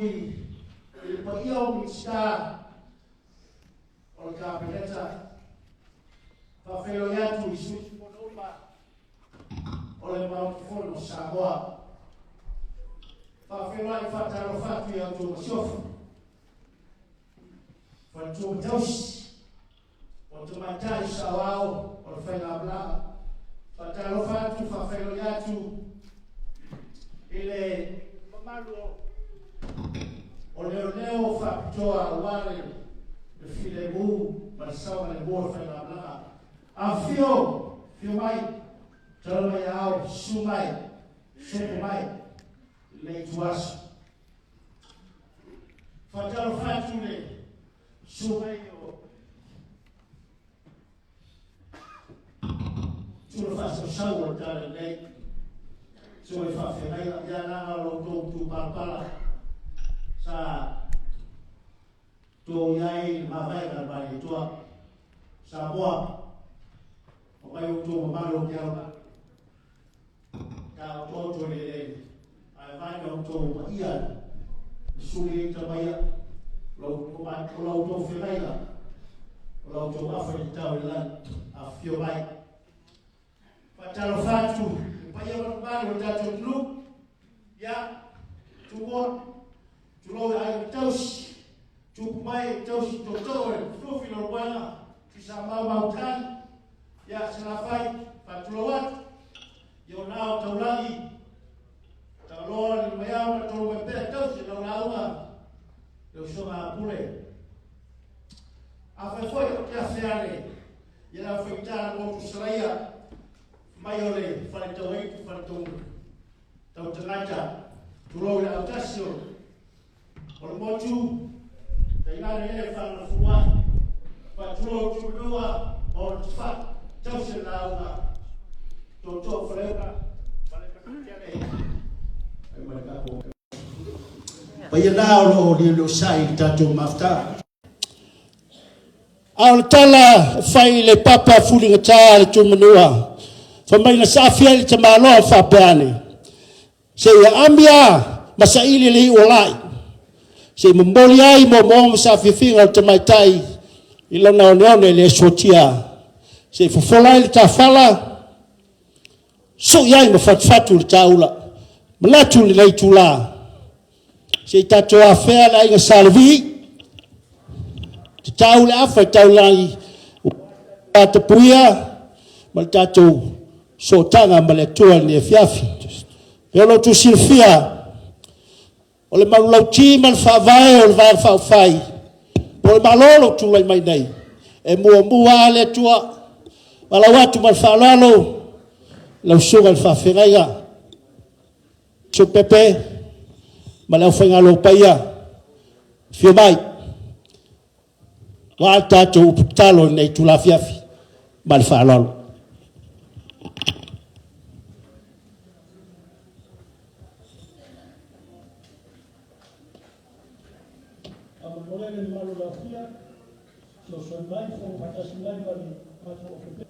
I le paia o Minisita o le Kapeneta, faafeiloai atu i sui usufono uma o le Maota Fono o Samoa. Faafeiloai faatalofa atu i a outou masiofo, faletua ma tausi, o tamaitai saoao o le faigamalaga. Faatalofa atu, faafeiloai atu i le mamalu o leoleo faapitoa aua le filemu ma le saogalemu o le faigamalaga. Afifio, afio mai, tala mai ao, susu mai, sopo mai i lenei ituaso. Faatalofa atu i le susu mai o Tula faasausau o le tala lelei, so e faafeagaiga ia laga o lo outou matupalapala sa tou i ai le mavaega a le Malietoa Samoa, o mai outou mamalu o ke aloha ta otooto i le eleele, ae vae na outou paia le suli ai tamaia o la outou feagaiga, o la outou afa i le tau i le lagi. Afifio mai. Faatalofa atu i le paia ma le mamalu o le tatou atunuu. Ia, Tumua, tulou i aiga tausi, tupu mai tausi tootoo e Sufi Lolomoega, Tuisamau Mautali, ia Salafai, faatulou atu, i ona ao taulagi, Tagaloa le Lumaiao ma tolu mai pea tausi lau lauga, le usoga a Pule. Afai foi o te afe ane i lau faitala motu salaia, mai o le fale tauaitu, fale tau tagata, tulou i le autasi o le motu, tainane e whanafua, faatulou tulua, ma o le tufai, tausi le lauga, tōtō whaleuka, ma le matatele, ai ma le tatou. Paia na o lo o liolio sai i le tatou mafutaga. A o le tala e fai i le papa fuligata le tumanua, fai mai na saafia ai le tamaloa faapea ane, seia amia ma saili le iu o lai, se i momoli ai moomooga ma saafiafiga o le tamaitai i lona oneone le suatia, se i fofola ai le tafala, sui ai ma fatufatu le taula. Manatu i lenei itula, se i tatou afea le aiga Sa Levi, tatau le afa i taulagi, ua tapuia ma le tatou sootaga ma le Atua i lenei afiafi. E pei ona outou silafia, o le manulauti ma le faavae o le Vaega Faaupufai po o le Malo o lo o tulai mai nei, e muamua lava le Atua. Valaau atu ma le faaaloalo lau susuga i le faafeagaiga Supepe ma le aufaigaluega paia, afio mai, aua le tatou upu tatalo i lenei itula afiafi ma le faaaloalo. Faamolemole le mamalu o le aofia, fesoasoani mai, fono faatasi mai ma le matou OPP.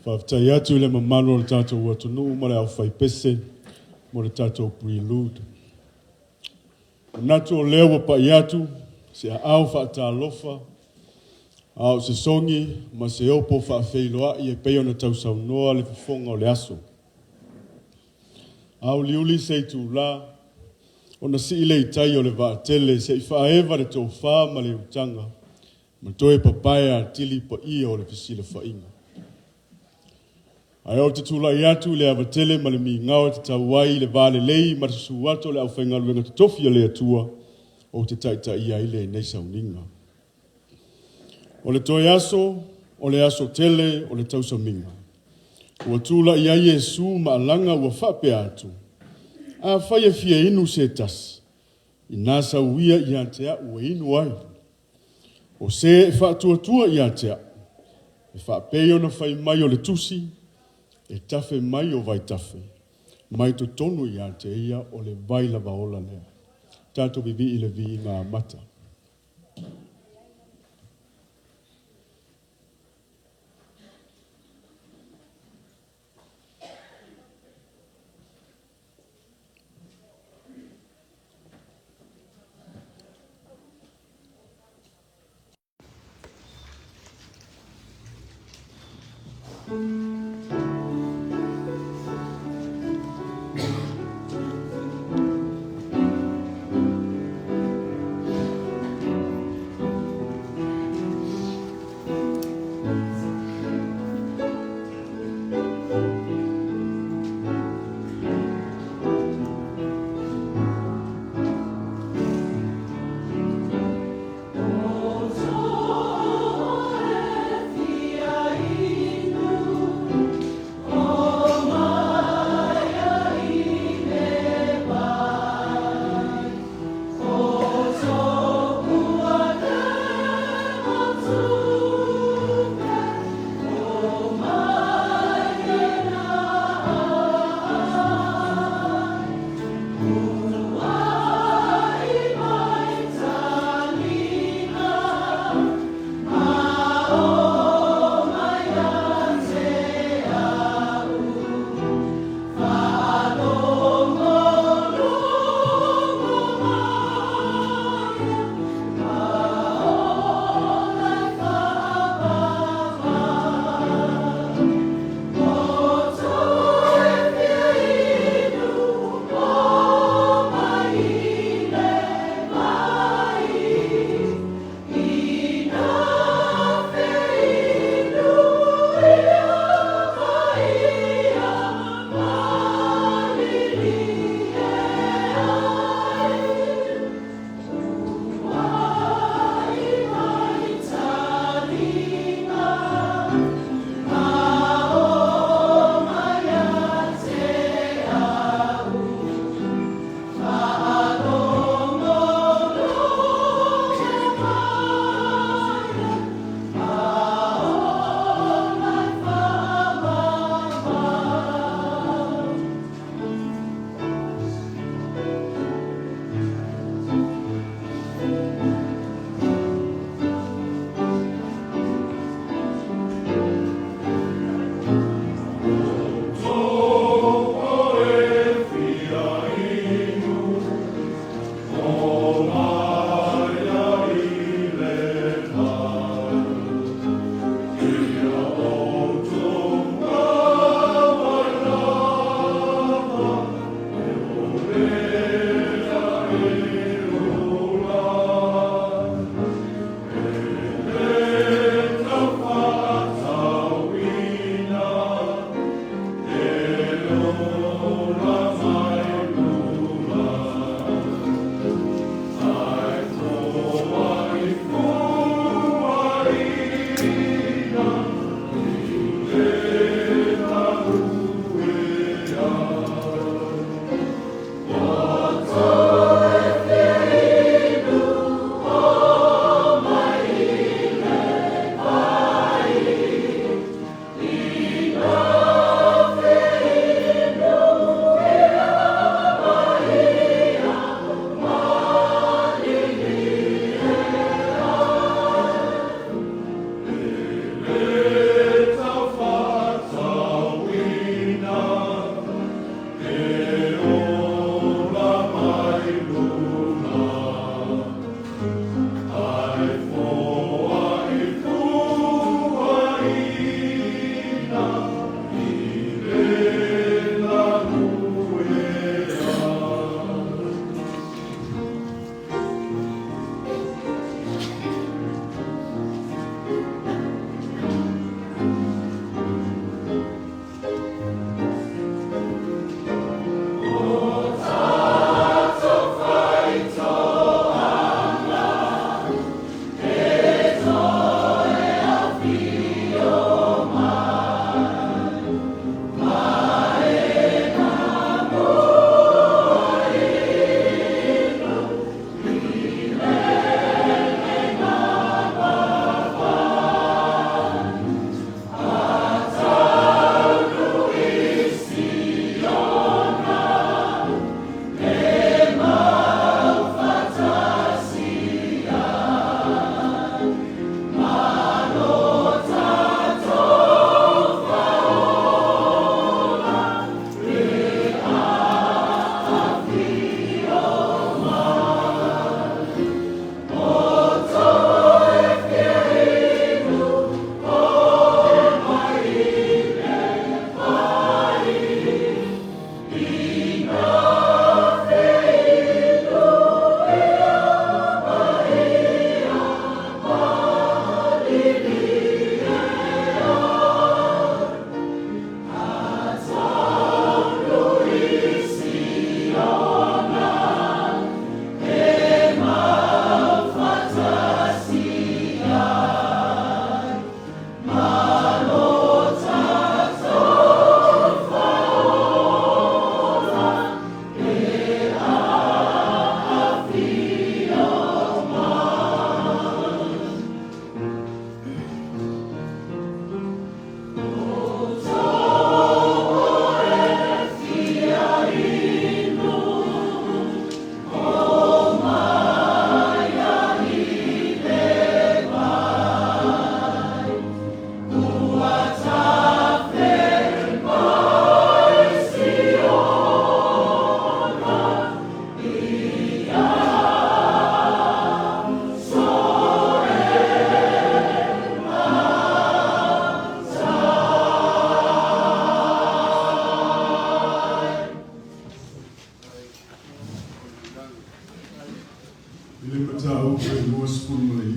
Faafetai atu i le mamalu o le tatou atunuu ma le aufaipese mo le tatou prelude. Manatu o lea ua pai atu se aao faatalofa, a o se sogi ma se opo faafeiloai e pei ona tausaunoa le fofoga o le aso. Auliuli se itulā, ona sii lea i tai o le vaatele se i faaeva le tofa ma le utaga, ma toe papae atili paia o le fesilafaiga. Ae ou te tulai atu i le ava tele ma le migao e tatau ai i le va lelei ma le susu atu o le aufaigaluega totofi a le Atua, ou te taitaia ai lenei sauniga. O le toe aso, o le aso tele o le tausamiga. Ua tulai ai Iesu ma alaga ua faapea atu, Afai e fia inu se tasi, ina sau ia ia te au e inu ai. O se e faatuatua ia te au, e faapei ona fai mai o le tusi, e tafe mai o vaitafe, mai totonu ia te ia o le vai lava ola lea. Tatou vivii i le viiga amata.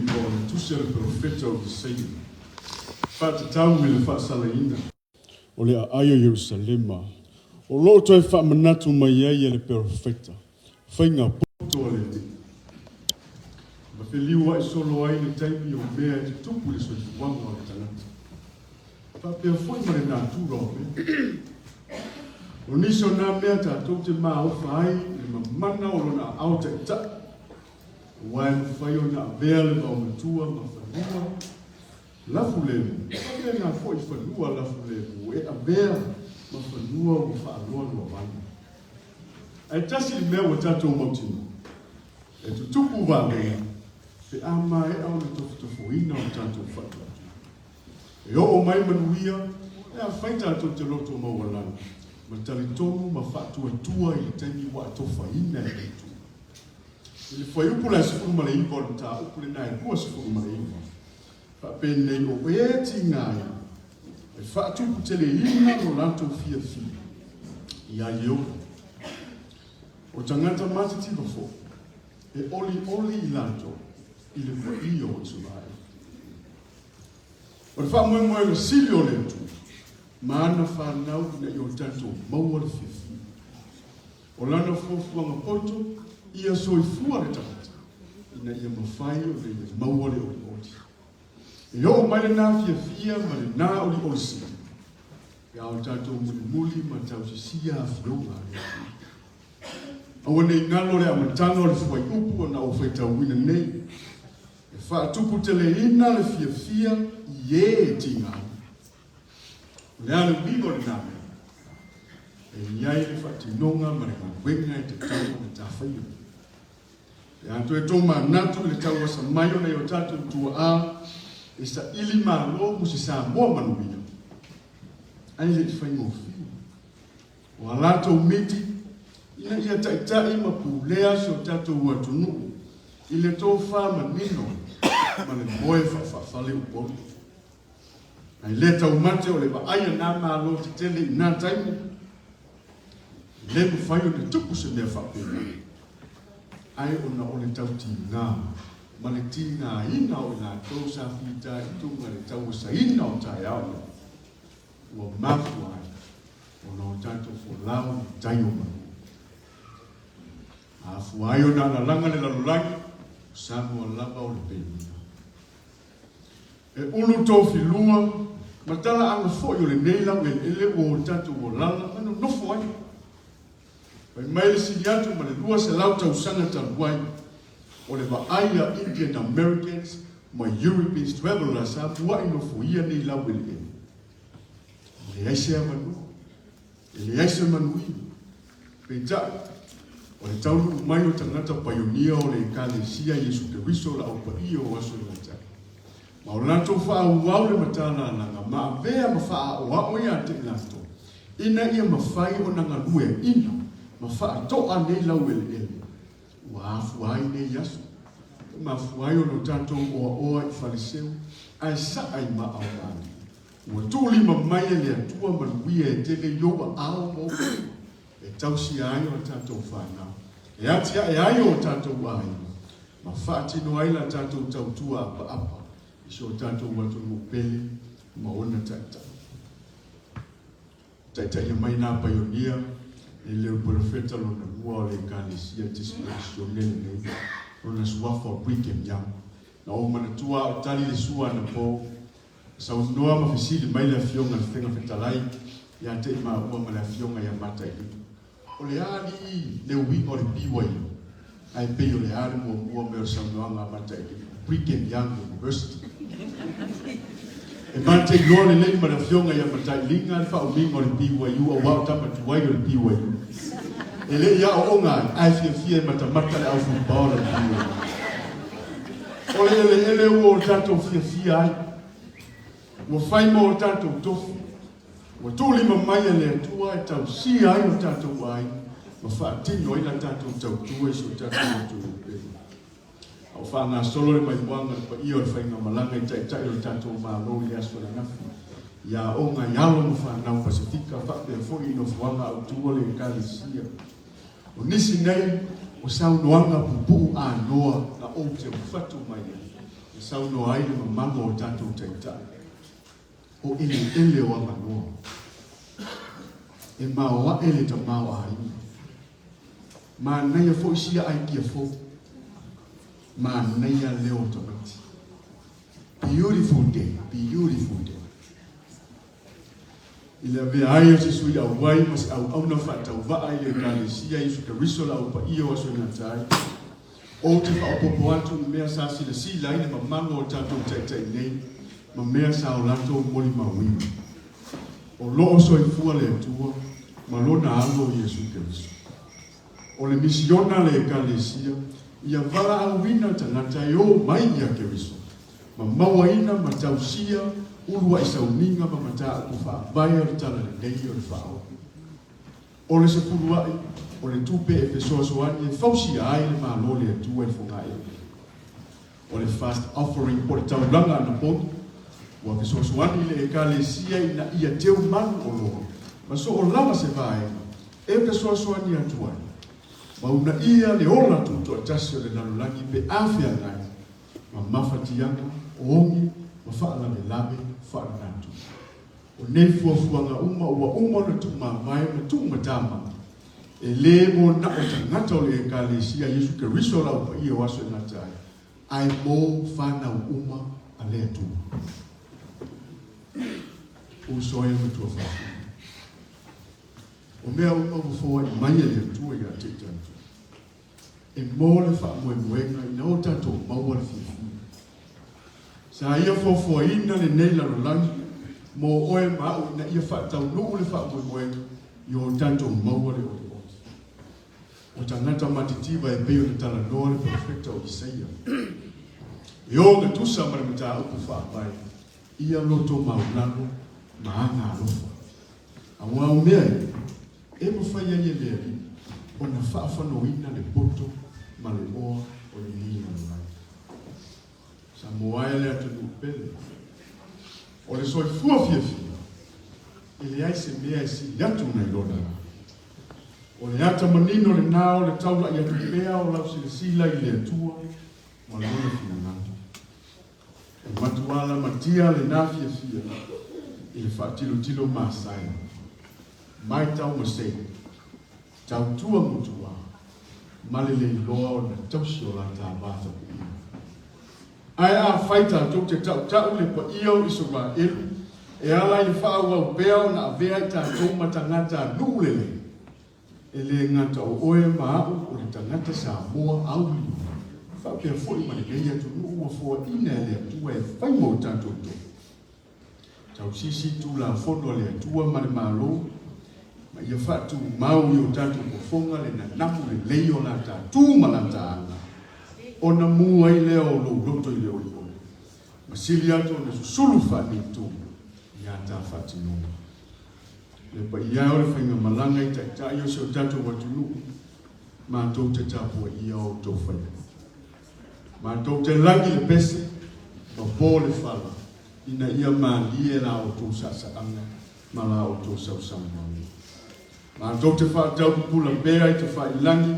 9 o le Tusi a le Perofeta o Isaia, faatatau i le faasalaina o le aai o Ierusalema, o lo o toe faamanatu mai ai e le Perofeta faiga poto a le Alii. Ma feliua'i solo ai le taimi o mea e tutupu i le soifuaga o le tagata, faapea foi ma le natura o mea. O nisi o nā mea tatou te maofa ai i le mamana o lona aao taita'i, aua e mafai ona avea le vaomatua ma fanua lafu lemu, faapena foi fanua lafu lemu e avea ma fanua ua faaloaloavana. Ae tasi le mea ua tatou mautinoa, e tutupu vavega pe a maea ona tofotofoina o tatou faatuatua. E oo mai manuia pe afai tatou te loto maualalo ma talitonu ma faatuatua i le taimi ua atofaina e le Atua. I le fuaiupu la 19 o le mataupu lena e 29, faapenei o e tigaina e faatuputeleina lo latou fiafia iā Ieova. O tagata matitiva foi, e olioli i latou i le paia o Isaraelu. O le faamoemoega sili o le Atua ma ana fanau ina ia o tatou maua le fiafia. O lana fuafuaga poto, ia soifua le tagata ina ia mafai ona ia maua le olioli. E oo mai lena fiafia ma lena olioli sili, pe a o tatou mulimuli ma tausisia afioga a le Atua. Aua ne i galo le amataga o le fuaiupu ona ou faitauina nei, e faatuputeleina le fiafia i ē e tiga ai. O le a le uiga o lena mea? E i ai le faatinoga ma le galuega e tatau ona tafaia. Pe a toe tomanatu i le tauasa mai o nai o tatou tuaa e saili malo mo se Samoa manuia, ai le i faigofie. O a latou miti, ina ia taitai ma pulea si o tatou atunuu i le tofa manino ma le moe faafaafale Upolu. Ae le taumate o le vaai a nā Malo tetele i nā taimi, e le mafai ona tupu se mea faapena, ae ona o le tautigā ma le tigāina o i latou sa fitaituga i le tauasaina o taeao nei, ua mafua ai ona o tatou folau i tai o manu. A afua ai ona alalaga le lalolagi, o Samoa lava o le penia. E ulu tofilua ma talaaga foi o lenei laueleele ua o tatou olala ma nonofo ai. Fai mai le sili atu ma le 200 tausaga talu ai, o le vaai a Indian Americans ma Europeans Travellers sa mua'i nofoia nei laueleele. E leai se avanoa, e leai se manuia. Peitai, o le taunuu mai o tagata paionia o le Ekalesia Iesu Keriso la au paia o aso e lata, ma o latou faaauau le matalalaga ma avea ma faaaoao ia te i latou, ina ia mafai ona galueaina ma faatoa nei laueleele ua afua ai nei aso, e mafua ai ona o tatou oaoa i Faleseu ae saa i Maaomalie. Ua tuulima mai e le Atua manuia e tele i ou aao ma ou lima, e tausia ai o tatou fanau, e atiae ai o tatou aiga, ma faatino ai la tatou tautua apaapa i si o tatou atunuu pele ma ona taitai. Taitaia mai nā paionia e le Perofeta lona lua o le Ekalesia Disipenasione lenei, lona suafa o Brigham Young. Na ou manatua a o tali le sua anapo, Saunoa ma fesili mai le Afioga i le Fega Fetalai ia te i maua ma le Afioga ia Matailiga, O le a alii le uiga o le BYU? Ae pei o le a le muamua mai o le saunoaga a Matailiga, Brigham Young University. E ma te iloa lelei ma le Afioga ia Matailiga le faaumiga o le BYU aua o tama tuai o le BYU. E le i aooga ai, ae fiafia e matamata le au football a le BYU. O le eleele ua o tatou fiafia ai, ua fai mo o tatou tofi, ua tuulima mai e le Atua e tausia ai o tatou aiga ma faatino ai la tatou tautua i si o tatou atunuu pele. A o faagasolo le maimoaga i le paia o le faigamalaga i Taitai o le tatou Malo i le aso ananafi, i aoga i alo ma fanau Pasefika faapea foi i nofoaga autu o le Ekalesia. O nisi nei o saunoaga pupuu anoa na ou te fatu mai ai. saunoa ai le mamalu o tatou taitai, o eleele o avanoa. E maoae le tamaoaiga. Manaia foi sia aikia fou. Manaia leo o tamaiti. Beautiful day, beautiful day. I le avea ai o se sui auai ma se auauna faatauvaa i le Ekalesia Iesu Keriso le Au Paia o Aso e Gata ai, ou te faaopoopo atu i mea sa silasila ai le mamalu o tatou taitai nei ma mea sa o latou molimauina. O lo o soifua le Atua ma Lona Alo o Iesu Keriso. O le misiona a le Ekalesia ia valaauina tagata e o mai ia Keriso ma mauaina ma tausia uluai sauniga ma mataupu faavae o le Talalelei o le Faaofi. O le sefulua'i o le tupe e fesoasoani e fausia ai le Malo o le Atua i le fogaele. O le fast offering po o le taulaga anapogi ua fesoasoani i le Ekalesia ina ia teu malu oloa ma soo lava se vaega e fesoasoani atu ai ma uunaia le ola tutoatasi o le lalolagi pe a feagai ma mafatiaga, ogi ma faalavelave faanatu. O nei fuafuaga uma ua uma ona tuumavae ma tuumatamaga, e lē mo na o tagata o le Ekalesia Iesu Keriso lau paia o aso e gata ai, ae mo fanau uma a le Atua. Uso e matua faafuga. O mea uma ua foai mai e le Atua ia te i tatou. E mo le faamoemoega ina o tatou maua le fiafia. Sa ia foafoaina lenei lalolagi mo oe ma a'u ina ia faataunuu le faamoemoega i o tatou maua le olioli. O tagata matitiva e pei ona talanoa le profeta o Isaia. E ogatusa ma le mataupu faavae ia loto maulalo ma aga alofa. Auā o mea ia, e mafai ai e le Alii ona faafanoina le poto ma le oa o lenei lalolagi. Samoa e le atunuu pele, o le soifua fiafia, e leai se mea e sili atu nai lona la. O le ata manino lenā o le taula'i atu pea o lau silasila i le Atua ma Lona finagalo. E matua lamatia lenā fiafia i le faatilotilo masae, maitau masei, tautua mutuā, ma le leiloa o na tausi o lata va tapuia. Ae afai tatou te tautau le paia o Isaraelu e ala i le faaauau pea ona avea i tatou ma tagata nuu lelei, e le gata o oe ma a'u o le tagata Samoa auli, faapea foi ma lenei atunuu ua foaina e le Atua e fai mo tatou tofi. Tausisi Tulafono a le Atua ma le Malo, ma ia faatumau i o tatou fofoga le nanamu lelei o la ta tu ma la ta aga, ona mu ai lea o lou loto i le olioli, ma sili atu ona susulu faanitu iā ta faatinoga. Le paia o le faigamalaga i taitai o si o tatou atunuu, matou te tapuaia o outou faiva. Matou te lagi le pese ma po le fala ina ia malie la outou saasaaga ma la outou sausaunoaga. Matou te faataupupula pea i tafailagi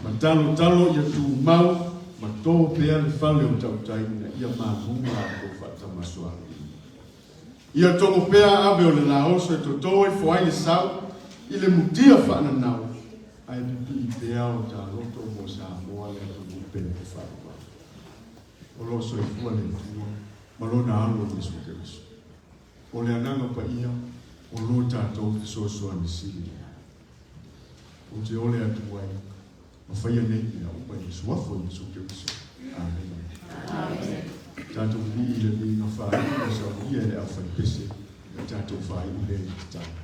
ma talotalo ia tumau ma to pea le fale o tautai ina ia malu la outou faatamasoaliiga. Ia togo pea ave o le laoso e toto ifo ai le sau i le mutia faananau, ae pipii pea o ta loto mo Samoa le atunuu pele e faavavau. O lo o soifua le Atua ma Lona Alo o Iesu Keriso. O le Agaga Paia o lo tatou fesoasoani sili. Ou te ole atu ai ma faia nei mea uma i le Suafa o Iesu Keriso. Amene. Tatou pipii i le viiga faaiu ma saunia e le aufaipese na tatou faaiu lea i le tatalo.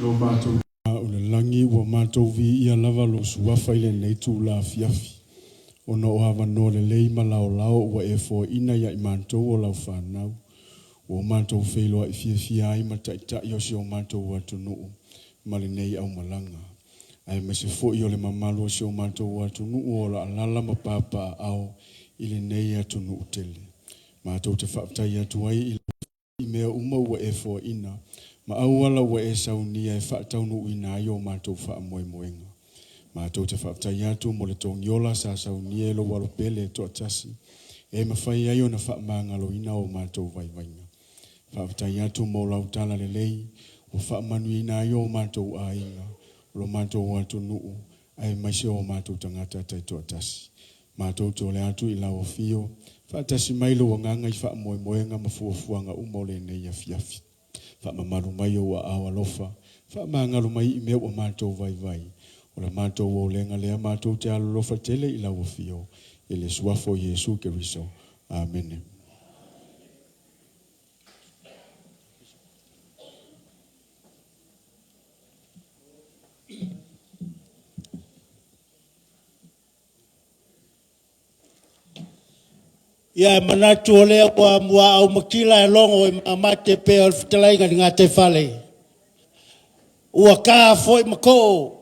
Lo matou o le lagi ua matou viia lava lou suafa i lenei itula afiafi, ona o avanoa lelei ma laolao ua e foaiina ia i matou o lau fanau, ua matou feiloai fiafia ai ma taitai o si o matou atunuu ma lenei aumalaga, aemaise foi o le mamalu o si o matou atunuu o lo o alaala ma papaaao i lenei atunuu tele. Matou te faafetai atu ai i mea uma ua e foaiina ma auala ua e saunia e faataunuuina ai o matou faamoemoega. Matou te faafetai atu mo le togiola sa saunia e lou alo pele e toatasi, e mafai ai ona faamagaloina o matou vaivaiga. Faafetai atu mo lau tala lelei ua faamanuiaina ai o matou aiga, o lo matou atunuu, aemaise o matou tagata taitoatasi. Matou te ole atu i lau afio, faatasi mai lou agaga i faamoemoega ma fuafuaga uma o lenei afiafi. Faamamalu mai ou aao alofa, faamagalo mai i mea ua matou vaivai. O le matou olega lea matou te alolofa tele i lau afio, i le suafa o Iesu Keriso. Amene. Ia e manatu o lea ua muaau matila e logo i maamate pea o le fetalaiga i le gataifale. Ua ta foi ma too,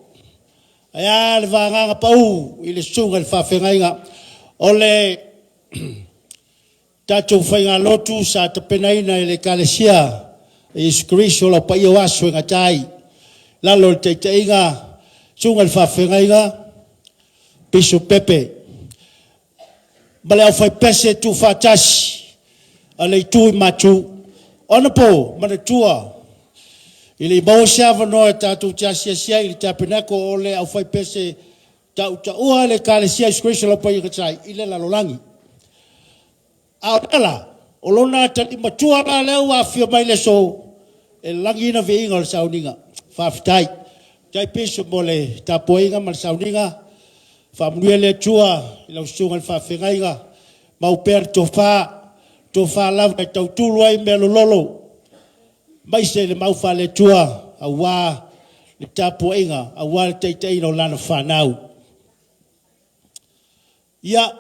ae a le vagaga pau i le susuga i le faafeagaiga. O le tatou faigalotu sa tapenaina e le Ekalesia a Iesu Keriso o lau Paia o Aso e gata ai. Lalo o le taitaiga, susuga i le faafeagaiga, Bishop Pepe, ma le aufaipese tuufaatasi a le Itu i Matu. Honourable, manatua, e le i maua se avanoa tatou te asiasi ai i le tapenako o le aufaipese tautaua a le Ekalesia a Iesu Keriso o lau Paia Gatai i le lalolagi. A o le ala, o lona atalii matua la lea ua afifio mai i le aso e lagiina viiga o le sauniga. Faafetai. Faafetai Bishop mo le tapuaiga ma le sauniga. Faamanuia le Atua i lau susuga i le faafeagaiga, mau pea le tofa, tofa lava e tautulu ai mea lololo, aemaise le mau faale-Atua aua le tapuaiga, aua le taitaiga o lana fanau. Ia,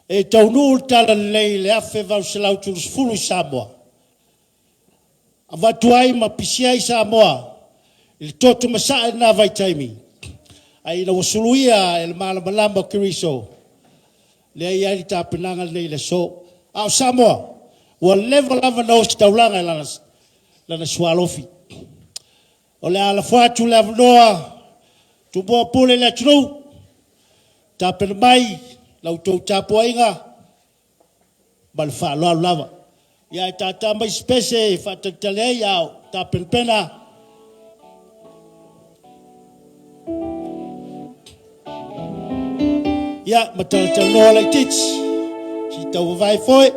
e taunuu le Talalelei i le 1830 i Samoa, avatu ai ma pisia ai Samoa i le toto masaa i lena vaitaimi, ae ina ua suluia e le malamalama o Keriso, lea e i ai le tapenaga lenei i le aso. A o Samoa, ua leva lava ona ositaulaga i lana sualofi. O le a lafo atu le avanoa, Tumua Pule i le atunuu, tapena mai la outou tapuaiga ma le faaaloalo lava. Ia ae tata mai se pese e faatalitali ai a o tapenapena. Ia, ma talatalanoa laitiiti, si tauvavae foi.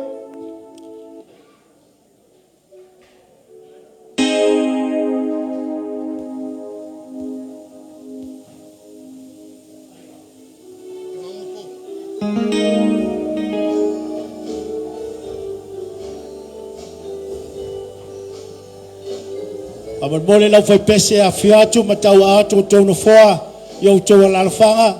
Faamolemole le aufaipese e afifio atu ma tauaa atu outou nofoa i outou alaalafaga.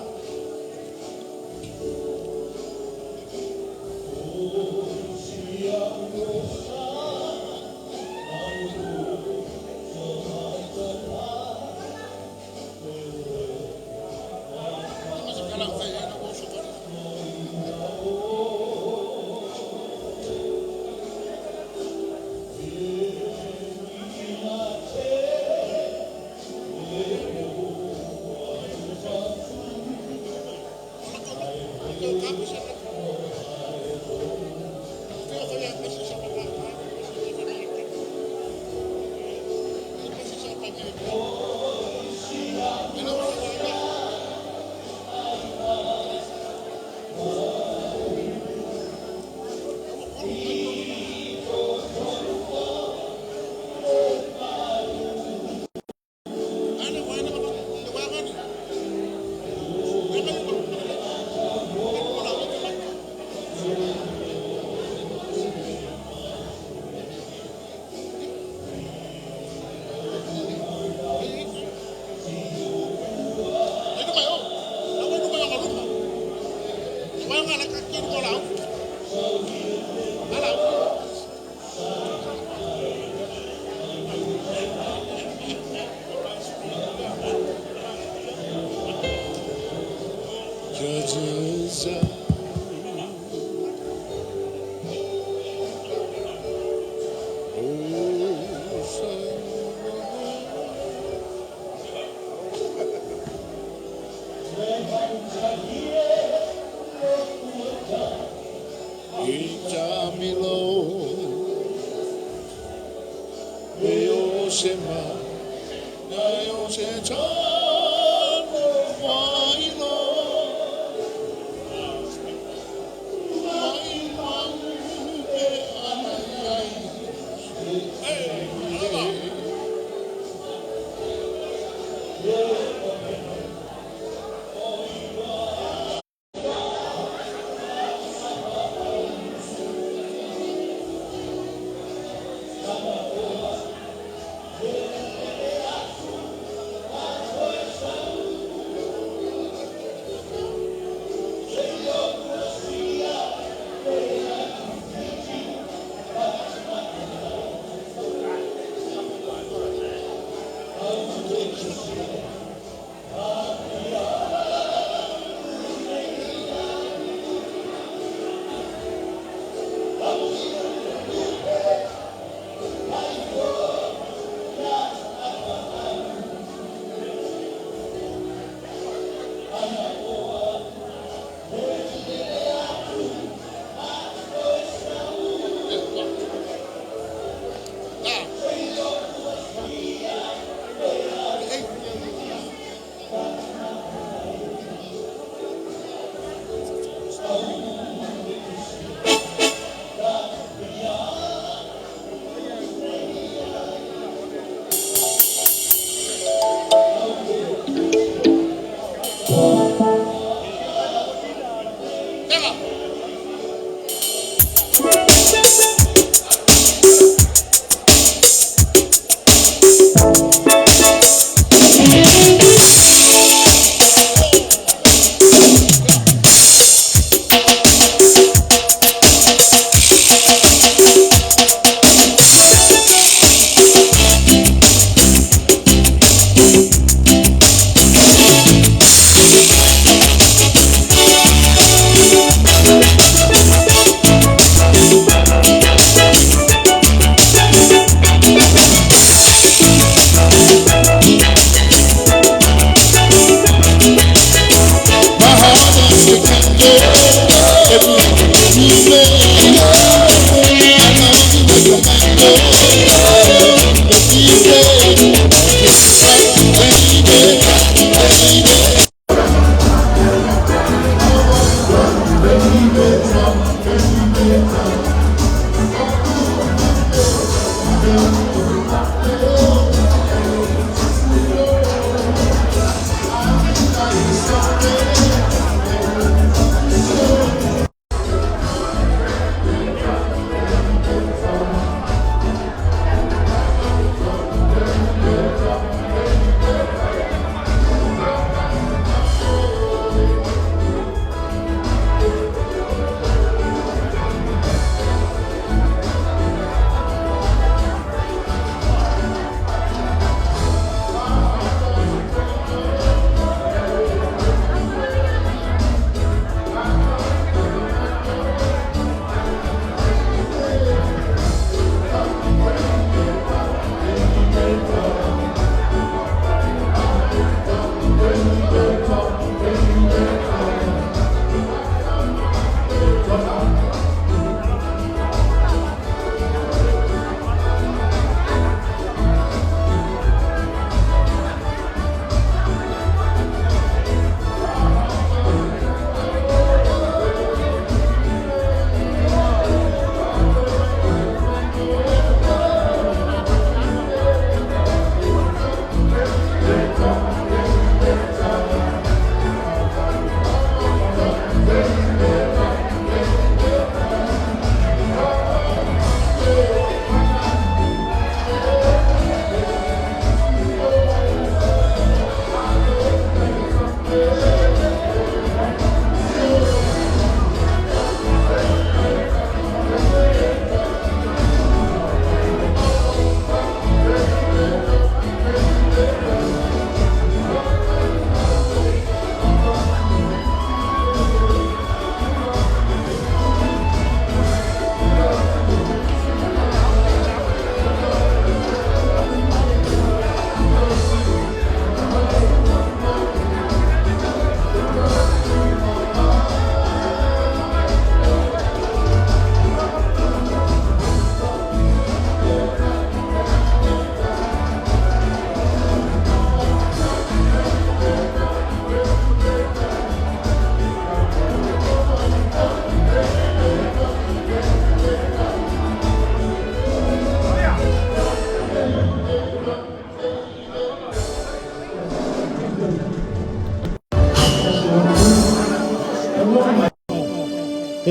milo Me o se ma Na o se tano wailo Mai mau e ana iai Hey,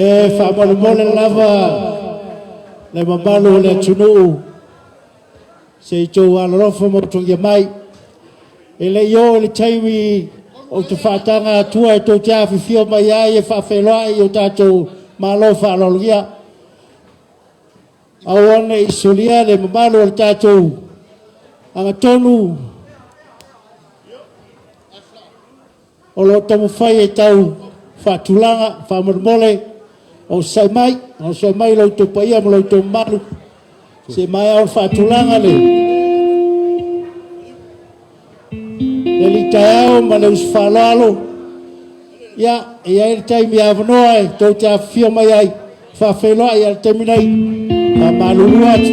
E faamolemole lava le mamalu o le atunuu se i tou alolofa ma utagia mai. E le i oo i le taimi ou te faataga atua e tou te afifio mai ai e faafeiloai o tatou malo faaaloalogia. Aua ne i solia le mamalu o le tatou agatonu o lo o taumafai e tau faatulaga. Faamolemole, onosai mai, onosai mai lo outou paia ma lo outou mamalu se i maea ona faatulaga le alii taeao ma le uso faaaloalo. Ia, e i ai le taimi avanoa e tou te afifio mai ai faafeiloai, a o le taimi nei, faamalulu atu.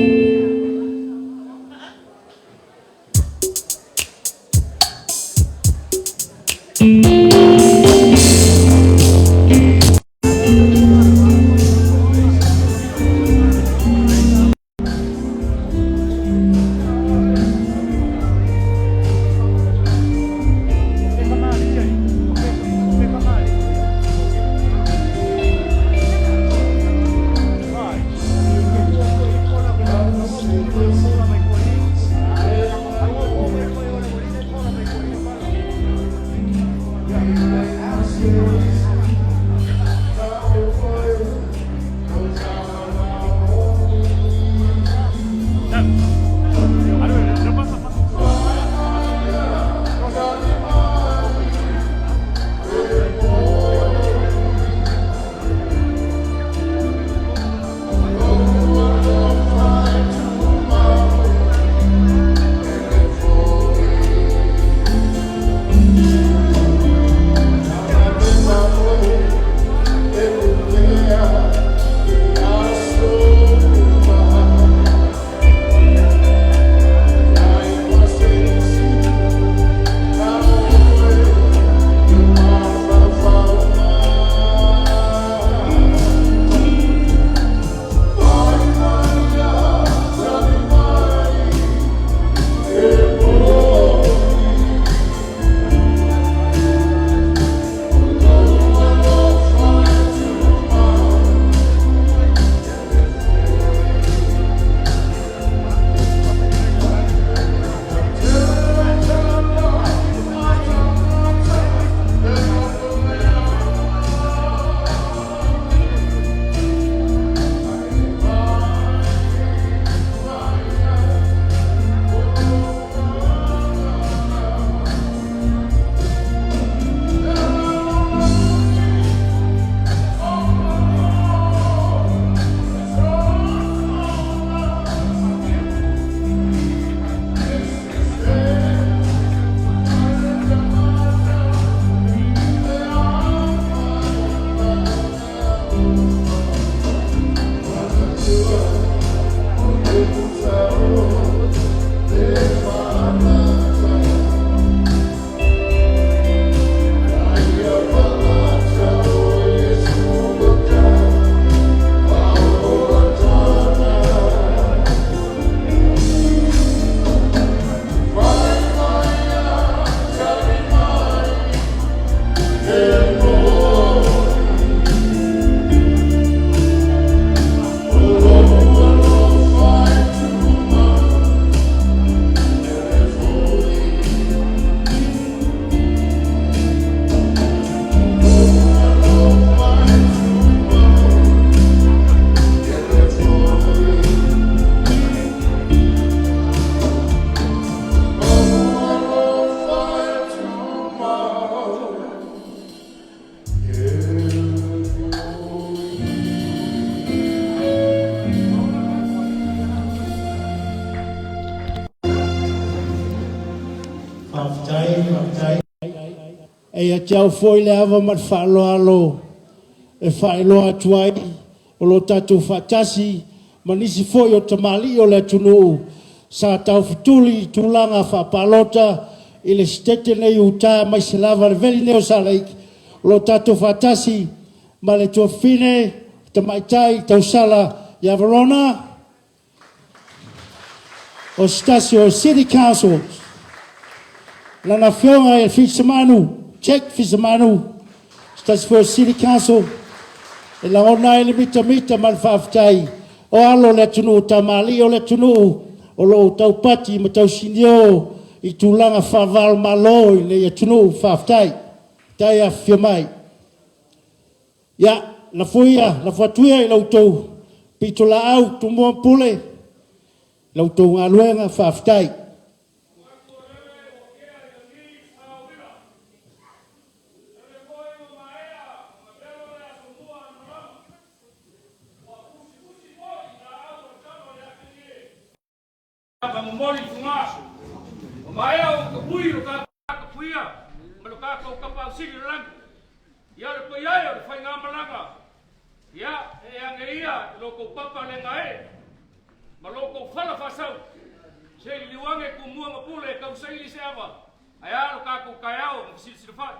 Faafetai, faafetai. E ia te au foi le ava ma le faaaloalo e faailoa atu ai o lo o tatou faatasi ma nisi foi o tamalii o le atunuu sa taufetuli i tulaga faapalota i le setete nei i uta aemaise lava le veli nei o Saleiki. O lo o tatou faatasi ma le tuafafine tamaitai tausala ia Verona, o se tasi o City Council, lana afioga i Fisamanu, Jake Fisamanu, se tasi foi o City Council. E lagona ai le mitamita ma le faafetai o alo o le atunuu, tamalii o le atunuu o lo o taupati ma tausinio i tulaga faava-o-Malo i lenei atunuu. Faafetai, faafetai afifio mai. Ia, lafo atu ia i la outou pitolaau Tumua ma Pule, la outou galuega, faafetai. Momoli fuga o maea o tapui lo tapuia ma lo tatou tapausili o le lagi. Ia le paia e o le faigamalaga, ia e age ia i lo tou papa le gaee ma lo tou fala faasau, se i liliu ane Tumua ma Pule e tausaili se ava, ae a lo tatou taeao ma fesilisili fai.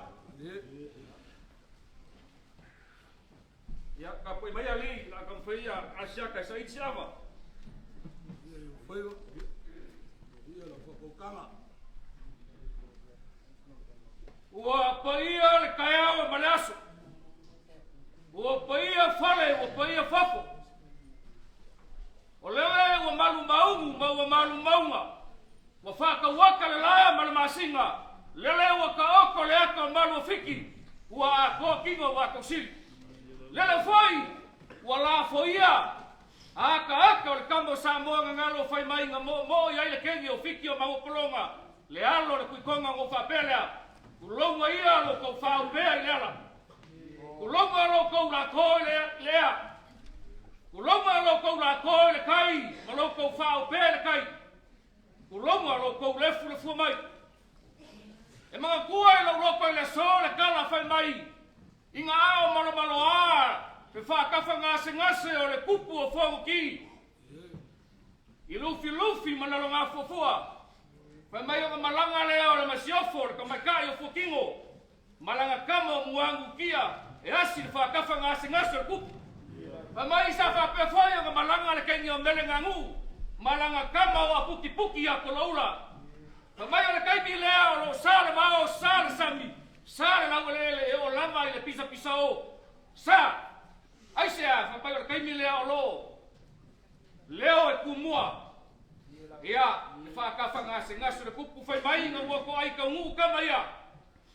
Ia tapuai mai alii, la taumafai ia Asiata e saili se ava. Ua paia le taeao ma le aso, ua paia fale, ua paia fafo. O lele ua malu maugu ma ua malu mauga, ua faatauata le la ma le masina, lele ua taoto le ata o malu o fiki, ua atoa tino ua tausili. Lele foi ua lafoia ata ata o le kama o Samoa gagalo fai mai nga moomoo i ai le kegi o fiki o maua le alo le kuikonga o faapea lea, ulouga ia lo kou faaumea i le ala, ulouga lo kou lato i le ea, ulouga lo kou lato i le kai, ma lo kou faaupea i le kai, ulouga lo kou lefu le fua mai. E magatua i lau loto i le aso le kala fai mai, i ngā ao malomaloa, pe whaakafa ngasegase o le kupu o fuaguki. I lufi lufi ma nalo ngā fuafua. Fai mai o malanga lea o le masiofo, le kamaikai o fuakingo. Malanga kama o muangu kia, e asi le whaakafa ngasegase o le kupu. Fai mai sa whapea foi o malanga le kengi o mele ngangu. Malanga kama o apuki puki a koloula. Fai mai o le kaimi lea o lo sa le vao, sa le sami. Sa le lauelele e o lava i le pisa pisa o. Sa, ai se a, fai mai o le kaimi lea o lo. Leo e kumua. Ia, le whaakafa ngasegase le kupu fai mai ngā ua ko ai ka ngu kama ia.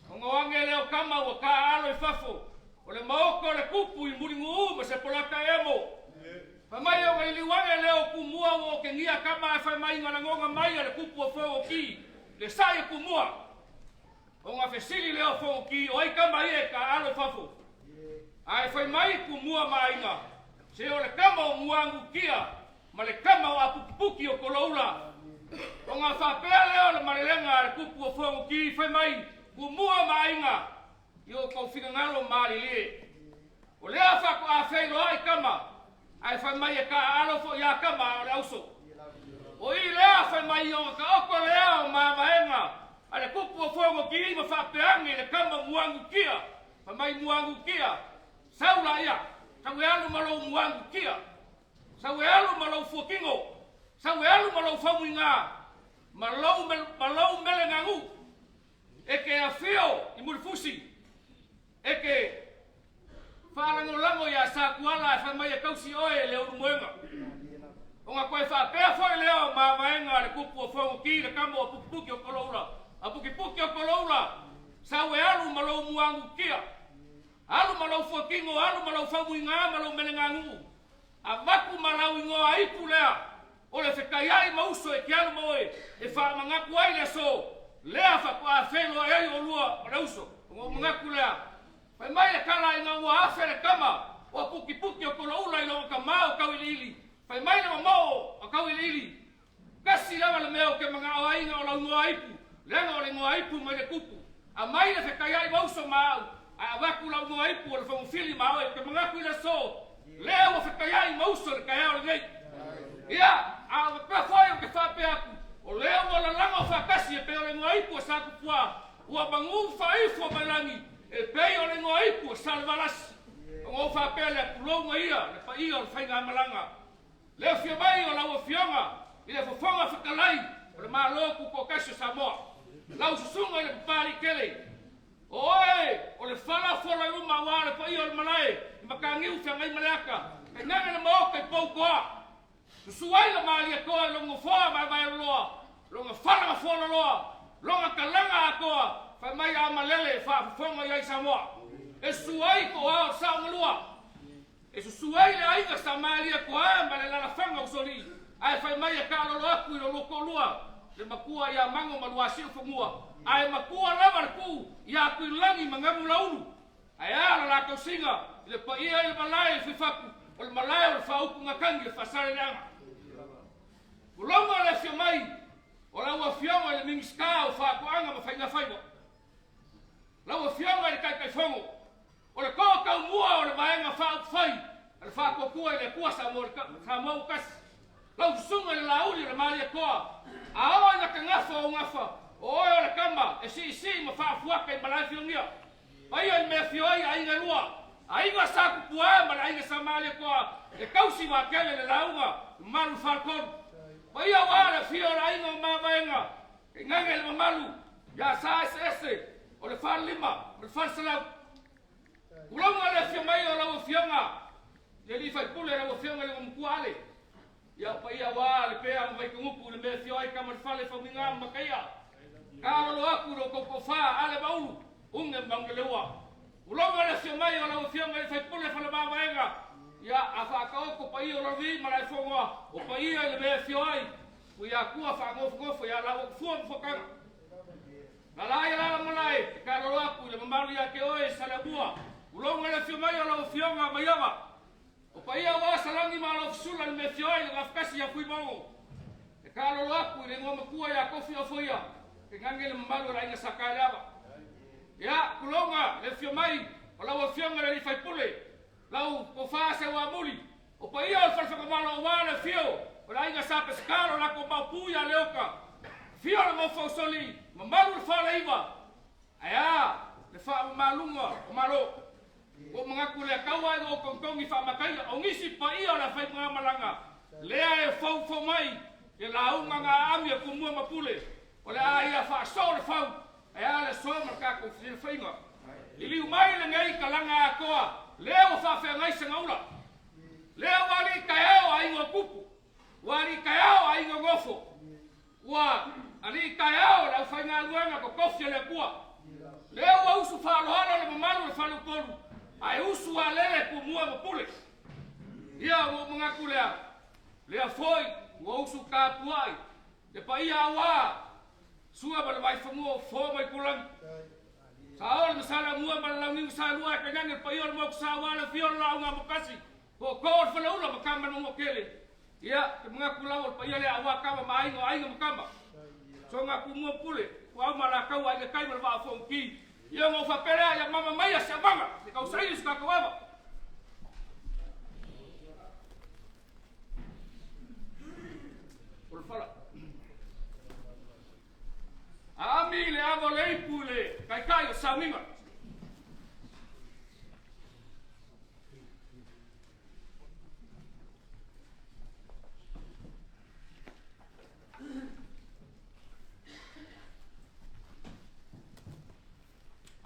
O ngā wange leo kama ua ka alo i fafo. O le maoko le kupu i muri nguu ma se polaka emo. Fai mai o ngai liwange leo kumua o ke ngia kama e fai mai ngā langonga mai a le kupu o fo o ki. Le sai e kumua. O ngā fesili leo fo o ki o ai kama ia e ka alo i fafo. Ai fai mai kumua mainga. Se o le kama o muangu kia, ma le kama o apukipuki o koloula. O ngā whapea leo le marelenga le kupu o fo ki fai mai kumua mainga. I o kau whingangalo maarilie. O lea whako a wheiloa i kama, ai fai mai e ka alo fo ia kama o le auso. O i lea fai mai o ka oko lea o mamaenga, a le kupu o fo ki ma whapeange le kama muangu kia, fai mai muangu kia, saula ia, sau e alu malo muangu kia, sau e alu malo fuakingo, sau e alu malo famuinga, malo mele ngangu, e ke awhio i murifusi, e ke whaalangolango ia sa kuala e whai mai e kausi oe le uru moenga. O ngā koe whaapea foi leo mamaenga le kupu o fongo ki le kamo o pukipuki o koloula. A pukipuki o koloula, sau e alu malo muangu kia. Alu malo fuakingo, alu malo famuinga, malo mele ngangu. A maku malau ingoa ipu lea. O le whekaiai mauso e ke alu moe, e wha mangaku ai le so. Lea whaku a whelo e ai o lua o le uso. O ngā mangaku lea. Fai mai le kala i ngā ua afe le kama, o pukipuki o koloula i longa ka mao kau ili. Fai mai le mamao o kau ili. Kasi lava le mea o ke mga o ainga o lau ngoa ipu. Leanga o le ngoa ipu mai le kupu. A mai le whekaiai mauso maau. A waku lau ngoa ipu o le whangufili maau e ke mangaku i le so. Lea ua whekaiai mauso le kaiao le nei. Ia, a o pea foi o ke whapea aku. O lea ua lalanga o whakasi e pe o le ngoa ipu o sa kupua. Ua mangu whaifu o mailangi. E pei o le ngoa ipu o sa le valasi. O ngō whapea le pulonga ia, le paia o le whainga malanga. Le fia mai o lau afioga i le fofoga fetalai o le Malo Tutoatasi o Samoa. Lau susuga i le Papalii tele. O oe, o le fala fola i luma ua le paia o le malae, i makagiu feagai ma le aka, kainaga le maoka i pou koa. Susu ai le malia koa i longa foa vaevae loloa, longa fala ma fola loa, longa kalaga atoa, fai mai a malele e faafofoga i ai Samoa. E susu ai ko ao saogalua. E susu ai le aiga sa malia koa ma le lalafaga usolii, ae fai mai e kaalolo aku i lo lua toalua, le makua ia Mago ma Luasiu Fanua, ae makua lava le tuu ia Tuilagi ma Gamulaulu. Ae a la latou siga i le paia i le malae i Fuifatu, o le malae o le faautugatagi le Faasaleleaga. Tulonga le afio mai o lau afioga i le Minisita o Faatoaga ma Faiga Faiva, lau afioga i le Taitaifono, o le toa taumua o le Vaega Faaupufai a le Faatuatua i le Atua Samoa, Samoa ua tasi. Lau susuga i le Laauli o le Malietoa, a oo ina tagafa ou gafa, o oe o le tama e siisii ma faafuata i malae fiogia. Paia i le mea fio ai aiga e lua, aiga sa Tupua ma le aiga sa Malietoa, e tausi vaatele le lauga mamalu i Faletolu. Paia ua le afio o le aiga o Mavaega, tainane le mamalu ia Sa Eseese o le Falelima ma le Faleselau. Tulonga le afio mai o lau afioga le alii faipule lau afioga i le Matua Ale. Ia o paia ua le pea ma Vaitugutu i le mea fio ai tama le fale faugiga ma makaia. Kalolo aku i lo tou toafa Ale ma Ulu, uge ma Maugeleua. Tulonga le afio mai o lau afioga i le faipule Falemavaega. Ia a faataoto paia o Lalovi ma Laefonoa, o paia i le mea fio ai Tuiatua faanofonofo ia lau fua ma fuataga. Na la ia lala malae, e kalolo aku i le mamalu ia te oe Saleamua. Tulonga le afio mai o lau afioga Maiava. O paia ua salani ma lau fisula le mea fio ai le gafakasi ia Fuimogo. E kalolo aku i le igoa matua ia Kofi Ofoia, ke ngange le mamalu o le aiga sa Kaeleava. Ia, tulonga le afio mai o lau afioga le alii faipule, lau tofa Seuamuli. O paia o le falefagamalo aua le afio o le aiga sa Peseta lo latou maopu ia Leoka. Afio le Nofoausoli, mamalu le Faleiva, ae a le faamamaluga o Malo. Ua ou manatu lea tau ai ua ou togitogi faamataia o nisi paia o le afaimagamalaga lea e foufou mai le lauga na aami a Tumua ma Pule o le a ia faasoo le fau ae a le aso ma le tatou fesilafaiga. Liliu mai lenei talaga atoa lea ua faafeagai Segaula. Lea ua alii taeao aiga o Tupu, ua alii taeao aiga o Nofo, ua alii taeao le aufaigaluega totofi a le Atua. Lea ua usu faaaloalo le mamalu o le Faleupolu, ae usu alele Tumua ma Pule. Ia ua ou manatu lea, lea foi ua usu tapuai le paia aua Sua ma le Vaifanua o Fofo ma Itulagi. Sa o le Masalamua ma le Launiu Salua e tainane le paia o le Motu Sa aua le afio o le Lauga Mokasi, Tootoo o le Faleula ma Tama Manuatele. Ia, te manatu lava o le paia lea aua tama ma aiga o aiga ma tama. Soga Tumua Pule, Tuau ma Alataua, Aiga Tai ma le Vaa o Fonoti. Ia ona ou faapea lea, ia mama maia se aumaga, se tausaili se tatou ava. O le fala. Aami le ava o le ipu i le taitai o sauniga.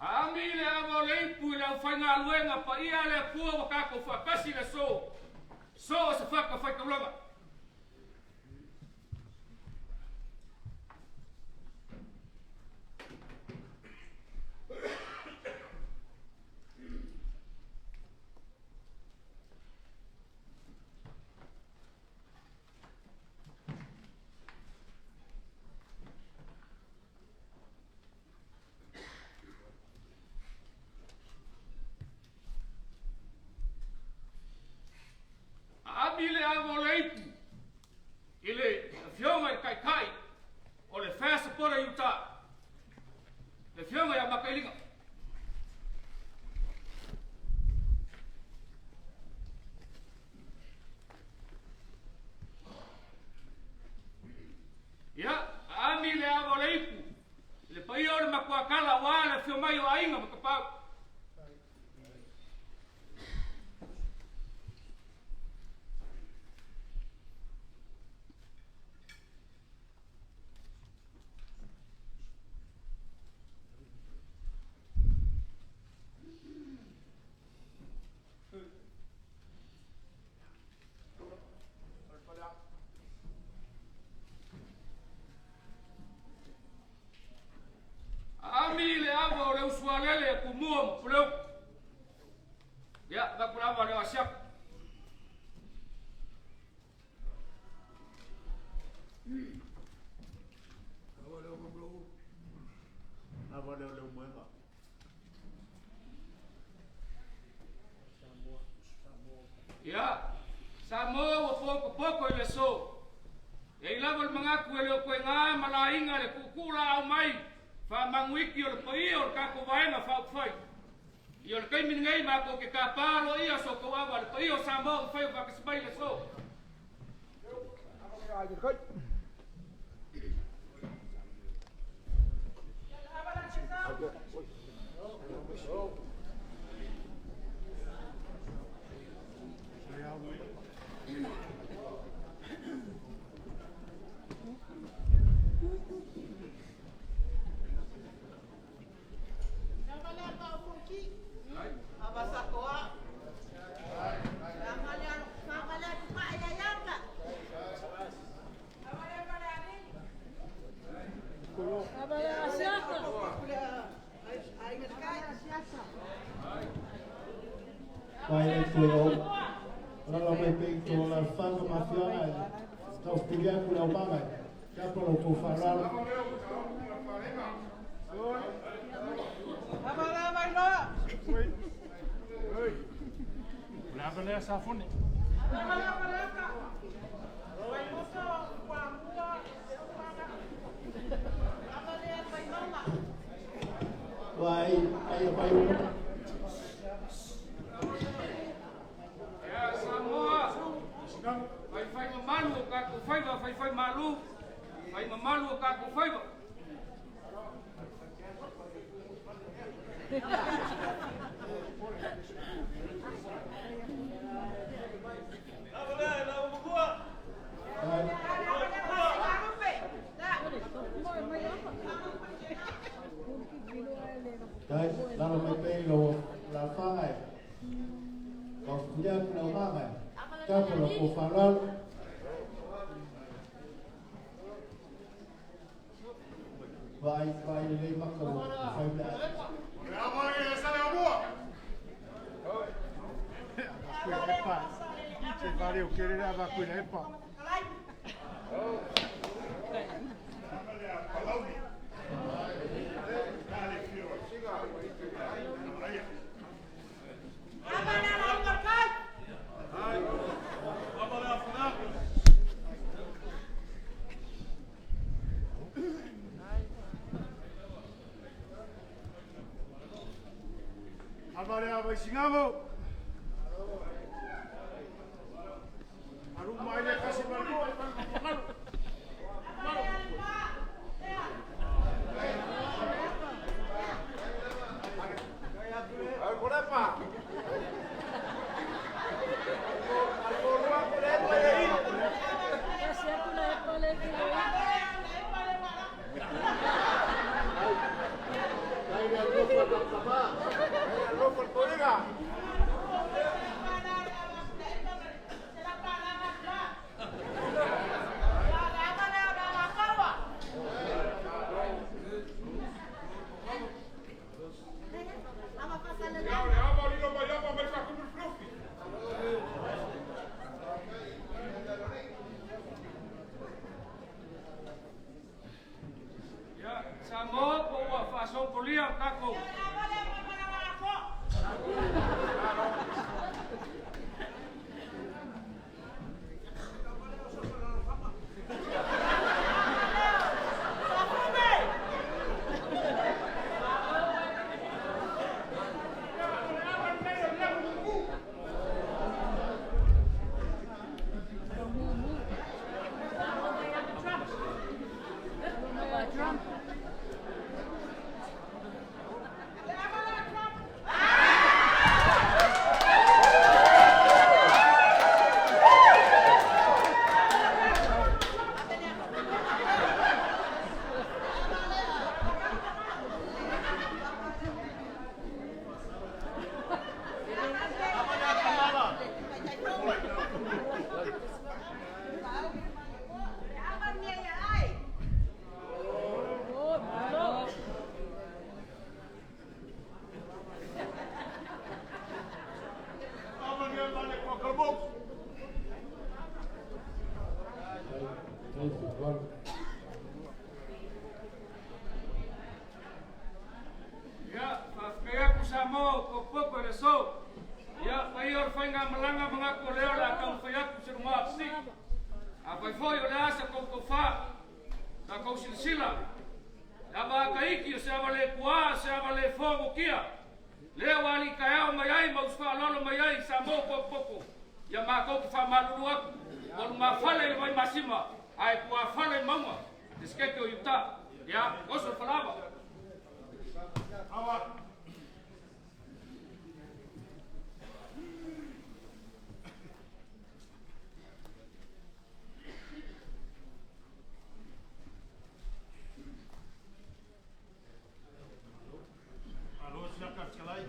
Aami le ava o le ipu i le aufaigaluega paia a le Atua ua tatou faatasi i le aso, so o se fatafaitaulaga. Aami le Ia, Samoa ua pokopoko i le aso. E ai lava le manatu e le o toe na ma laina le tuutuu laau mai faamanuiki o le paia o le tatou Vaega Faaupufai. Ia o le taimi lenei matou te tapa aloaia so outou ava le paia o Samoa ua mafai ona faatasi mai i le aso. Vai e tue o. Lala mai pe i tō la whanga ma whianga e. Tau whiria ku lau manga e. Kia pa lau kou whararo. Vai, ai vai o. Ia Samoa, faifai mamalu o tatou faiva, faifai malu, fai mamalu o tatou faiva. Dai, lalo mai pe i lo la whanga e. Tau whiria ku lau manga e. Kia pa lau kou whararo. Vai, vai le maka o whai mea. Ia Samoa, po ua faasopolia o tatou. Dai, Afai foi o le a sa kou tofā, sa kou silasila, le ava ata iki o se ava le puā, se ava le fogotia, lea ua alii taeao mai ai ma usu faaaloalo mai ai Samoa potopoto, ia matou te faamalulu atu, ua lumafale i le Vaimasima, ae tuafale i mauga, Disikete o Iutā. Ia, oso le falaava. Malo siaka fetalai.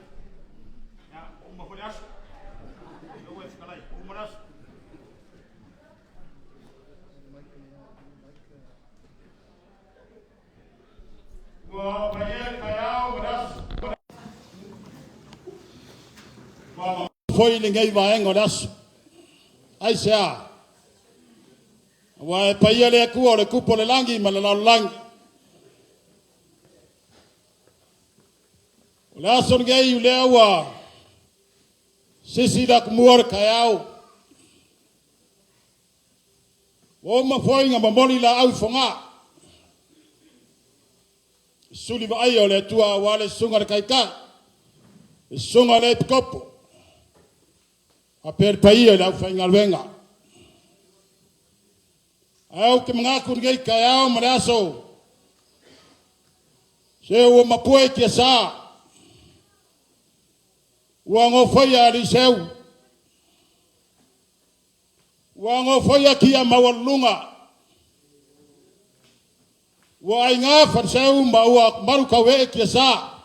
Ia, uma foi le aso. Lau e fetalai, uma le aso. Ua paia le taeao ma le aso. Ua foi lenei vaega o le aso. Aisea? Aua e paia le Atua o le tupu o le lagi ma le lalolagi. O le aso lenei o lea ua sisi le atumua o le taeao. Ua uma foi na momoli laau i Fogaa. Suli vaaia o le Atua aua le susuga i le Taitai, le susuga i le Epikopo, faapea le paia i le aufaigaluega. Ae ou te manatu i lenei taeao ma le aso, se ua mapue i tiasa, ua nofoia alii seu, ua nofoia tia maualuluga, ua aiga faleseu ma ua malu tauee tiasa.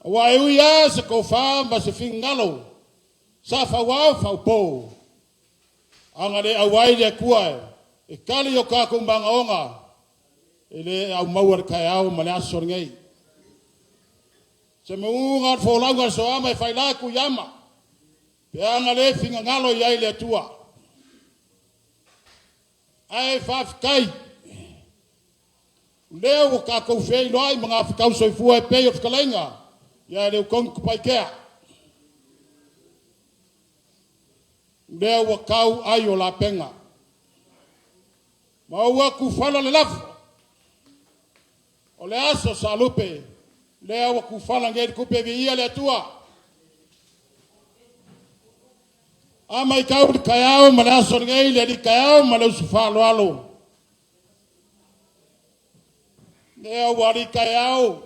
Aua e ui lava se tofa ma se finagalo sa fauao faupo, aga le auai le Atua e tali o tatou manaoga, e le aumaua le taeao ma le aso lenei. Se mauga o le folauga a le soama e faila Tuiama, pe aga le finagalo i ai le Atua. Ae faafetai, lea ua tatou feiloai ma gafetau soifua e pei o le fetalaiga ia Leutogi Tupaitea. Lea ua tau ai o lapega. Ma ua tufala le lafo. O le aso salupe, lea ua tufala nei le tupe viia le Atua. A mai tau le taeao ma le aso lenei, le alii taeao ma le usu faaaloalo. Lea ua alii taeao,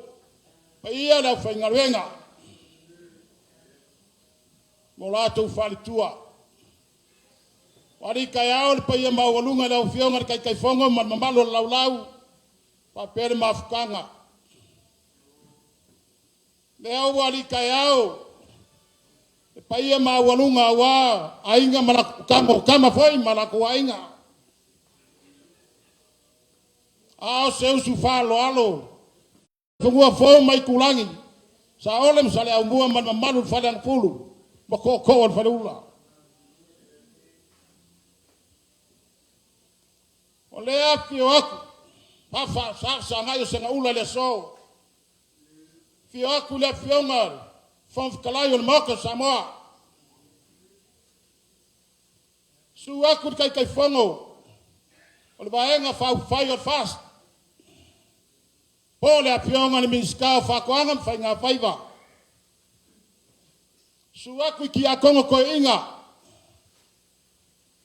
paia le aufaigaluega mo latou faletua. Ua alii taeao le paia maualuga i lau Afioga i le Taitaifono ma le mamalu o le laulau, faapea le mafutaga. Lea ua alii taeao le paia maualuga aua aiga ma latou tama, o tama foi ma latou aiga. A o se usu faaaloalo, fanua fou mai itulagi, Saole ma Saleaaumua ma le mamalu i le Faleagafulu ma tootoo o le Faleula. O lea afio atu, faafesagaai o Segaula i le aso. Afio atu le Afioga i le Fofoga Fetalai o le Maota o Samoa. Susu atu le Taitaifono o le Vaega Faaupufai o le FAST, po o le Afioga i le Minisita o Faatoaga ma Faiga Faiva. Susu atu i Tiakono Toeaina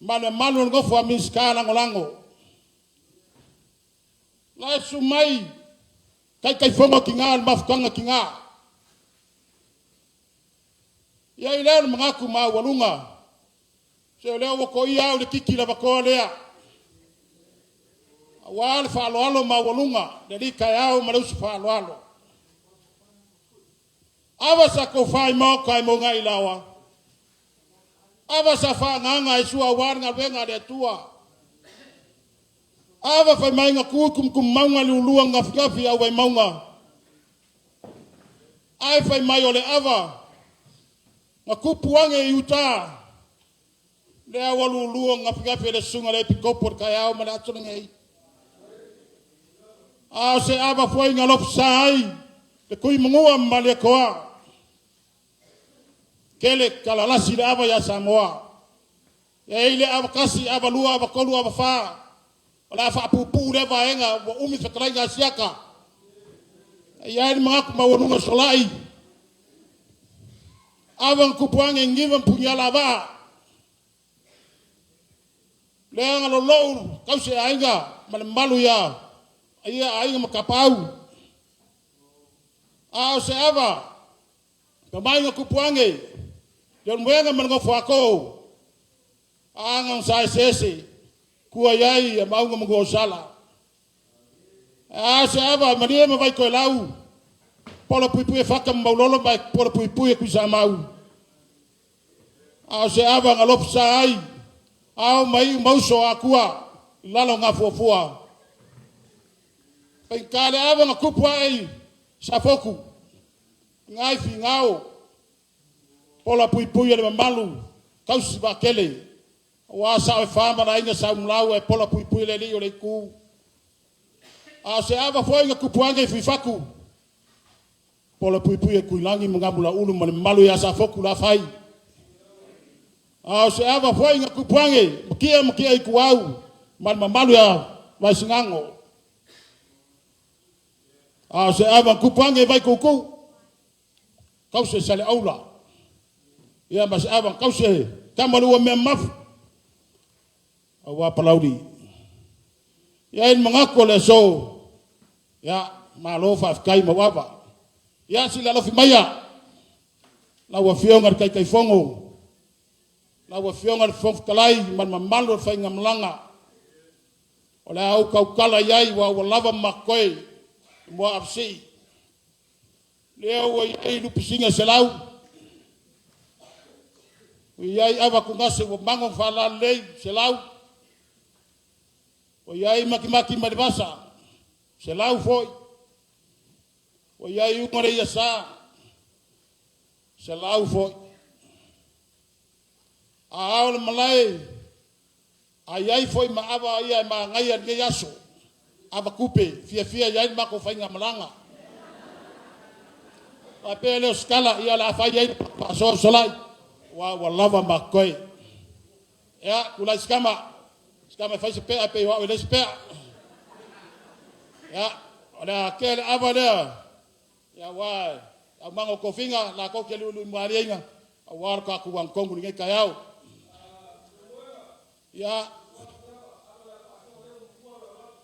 ma le mamalu o le nofo a Minisita Lagolago. La e susu mai Taitaifono Tina o le Mafutaga Tina. Ia i lea o le manatu maualuga, se o lea ua toia au le titi lavatoa lea. Aua le faaaloalo maualuga, le alii taeao ma le usu faaaloalo. Ava sa tofa i maoka e mogai laoa. Ava sa faagaga e sua aua le galuega a le Atua. Ava fai mai na tu kumukumauga le ulua gafigafi au vai mauga. Ae fai mai o le ava na tupu age i uta. Lea ua lulua gafigafi e le susuga le epikopo le taeao ma le aso lenei. A o se ava foi na alofisa ai le tui manua ma Malietoa. Kele talalasi le ava ia Samoa. E ai le ava kasi, ava lua, ava tolu, ava fa. O le a faapuupuu lea vaega ua umi fetalaiga a siaka. E i ai le manatu maualuga o solai. Ava na tupu age niva ma puniala a vaa. Lea na lolou tausi e aiga ma le mamalu ia ia aiga ma tapaau. A o se ava tamai na tupu age le muega ma le nofo a too aga sa eseese tua i ai ia mauga ma Nuuausala. A se ava malie ma vai toelau pola puipui e fata ma maulolo ma pola puipui e Tuisamau. A o se ava na lofu sa ai ao mai mauso atua i lalo o gafuafua. Faigata le ava na tupu ae i Safotu, nai Finao, pola puipui e le mamalu, tausi vaatele, aua sao e fa ma le aiga Saumulau e pola puipui le alii o le itu. A o se ava foi na tupu age i Fuifatu, pola puipui e Tuilagi ma Gamulaulu ma le mamalu ia Safotu la fai. A o se ava foi na tupu age, matia matia i tuau, ma le mamalu ia Vaisigano. A o se ava na tupu age i Vaituutuu, tausi e Saleaula. Ia ma se ava tausi e Tamalua mea mafu, aua Palauli. Ia ai le manatu o le aso, ia, malo faafetai mauava. Ia sila alofi maia, lau Afioga i le Taitaifono, lau Afioga i le Fofoga Fetalai ma le mamalu o le faigamalaga. O le a ou tautala i ai ua lava ma totoe mo avesii. Lea ua i ai lupisiga 100, ua i ai ava tugase ua mago ma faalalelei 100, ua i ai matimati mai le vasa 100 foi, ua i ai uga le iasa 100 foi. A ao le malae, a i ai foi ma ava ia e magaia i lenei aso, ava tupe, fiafia i ai le matou faigamalaga. Faapea lea o se tala, ia o le a fai ai le faasoa solai, ua lava ma totoe. Ia, tulai si tama, si tama e fai se pea pe o au e leai se pea. Ia, o le a tea le ava lea, ia aua aumaga o tofiga, latou te luilui malie aua lo tatou agatonu i lenei taeao. Ia,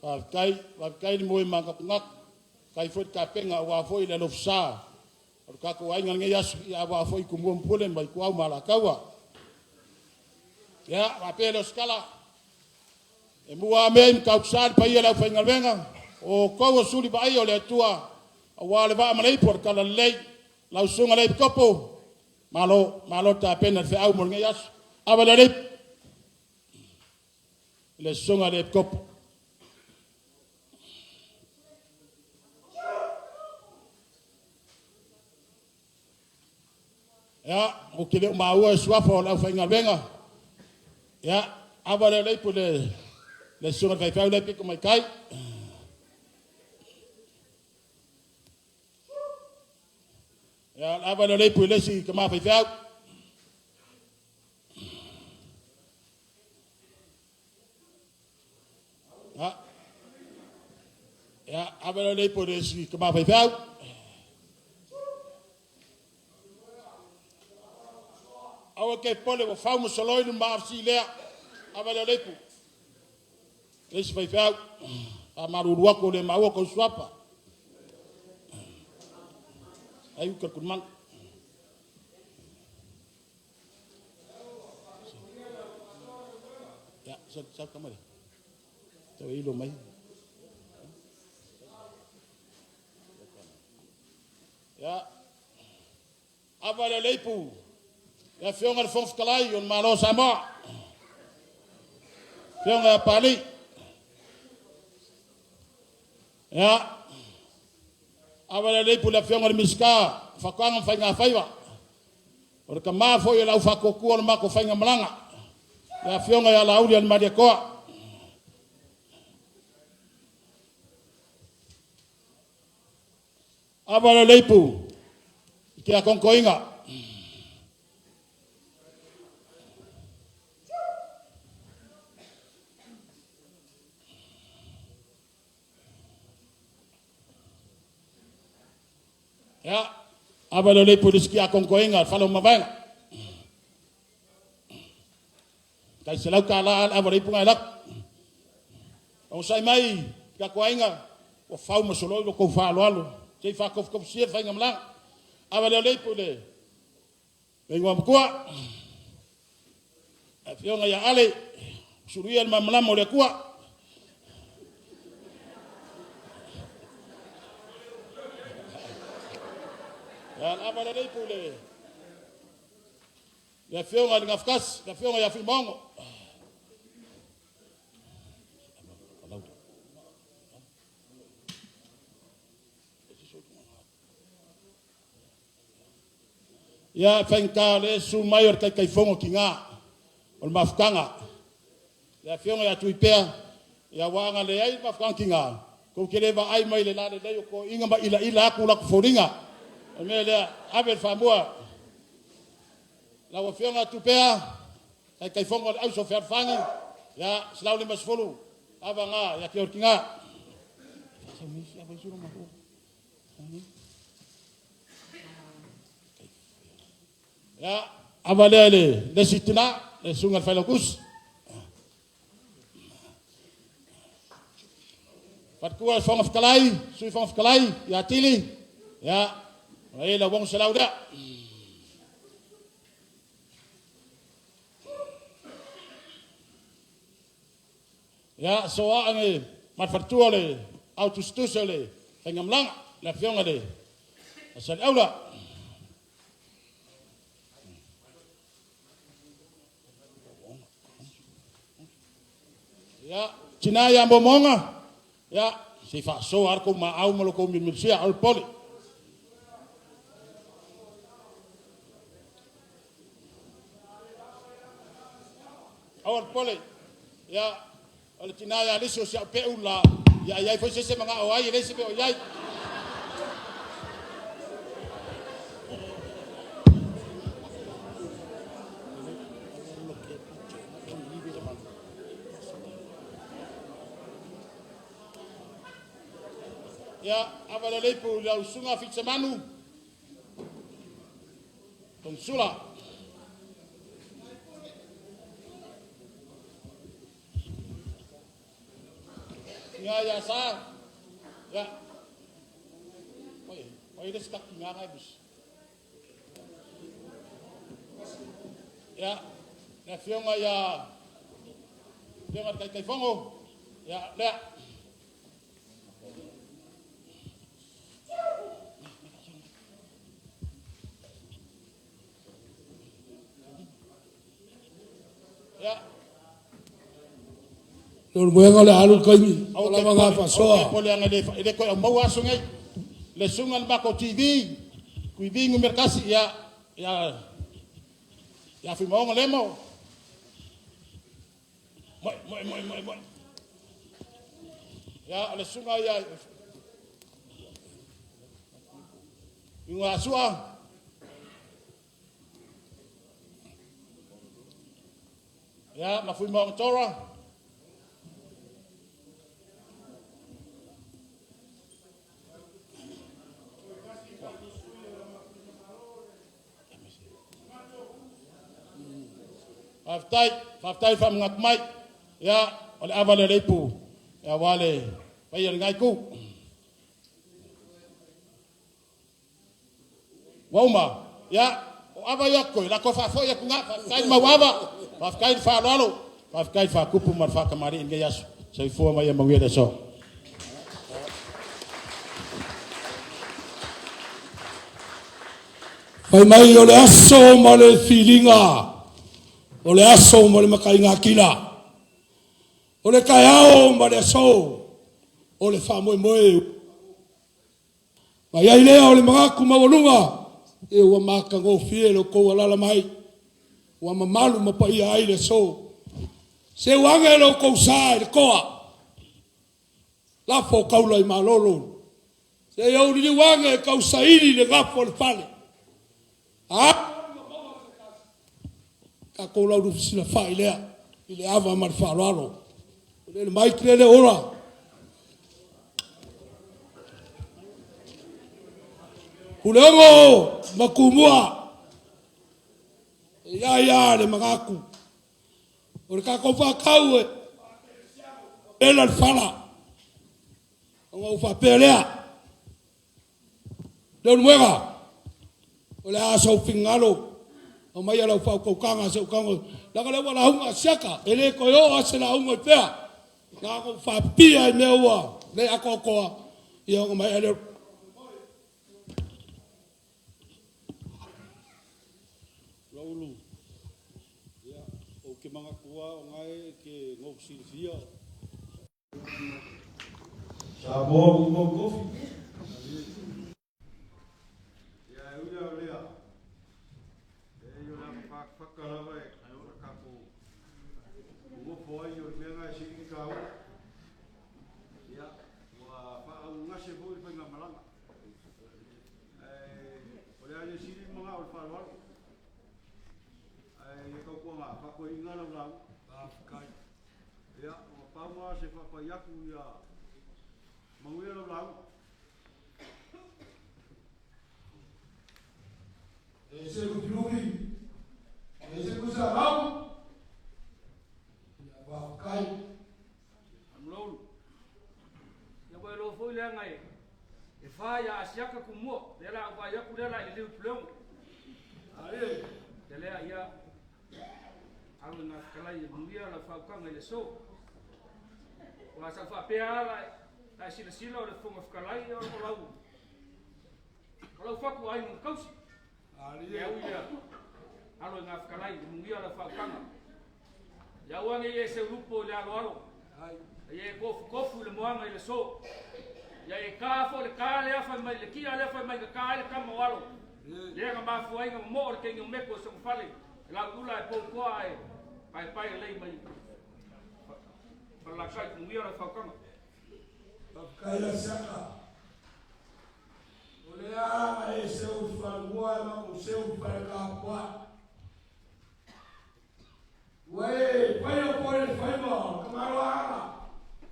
faafetai, faafetai le moe manatunatu, faafetai foi le tapena aua foi le alofisa o le tatou aiga i lenei aso, ia aua foi Tumua ma Pule ma Ituau ma Alataua. Ia, faapea lea o se tala, e mua mea i Matautusa le paia o le aufaigaluega, o outou o suli vaaia o le Atua, aua le vaa ma le ipu o le talalelei, lau susuga i le Epikopo, malo, malo tapena le feau mo lenei aso. Ava le ipu, le susuga i le Epikopo. Ia, ou te le o maua e suafa o le aufaigaluega. Ia, ava le ipu le susuga i le faifeau lea e pito mai tai. Ia, ava le ipu i le isi tama faifeau. Ia, ava le ipu i le isi tama faifeau. Aua ke pole ua fau ma soloi le maafsi lea. Ava le ipu. Le isi faifeau. A malulu atu le maua kou suafa. Ai uka kulumanu. Ya, sa kamari. Tau ilo mai. Ya. Ava le ipu. Le Afioga i le Fofoga Fetalai o le Malo o Samoa. Afioga ia Pali. Ya. Ava le ipu le Afioga i le Minisita o Faatoaga ma Faiga Faiva. O le tama foi o le aufaatuatua o le matou faigamalaga. Le Afioga ia Lauli Malietoa. Ava le ipu i te akontoiga. Ia, ava le leipu i le isi tiakono toeaina, le fale o mavaega. Tai $100 le ava o le ipu na e alu atu. Onosai mai tatou aiga, ua fau ma soloi lo outou faaaloalo, se i faatofutofusia le faigamalaga. Ava lea o le ipu i le igoa matua, le afioga ia Ale, suluia le malamalama o le Atua. Ia, le ava lea o le ipu i le afioga i le Gafatasi, le afioga ia Fuimaono. Ia, e faigata o lea e susu mai o le Taitaifono Tina o le Mafutaga, le afioga ia Tuipea, ia aua ana leai le Mafutaga Tina, tou te le vaai mai i le lalelei o toeaiina ma ilaila atu latou foliga. O le mea lea, ave le faamua lau Afioga Tupea, Taitaifono o le Auso Fealofani, ia, 150, ava na ia te oe le tina. Ia, ava lea i le isi tina, le susuga i le Failautusi. Faletua le Fofoga Fetalai, Sui Fofoga Fetalai ia Tili, ia, ua i ai lau 600 lea. Ia, soa ane ma le faletua o le au tusitusi o le faigamalaga, le afioga i le Saleaula. Ia, tina ia Momoga, ia, se i faasoa lava le tou maau ma lo outou milimilisia, aua le popole. Aua le popole. Ia, o le tina ia Alisi o si au peu la, ia i ai foi se isi e manao ai, e leai se mea o i ai. Ia, ava le leipu i lau susuga Fitisemanu, Togisula. Tina ia Sa, ia, oi, oi le isi tatou tina na e musi. Ia, le afioga ia, afioga i le Taitaifono, ia, lea. Ia, Leulumoega o le a alu le taimi, ua lava na faasoa. Aua te popole leaga e le toe aumaua aso nei. Le susuga i le matou TV, TV numera 1, ia, ia, ia Fuimaono Lemo. Moi, moi, moi, moi, moi. Ia, o le susuga ia Iuga Sua. Ia, ma Fuimaono Tora. Faafetai, faafetai le faamanatu mai. Ia, o le ava lea o le ipu, aua le paia o lena itu. Ua uma? Ia, o ava ia totoe, o le a toe faafoi atu i ina. Faafetai le mauava, faafetai le faaaloalo, faafetai le faatupu ma le faatamalii i lenei aso. Soifua ma ia manuia le aso. Fai mai o le aso ma le filiga, o le aso ma le mataigatila, o le taeao ma le aso, o le faamoemoe. Ma i ai lea o le manatu maualuga, e ua matagofie lo outou alaala mai, ua mamalu ma paia ai le aso. Seu age lo outou sa i le toa, lafo taula i malolo, se i ou liliu age e tausaili le gafa o le fale. A tatou laulufisilafai lea i le ava ma le faaaloalo. O le mai lele ola. Puleogo ma Tumua. E ia ia le magaku. O le tatou faatau e ela le fala. Ona ou faapea lea, Leulumoega, o le a sou finagalo, aumaia lau faautautaga se i ou tago, leaga o lea ua lauga Asiata, e le toe oo lava se lauga i fea, na ona ou faapipii lava i mea ua le atoatoa, ia ona maea lea o le Laulu, ia, ou te manatua o na e te nou silafia. Samoa ua mau tofi. Ia, e ui lea o lea, e o le afa faka lava e o le tatou nofo ai o le mea na e sili ona taua. Ia, ua faaugase foi le faigamalaga. Ae o le a le sili manao i le faaaloalo. Ae ia tautuana faatoeaiina lau lauga. Faafetai. Ia, ua pau lava se faapai atu ia manuia lau lauga. E se lufilufi, e se kuisamau, ia faafetai. Amulaulu. Ia ua iloa foi leaga e e fa ia Asiata Tumua, lea la au vaai atu lea la i le liu i Puleogo. Ia lea ia alo i gafetalai e manuia lau faautaga i le aso. Aua sa ou faapea lava la la e silasila o le Fofoga Fetalai o lau o lau fatu aiga na tausi. Ia ui lea alo i gafetalai e manuia lau faautaga. Ia aua ne i e seulupo i le aloalo, a ia e tofutofu i le moana i le aso. Ia e ta foi le ta lea fai mai, le kia lea fai mai na ta ai le tama o Alo, lea na mafua ai na momoo le teine o Meko i Sogafale, e lauiula e poutoa ae paepae lelei mai Falelatai. Manuia lau faautaga. Faafetai Asiata. O lea na e seu i falelua e matou seu i faletapuai. Ua e faia foi le faiva o le tamaloaaga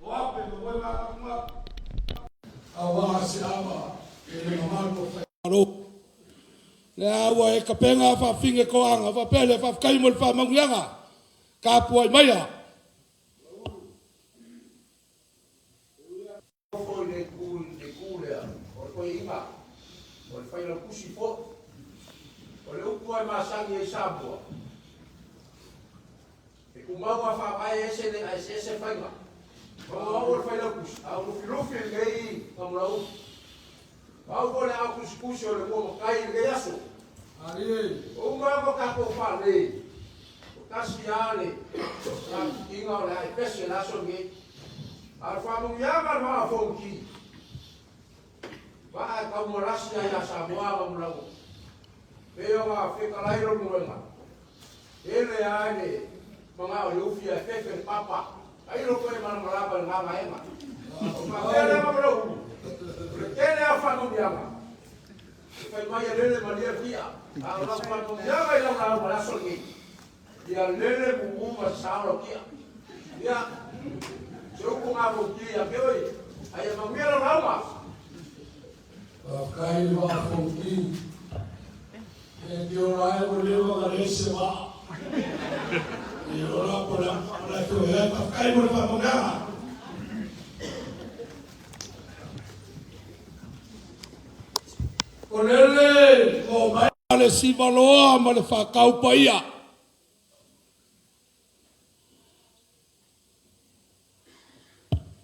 o Ape ma Moemagatumapu. Aua se ava e le mamalu o Faimalo. Lea ua e tapena faafine toaga faapea lea faafetai mo le faamanuiaga tapuai maia. Nofo i le itu i le itu lea o le toeaina, o le failautusi foi. O le upu lava e masani ai Samoa, e tumau lava faavae ese le ae eseese faiga. Maua o le failautusi, a o lufilufi lenei Kamulaulu. Pau foi le ao tusitusi o le ua matai i lenei aso. O uma lava o tatou faalelei, o tasi lava le taputiga o le a epese le aso lenei. A o le faamanuiaga o le vaa o Fonoti, vaa e taumalasi ai ia Samoa ma Mulaua. Pei ona fetalai Leulumoega, tele lava i le manao i le ufi ae fefe le papa. Tailo toe malamalama i lena vaega. O faapea lea Mamalaulu, o le tele lava o faamanuiaga, e fai mai e lele malie le tia, a o lau faamanuiaga i lau lauga i le aso lenei, ia lele mumu ma sasao lau tia. Ia, se upu na fautia ia te oe, a ia manuia lau lauga. Faafetai le vaa Fonoti. E te ola ai ua leva ona leai se vaa. E ola po o le a le feoai ai. Faafetai mo le faamanuiaga. O lele ua omai le Sivaloa ma le Faatau Paia.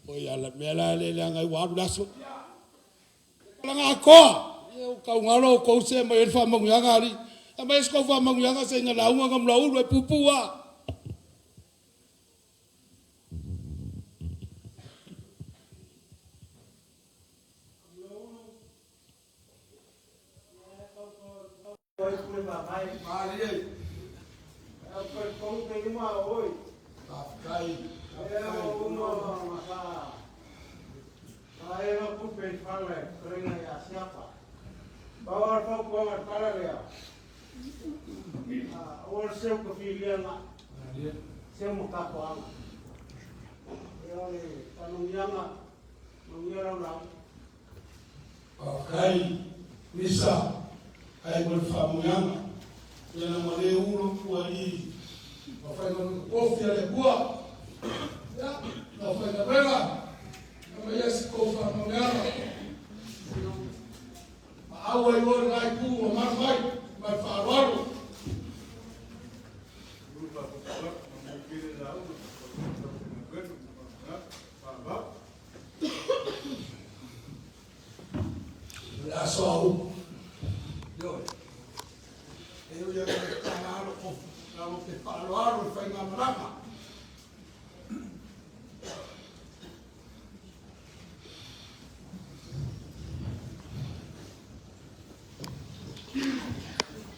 Oi ala mea la le leaga ai ua alu le aso. Laga atoa. Ia ua taugalo outou se aumai ai le faamanuiaga alii. Aumai ai se tou faamanuiaga se i na lauga na mulaulu e puupuu lava. Oi pule mamae. Malie. Au talitonu pe lima o oi. Faafetai. Lea ua uma ona sa saena tupe i fale fetalaiga ia Siata. Pau lava le fautuaga i le tala lea, aua le seu ka filiaga, seu ma tapuaaga. Ia o le faamanuiaga, manuia lau lauga. Faafetai. Misa ai mo le faamanuiaga. Ia na ua le ulo ua i ma faigaluega tofi a le Atua. Ia, le aufaigaluega, aumaia si tou faamanuiaga. Maau ai loa lena itu ua malu mai ma le faaaloalo. O le aso a upu. Ioe. E ui atu i tala alo o lalo te faaaloalo i faigamalaga.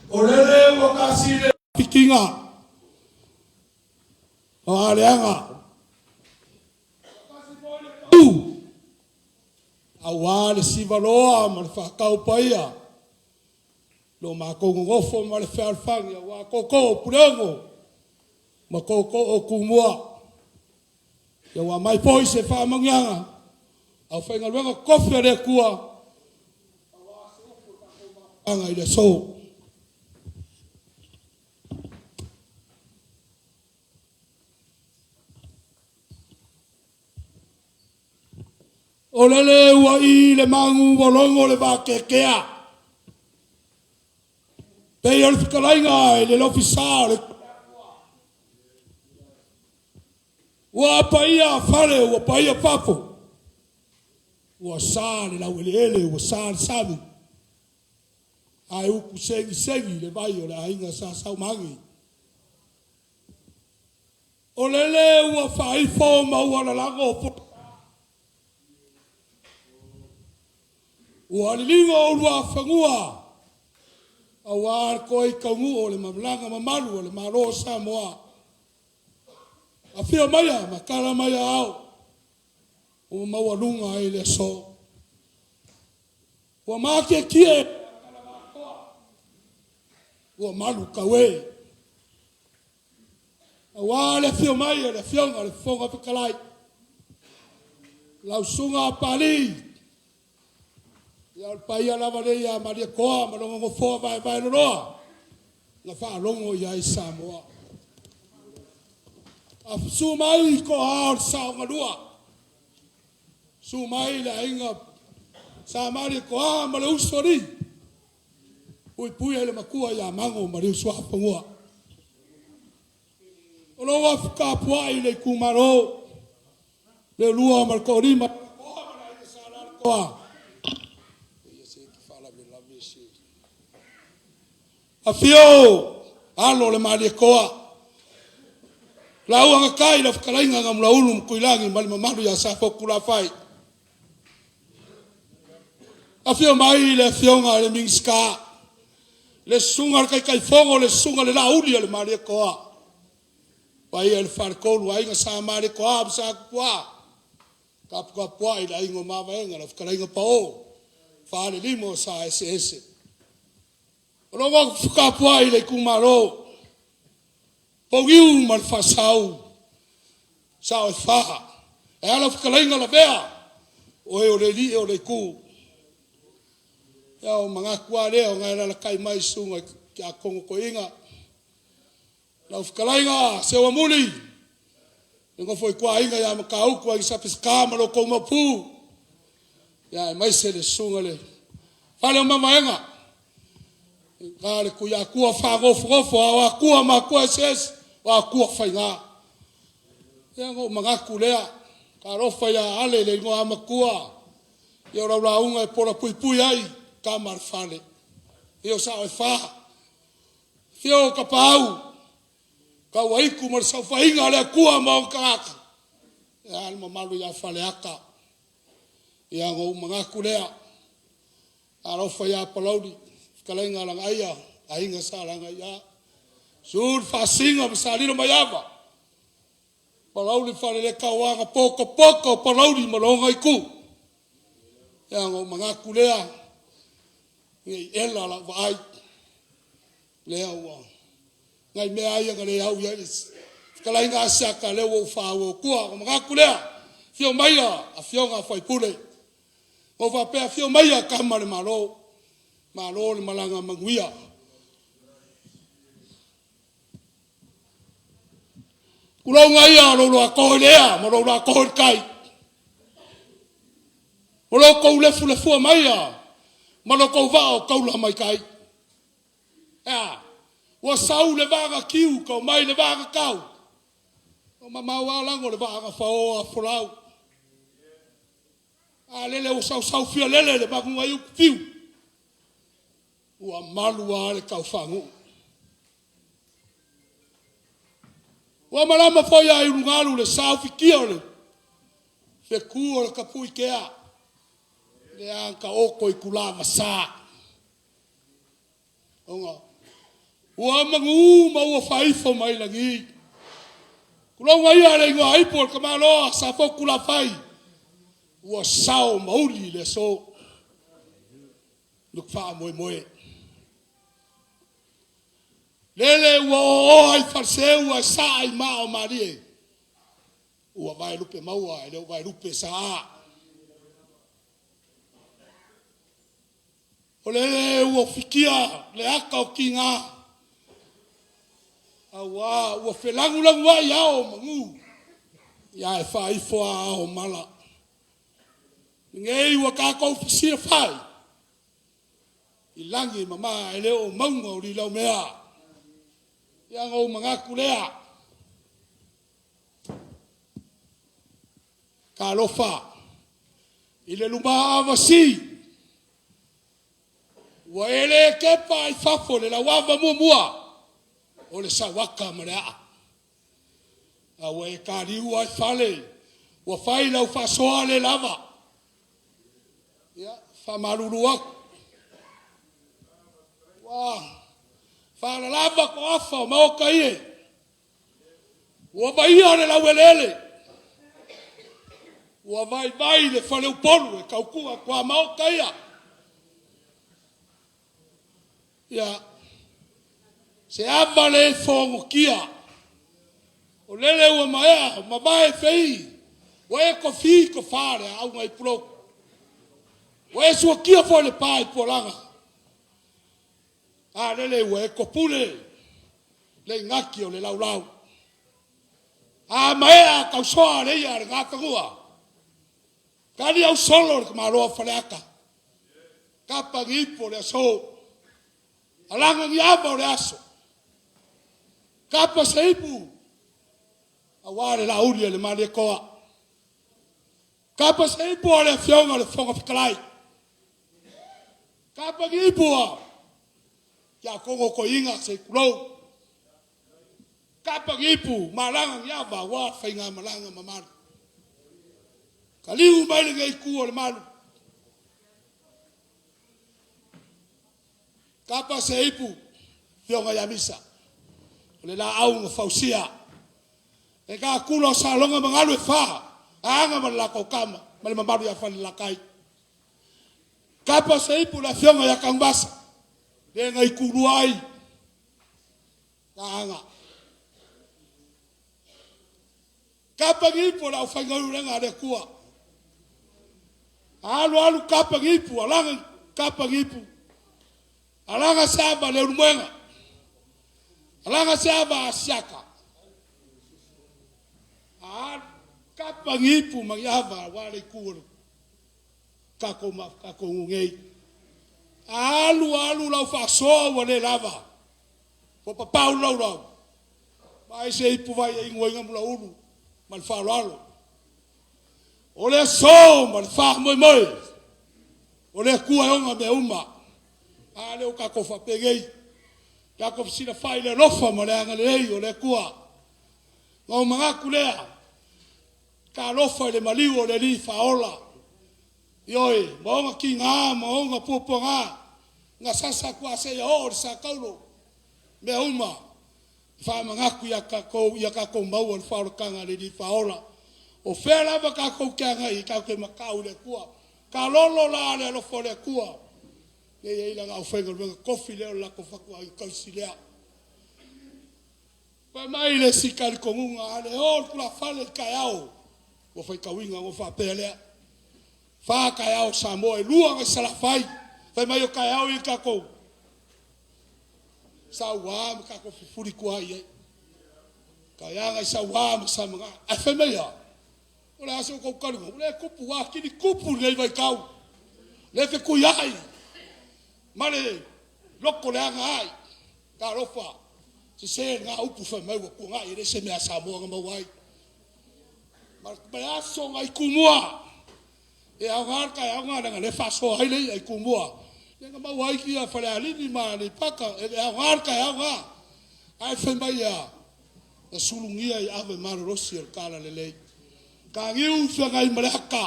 O lele ua tasi le fikiga o aleaga. Aua le sivaloa ma le faataupaia lo matou nonofo ma le fealofani aua tootoo o Puleono ma tootoo o Tumua. Ia ua aumai foi se faamanuiaga aufaigaluega totofi a le Atua aua se upu a le tatou mafutaga i le aso. O lele ua i le magu ua logo le vateatea, pei o le fetalaiga i le lofisa o le Ua paia fale ua paia fafo, ua sa le laueleele ua sa le sami, ae utu segisegi le vai o le aiga Sa Saumani. O lele ua faaifo ma ua lalago folasa, ua liligo uluafanua aua le toei taunuu o le malaga mamalu a le Malo o Samoa. Afio maia ma tala mai aao ua maualuga ai le aso. Ua matietie ua malu taue. Aua le afio mai o le Afioga i le Fofoga Fetalai, lau Susuga Papalii, ia o le paia lava lea ia Malietoa ma lona nofoa vaevaeloloa na faalogo i ai Samoa. Susu mai toa o le Saogalua, susu mai le aiga Sa Malietoa ma le Usoalii, puipuia le matua ia Mago ma le uso a fanua. O lou afu tapuai i le itumalo, Leolua ma le Toalima, Toa ma le Aiga Sa Alaalatoa. Afio alo o le Malietoa, Laua na tai lau fetalaiga Namulauulu ma Tuilagi ma le mamalu ia Safotulafai. Afio mai le afioga i le Minisita, le susuga i le Taitaifono, le susuga i le Laauli a le Malietoa, paia i le Faletolu, Aiga Sa Malietoa ma Sa Tupua, taputapuai le aiga o Mavaega, lau fetalaiga Pao, Falelima o Sa Eseese. O lo o tapuai le itumalo, Pouliu ma le Faasau, sao e fa, e ala fetalaiga Lavea, o oe o le alii o le itu. Ia o manatu lava lea o na e alalatai mai susuga i tiakono toeaina. Lau fetalaiga Seuamuli, le nofo a ituaiga ia Matautu Aiga Sa Peseta ma lo outou Maopu, ia aemaise le susuga i le Fale o Mavaega, le Tuiatua faanofonofo a o atua ma atua eseese, o atua faiga. Ia ona ou manatu lea, talofa ia Ale le Igoamatua, ia o lau lauga e polapuipui ai tama a le fale. Ia o sao e fa, afio Tapaau, Tauaitu ma le saofaiga a le Atua ma ona tagata, ae a le mamalu ia Faleata. Ia ona ou manatu lea, talofa ia Palauli, fetalaiga Lagaaia, aiga Sa Lagaaia, susu le Faasisina ma Salilomaiava, Palauli le Faleletaua na potopoto Palauli ma lona itu. Ia ona ou manatu lea, ne i ela lau vaai, lea ua nai mea lava ia na le au i ai le fetalaiga Asiata, lea ua ou faaauau atua. Ona manatu lea, afio maia afioga a sui usufono. Ona ou faapea, afio maia Tama a le Malo. Malo le malaga manuia. Tulou ia o lou loa i le ea ma lou loa i le tai. O lo outou lefulefua maia ma lo outou vaa o taula mai tai. E a? Ua sau le vaa na tiu tau mai le vaa na tau. Ua mamao lava lago o le vaa na faoa folau. A lele ua sausau fialele le manuga i Utufiu, ua malu lava le taufaanuu. Ua malama foi a i ulugalu le saofitia o le fetu o le Tapuitea, lea na taoto i tulavasa. Ona ua manu ma ua faaifo mai lagi. Tulouna ia le igoaipu o le tamaloa Safotulafai, ua sao ma uli le aso. Le faamoemoe. Lele ua oaoa i faleseu ae saa i maa o malie, ua vaelupe maua e le o vaelupe saa. O lele ua fikia le ata o tiga, aua ua felagulaguai ao o manu, ae faaifo lava ao o mala. Lenei ua tatou fesilafai i lagi e mama ae le o mauga o lilaumea. Ia ona ou manatu lea, talofa i le lumaavasi ua e le tepa i fafo i le lauava muamua o le sauata ma le aa, a ua e taliu lava i fale ua fai lau faasoa le lava. Ia, e faamalulu atu, ua falalava toafa o Maota e, ua vaaia le laueleele, ua vaivai le faleupolu e tautua tuamaota ia. Ia, se ava le fogotia, o lele ua maea mavae fei, ua e tofi tofa le aau nai Pulotu, ua e suatia foi le pa i Pualaga, a lele ua e topule le igati o le laulau. A maea tausoa le ia a le Nafanua, taliausolo le tamaloa Faleata, tapa ni ipu o le aso, alaga ni ava o le aso, tapa se ipu aua le Lauli a le Malietoa, tapa se ipu o le Afioga i le Fofoga Fetalai, tapa ni ipu a Tiakono Toeaina se i tulou, tapa ni ipu ma alaga ni ava aua le faigamalaga mamalu. Taliu mai lenei itu o le malu, tapa se ipu Afioga ia Misa, o le laau na fausia e taatula o Saloga ma Galuefa, Aana ma le latou Tama ma le mamalu ia Falelatai. Tapa se ipu i le afioga ia Tanuvasa, le na itulua ai Aana. Tapa ni ipu o le aufaigaluega a le Atua. Alu alu tapa ni ipu, alaga tapa ni ipu, alaga se ava Leulumoega, alaga se ava Asiata, tapa ni ipu ma ni ava aua le itu o le tatou nuu nei. Alu alu lau faasoa ua le lava, ua papau le laulau, vaai se ipu vai e inu ai Namulauulu ma le faaaloalo. O le aso ma le faamoemoe, o le Atua e ona mea uma. A lea ua tatou faapenei, tatou fesilafai i le alofa ma le agalelei o le Atua. Ona ou manatu lea, talofa i le maliu o le Alii Faaola, ioe, ma ona tiga ma ona puapuaga, na sasa atu lava seia oo i le sa taulo, mea uma e faamanatu ia tatou, ia tatou maua le faaolataga a le Alii Faaola. O fea lava tatou te agai i ai, tatou te matau i le Atua. Taalolo la le alofa o le Atua, lea e i ai lana aufaigaluega totofi lea o le latou fatuaiga tausii lea. Fai mai le isi talitonuga, a le o i le tulafale i le taeao, ua faitauina ona faapea lea, e fa taeao o Samoa, e lua na i Salafai. Fai mai o kaeao i kākou. Sauā ma kākou fufuli kua ai ai. Kaiaga i sauā ma samaga. Ae fai mai a, o le a se kou kaluga, o le kupu a kini kupu nei vai kau. Le fe kui ai. Ma le loko le aga ai. Talofa. Se se ngā upu fai mai ua kua ngai e le se mea Samoa nga mau ai. Ma le aso ngai kumua. E au ngā kai au ngā nga le faso ai le ai kumua. Le nga mau ai ki a fale alini ma le paka e au ngā kai au ngā. Ai fai mai a na sulungia i ave malolosi o le kala lelei. Ka ngiu whiangai ma le haka.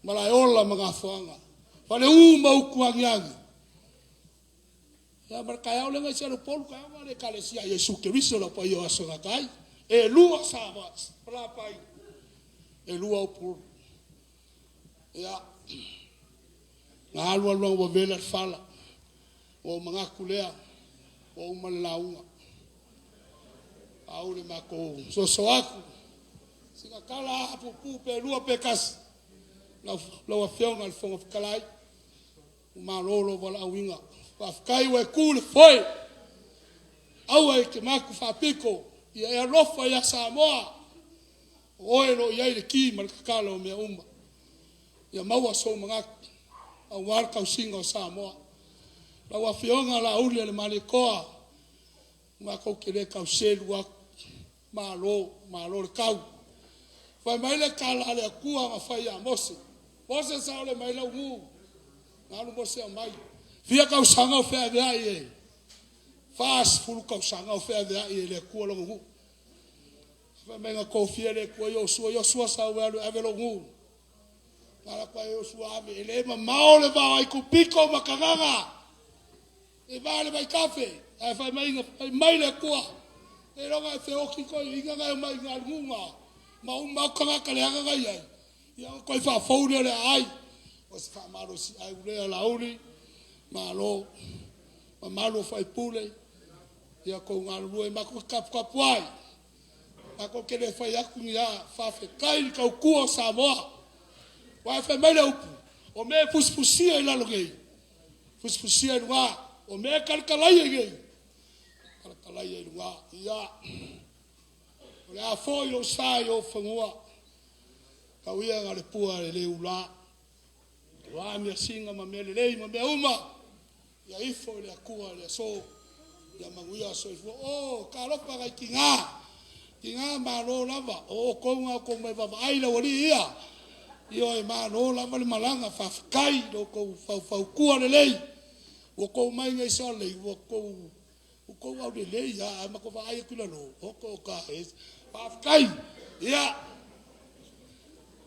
Ma la ola ma ngā whanga. Fale u ma uku angi angi. Ia ma kai au lenga se polu kai au le kale sia Yesu Kristo la pa yo aso kai. E lua sa va pala pai. E lua upu. Ia ngā alu alu ua vela le fala. O mangaku lea. O uma le launga. Au le mako soso aku. Sika kala apu pu pe lua pe kasi. Lau afioga le Fofoga Fetalai. Malolo wala auinga. Whawhikai ua e ku le foe. Aua e ke maku whapiko. Ia e alofa ia Samoa. Oe lo iai le ki ma le kakala o mea uma. Ia maua sou mangaku. Au wal kausinga o Samoa. Lau afioga la uli le malikoa. Ngā ke le kau selu aku. Malo, malo le kau. Whai mai le kala le akua nga whai a Mose. Mose sa ole mai lau ngu. Ngalu Mose au mai. Fia kau sanga o whea vea i e. Fas fulu kau sanga o whea vea i e le akua longo ngu. Whai mai nga kofia le akua Yosua. Yosua sa ue alu ave lo ngu. Ngala kwa Yosua ave. E le ma mao le vao ai kupiko makanganga. E vā le vai kafe. Ai whai mai nga whai mai le akua. E ronga e whioki koe inga ngai mai ngā ngunga. Ma uma kanga ka le anga ngai ai. Ia koe wha le ai. O se wha maro si ai ulea la uli. Malo. Ma malo whai pule. Ia ko ngā rue ma ko kapu kapu ai. Ma ko ke le whai aku ni a whawhe kai ni kau kua o Samoa. Wa whai mai le upu. O me fusifusia i lalo ngei. Fusifusia i lunga. O me kalakalai e ngei. Kalakalai e lunga. Ia. O le a foi o sa i o whangua. Kau ia ngā le pua le le ula. Wa mea singa ma mea lelei ma mea uma. Ia ifo le akua le aso. Ia manguia aso ifo. O, ka alofa ngai ki ngā. Ki ngā malo lava. O kou ngā kou mai vava ai la wali ia. Io e malo lava le malanga whawhakai lo kou whawhaukua lelei. Ua kou mai ngai sa lei. Ua kou kou au lelei ia. Ai mako wa ai kula lo. Hoko ka es. Whawhakai. Ia.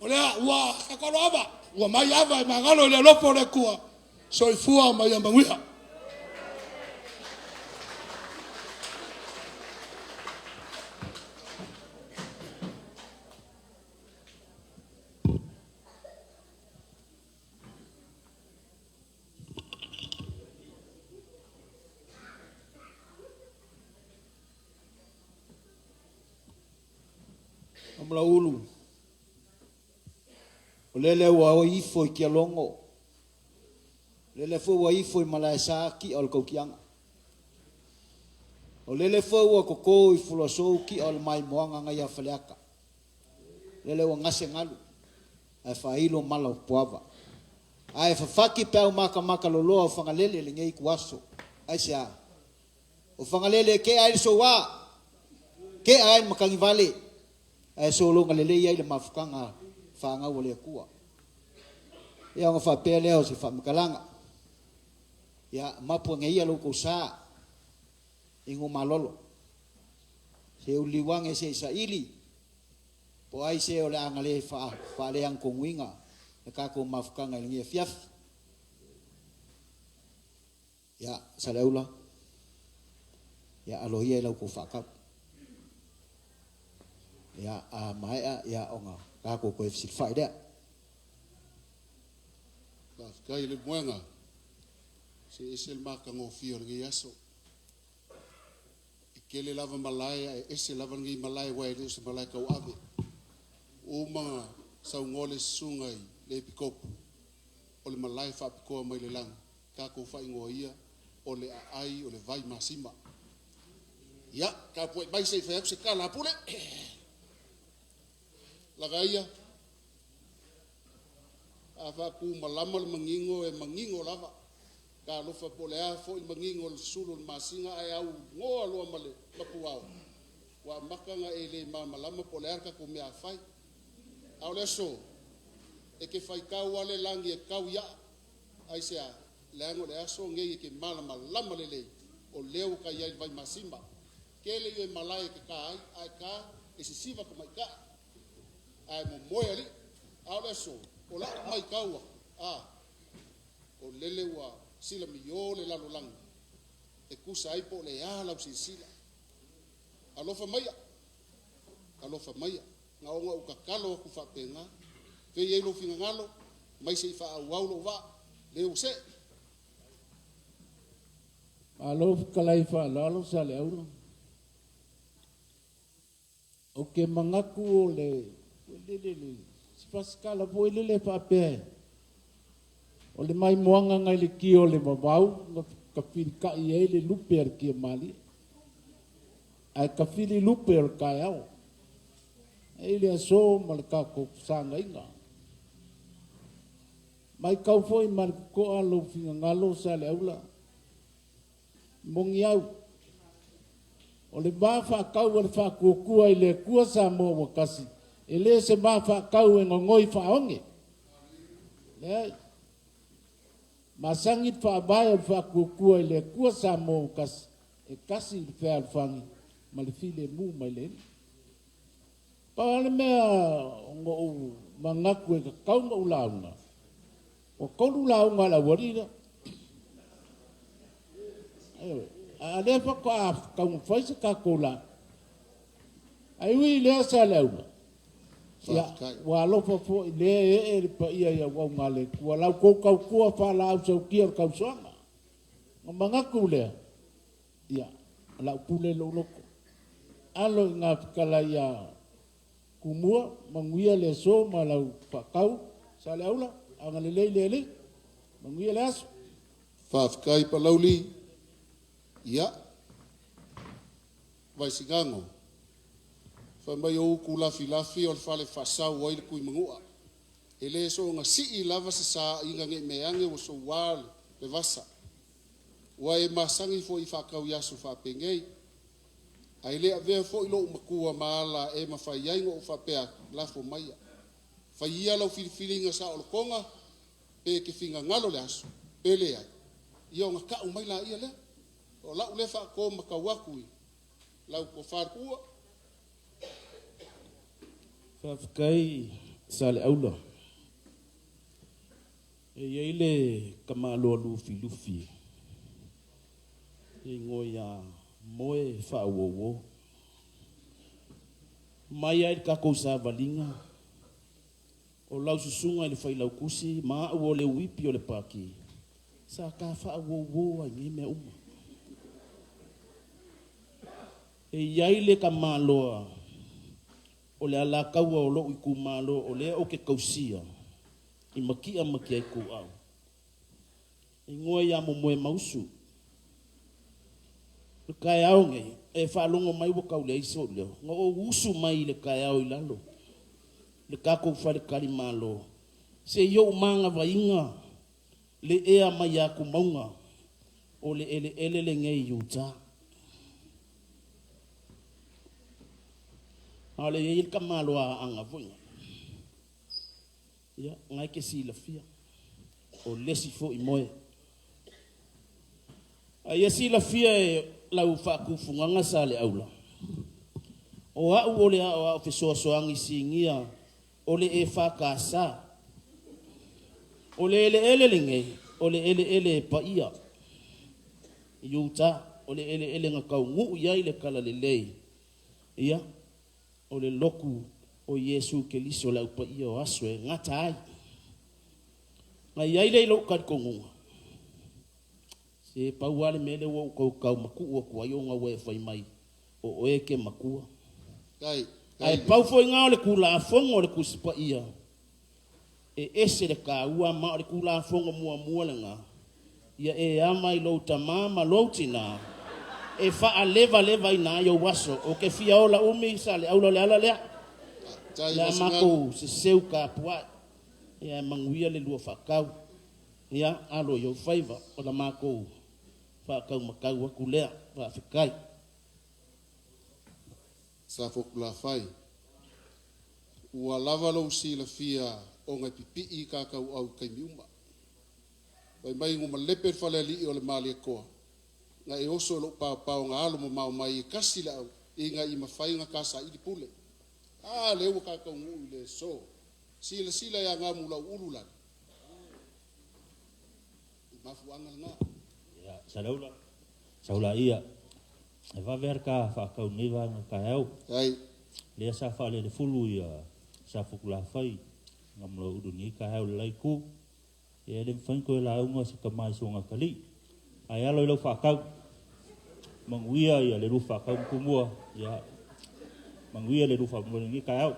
O lea, ua kakalo ava. Ua mai ava e mangalo le alofa o le kua. Soifua mai a manuia. Amala ulu. O lele ua o ifo i kia longo. Lele fo ua ifo i malae sa ki o le kaukianga. O lele fo ua koko i fulasou ki o le mai moanga ngai a whaleaka. Lele ua ngase ngalu. Ai whailo mala o puava. Ai whawhaki pe au maka maka loloa o whangalele le ngei kuaso. Ai se a. O whangalele ke ai le soa. Ke ai makangi vale. Ai so longa lele ia i le mafukanga whangau o le akua. Ia nga whapea leo se whamakalanga. Ia mapua ngai ia lau sa ingo malolo. Se uliwange se isa ili. Po ai se o le anga le wha, wha le ang konguinga. Le kako mafukanga i ngia fiafi. Ia, sa le ula. Ia, alohia i lau kou whakau. Ia, a maea, ia, onga, kako koe fisilfai lea. Whawhikai le muenga. Se ese le maka ngō o le ngi aso. I kele lava malaia, e ese lava ngi malaia wai le se malaia kau ave. O manga sau ngole sunga i le pikopu. o le malae faapitoa mai le lagi, tatou faaigoa ia o le aai o le vai masima. Ia, tapuai mai se i fai atu se tala a Pule. Lagaia, a faatumalama le manino e manino lava. Talofa po o le a foi le manino o le sulu o le masina ae aunoa loa ma le mapuao, ua amata ona e le malamalama po o le a le tatou mea a fai. A o le aso, e te faitau lava le lagi e tau i aa. Aisea? Leaga o le aso lenei e te malamalama lelei o lea ua ta i ai i le vaimasima. Tele ia malae e te ta ai, ae ta e sisiva tamaitai, ae momoe alii. A o le aso, o lau matau atu, a, o lele ua silamio le lalolagi e tusa ai po o le a lau silasila. Alofa maia, alofa maia, na ona ou tatalo atu faapena. Fei ai lou finagalo, mai se i faaauau lou vaa, lea ua see. Malo fetalai faaaloalo Saleaula. Ou te manatu o le lele le se fasikala foi lele faapea o le maimoaga nai le kia o le vavau na tafilikai ai le lupe a le kia malie ae tafili lupe o le taeao. E i le aso ma le tatou fesagaiga. Matau foi ma le totoa lou finagalo Saleaula, moni au, o le va faatau a le Faatuatua i le Atua Samoa ua tasi, e le se va faatau e gogoi faaoge. Leai. Masani le faavae o le Faatuatua i le Atua Samoa ua tasi, e tasi le fealofani ma le filemu mai le Alii. Pau lava le mea na ou manatu e tatau ona ou lauga, ua 3 lauga a le aualii lea. Ioe, a o lea faatoa taumafai se tatou lauga. Ae ui i lea Saleaula, ia, ua alofa foi lea e ee le paia i auauna a le Atua, la outou tautua faalaau sautia o le tausoaga. Ona manatu lea, ia, o lau pule lou loto. Alo i ngā fetalai ia Tumua, manuia le aso ma lau faatau, Saleaula, agalelei le Alii, manuia le aso. Faafetai Palauli, ia, Vaisigano, fai mai o utu lafilafi o le fale faasau ai le Tuimanua. E le soona sii lava se sa ina ne i meaane ua soua le vasa. Ua e masani foi i faatau i aso faapenei. Ae le avea foi lou matua ma ala e mafai ai ona ou faapea atu, lafo maia. Fai ia lau filifiliga saolotoga, pe e te finagalo le aso, pe leai, ia ona tau mai laia lea. O lau lea faatomatau atu i lau tofa tuua. Faafetai Saleaula. E i ai le tamaloa Lufilufi e igoa ia Moe Faauouo. Mai ai le tatou savaliga o lau susuga i le Failautusi ma au o le uipi o le Pati, sa ta faauouo ai i nei mea uma. E i ai le tamaloa o le alataua o lou itumalo o lea ou te tausia i Matia ma Matiaituau, e igoa ia Momoemausu. O le taeao nei, e faalogo mai ua tau leai sou leo, na ou usu mai i le taeao i lalo, le tatou faletalimalo, se i ou magavaiga le ea mai atumauga o le eleele lenei i uta. A o le i ai le tamaloa Aana foi na, ia, na e te silafia, o le isi foi moe. A ia silafia e lau faatufugaga Saleaula, o au o le aoao fesoasoani sinia o le EFKS. O le eleele lenei, o le eleele e paia i uta, o le eleele na taunuu i ai le talalelei, ia, o le lotu o Iesu Keriso le Au Paia o aso e gata ai. Na i ai lea i lou talitonuga, se pau lava le mea lea ua ou tau taumatuu atu ai ona ua e fai mai o oe e te matua. Kai, Ae kai. pau foi na o le Tulafono o le Tusi Paia. E ese le taua ma o le Tulafono muamua lena, ia e ama i lou tamā ma lou tinā, e faalevalevaina ai ou aso. Ou te fia ola umi sa le aula o le ala lea. Le a matou seseu tapuai. Ia e manuia le lua faatau. Ia alo i ou faiva o la matou faataumatau atu lea. Faafetai. Safokulafai, ua lava lou silafia ona e pipii ka tauau i taimi uma. Fai mai ua malepe le falealii o le Malietoa, na e oso i lou paopao na alo mamao mai e tasi le au, ina ia mafai ona ta saili pule. A lea ua tatou nuu i le aso. Silasila ia gamu lau ulu lale. I mafuaaga lena. Ia, Saleula, Saula ia, e vave lava le ta faatau i lenei vaega taeao. Ai. Lea sa faalelefulu ia Safotulafai Gamulauulu i lenei taeao i le la itu. Ia e le mafai ona toe lauga se tama i soga atalii. Ae alo i lau faatau. Manuia ia le lua faatau ma Tumua. Ia manuia le lua faamoemoe i lenei taeao.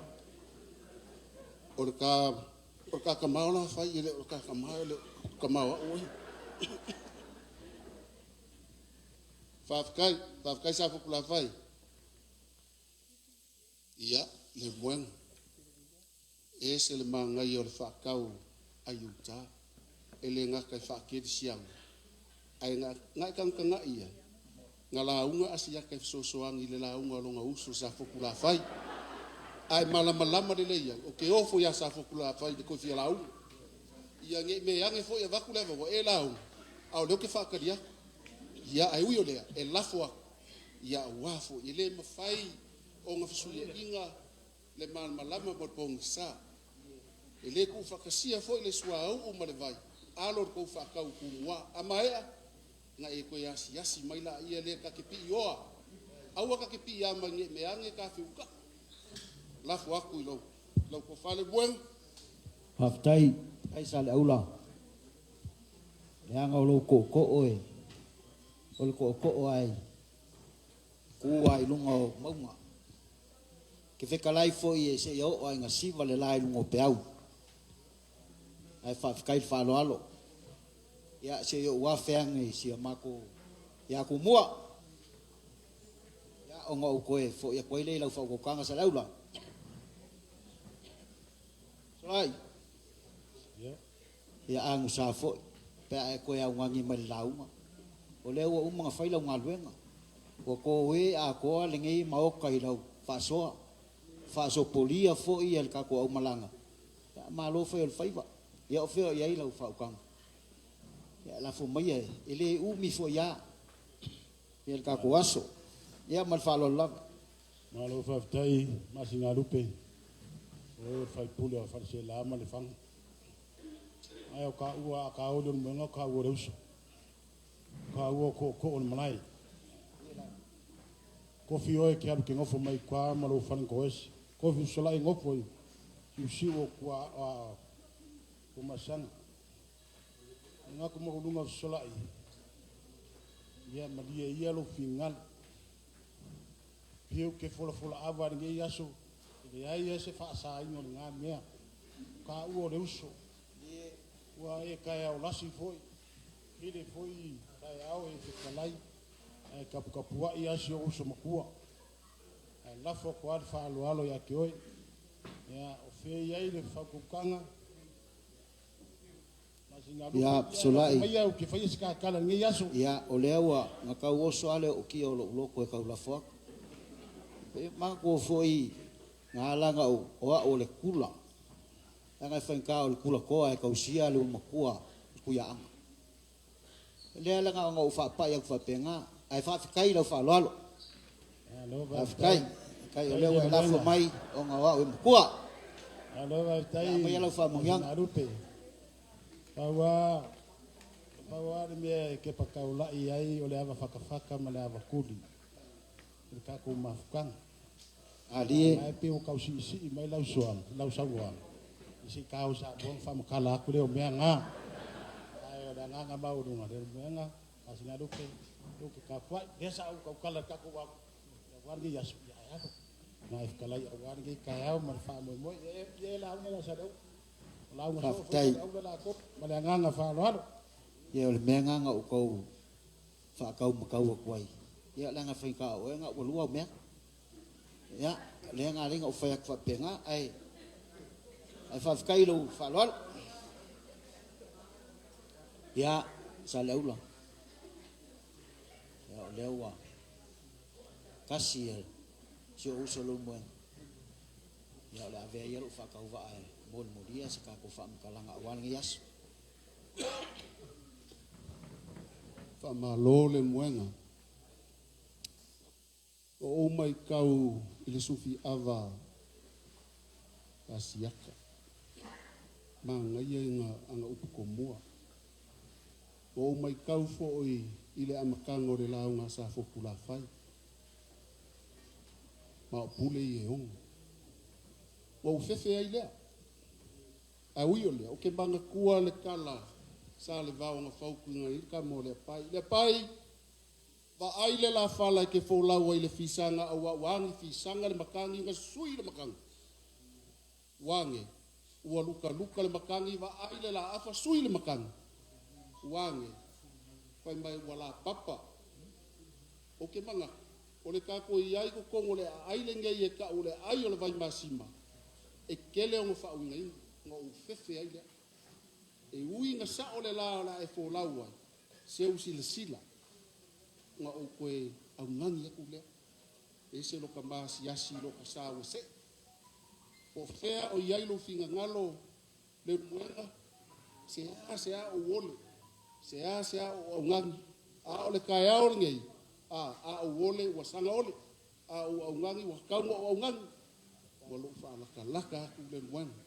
O le ta o le ta tama o la fai e le o le ta tama e le o tama o au oe. Faafetai, faafetai Safotulafai. Ia, le moega. E ese le manaia o le faatau a Iuta. E le gata e faakerisiano, ae na e tagatagai i ai, na lauga Asiata e fesoasoani i le lauga a lona uso Safotulafai. Ae malamalama lelei ai, ou te ofo ia Safotulafai i le toe fia lauga. Ia ne i mea ane foi avatu le avanoa e lauga, a o lea ou te faatali atu. Ia, ae ui o lea, e lafo atu, ia aua foi, e le mafai ona fesuiaiga le malamalama ma le pogisa. E le tuufaatasia foi le suauu ma le vai, alo i le tou faatau tumua. A maea, ona e toe asiasi mai laia lea ta te piioa. Aua ta te piiama ne i mea ane ta feutai. Lafo atu i lau tofa Lemuega. Faafetai, faafetai Saleaula, leaga o lou tootoo e, o le tootoo lava e tu lava i luga o mauga. Ke fetalai foi e seia oo lava ina siva le la i luga o peau. Ae faafetai le faaaloalo. Ia se i ou afe ane i si a matou ia Tumua. Ia ona ou toe foi atu ai lea i lau faautautaga Saleaula. Solai. Ia agusa foi pe a e toe augani mai i le lauga. O lea ua uma ona fai lau galuega. Ua toe atoa lenei Maota i lau faasoa. Faasopolia foi le tatou aumalaga. Ia malo fai o le faiva. Ia o fea o i ai lau faautaga? Ia lafo maia e le umi foi lava ia le tatou aso. Ia ma le faaaloalo lava. Malo faafetai Masinalupe, o oe o le faipule o Faleaseela ma Lefaga. Ae o taua a ka oli o le moega o taua o le uso. O taua o tootoo o le malae. Kofi oe ke alu ke nofo mai uka ma lou fale na toese. Kofi usolai nofo i siusiu o kua o Tuamasaga. Manatu maualuga fesolai, ia malie ia lou finagalo. Piu ke folafola ava i lenei aso, e leai lava se faasaina o lena mea. O taua o le uso, ua e taeao lasi foi, tele foi taeao e fetalai, ae taputapuai lava si ou uso matua. Ae lafo atu lava le faaaloalo ia te oe. Ia, o fea e i ai le faautautaga? Ia, Fesolai. Ia, o lea ua na tau oso lava le ootia o lou loto e tau lafo atu. E manatua foi na ala ona ou, o au o le tula. Leaga e faigata o le tulatoa e tausia le ulumatua o le Tuiaaga. O lea la na ona ou faapai atu faapena, ae faafetai i lau faaaloalo. Faafetai, faafetai o lea ua e lafo mai ona o au e matua. Malo faafetai. Ia aumaia lau faamanuiaga. Pau lava le mea e kepa taulai ai o le ava fatafata ma le ava tuli i le tatou mafutaga. Alie. Ae pei ua tau siisii mai lau suaga, lau saunoaga, i se i ta o Samoa ona faamatala atu lea o mea na. Ae o le agaga maualuga, le moega, Masinalupe, ou te tapuai. Lea sa ou tautala i le tatou au, aua lenei aso, ia ae alo. Na e fetalai aua lenei taeao ma le faamoemoe. Ia e lauga la Saleaula. O lauga soo foi Saleaula latou ma le agaga faaaloalo. Ia o le mea lena na ou tau faataumatau atu ai, ia leaga e faigata o oe na ua lua au mea. Ia, lea na ala ai ona ou fai atu faapena, ae ae faafetai i lou faaaloalo. Ia, Saleaula, ia o lea ua tasi ia si ou uso Leulumoega, ia o le a avea ia lou faatauvaa e molimolia se tatou faamatalaga aua lenei aso. Faamalo le moega. O ou matau i le sufi ava a siaka. Manaia ina ana upu tomua. Ua ou matau foi i le amataga o le lauga a Safotulafai. Ma o pule ia e ono. Ua ou fefe ai lea. Ae ui o lea, ou te manatua le tala sa Levao na fautuaina ai le tama o Leapai. Leapai, vaai le lafala e te folau ai i le fisaga aua ua agi fisaga le matagi na sui le matagi. Ua age, ua lukaluka le matagi, vaai le laafa sui le matagi. Ua age, fai mai ua lapapa. Ou te manatu, o le tatou i ai i totonu o le aai lenei e tau o le aai o le Vaimasima, e tele ona faauigaina, ona ou fefe ai lea. E ui ina sao le la o le a e folau ai, seu silasila, ona ou toe augani atu lea. E ese lota maasiasi i lota sa ua see. Po o fea o i ai lou finagalo Leulumoega, seasea ou ole, seasea ou augani, a o le taeao lenei, a, a ou ole ua saga ole, a ou augani ua tatau ona ou augani, ua lou faalatalata atu Leulumoega.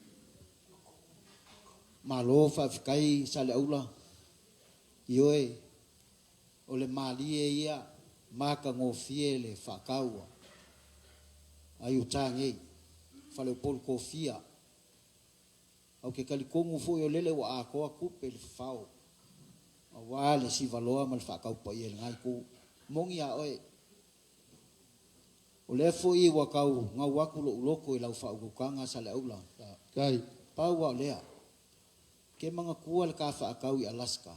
Malo faafetai Saleaula, ioe, o le malie ia matagofie le faataua a Iuta nei, faleupolu tofia. Ou te talitonu foi o lele ua atoa tupe i le fafao aua le sivaloa ma le faataupaia i lena itu. Moni a oe, o lea foi ua tau gau atu lou loto i lau faautautaga Saleaula. Faafetai. Pau lava o lea, ke manatua le ta faatau i Alaska,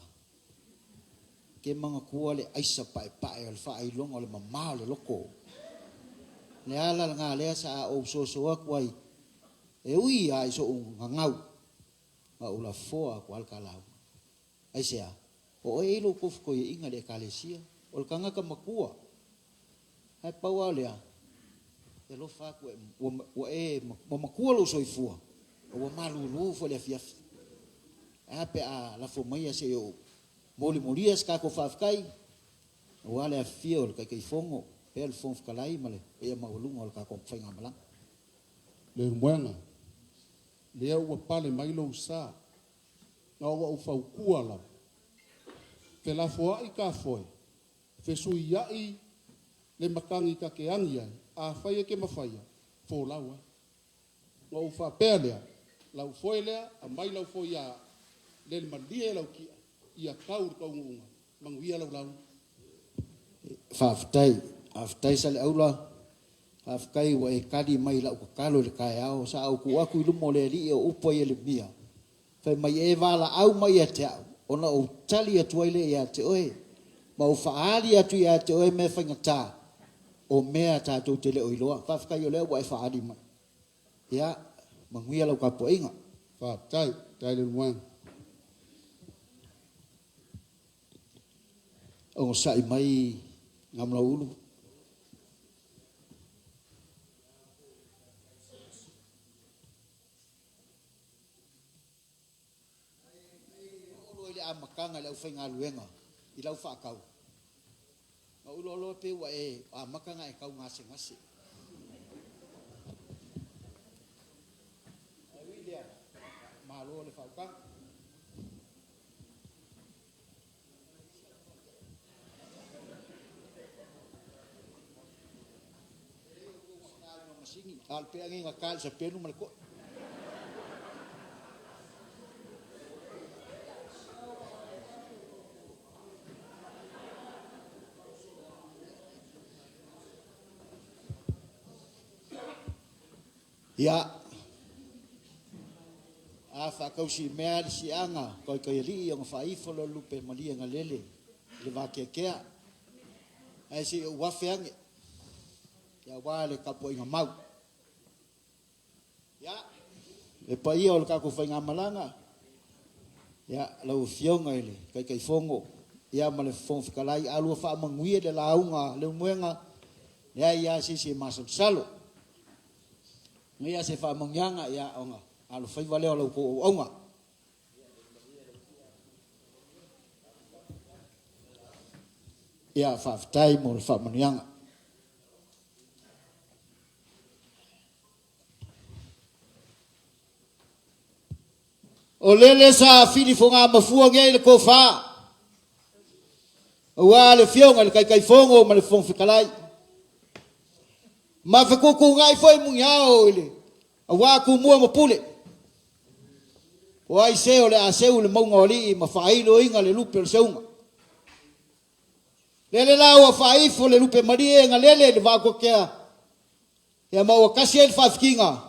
ke manatua le aisa paepae o le faailoga o le mama o le loto. Le ala lena lea sa ou soso atu ai E ui lava i so'u gagau, a ou lafoa atu lava le ta lauga. Aisea? O oe e i lou tofu toeaiina i le Ekalesia, o le tagata matua. Ae pau lava o lea, e alofa atu ua e ua matua lou soifua, a ua malulu foi le afiafi. Ae a pe a lafo maia se i ou molimolia se tatou faafetai, aua le afifio o le Taitaifono, faapea le Fofoga Fetalai ma le paia maualuga o le tatou faigamalaga. Leulumoega, lea ua pale mai lou sa, na ua ou fautua lava, felafoai ka foe, fesuiai le matagi ta te agi ai, afai e te mafaia, folau ai. Na ou faapea lea, lau foe lea, aumai lau foe ia a'u, lele malie lau kia, ia tau i le taunuuga, manuia lau lauga. Faafetai, faafetai Saleaula, Faafetai ua e tali mai i lau tatalo i le taeao. Sa ou tuu atu i luma o le Alii o upu a Ieremia, fai mai, E valaau mai ia te au, ona ou tali atu ai lea ia te oe, ma ou faaali atu ia te oe mea faigata, o mea tatou te le o iloa. Faafetai o lea ua e faaali mai. Ia, manuia lau tapuaiga. Faafetai. Faafetai Leulumoega. Onosai mai Gamlauulu. Oo loa i le amataga i le aufaigaluega i lau faatau, na ou iloa loa pei ua e amata ona e tau gasegase. Ae ui i lea, malo le faautaga. A o le pea nei na ta i le sapelu ma le to'i. Ia, A faakausimea le siaga koikoi alii ona faaifo lea o le lupe malie galele i le vakeakea. Ae se i ou afe ane, aua le tapuaiga mau. Ia, le paia o le tatou faigamalaga, ia, lau Afioga i le Taitaifono, ia ma le Fofoga Fetalai, a lua faamanuia le lauga a Leulumoega, leai lava se isi e masalosalo. Ia se faamanuiaga, ia, ona alofaiva lea o la outou auauna. Ia, faafetai mo le faamanuiaga. O lele sa filifoga mafua nei le tofa, aua le Afioga i le Taitaifono ma le Fofoga Fetalai. Ma fetuutuunai foi muniao i le aua Tumua ma Pule. O ai se o le a seu le mauga o alii ma faailoina le lupe o le seuga. Lele la ua faaifo le lupe malie galele i le vaototea, ia ma ua tasi ai le faafitiga,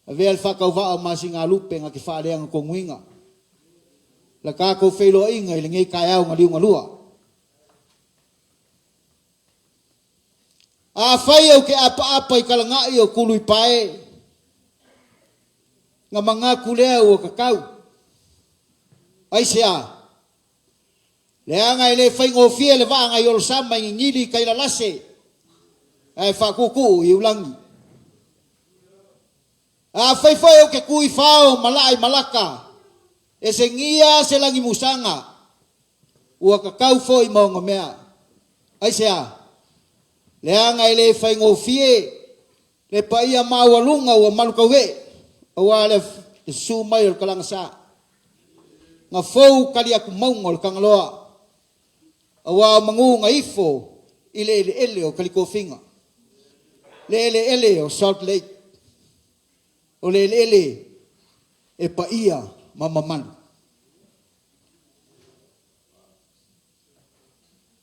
avea le faatauvaa o masigalupe na te faaleaga tonuina. La tatou feiloaiga i lenei taeao na liugalua. Afai ou te apaapa i talagai o tulu i pae, na manatu lea ua tatau. Aisea? Leaga e le faigofie le vaa nai Olosama i gigili i Kailalase, ae faatuutuu i Iulagi. Afai foi ou te tu i fao ma laa i Malaka, e segia se lagi musaga, ua tatau foi ma onomea. Aisea? Leaga e le faigofie le paia maualuga ua malutauee, aua le susu mai o le talagasa. Na fou kali atu mauga o le Tagaloa, aua o manu na ifo i le eleele o Kalikofiga, le eleele o Salt Lake, o le eleele e paia ma mamalu.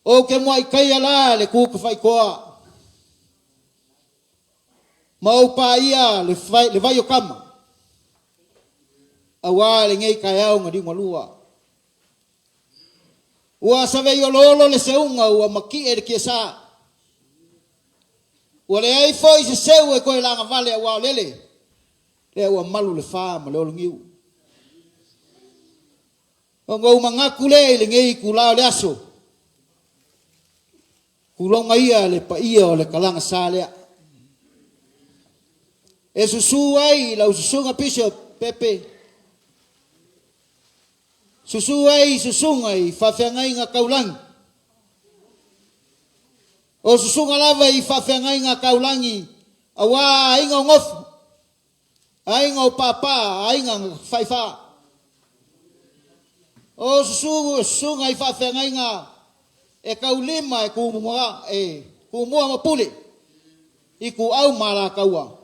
O ke muai kai ala le ku ka faikoa, ma ou paia le le vai o kama, aua le ngei kaeao nga liugalua. Ua save i ololo le seuga ua makie le kiasa. Ua leai foi se seu e toe lagavale aua o lele, lea ua malu le fa ma le ologiu. O ngou manatu lea i lenei itulā o le aso, tuloga ia le paia o le talaga sa lea. E susu ai lau susuga Bishop Pepe, susu ai susuga i faafeagaiga taulagi. O susuga lava i faafeagaiga taulagi, aua aiga o nofo, aiga o papa, aiga faifaa. O susuga i faafeagaiga e taulima e tumua, e tumua ma pule, i tuau ma alataua,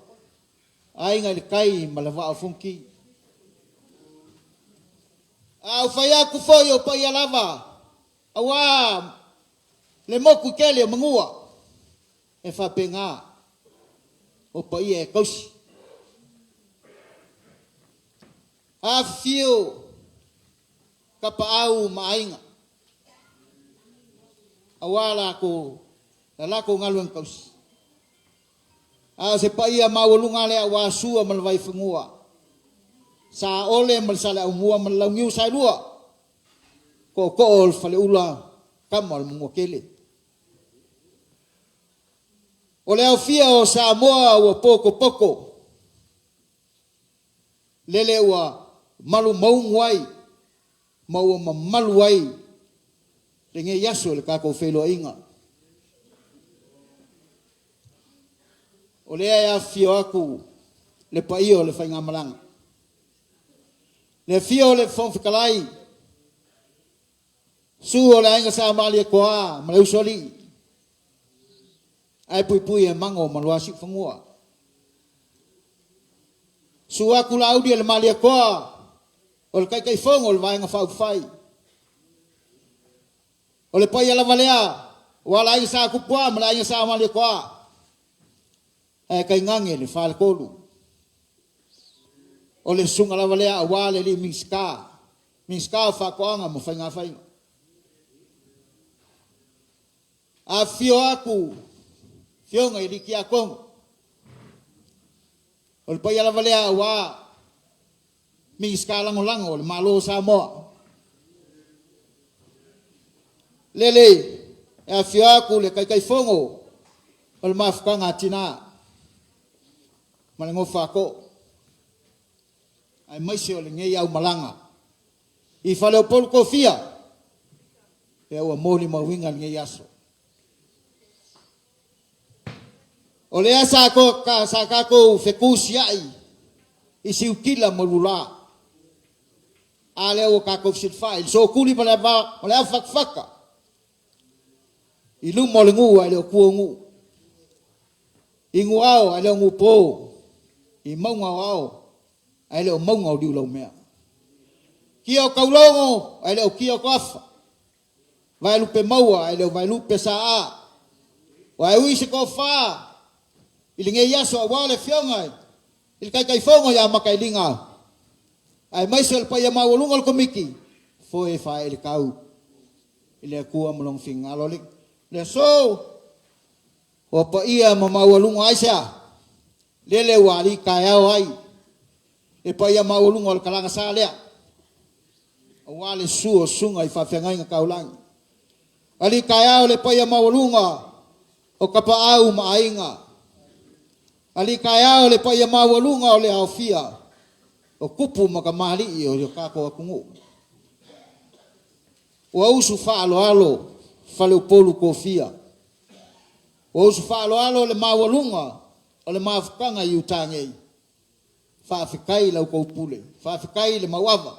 aiga i le tai ma le vaa o Fonoti. A o fai atu foi o paia lava, aua le moku tele o manua, e faapena o paia e tausi. Afifio tapaau ma aiga, aua la latou galuega tausi. A o se paia maualuga lea aua Sua ma le Vaifanua, Sa Ole ma le Saleaaumua ma le Launiu Saelua, tootoo o le Faleula, tama o le Manuatele. O le aofia o Samoa ua potopoto, lele ua malu maugu ai ma ua mamalu ai lenei aso i le tatou feiloaiga. O lea e afifio atu le paia o le faigamalaga. Le afio o le Fofoga Fetalai, su o le aiga Sa Malietoa ma le Usoalii, ae puipui e mago ma Luasiufanua. Su atu Laauli e le Malietoa o le Taitaifono o le Vaega Faaupufai. O le paia lava lea, ua le aiga Sa Tupua ma le aiga Sa Malietoa, ae tainane le faletolu. O le susuga lava lea auā le alii Minisita, Minisita o Faatoaga ma Faigafaiva. Afifio atu Afioga i alii Tiakono, o le paia lava lea auā Minisita Lagolago o le Malo o Samoa. Lele e afifio atu le Taitaifono o le Mafutaga a Tina ma le nofo a too, aemaise o lenei aumalaga i Faleupolu Tofia, lea ua molimauina lenei aso. O lea sa sa tatou fetusiai i siutila ma ulula, a lea ua tatou fesilafai i le sootuli ma le avafatafata i luma o le nuu ae le o tua o nuu, i nuuao ae le o nuupo, i mauga o ao ae le o mauga o liulaumea. Kia o taulogo ae le o kia o toafa, vaelupe maua ae le o vaelupe saa. Ua e ui se tofa i lenei aso aua le Afioga i le Taitaifono ia Matailiga, aemaise o le paia maualuga o le Komiti, foe e faaee le tau i le Atua ma Lona finagalo. Le aso ua paia ma maualuga ai se a? Lele ua alii taeao ai le paia maualuga o le talaga sa lea, aua le susu o susuga i faafeagaiga taulagi. Alii taeao le paia maualuga o Tapaau ma Aiga. Alii taeao le paia maualuga o le aofia o tupu ma tamalii o le tatou atunuu. Ua usu faaaloalo Faleupolu Tofia. Ua usu faaaloalo le maualuga o le mafutaga i uta nei. Faafetai i la outou pule, faafetai i le mauava.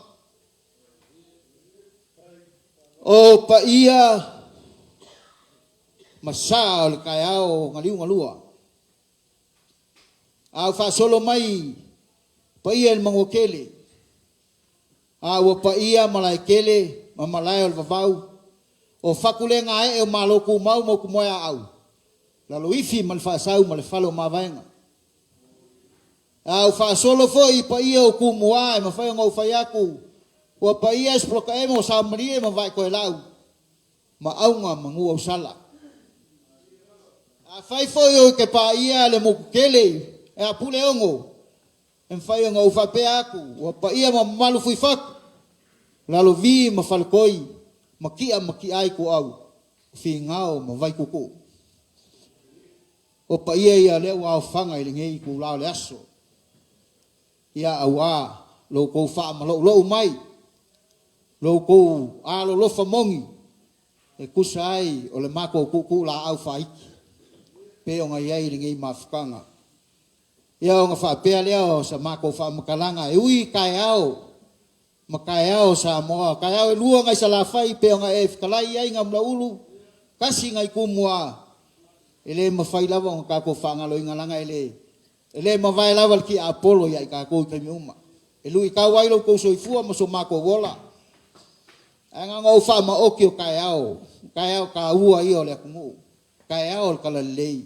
O paia ma sa o le taeao o Galiugalua. A ua faasolo mai paia i le Manuatele, a ua paia Malaetele ma malae o le vavau, o Fatulegaee o Malo Tumau ma Utumoeaau, Laloifi ma le Faasau ma le Fale o Mavaega. A ua faasolo foi i paia o Tumua e mafai ona ou fai atu, ua paia Sipolotaemo o Saomalie ma Vaetoelau ma Auga ma Nuuausala. Afai foi ou te paia le motu tele e a Puleono, e mafai ona ou faapea atu, ua paia ma mamalu Fuifatu, Lalovi ma Faletoi, ma Tia ma Tiai Tuau, o Finao ma Vaituutuu. O paia ia lea ua aofaga i lenei itula o le aso, ia auā lo outou faamaloulou mai, lo outou alolofa moni e tusa ai o le matou tuutuu laau faaiti pei ona i ai lenei mafutaga. Ia ona faapea lea o sa matou faamatalaga e ui i taeao ma taeao o Samoa, taeao e lua nai Salafai pei ona e fetalai ai Gamulaulu, tasi nai Tumua, e le mafai lava ona tatou faagaloina leaga e le e le mavae lava le tiapolo ia i tatou i taimi uma. E luitau ai lo outou soifua ma so matou ola. Ae na ona ou faamaoti o taeao, taeao taua ia o le atunuu, taeao o le talalelei,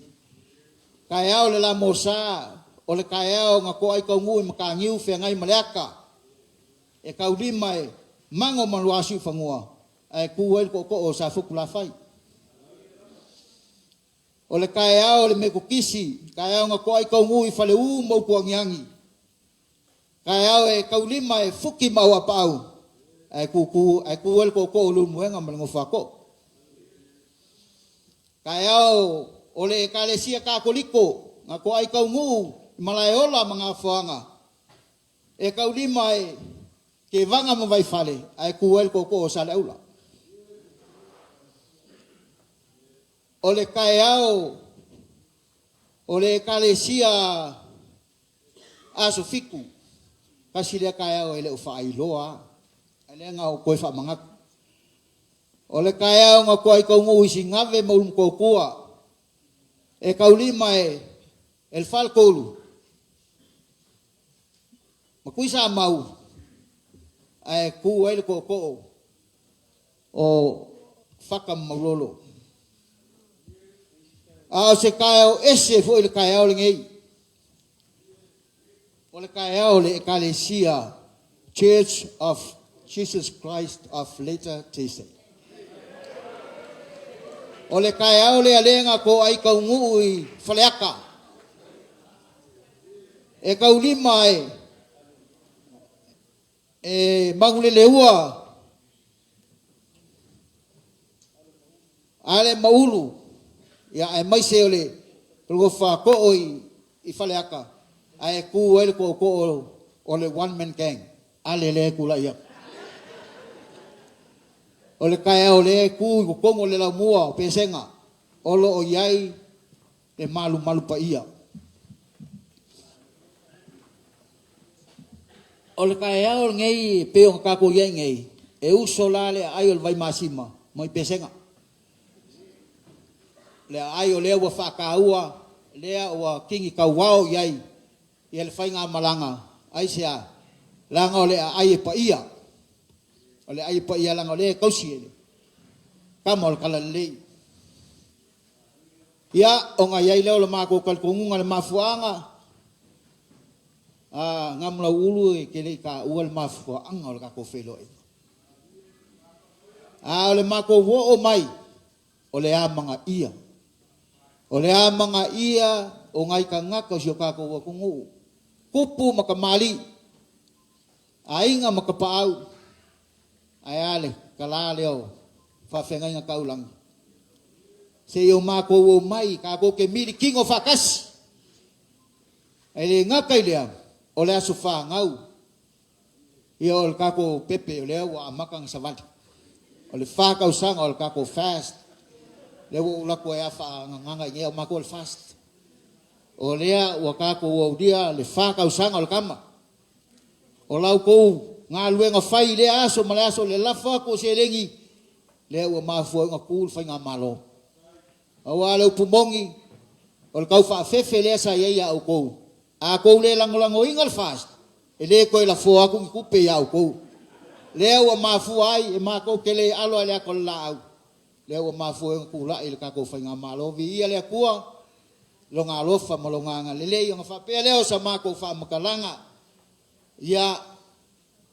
taeao o le lamosa, o le taeao na toa ai taunuu i Mataniu feagai ma le ata, e taulima e mago ma Luasiufanua, ae tu ai le tootoo o Safotulafai. O le taeao o le Metotisi, taeao na toa ai taunuu i Faleu ma Utuagiagi, taeao e taulima e futi ma Auapaau, ae tutu ae tu ai le tootoo o Leulumoega ma le Nofoatoo. Taeao o le Ekalesia Katoliko na toa ai taunuu i Malaeola ma Gafoaga, e taulima e Kevaga ma Vaifale, ae tu ai le tootoo o Saleaula. O le taeao o le Ekalesia Aso Fitu, tasi lea taeao e le o faailoa lava, ae lea na ou toe faamanatu. O le taeao na toai taunuu i Sigave ma Ulumotootua, e taulima e le Faletolu ma Tuisamau, ae tu ai le tootoo o Fata ma Maulolo. A o se taeao ese foi le taeao lenei. O le taeao o le Ekalesia Church of Jesus Christ of Latter Day Saints. O le taeao lea lea na toai taunuu i Faleata. E taulima e e Manuleleua Ale ma Ulu, ia aemaise o le Lofaato'o i Faleata, ae tu ai le tootoo o le one man gang, Ale lea e tulai atu. O le taeao lea e tu i totonu o le laumua o Pesega, o lo o i ai le malumalu paia. O le taeao lenei e pei ona tatou i ai nei, e uso la le aai o le Vaimasima mai Pesega. Le aai o lea ua faataua, lea ua kini tauao i ai ia le faigamalaga, aisea? Leaga o le aai e paia. O le aai e paia leaga o lea e tausi e le tama o le Talalelei. Ia, ona i ai lea o le matou talitonuga i le mafuaaga, a Gamulauulu e te le i taua le mafuaaga o le tatou feiloaiga. A o le matou oo mai, o le amanaia. O le amanaia o nai tagata o si o tatou atunuu, tupu ma tamalii, aiga ma tapaau, ae a le tala lea o faafeagaiga taulagi. Se i o matou omai tatou te milikino faatasi. Ae le gata i lea, o le aso fanau ia o le tatou pepe o lea ua amata ona savali. O le 4 tausaga o le tatou fast, lea ua ou alu atu ai lava faagagaga i inei, o matou o le fast. O lea ua tatou aulia le 4 tausaga o le tama. O la outou galuega fai i lea aso ma le aso, le lafo atu o seleni, lea ua mafua ai ona tu le faigamalo. Aua le upu moni, o le taufaafefe lea sa i ai ia outou. A outou le lagolagoina le FAST, e le toe lafoa atu ni tupe ia outou. Lea ua mafua ai e matou te le alo ai le ata o le laau, lea ua mafua ai ona tulai le tatou faigamalo. Viia le Atua, Lona alofa ma Lona agalelei, ona faapea lea o sa matou faamatalaga, ia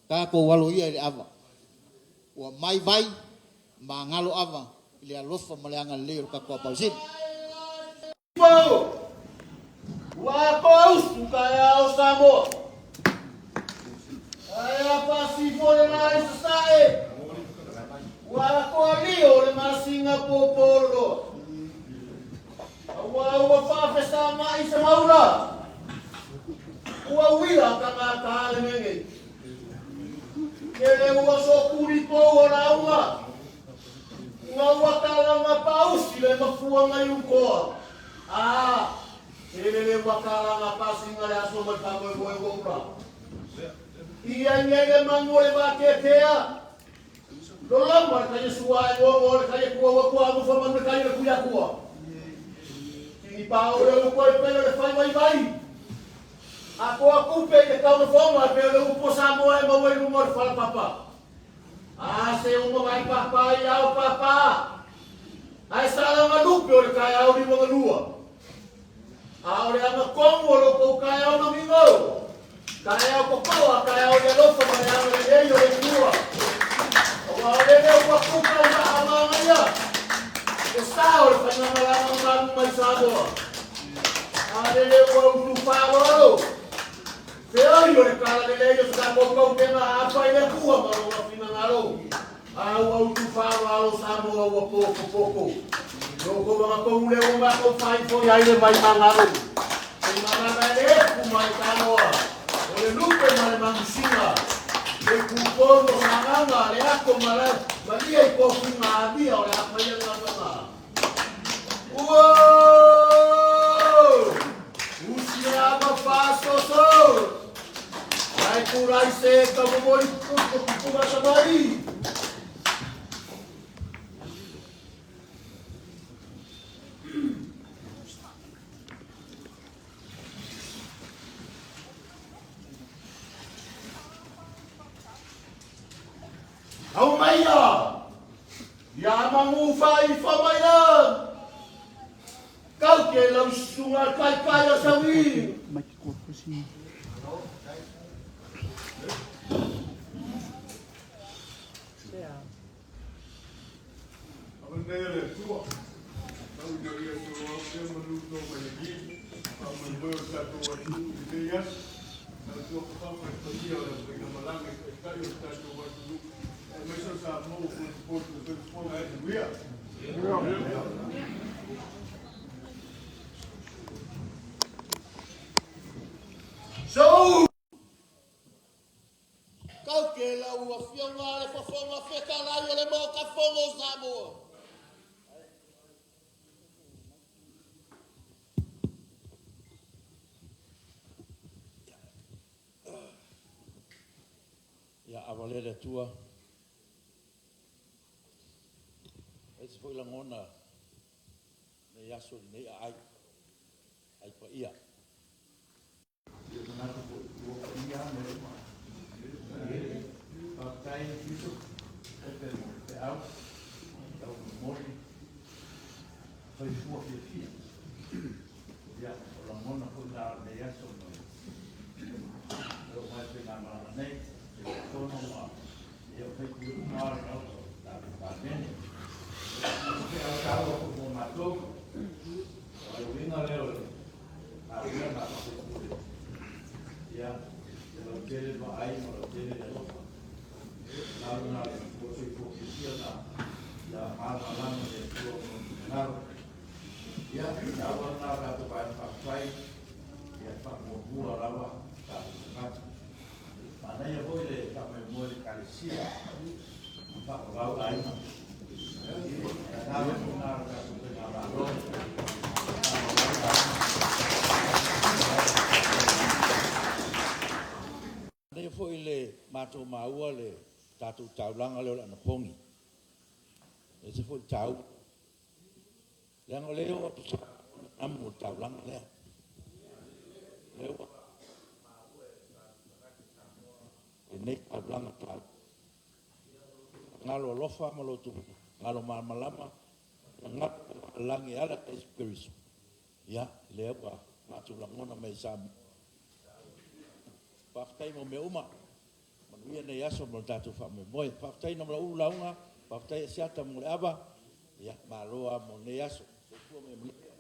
tatou alo ia i le ava. Ua mai vai, magalo ava i le alofa ma le agalelei o le tatou Apausili. Pau! Ua atoa usu taeao o Samoa. Ae a faasifo le la i Sasae, ua atoa lio le masina pōpōloloa. Aua ua faafesama'i se maula, ua uila tagata le gege. Kele ua sokuli pou o lauga, nga ua talanga pausi le mafuanga i ukoa. A, kele le ua talanga pasinga le aso mai faamoemoe ua ula. Ia ngele manu o le vateatea, loloma le kaia sua e ngongo le kaia kua ua kua amufa manu le kaia le kuia kua. Tini pa o le upo e pele le fai vai vai. A koa kupe i te tauna fonga e pele upo Samoa e maua i luma o le falapapa. A se uma vai papa i ao papa. Ae salanga lupe o le kaeao 52. A o le anga kongu o lo kou kaeao na mingo. Kaeao kokoa, kaeao le alofa ma le anga lelei o le Atua. Aua o le leo ua kuka i maa magaia. E sa o le faigamalama malu mai Samoa. A le leo ua utu whāloalo. Te oi o le kala lelei o se tatou kautega a afa i le Atua ma lona finagalo. A ua utu whāloalo Samoa ua poko poko. No ko mga kou le ua matou whaifo i ai le mai mangalo. Te malama e le efu mai Samoa. O le lupe ma le mangusinga. Le kupono sanganga le ako malia i kofunga abia o le apaia le galuega. Uo! Usi le ava faasoso. Ai kurai se ka momoli kuku kuku samai. Au maia! Ia mangu fai fa mai la! Kau ke lau sunga kai kai a sawi! Amanei le Atua, tau ina ia soloau pea manu to mai lagi, faamoemoe o le tatou atunuu i lenei aso, tautua fafafa i le paia o le aufaigamalagi i taitai o le tatou atunuu, aemaise o Samoa ua potopoto i le soifua ma ia manuia. So! Kau ke lau afioga le fofoga fetalai o le Maota Fono o Samoa. Ia ava lea le Atua. E se foi lagona nei aso nei aai ai paia. Ia manatu foi ua paia lava mea uma. Faafetai Bishop Pepe mo le feau tau momoli soifua fiafia. Ia, o lagona foi na o lenei aso ma le oo mai faigamalaga nei, Taitaifono ma ia o faipule uma lava o le Maota o le tatou Palemene. O se feau taua foi mo matou, o le uiga lea o le galuega a faipule, ia, e lautele le vaai ma lautele le alofa. O le lena o le ua soifua fiafia na ia malamalama le Atua ma lona finagalo. Ia, taua lena o tatou Vaega Faaupufai, ia faamuamua lava tatou tagata. Manaia foi le faamoemoe i le Ekalesia ma faavavau aiga. O le agaga foi lena o le tatou Faigamalo, faavavau aiga. Manaia foi le matou maua le tatou taulaga lea o le anapogi. E ese foi le taua. Leaga o lea e oo atu le namu o le taulaga lea. Lea ua lenei taulaga taua. Galo alofa ma lotu galo malamalama, galo lagi e ala i Iesu Keriso. Ia, lea ua matou lagona mai e Samoa. Faafetai mo mea uma. Manuia lenei aso ma le tatou faamoemoe. Faafetai Namalaulu lauga, faafetai Asiata mo le ava. Ia, malo lava mo lenei aso. Soifua ma ia manuia.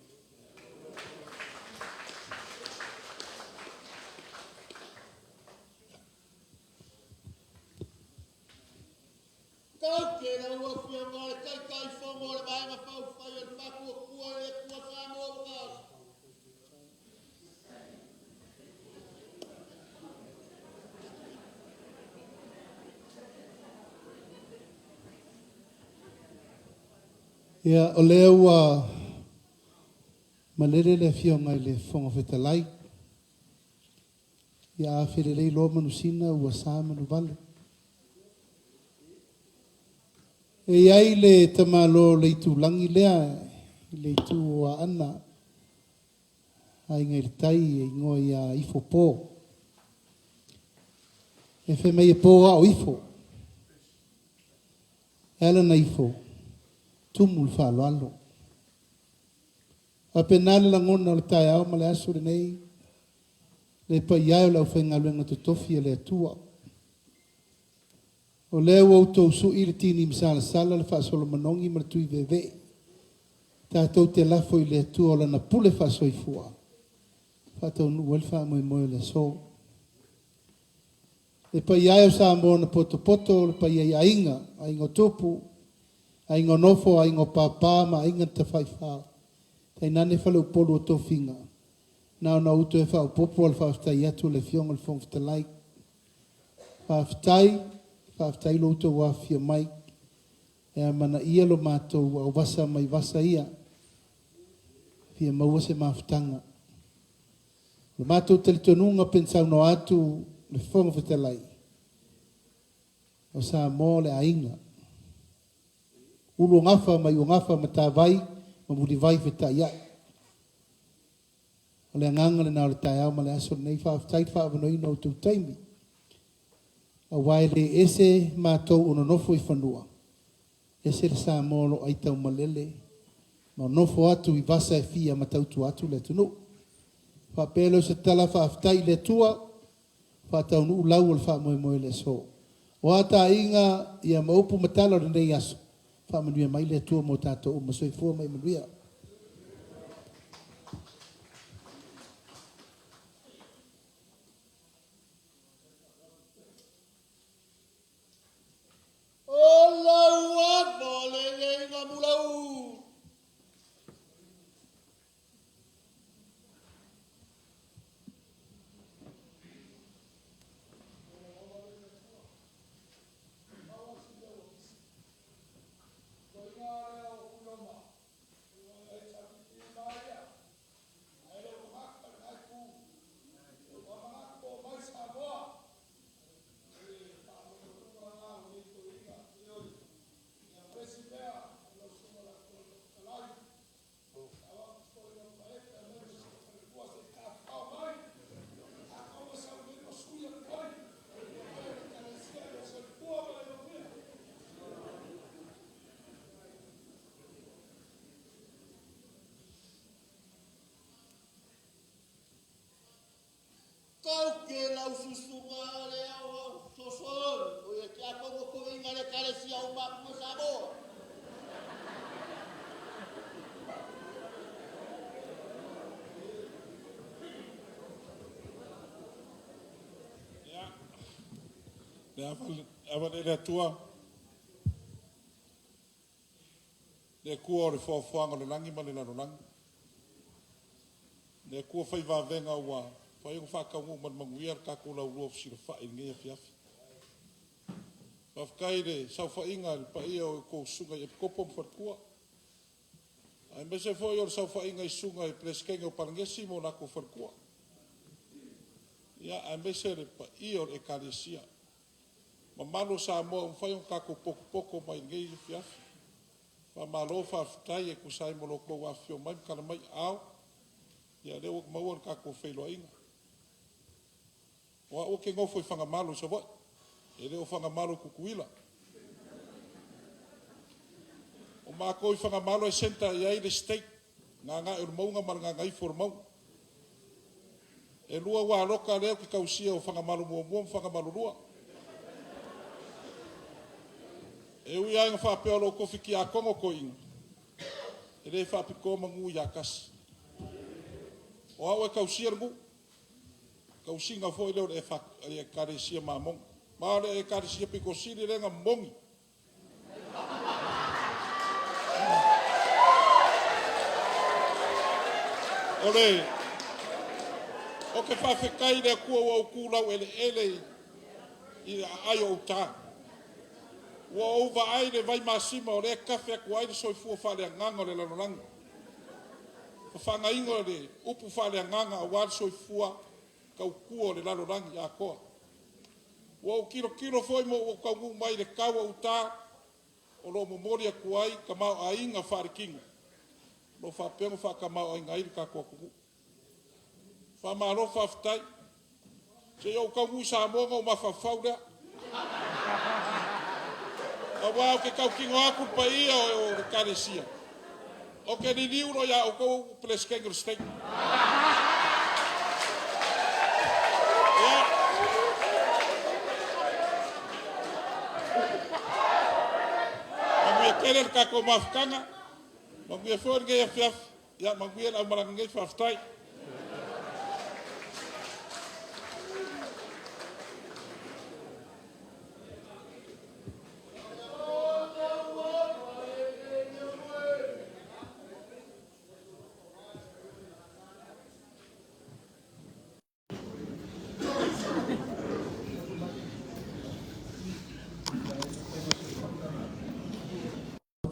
Kau ke lau afioga le Taitaifono o le Vaega Faaupufai o le Faatuatua i le Atua Samoa ua taofi. Ia, o lea ua malele le Afioga i le Fofoga Fetalai. Ia a felelei loa manusina ua sa manuvale. E i ai le tamaloa o le itulagi lea i le itu o Aana, Aiga i le Tai, e igoa ia Ifo Po. E fai mai e po a o ifo. E ala na ifo, tumu le faaaloalo. Faapena le lagona o le taeao ma le aso lenei, le paia e o le aufaigaluega totofi a le Atua. O lea ua outou sui le tini masalasala, le faasolo manogi ma le tui veevee. Tatou te lafo i le Atua o Lana pule faasoifua, faataunuu ai le faamoemoe o le aso. Le paia e o Samoa na potopoto, le paia i aiga, aiga o tupu, aiga o nofo, aiga o papa ma aiga na tafaifa, tainane faleupolu o tofiga, na ona ou toe faaopoopo le faafetai atu a le Afioga i le Fofoga Fetalai. Faafetai, faafetai lo outou afifio mai. E amanaia lo matou auvasa mai vasa ia, fia maua se mafutaga. O le matou talitonuga pe na saunoa atu le Fofoga Fetalai, o Samoa o le aiga. Ulu o gafa ma iu o gafa, matavai ma mulivai fetaiai. O le agaga lena o le taeao ma le aso lenei. Faafetai le faaavanoaina o outou taimi. Aua e le ese matou o nonofo i fanua, ese le Samoa o lo o aitaumalele ma nofo atu i vasa e fia ma tautua atu le atunuu. Faapea lea o se tala faafetai i le Atua. Faataunuu lau o le faamoemoe i le aso. O a taaiga ia ma upu ma tala o lenei aso, faamanuia mai le Atua mo tatou uma. Soifua ma ia manuia. O lau ava lenei Gamulau. Kau ke lau susuga le au sosoli o ia tiakono toeaina le Ekalesia o Mapua Samoa. Ia, le ava lea i le Atua, le Atua o le foafoaga o le lagi ma le lalolagi, le Atua fai vavega ua mafai ona faataunuu ma le manuia le tatou Laulua fesilafai i lenei afiafi. Faafetai i le saofaiga i le paia o a outou susuga i Epikopo ma faletua, aemaise foi o le saofaiga i susuga i Peresetene o Palanesi ma o latou faletua, aemaise le paia o le Ekalesia, mamalu o Samoa ua mafai ona tatou potopoto mai i lenei afiafi. Faamalo faafetai e tusa ai ma lo outou afifio mai ma tala mai aao, ia o lea ua maua le tatou feiloaiga. O au ou te nofo i Fagamalo i Savaii, e le o Fagamalo i Tutuila. O matou i Fagamalo e centre i ai le State, Gagaeolemauga ma le Gagaifolemauga. E 2 ualoka lea ou te tausia o Fagamalo 1 ma Fagamalo 2. E ui lava ina faapea o lou tofi tiakono toeaina, e le faapitoa manu ia tasi. O au e tausia le nuu, tausiga foi lea o le Ekalesia Mamona. Ma o le Ekalesia pito sili lea ona moni. O le Ou te faafetai i le Atua ua ou tu laueleele i le aai o uta. Ua ou vaai i le vai masima o lea e tafe atu ai le soifua faaleagaga o le lalolagi. Fafagaina o le upu faaleagaga aua le soifua tautua o le lalolagi atoa. Ua ou tilotilo foi ma ou taunuu mai i le tau o uta o lo o momoli atu ai tamaoaiga faaletino, o lo o faapea ona faatamaoaiga ai le tatou atunuu. Faamalo faafetai. Se i ou taunuu i Samoa ona ou mafaufau lea. Aua ou te tautino atu le paia o le Ekalesia, ou te liliu loa ia outou o Peresetene o le State. Ia. Manuia tele le tatou mafutaga, manuia foi lenei afiafi, ia manuia le aumalaga nei, faafetai.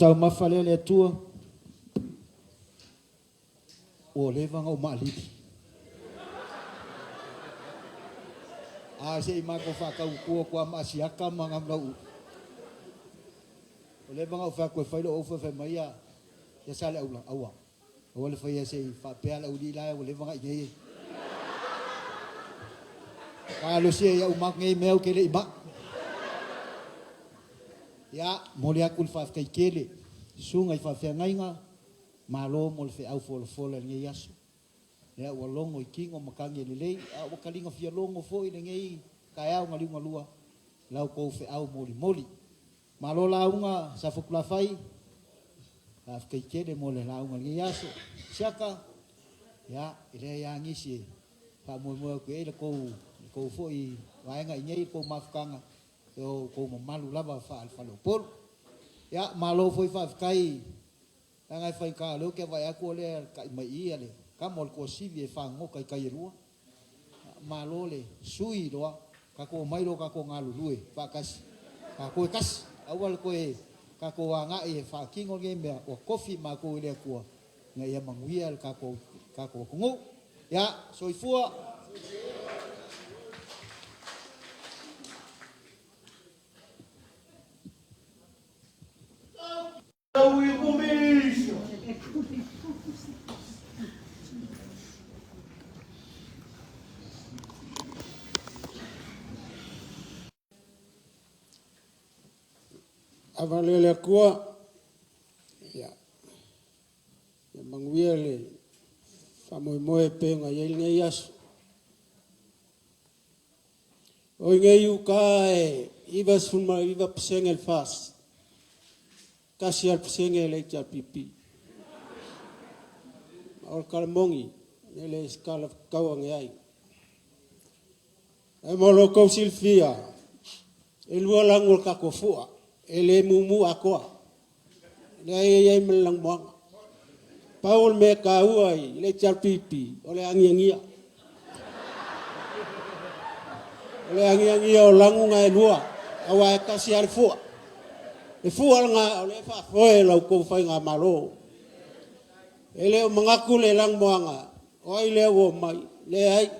Taumafa lea le Atua ua leva ona ou maalili. A se i matou faatautua atu lava ma Asiata ma Gamulauu. Ua leva ona ou fai atu e fai lou ofa, fai mai ia Saleaula, aua, aua le faia se i faapea le aualii la ua leva ona i inei e. Malosi ai au ma nei mea ou te le i maa. Ia, momoli atu le faafetai tele i susuga i faafeagaiga, malo mo le feau folafola i lenei aso. Lea ua logo i tigo ma tagi e lelei, a ua taliga fia logo foi i lenei taeao galiugalua la outou feau molimoli. Malo lauga Safotulafai, faafetai tele mo le lauga i lenei aso. Siaka, ia, e leai lava nisi e faamoemoe atu i ai le tou foi vaega i inei, le tou mafutaga, e o outou mamalu lava faale-faleupolu. Ia, malo foi faafetai, leaga e faigata o lea ou te vaai atu o lea e alata'i mai i i le tama o le tuasivi e fagogota i tai e lua. Malo le sui loa, tatou omai loa tatou galulue faatasi, tatou e tasi, aua le toe tatou agai e faatino lenei mea, ua tofi matou e le Atua ina ia manuia le tatou atunuu. Ia, soifua. Ava lea le Atua, ia, ia manuia le faamoemoe e pei ona i ai lenei aso. O i nei uta e 99% le FAST, tasi lava le pasene le HRPP. O le tala moni, e le o se tala tau ane ai. Ae mo lo outou silafia, e lua lanu o le tatou fua, e le mumu atoa. Leai e i ai ma le lanumoana. Pau o le mea taua i le HRPP, o le agiagia. O le agiagia o lanu na e lua, aua e tasi lava le fua. Le fua lena o lea e faafoe e la outou Faigamalo. E le o manatu le lanumoana, o ai lea ua omai, leai,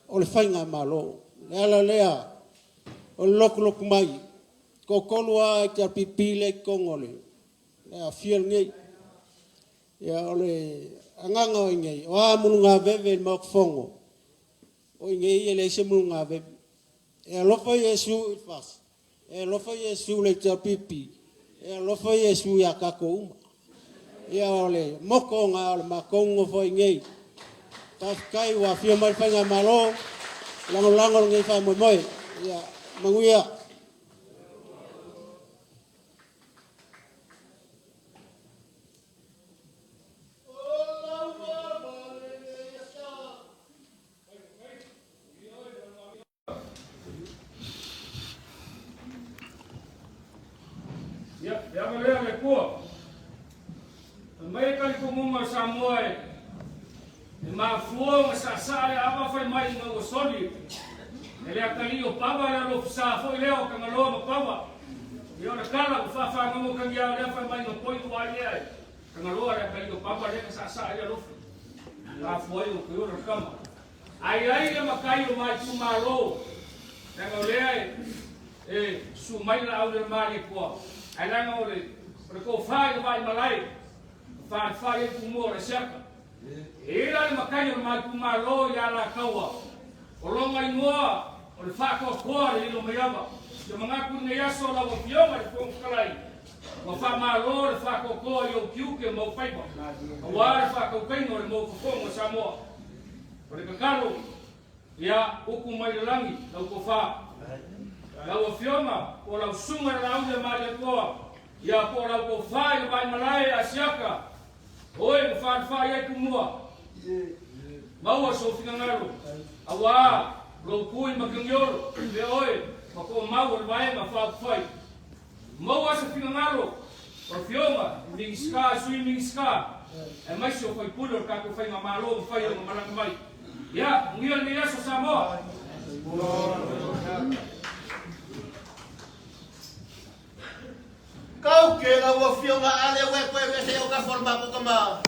o le Faigamalo. O le ala lea o le lotulotu mai, e toatolu lava HRPP lea e i totonu o le aofia lenei. Ia o le agaga o i inei, o a mulugaveve i le Maota Fono, o i inei e leai se mulugaveve. E alofa Iesu i le FAST, e alofa Iesu i le HRPP, e alofa Iesu ia tatou uma. Ia o le motto lena o le matou nonofo ai i inei. Faafetai ua afio mai le Faigamalo, lagolago lenei faamoemoe. Ia manuia. Ia, le ava lea le Atua. Fai mai le talitonuga o Samoa e e mafua ona saasaa le ava fai mai ina ua soli e le atalii o Pava le alofisa foi lea o Tagaloa ma Pava. Ia o le tala ua faafagogo tagiao lea fai mai na poi ua ai lea e Tagaloa le atalii o Pava lea na saasaa ai le alofi. Mafua ai ona toe ola le tama. Ai ai le matai o ma itumalo, leaga o lea e susu mai Laau i le Malietoa, ae leaga o le o le tofa i le Vaimalae, na faalefale ai Tumua o le Asiata. E i ai la le matai o le ma itumalo i Alataua, o lona igoa o le Faatoatoa le Lilomaiava. Ou te manatu i lenei aso lau Afioga i le Fofoga Fetalai, ua faamalo le faatoatoa i ou tiute ma ou faiva, aua le faatautaiga o le Maota Fono a Samoa. O le tatalo, ia upu mai le lagi lau tofa, lau Afioga po o lau Susuga i le Laauli a Malietoa, ia po o lau tofa i le Vaimalae Asiata, oe na faalefai ai Tumua, maua sou finagalo, auā lou tui matagiolo, pea oe ma toamau o le Vaega Faaupufai. Maua se finagalo o Afioga i Minisita, i Sui Minisita, aemaise o faipule o le tatou Faigamalo ua mafai ona malaga mai. Ia, manuia lenei aso Samoa. Kau ke lau afioga ale ue koe vese o ka forma ko kama.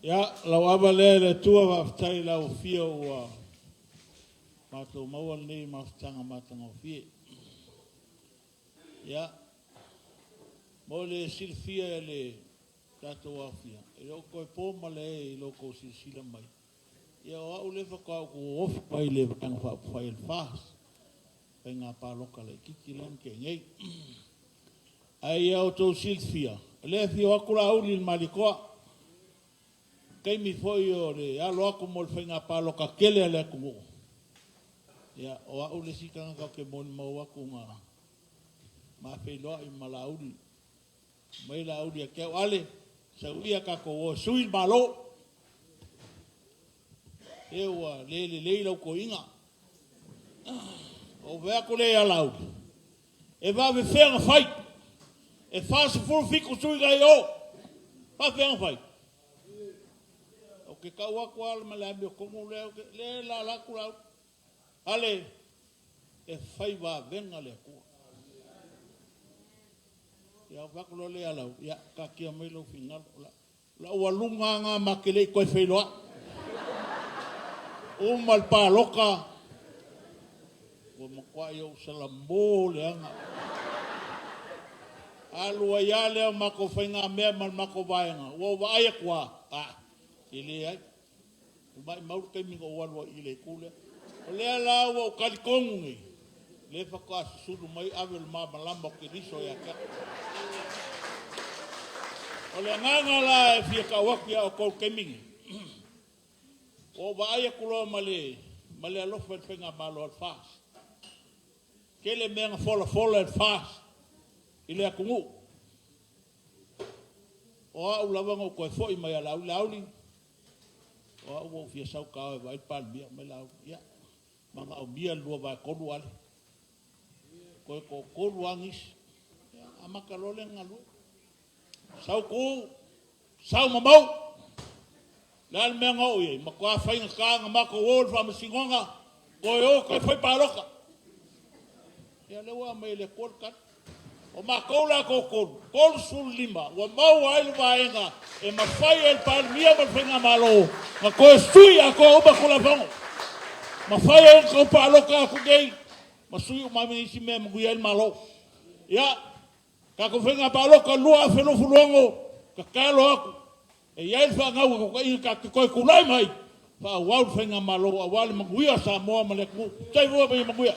Ia, lau ava lea i le Atua, faafetai i lau afio ua matou maua lenei mafutaga matagofie. Ia, mo le silafia e le tatou aofia, e le o toe po malae i lo outou silasila mai. Ia o au lea faatoa ou ofi mai i le Vaega Faaupufai a le FAST, faiga palota laitiiti lea na tea nei. Ae ia outou silafia, o lea e afio atu Laauli i le Malietoa, taimi foi o le alo atu mo le faiga palota tele a le atunuu, ia o au le isi tagata ou te molimau atu na ma feiloai ma Laauli. Fai mai Laauli ia te au, Ale, sau ia tatou o e sui le Malo. Se ua le lelei lau toeaina. Ou fai atu lea ia Laauli, e faapefea ona fai? E 47 sui la e i o, e faapefea ona fai? Ou te tau atu lava ma le amiotonu lea, lea e alaala atu Laauli. Ale, e fai vavega le Atua. Ia ou fai atu loa lea ia Laauli, ia taatia mai lou finagalo, o lau aluga lava lena ma te le i toe feiloai. Uma le palota, ua matuai ou salamo leaga. Alu ai lava lea o matou faigamea ma le matou vaega, ua ou vaai atu lava, a, e leai. Maumau le taimi na ou alu ai i le itu lea. O lea la ua ou talitonu nei, o lea faatoa susulu mai ave le malamalama o Keriso ia te au. O le agaga la e fia tau atu ia outou i le taimi lenei, ua ou vaai atu loa ma le alofa i le faigamalo a le FAST. E tele mea na folafola e le FAST i le atunuu. O au lava na ou toe foi mai ia Laauli, Laauli, o au ua ou fia sau ou te o e vaai le Palemia. Fai mai Laauli, ia, e manaomia le 2/3 Ale, toe toatolu lava nisi. Ia amata loa lea ona galue. Sau Tuuu, sau ma Mauu. O le a le mea na oo i ai? Matua faigata ona matou o i le faamasinoga, toe o toe fai palota. Ia o lea ua aumai e le Atua le tali. O matou la e toatolu, 35 ua maua ai le vaega e mafai e le Palemia ma le Faigamalo ona toe sui atoa uma Tulafono. Mafai ai ona outou palota atu nei ma sui uma ai ma isi mea e manuia ai le Malo. Ia, tatou faiga palota 2026, tatalo atu, e i ai le faanaunautaiga tatou te toe tulai mai, faaauau le faigamalo aua le manuia o Samoa ma le atunuu. Soifua ma ia manuia.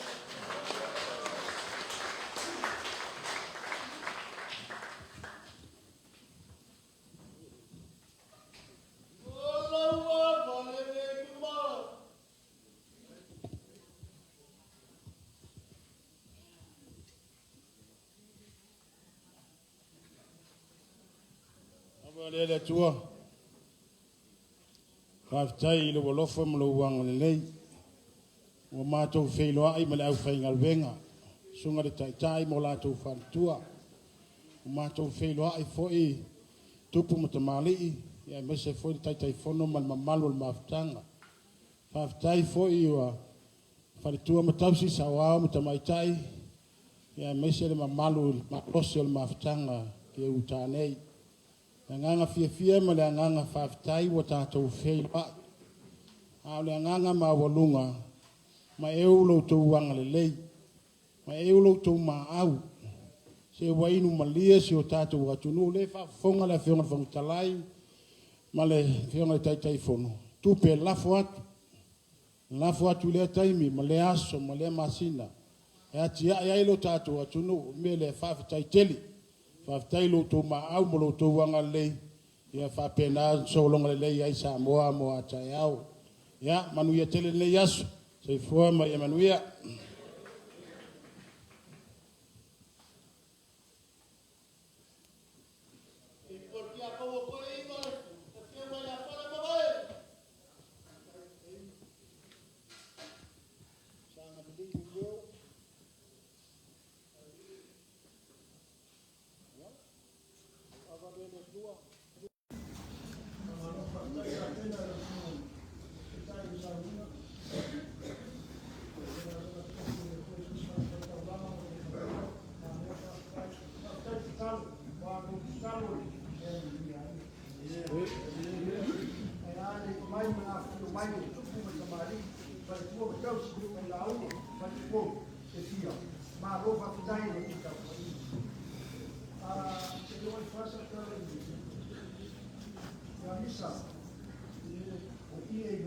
Ava lea le Atua, faafetai i lou alofa ma lou agalelei ua matou feiloai ma le aufaigaluega, susuga i le Taitai ma o latou faletua. Ua matou feiloai foi tupu ma tamalii, aemaise foi le Taitaifono ma le mamalu o le mafutaga. Faafetai foi ua faletua ma tausi, saoao ma tamaitai, aemaise le mamalu i le malosi o le mafutaga i uta nei. Le agaga fiafia ma le agaga faafetai ua tatou feiloai. A o le agaga maualuga, ma eu lo outou agalelei, ma eu lo outou maau, se ua inu malie si o tatou atunuu. O lea e faafofoga le Afioga i le Fofoga Fetalai ma le Afioga i le Taitaifono, tupe e lafo atu, lafo atu i lea taimi ma lea aso ma lea masina e atiae ai lo tatou atunuu. O le mea lea, faafetai tele. Faafetai i lo outou maau ma lo outou agalelei, ia faapena ona sologa lelei ai Samoa mo a taeao. Ia, manuia tele lenei aso. Soifua ma ia manuia.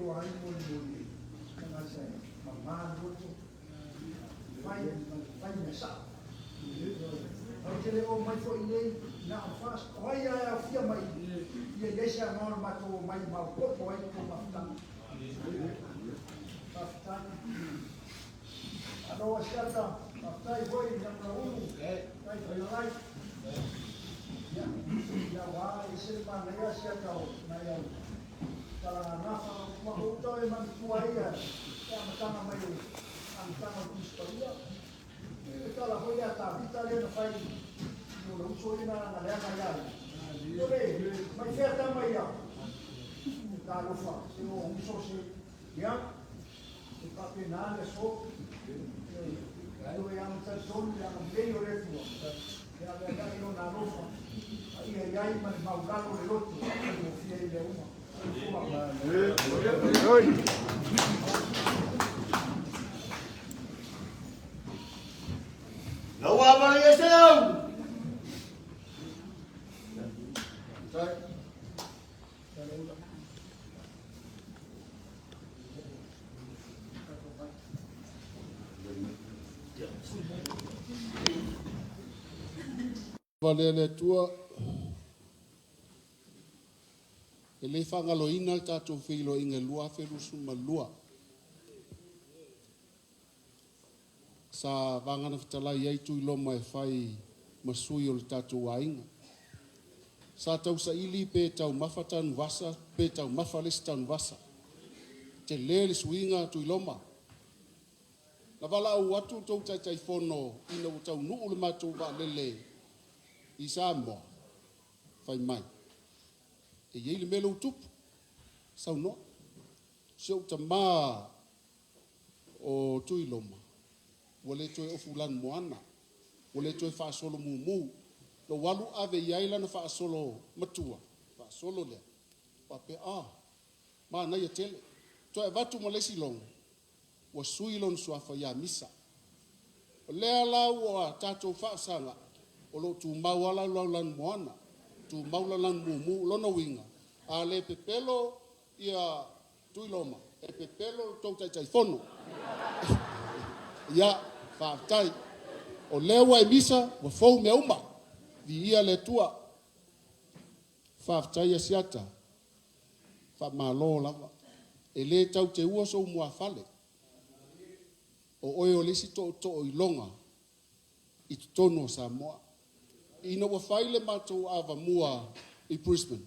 iloa ai molimoli tagata e mamā le loto, fai fai mea sa'o. Ou te le o mai foi iinei na o le faasa, o ai lava e aofia mai ia i ai se agaga o le matou omai e maopoopo ai le tou mafutaga. Faafetai. Malo Asiata, faafetai foi Namulauulu, faafetai Fetalai. Ia, ia ua ese le manaia Asiata o nai au talaganafa, ua ou toe manatua ai le amataga mai o amataga o le Tusi Paia. Le tala foi lea a Tavita lea na fai i lona uso ia na leaga ia ia. Ioe, mai fea tama ia? Talofa, se o uso se, ia, e faapena le aso. Ioe, a ma talitonu i le agalelei o le Atua, e aveaveai Lona alofa, a ia i ai ma le maulalo o le loto, e gofie ai mea uma. Soifua. Lau avale ia se au. Valea le Atua, e le faagaloina le tatou feiloaiga i le 2022. Sa vagana fetalai ai Tuiloma e fai ma sui o le tatou aiga. Sa tausaili pe taumafa tanuvasa pe taumafa le isi tanuvasa. Tele le suiga Tuiloma. Na valaau atu le tou Taitaifono ina ua taunuu le matou vaalele i Samoa, fai mai, e i ai le mea lea ua tupu, saunoa. Si ou tama o Tuiloma, ua le toe ofu lanumoana, ua le toe faasolo mumu. Na ou alu ave i ai lana faasolo matua, faasolo lea, faapea, ah, manaia tele. Toe avatu ma le isi logo, ua sui lona suafa ia Misa. O lea la ua tatou faafesagai, o lo o tumau lava lau lanumoana, tumau lau lanumumu. O lona uiga, a le pepelo ia Tuiloma, e pepelo le tou Taitaifono. Ia, faafetai. O lea ua e misa, ua fou mea uma. Viia le Atua. Faafetai Asiata, faamalo lava. E le tau teua sou muafale. O oe o le isi tootoo iloga i totonu o Samoa. Ina ua fai le matou avamua i Brisbane,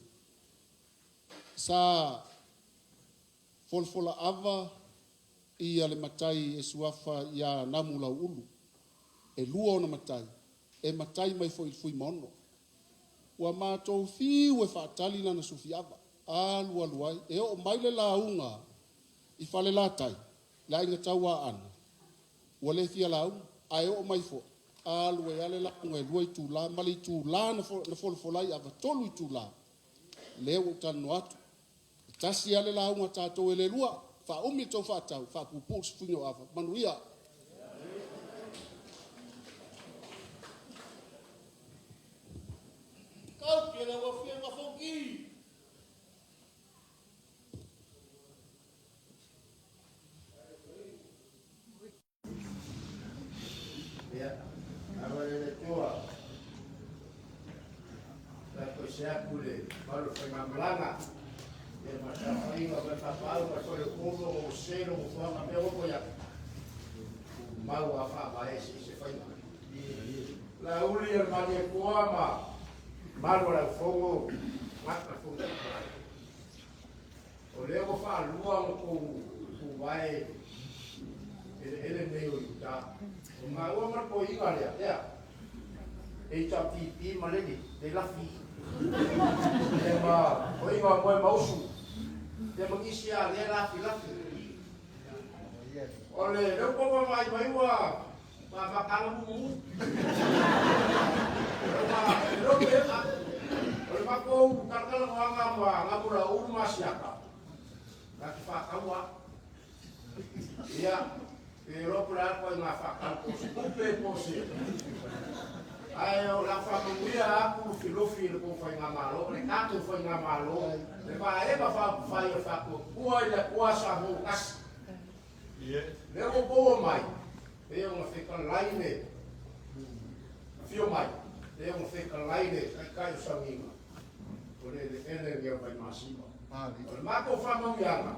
sa folafola ava ia le matai e suafa ia Namulauulu. E lua ona matai, e matai mai foi i le Fuimaono. Ua matou fiu e faatali lana sufiava, alu alu ai, e oo mai le lauga i Falelatai, le aiga Tauaana, ua le fia lauga, ae oo mai foi, alu ai lava le lauga e 2 itula, ma le itula na folafola ai ava, 3 itula, lea ua ou talanoa atu. E tasi lava le lauga a tatou e le lua, faaumi le tou faatau, faapuupuu le sufiga o ava. Manuia! Kau ke lau afioga Fongi. Ia, ava le le tua. La ko se aku le malu fai mamalaga. Ia ma sa faiga ma fa pau ma so le kolo o selo o fa ma me o ya. Mau a fa ba e se fai. La uli al mali koa ma malu la fongo ngata fongo. O le o fa lua mo ko ku vai ele ele nei o ta. O ngā ua mar ko inga lea, lea. HRTP ma leni, le lafi. Le ma, o inga moe mausu. Le ma ngisi a le lafi lafi. O le leu papa mai mai ua ma makanga mumu. O ma, le pe o le makou kalakala ngoanga ma ngamura uru masiaka. Ka te whakaua. Ia, e ropo la koe ngā whakau po se kupe po se. Ae o le a faamanuia atu Lufilufi i le tou faigamalo, le tatou faigamalo, le Vaega Faaupufai o le Faatuatua i le Atua Samoa ua Tasi. Lea ua outou omai, pei ona fetalai le afio mai, pei ona fetalai le Taitai o Sauniga, o le eleele lenei o le Vaimasima. O le matou faamanuiaga,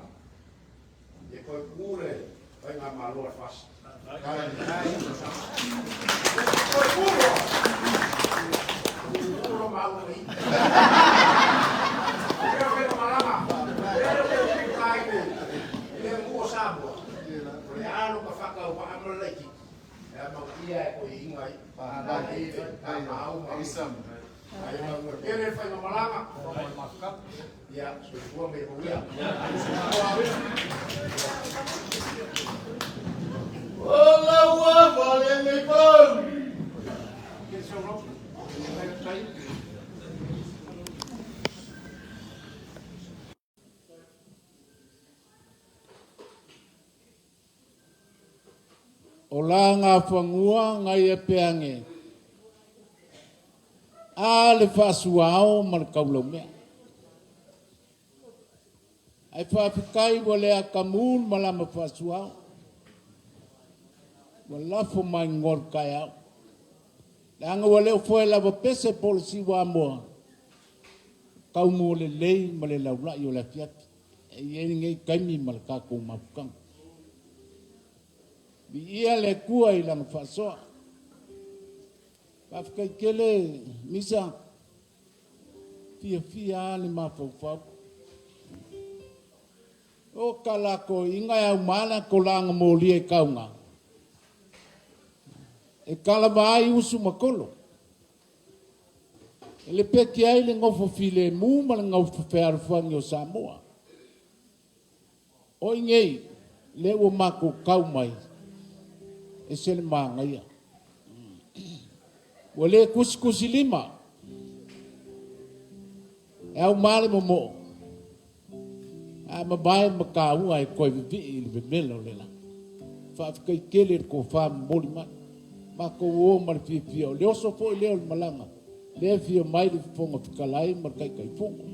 Ia toe tu le faigamalo a le FAST. Toe tu loa. Tu loa ma au ma i. Lea o faiga malaga. Lea o le kai le le nuu o Samoa. O le a lo ka whakauvaa ma le laititi. E a manaia e koe inga i. Ai le au ma. Ai ma tele le faigamalaga. Ia, soifua ma ia manuia. O laua vale nei palau. O la ngā fagua ngai e peange. A le whaasuao ma le kaulau mea. Ai whaafekai wa le a kamul ma lama whaasuao. Wa lafo mai ngor kai au. Le anga wa leo foe lava pese polisi wa moa. Kau mo le lei ma le laulai o le afiafi. E i e ngei kaimi ma le kākou mafukanga. Mi ia le kua i langa whaasoa. Whaafekai kele misa fia fia le mafaufau. O ka lako inga e au mala ko langa molia e kaunga. E kala vai usu makolo. E le peki ai le ngofo file mu ma le ngofo fealufangi o Samoa. O ingei, le ua mako kau mai, e se le mangaia. Ua le kusi kusi lima, e au male mo. A mabae makaua e koe vivi i le vemela o le la. Whaafekai kele le ko wha moli mai. Mako o ma le fia fia o le oso fo i leo le malanga. Le fia mai le fonga fikalai ma le kai kai fongo.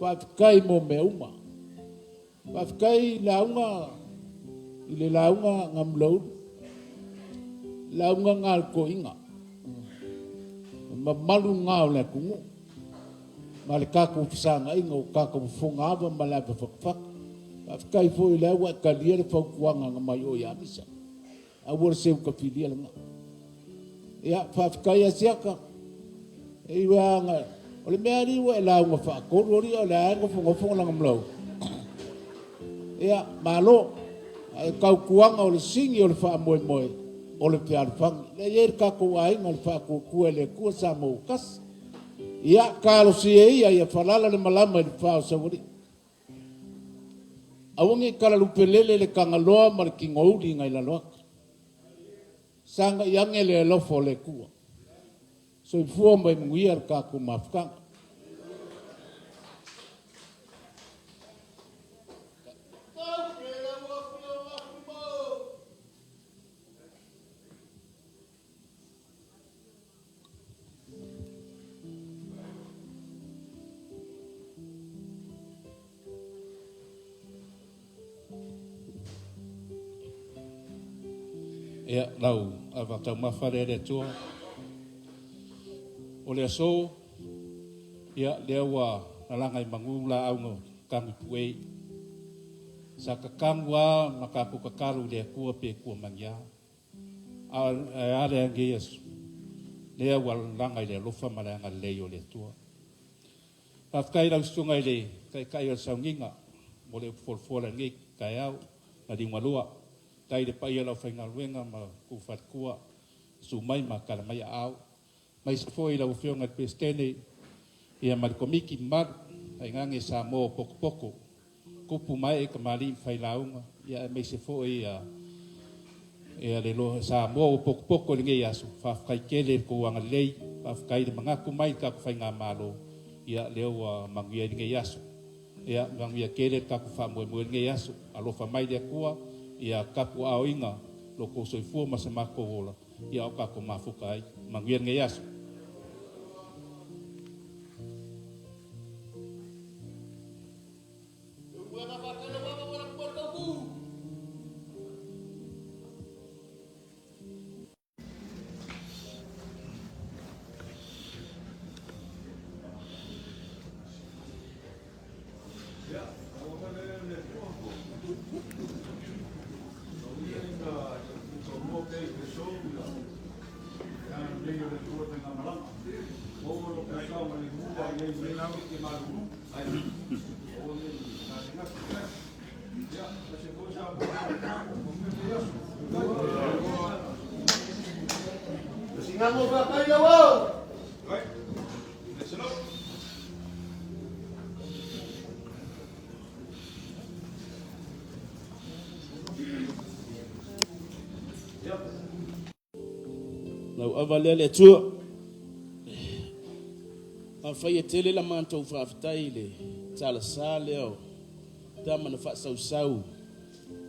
Whaafekai mo mea uma. Whaafekai launga i le launga ngamlaulu. Launga ngā ko inga. Mamalu ngā o le akungu. Ma le kākou fasanga inga o kākou fonga ava ma le ava whakawhaka. Whaafekai fo i le aua e kalia le faukuanga nga mai o i amisa. Aua le seu ka filia le ngā. Ia, whaafekai a siaka. E iwa anga, o le mea riwa e launga whaakolu ori o le aengo fongofongo langa mlau. Ia, malo, e kaukuanga o le singi o le whaamoe moe o le fealufangi. Le ie le kākou ainga o le whaakukua le kua sa mou kasi. Ia, kalo si e ia, ia whalala le malama i le whao sawari. Awangi kala lupelele le kangaloa ma le kingouli ngai laloaka. Sanga iange le alofo le kua. Soifua mai munguia le kākou mafukanga. Ia, lau ava tau mafa le le tua. O le aso, ia, lea ua lalanga i mangu la au ngau kangu puei. Sa kakangu a ma ka ku kakalu le kua pe kua mangia. A a le ange Yesu. Lea ua langa i le alofa ma le anga lei o le tua. Whawhikai rau sunga i le kai kai o saunginga. Mo le upufolfola ngi kai au na ringalua. Tai le paia lau whaingaluenga ma ku whatkua su mai ma kala mai au. Mai se foi lau fionga le Presidente ia ma le komiki maru ai ngange sa mo poko poko. Kupu mai e ka mali whai launga ia mai se foi ia ia le lo sa mo poko poko le ngai aso. Whawhikai kele ko anga lei, whawhikai le mangaku mai ka ku whainga malo ia leo wa manguia i ngai aso. Ia manguia kele ka ku wha moe moe ngai aso. Alofa mai le kua ia kapu ao inga Lo kou soifua ma se makou ola, ia o kākou mafuka ai. Manuia lenei aso. Lau ava lea le Atua. Afai e tele la matou faafetai i le tala sa lea o tama na faasausau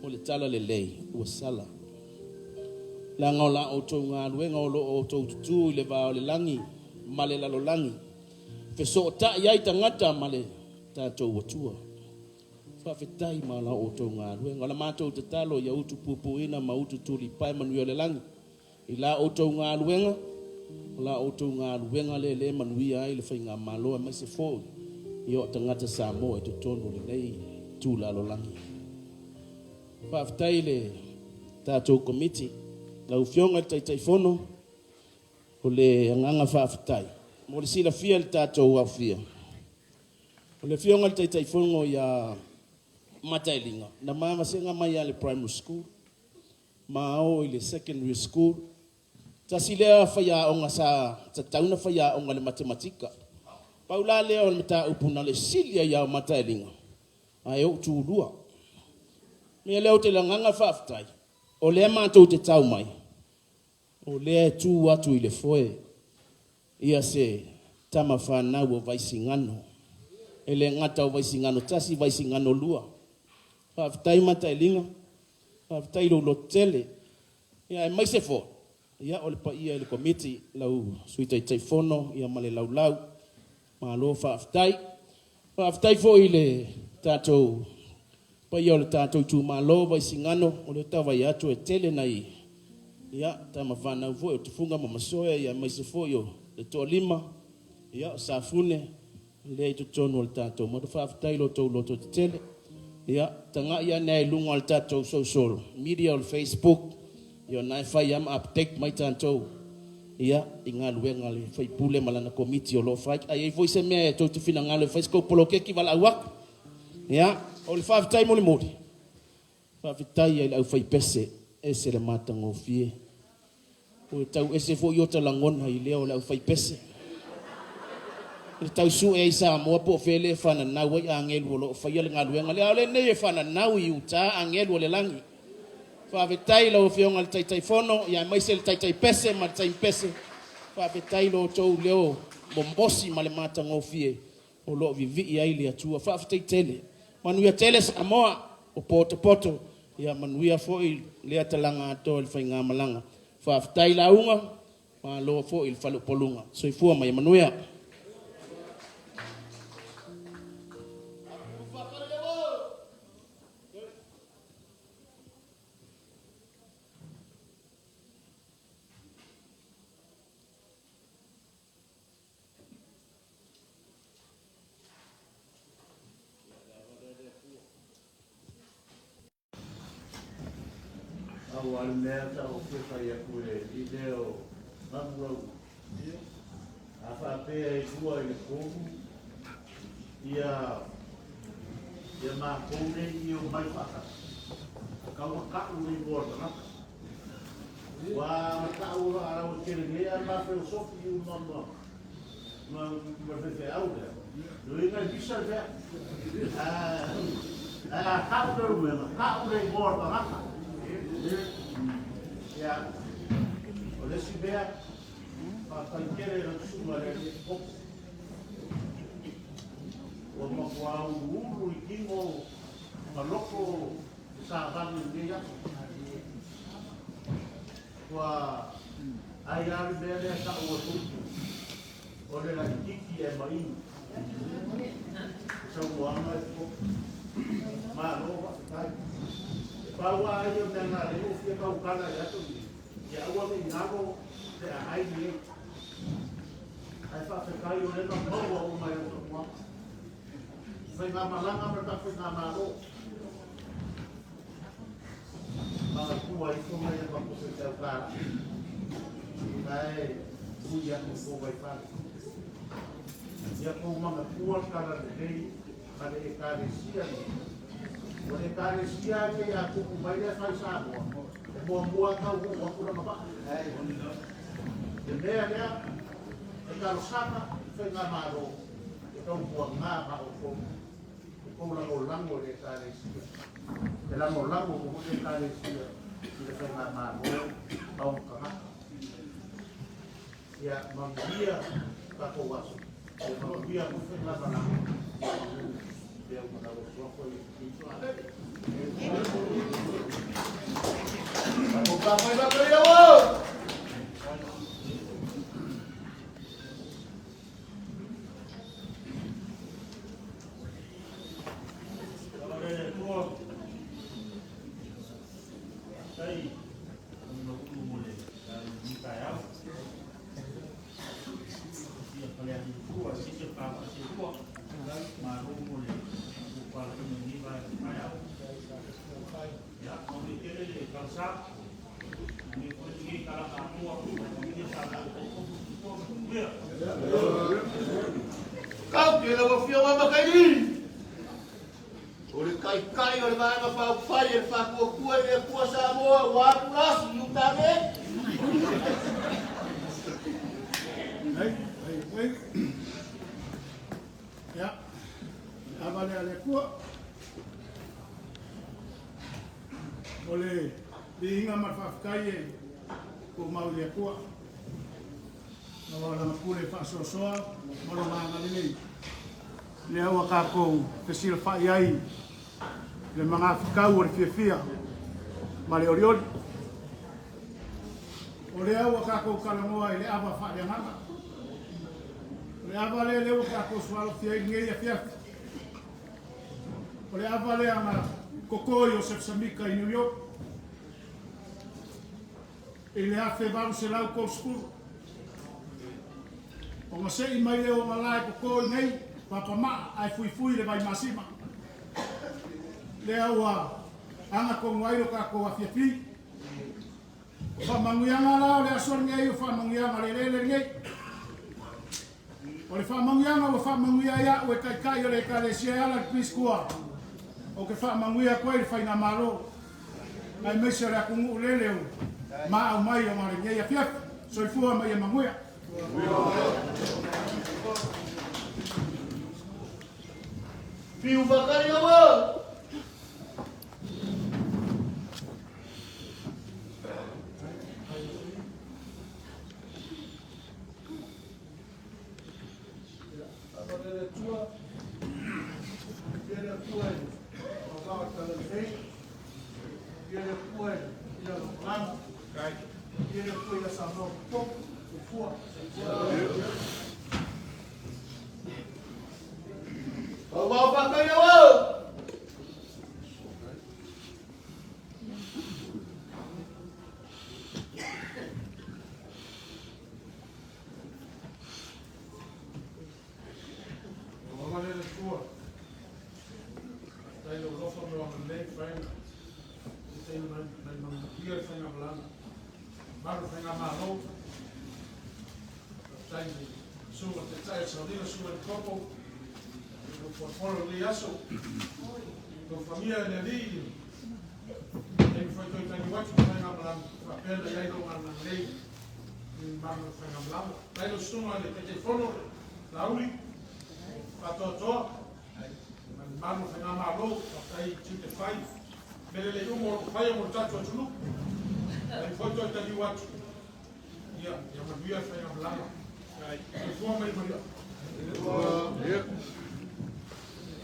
o le tala lelei ua sala. Leaga o la outou galuega o lo o outou tutū i le va o le lagi ma le lalolagi, fesootai ai tagata ma le tatou Atua. Faafetai ma la outou galuega. O la matou tatalo ia utu pupuina ma utu tulipae manuia o le lagi. I la outou galuega, o la outou galuega lea le manuia ai le faigamalo aemaise foi i o tagata Samoa i totonu o lenei itu lalolagi. Faafetai i le tatou komiti, lau Afioga i le Taitaifono, o le agaga faafetai mo le silafia i le tatou aofia. O le Afioga i le Taitaifono ia Matailiga, na mavasega mai lava i le primary school, ma o i le secondary school. Tasi lea faiaoga sa tatau na faiaoga i le matematika. Pau la lea o le mataupu na le sili ai lava o Matailiga, ae ou tulua. Mea lea ou te lagaga faafetai, o lea matou te tau mai, o lea e tu atu i le foe ia se tama fanau o Vaisigano. E le gata o Vaisigano 1, Vaisigano 2. Faafetai Matailiga, faafetai lou lototele. Ia aemaise foi, ia o le paia i le komiti, lau Sui Taitaifono ia ma le laulau. Malo faafetai. Faafetai foi i le tatou paia o le tatou itumalo Vaisigano, o lea tau atu e tele nai ia tama fanau foi o Tufuga ma Masoe, ia aemaise foi o le Toalima, ia o Safune, lea i totonu o le tatou maota. Faafetai lo outou loto tetele. Ia, tagai ane ai i luga o le tatou social media o le Facebook, ia na e fai ama update mai tatou ia i galuega le faipule ma lana komiti o lo o fai. Ai ai foi se mea e tou te finagalo e fai se kou poloketi valaau atu. Ia, o le faafetai mulimuli, faafetai ai le aufaipese, ese le matagofie. O tau ese foi o ta lagona i lea o le aufaipese. Le tau sue ai Samoa po o fele e whananau ai angelu o lo o whaia le galuega. Le ao le nei e whananau i uta angelu o le langi. Faafetai lau Afioga i le Taitaifono, ia aemaise le Taitaipese ma le Taimpese. Faafetai lo outou leo momosi ma le matagofie o lo o vivii ai le Atua. Faafetai tele. Manuia tele Samoa o potopoto, ia manuia foi lea talaga atoa i le faigamalaga. Faafetai lauga, malo foi i le faleupoluga. Soifua ma ia manuia. Au a le mea sa ou fia fai atu i lea o gamu lau. A faapea e 2 i le 3, ia matou nei i o mai faatasi. Kau ma kau le igoa o le tagata. Ua matau a lau e tele nei a ma filosofi i uma ma ma fefe au lea. No inga i visa lea. A kau le rumena, kau le igoa o le tagata. Ia, o le isi mea, faafetai tele lau susuga le alii epikopo. Ua matua uluulu i tino ma loko le savali i lenei aso. Ua ai lava le mea lea ta'u e tupu o le laititi e mainu saunoaga e popo malo faafetai. E pau lava ia o mea na lea ua fia tautala i le aso lenei, ia aua ne i galo le aai lenei. Ae faafetai o lea na maua uma i lau saunoaga. Faigamalaga ma le tatou faigamalo. Manatua ifo nai a matou faifeau talai, la e ui atu i tou vaifale. Ia tou manatua le tala lelei ma le Ekalesia lenei. O le Ekalesia lenei a tupu mai lea fai Samoa, e muamua taunuu atu lana vaa. Le mea lea, e talosaga i faigamalo e tautuana ma outou. E tou lagolago i le Ekalesia, e lagolago foi le Ekalesia i le faigamalo ma ona tagata. Ia manuia tatou aso, ia manuia foi faigamalaga, ia manu lea ua manau atu atu ai Iesu Keriso. Amene. Tatou tapai faatalia uo! Kau te lau Afioga Makaili. O le Taitai o le Vaega Faaupufai e le Faatuatua i le Atua Samoa ua alu la si uta ane. Hei, hei, hei. Ia, ava lea le Atua. O le viiga ma le faafetai e tumau i le Atua. Aua o lana pule faasoasoa ma lona agalelei. Lea ua tatou fesilafai ai le magafetau o le fiafia ma le olioli. O lea ua tatou talanoa i le ava faaleagaga. O le ava lea lea ua tatou soalofia ai lenei afiafi. O le ava lea na toto i Iosefa Samita i New York i le 1830. Ona se'i mai lea o ona lae toto i nei, papamaa ae fuifui i le vaimasima. Lea ua agatonu ai lo tatou afiafi. O faamanuiaga la o le aso lenei, o faamanuiaga le lele lenei. O le faamanuiaga ua faamanuia ai a'u e Taitai o le Ekalesia e ala i le Pisikua, ou te faamanuia atu ai i le faigamalo aemaise o le atunuu lele o maau mai ona o lenei afiafi. Soifua ma ia manuia. Fiu whakari awa! Pau whakari awa!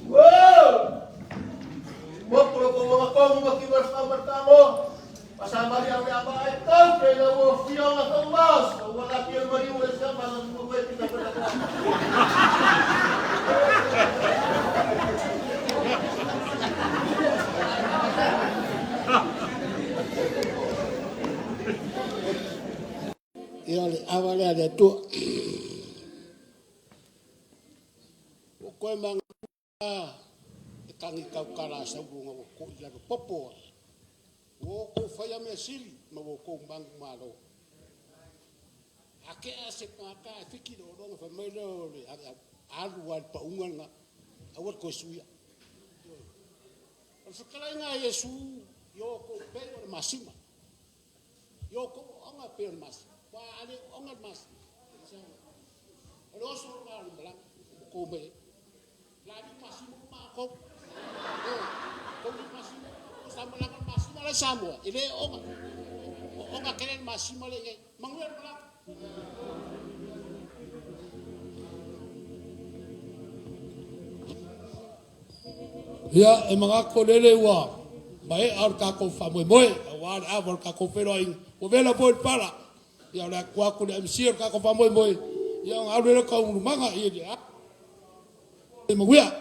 Wow! Mo ko ko mga kongo makibar sa martamo. Pasamali au le ama ai tau ke la ua fia o la tau mas. Ua la ki el mariu le sa ma la ua koe pita pita koa. Ia le ava lea le Atua. Ua koe manga e tangi kaukala a saulunga ua ko i lalo popo ai. Ua kou whaia mea sili ma ua kou mangu malo. A ke a se kaka e fiki lo longa whai mai leo le alu al pa unga nga aua koe suia. O le whakalai ngā Yesu yo kou pe o le masima. Yo kou onga pe o le masima. Wa ale onga le masima. O le oso ngā le malanga. Ko me. La ni masima ma ko. Ko ni masima. Ko sa malanga masima le Samoa. Ile onga. Onga kele masima le ngai. Mangu le malanga. Ia e mangako lele ua ma e au kako fa moe moe a wa le ava kako fero ai o vela po pala ia le kwa ko le MC o kako fa moe moe ia au le ka ulu manga ia le e maguia.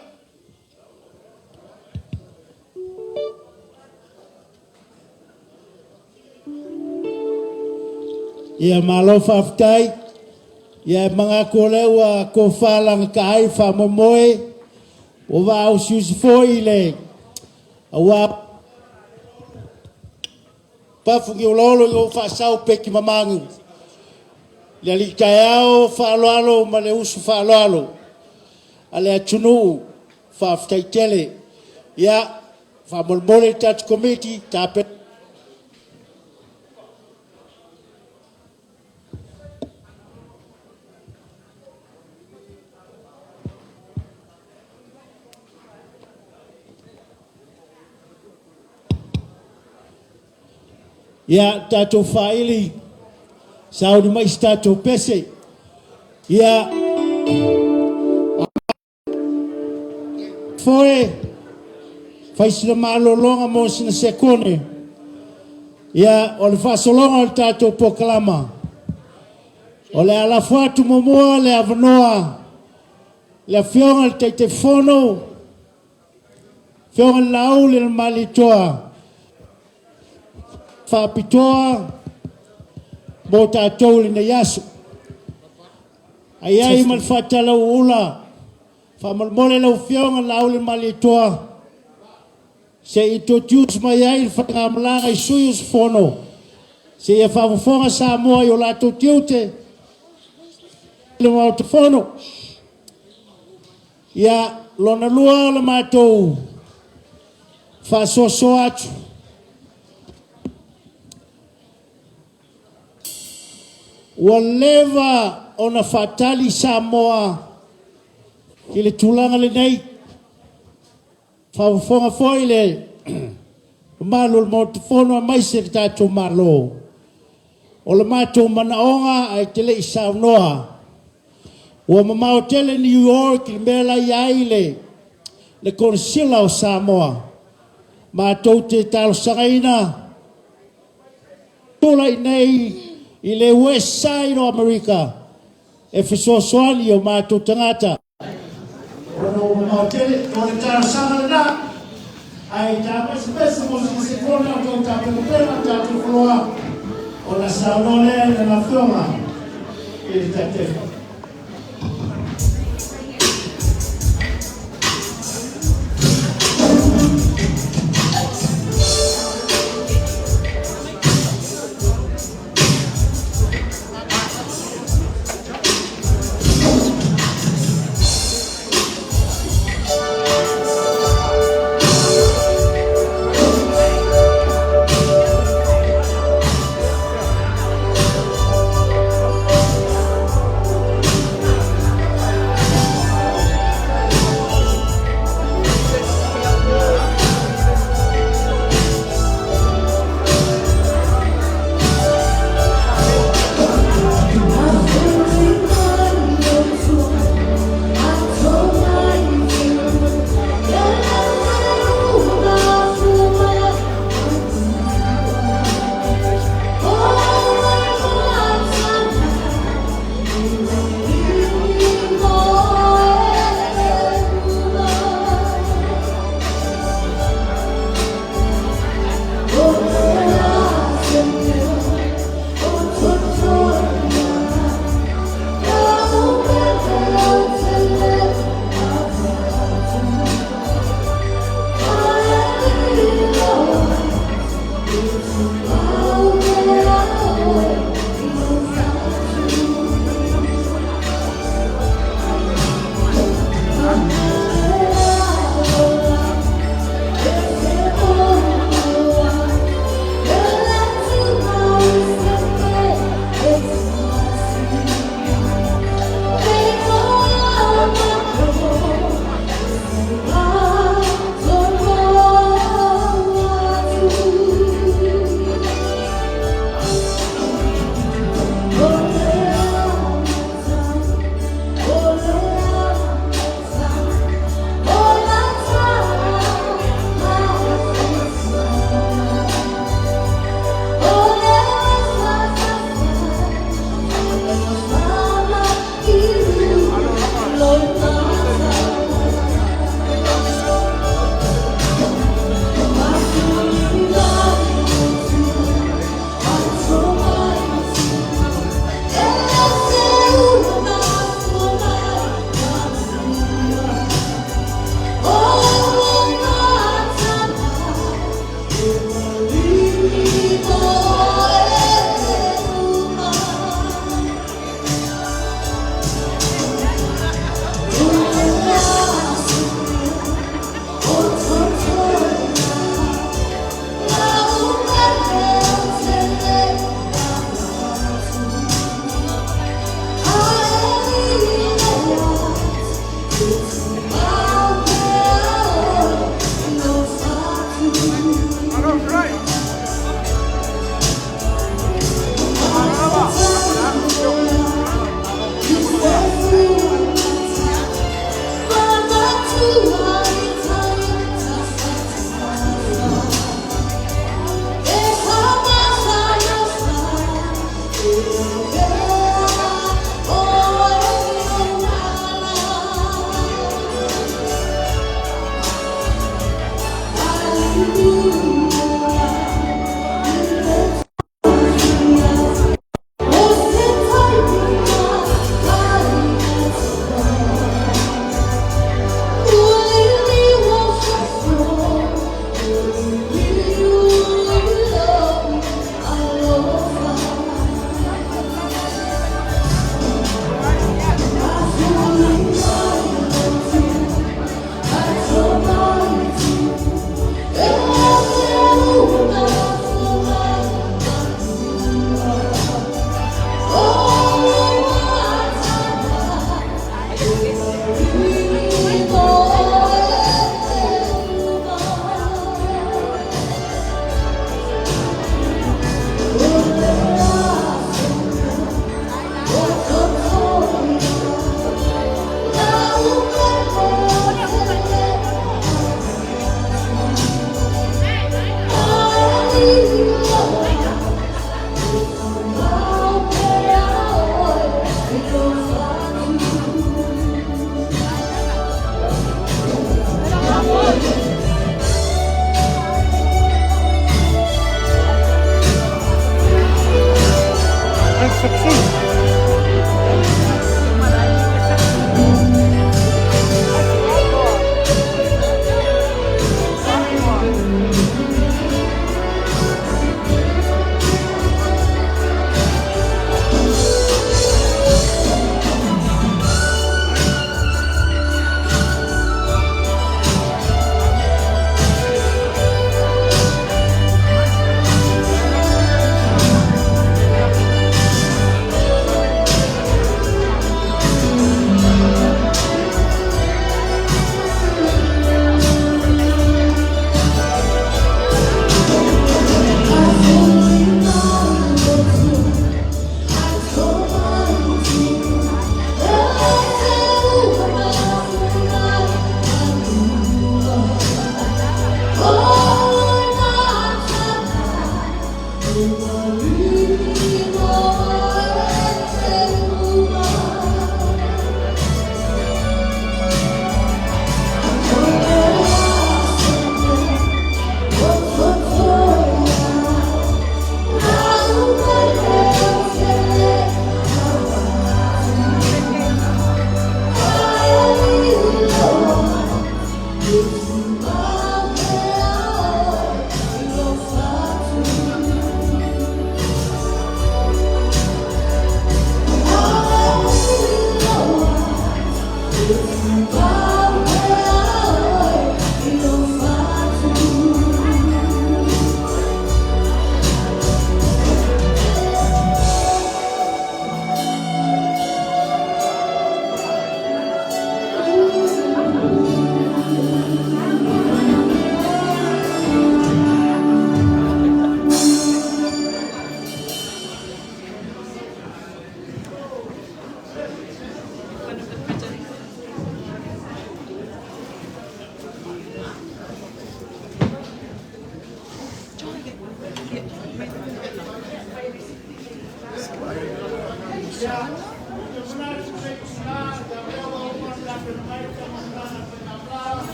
Ia malo whaftai, ia mga ko leo ko whalanga ka ai wha momoe, o wa au siusi foi le, a wa pafungi o lolo i o whaasau peki mamangu. Le ali tai ao whaaloalo ma le usu whaaloalo, a le atunu whaftai tele. Ia, whamolmole tatu komiti, tape. Ia tātou whaili, sauni mai si tātou pese. Ia, foe, whaisina malolonga mo sina sekone. Ia, o le whasolonga o le tātou pokalama. O le alafu atu momoa le avanoa, le afioga le Taitaifono, afioga le Lauli le Malitoa, whaapitoa mo tātou le nei aso. Ai ai ma le whaatalau ula, whaamolmole lau afioga le Lauli le Malitoa, se introduce mai ai le whangamalaga i sui usufono, se ia whaafofoga Samoa i o latou tiute, le maota fono. Ia lona lua o le matou faasoasoa atu. Ua leva ona faatali Samoa i le tulaga lenei. Faafofoga foi le mamalu o le Maota Fono aemaise le tatou Malo. O le matou manaoga ae te le i saunoa. Ua mamao tele New York i le mea la i ai le Konsila o Samoa. Matou te talosagaina tula i nei i le West Side o Amerika e fesoasoani o matou tagata. Ona ua mamao tele, o le talosaga lena. Ai tā pese pese mo se se kona o tau tapenapena tatou foloa. O la saunoa lea i lana afioga i le Taitaifono.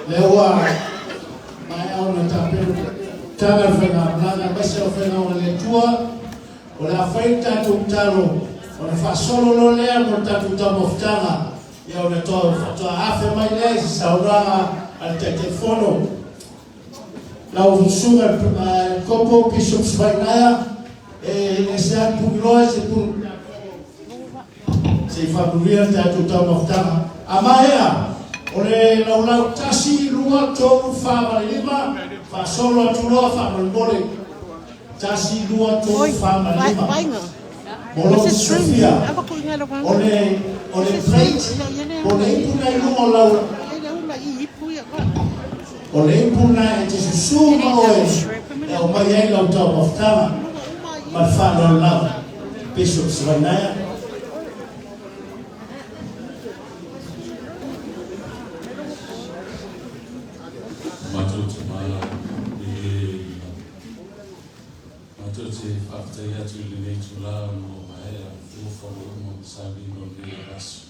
Lea ua maea ona tapena tala le faigamalaga aemaise o faiga o le Atua o le a fai le tatou tatalo ona faasolo loa lea mo le tatou taumafataga ia ona toe faatoa afe mai lea i se saunoaga a le Taitaifono. Lau Susuga i le Kopo Bishop Savainaia e ese lava le puliloa i se pulu se i faamanuia le tatou taumafataga. A maea, o le laulau 1, 2, 3, 4 ma le 5, faasolo atu loa faamolemole. 1, 2, 3, 4 ma le 5. Mo lou silafia, o le, o le plate, po o le ipu na i luga o lau, o le ipu lena e te susu ma oe e aumai ai lau taumafataga ma le faaaloalo lava. Bishop Savainaia. Matou te maea i le Matou te faafetai atu i lenei itula ona ua maea fofofa ua uma ona sauniga o lenei aso.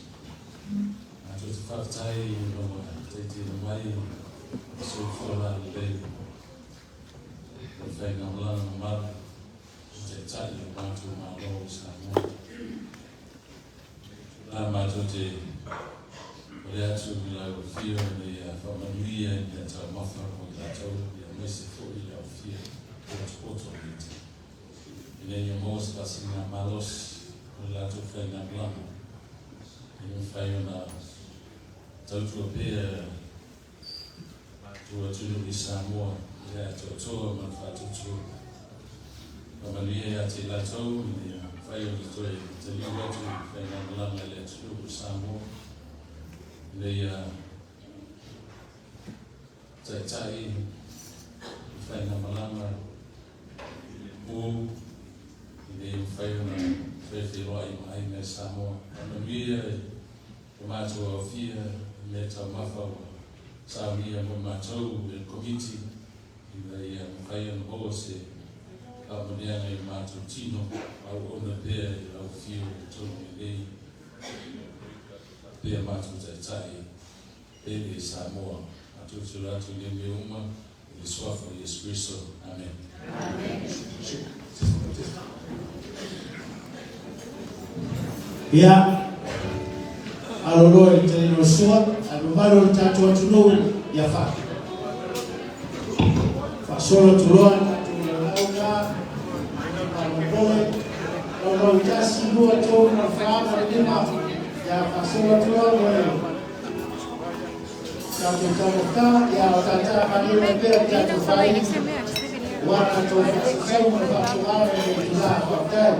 Matou te faafetai ona ua taitaina mai le soifua lalelei o le faigamalaga mamalu o Taitai o matou Malo i Samoa. La matou te ole atu i lau afio ina ia faamanuia i mea taumafa mo i latou, aemaise foi le aufia potopoto o lenei taimi, ina ia maua se faasiligamalosi o le latou faigamalaga, ina ia mafai ona tautua pea matou atunuu i Samoa i le atoatoa ma le faatuatua. Faamanuia ia te i latou ina ia mafai ona toe taliu atu i faigamalaga i le atunuu o Samoa, ina ia taitai i faigamalaga i le mu, ina ia mafai ona toe feiloai ma aiga i Samoa. Faamanuia i lo matou aofia i mea taumafa ua saunia mo matou e le Komiti, ina ia mafai ona maua se faamanuiaga i lo matou tino, auauna pea i lau afio i totonu o lenei pea matou taitai pele i Samoa. Matou te alo atu i nei mea uma. I le suafa o Iesu Keriso. Amene. Ia, aloloa i le taliga o le sua, ae mamalu o le tatou atunuu, ia faasolo atu loa le tatou laulau lena, faamolemole, laulau 1, 2, 3 ma le 4 ma le 5, ia faasolo atu loa mo le tatou taumafataga, ia o tata malilo ai pea le tatou faaili, ua tatou faasasau ma le faatogala i lenei itula. Faafetai.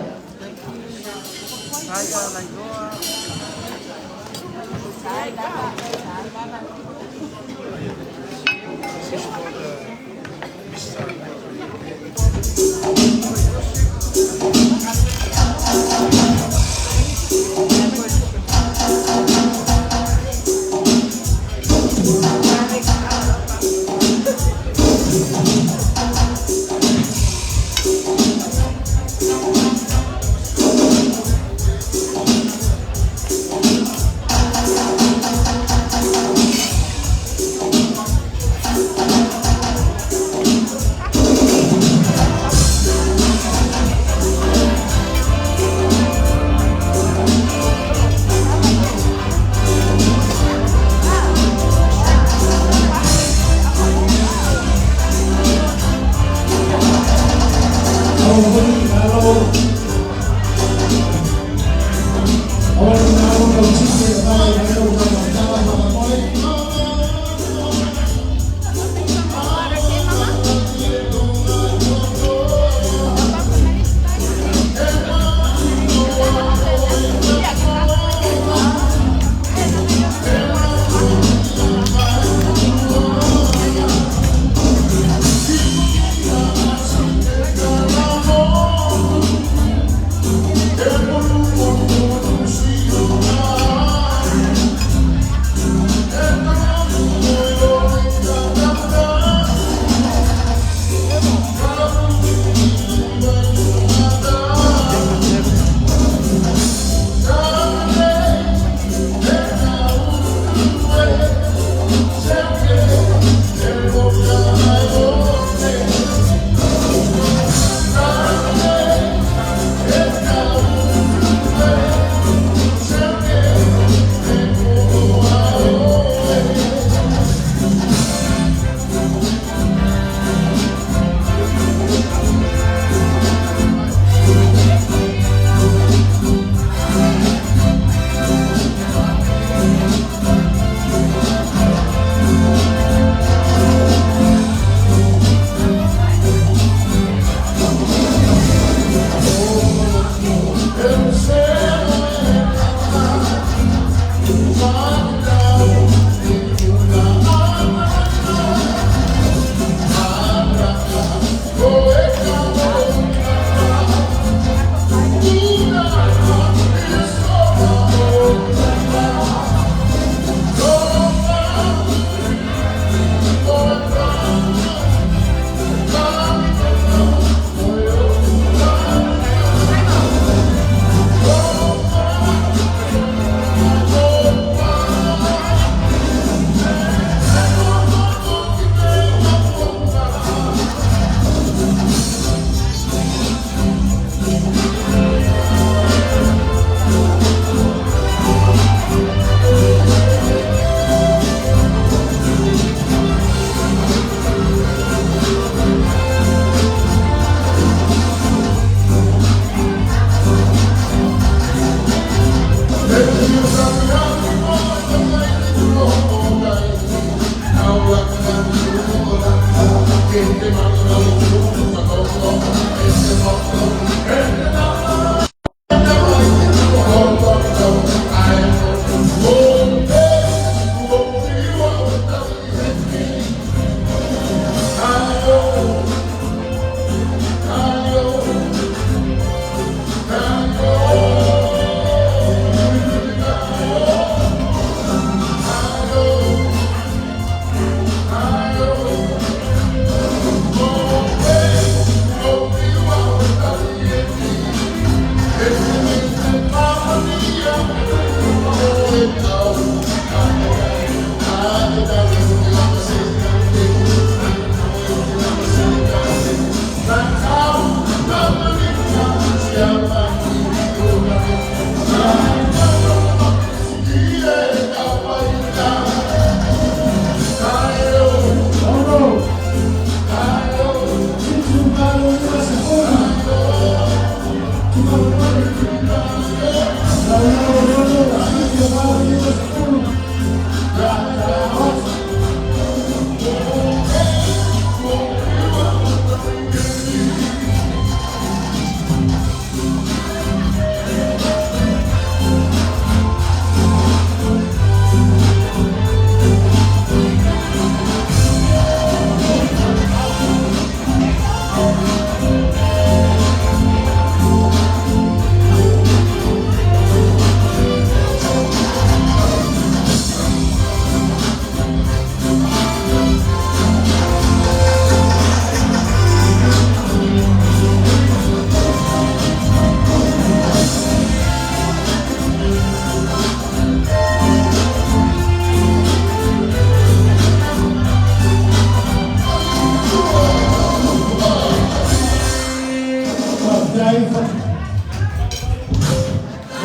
mai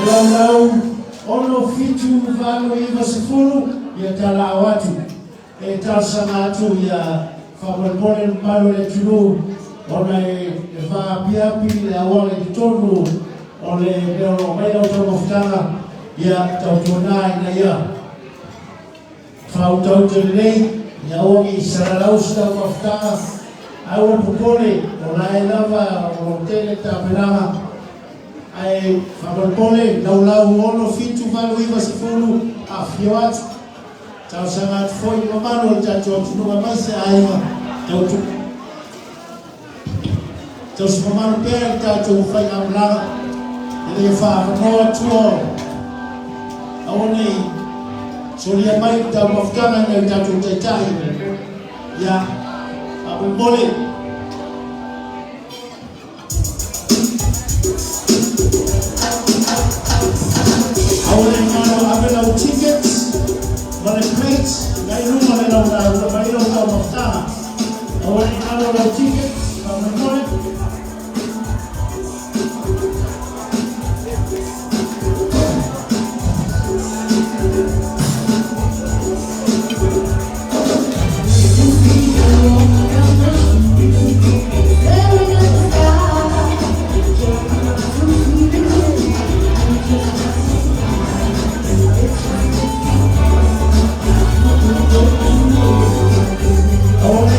laulau 6 7 8 9 10 ia tala'au atu e talosaga atu ia faamolemole le mamalu o le atunuu ona e faapiapi le auala i totonu o le mea o loo mai lau taumafataga ia tautuanā ina ia faautauta lelei ia aua nei salalau se taumafataga aua le popole o lae lava o loo tele tapenaga ae faamolemole laulau 6 7 8 9 10 afifio atu talosaga atu foi i le mamalu o le tatou atunuu aemaise aiga tautu tausi mamalu pea le tatou faigamalaga ina ia faaavanoa tua aua nei solia mai le taumafataga i nai o tatou taitai ia faamolemole. Aua le galo ave lau tickets ma le plate nai luma le lau lau mai lau taumafataga. Aua le galo lau tickets faamolemole. Aua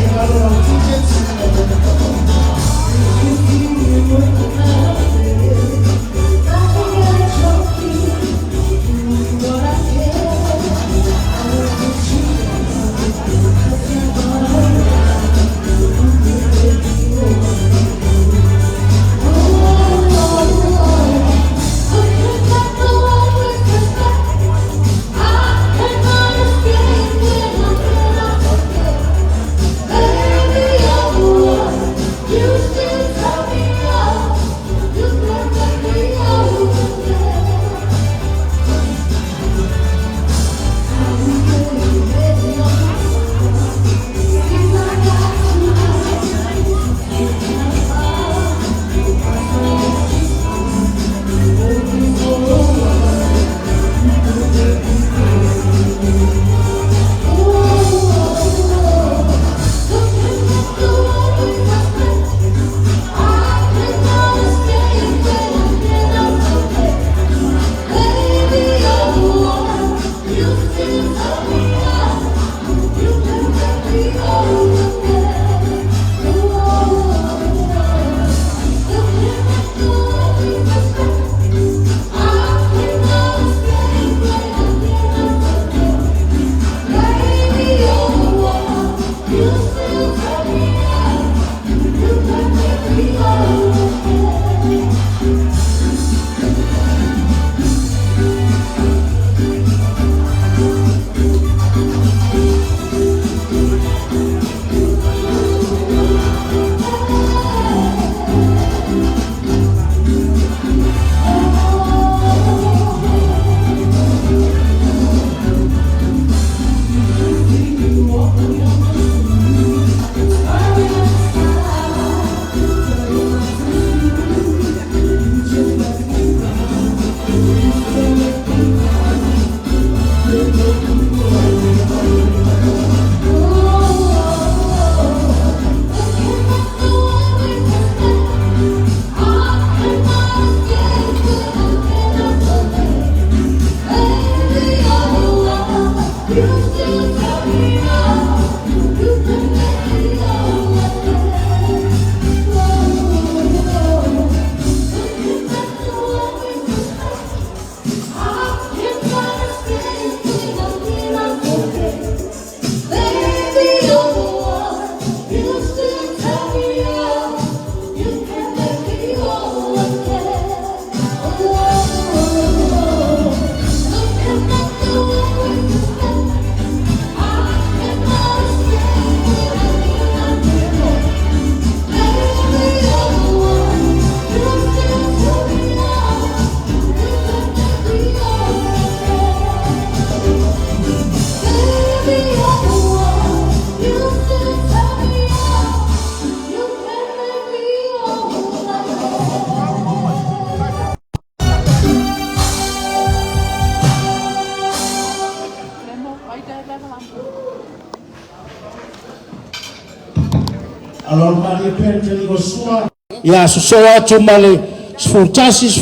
Aloalo malie pea le taliga o le sua. Ia sosoo atu ma le 11, 12,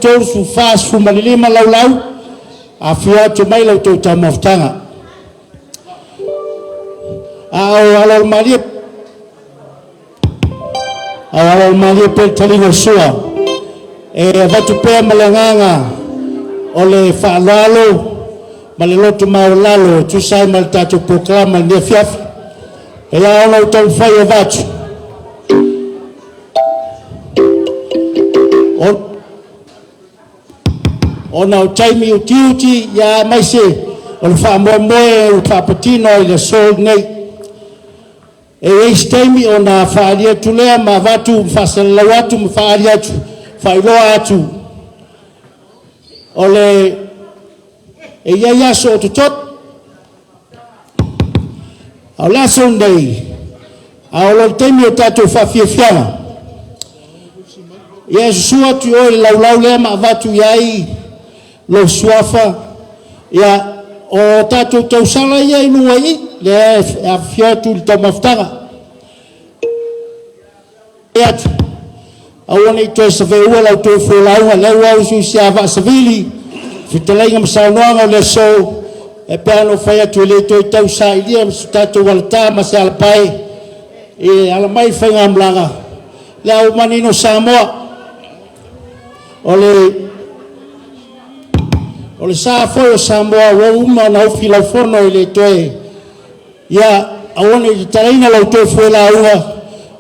13, 14, 15 laulau, afifio atu mai la outou taumafataga. A o aloalo malie pea le taliga o le sua, e avatu pea ma le agaga o le faaaloalo ma le loto maualalo e tusa ai ma le tatou polokalame i lenei afiafi. E ao ona ou taumafai e avatu, ona o taimi utiuti ia aemaise o le faamoemoe ua faapatino i le aso lenei. E i ai se taimi ona faaali atu lea ma avatu ma faasalalau atu ma faaali atu, faailoa atu, o le e i ai aso o totoe. A o le aso lenei, a oo loa i le taimi o tatou faafiafiaga, ia e susu atu i o i le laulau lea ma avatu i ai lou suafa, ia, o tatou tausala ia i luga i i, lea e afifio atu i le taumafataga. E atu, aua ne i toe saveua la outou fuelauga, lea ua usiusi a vaa savili, fetalaiga ma saunoaga o le aso, e pei ona ou fai atu e le toe tausailia so tatou alata ma se alapae e ala mai i faigamalaga, lea ua manino Samoa. O le sa foi o Samoa ua uma ona ofi laufono e le toe, ia aua ne i tatalaina la outou fuelauga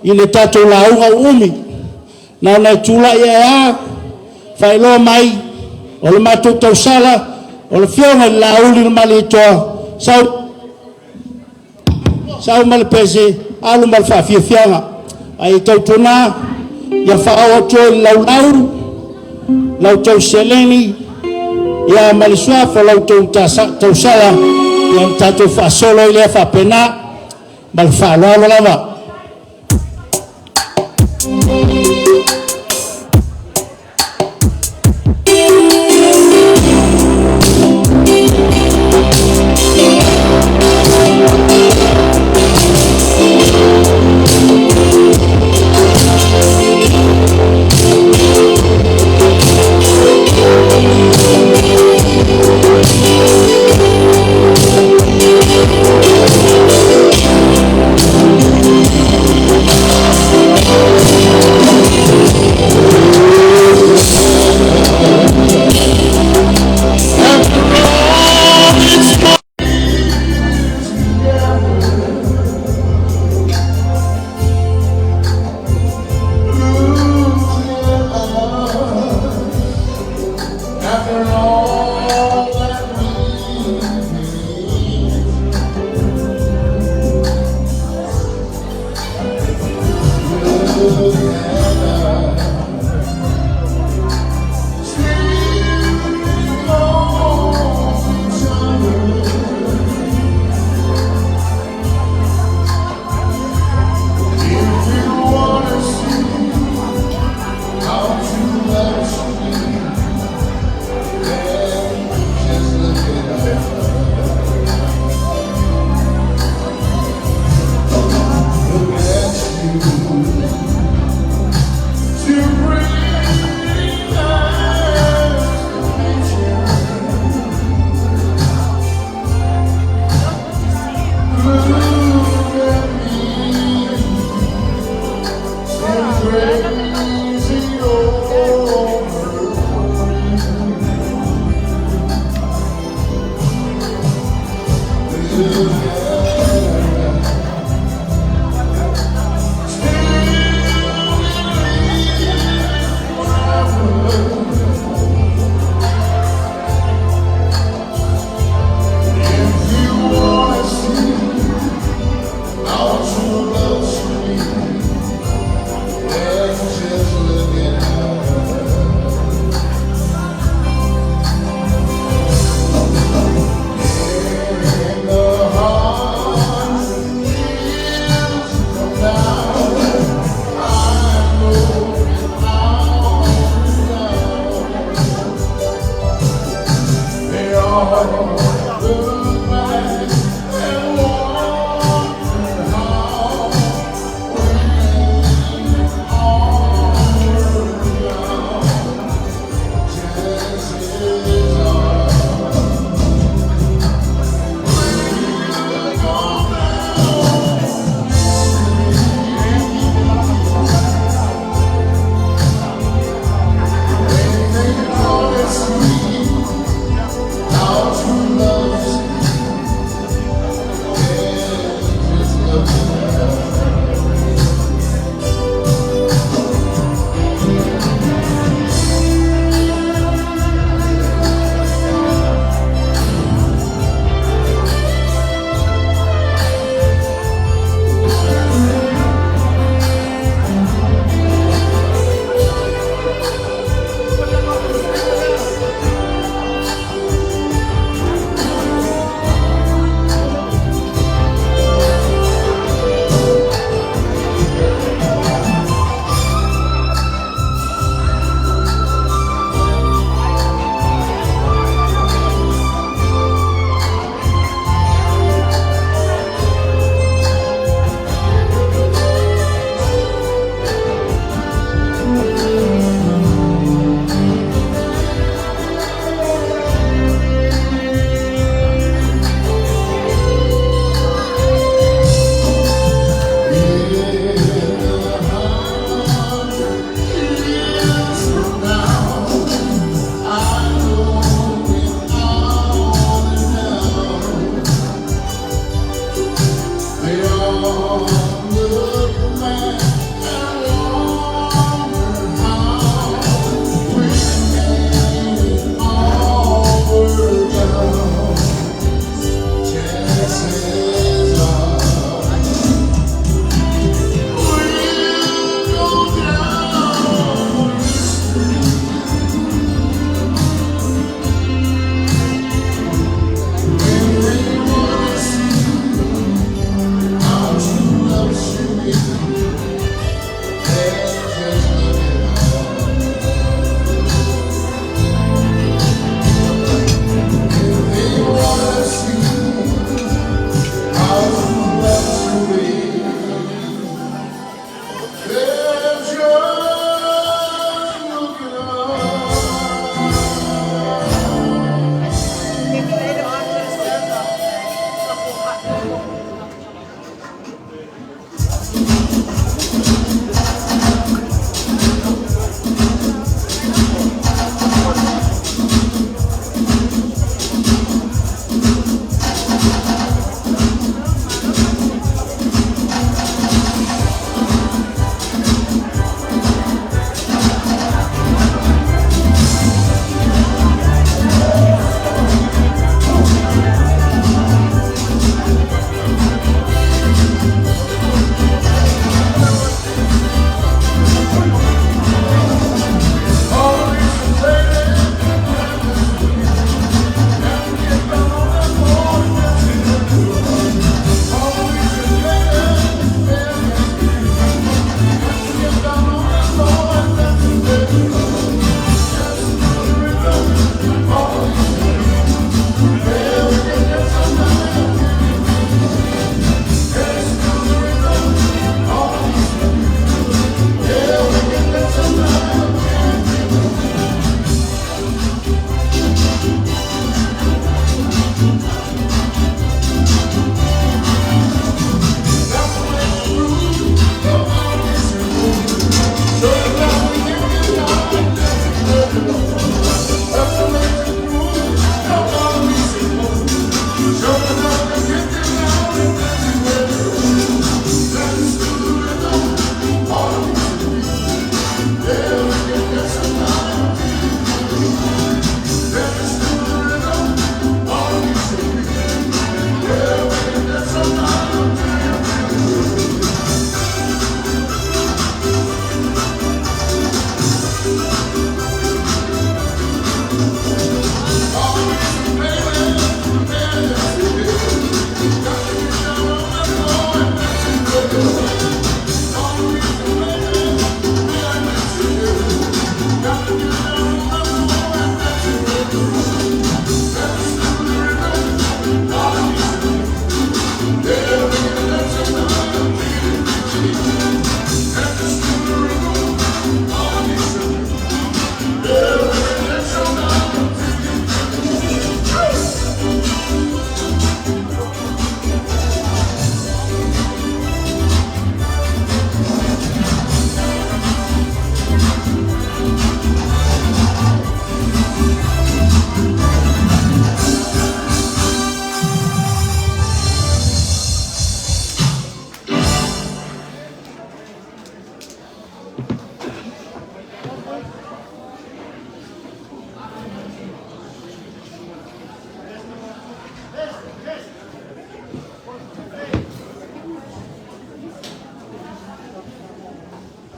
i le tatou lauga uumi. Na ona e tulai ae lava, faailoa mai, o le matou tausala, o le afioga i le Laauli ma le Malietoa, sau ma le pese, alu ma le faafiafiaga. Ae tautuana, ia faaoo atu i le laulau, la outou seleni, ia ma le suafa o la outou tausala, ia ona tatou faasolo ai lea faapena, ma le faaaloalo lava.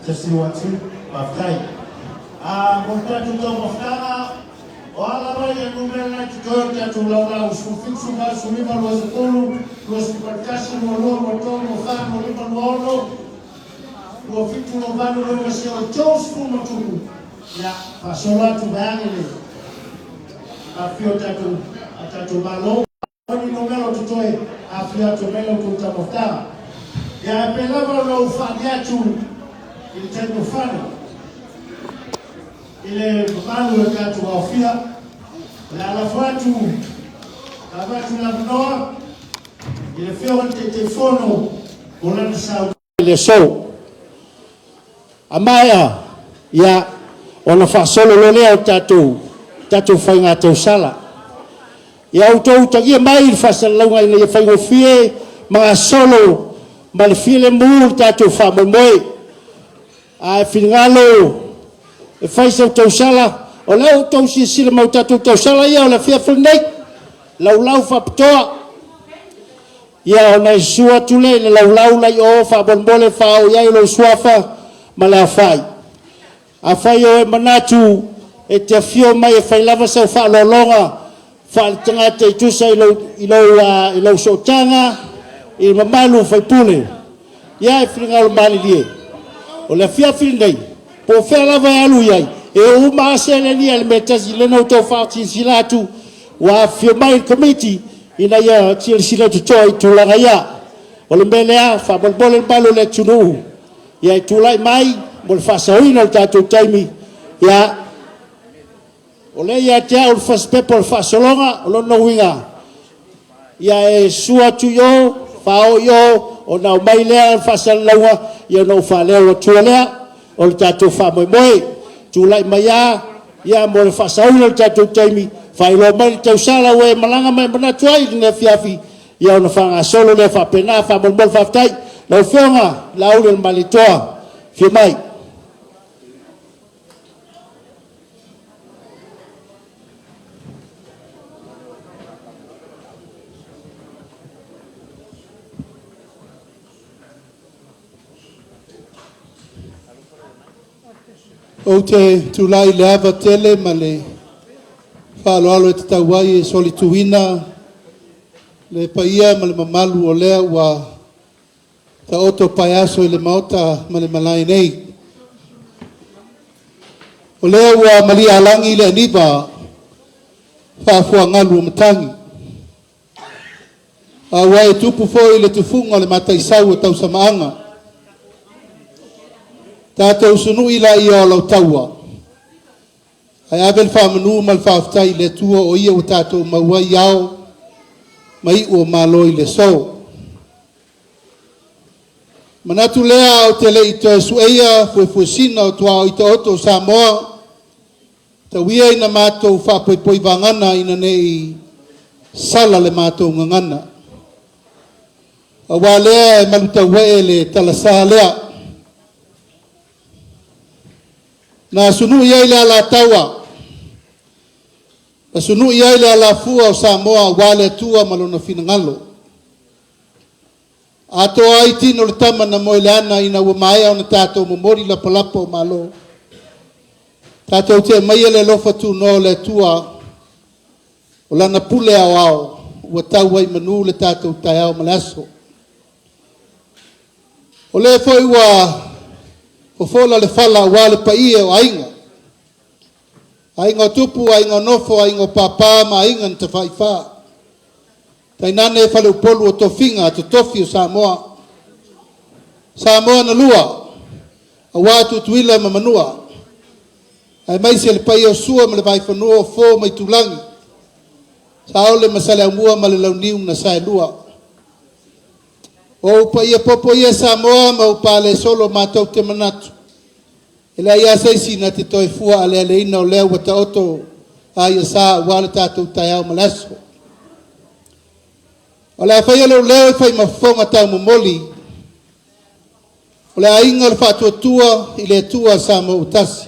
Testing 1 2. Faafetai. A mo le tatou taumafataga, o a lava ia numera na e totoe o le tatou laulau, 17, 18, 19, 20, 21, 22, 23, 24, 25, 26, 27, 28, 29, seia 30 ma tupu. Ia, faasolo atu vaeane le afifio o tatou a tatou Malo. Ni numera o totoe, afifio atu mai la outou taumafataga. Ia, ae pei lava ona ou faalia atu i le taimi o fana i le mamalu o le tatou aofia, o le a lafo atu avatu le avanoa i le Afioga i le Taitaifono mo lana sau le aso. A maea, ia, ona faasolo loa lea o tatou faiga tausala. Ia outou utagia mai le faasalalauga ina ia faigofie ma gasolo ma le filemu le tatou faamoemoe. A e finagalo e fai sau tausala, o lea ua outou silasila mai o tatou tausala ia o le afiafi lenei, laulau faapitoa. Ia ona e susu atu lea i le laulau la i o faamolemole faaoo i ai lou suafa ma le aofai. Afai o e manatu e te afio mai e fai lava sau faaaloaloga faaletagata i tusa i lou sootaga i le mamalu o faipule, ia e finagalo malilie. O le afiafi lenei, po o fea lava e alu i ai, e o uma lava seleni a le mea tasi lea na outou faasilasila atu ua afifio mai le Komiti ina ia silasila totoa i tulaga ia. O le mea lea, faamolemole le mamalu o le atunuu, ia e tulai mai mo le faasaoina o le tatou taimi. Ia, o lea ia te au le fasipepa o le faasologa, o lona uiga, ia e susu atu i o, faaoo i o, ona aumai lea le faasalalauga, ia ona ou faaleo atua lea o le tatou faamoemoe. Tulai mai a, ia mo le faasaoina o le tatou taimi, faailoa mai le tausala ua e malaga ma e manatu ai i lenei afiafi, ia ona faagasolo lea faapena, faamolemole faafetai. Lau Afioga Laaulialemalietoa, afio mai. Ou te tulai le ava tele ma le faaaloalo e tatau ai e solituina le paia ma le mamalu o lea ua taoto paeaso i le Maota ma le malae nei. O lea ua malia alagi le aniva faafuagalu o matagi. A ua e tupu foi le tufuga o le mataisau o tausamaaga. Tatou sunui la ia o lau taua. Ae ave le faamanu ma le faafetai i le Atua o ia ua tatou maua ai ao ma iu o malo i le aso. Manatu lea ou te le i toe sueia fuefuesina o tuaoi taoto o Samoa, tau ia ina matou faapoipoi vagana ina ne i sala le matou gagana. Aua lea e malutauee le talasa lea. Na sunui ai le alataua, na sunui ai le alafua o Samoa aua le Atua ma lona finagalo. Atoa ai tino le tama na moe le ana ina ua maea ona tatou momoli lapalapa o malo. Tatou te aumaia le alofa tunoa o le Atua o lana pule aoao ua tau ai manu le tatou taeao ma le aso. O lea foi ua fofola le fala aua le paia o aiga. Aiga o tupu, aiga o nofo, aiga o papa ma aiga na tafaifa. Tainane faleupolu o tofiga totofi o Samoa. Samoa na lua, aua Tutuila ma Manua. Aemaise le paia o Sua ma le Vaifanua o Fofo ma Itulagi. Saole ma Saleaumua ma le Launiu na Saelua. O ou paia popo ia Samoa ma ou pale solo matou te manatu. E leai lava se isi na te toe fua alealeina o lea ua taoto a ia sa aua le tatou taeao ma le aso. O le a faia lou leo e fai ma fofoga taumomoli o le aiga o le faatuatua i le Atua Samoa ua tasi.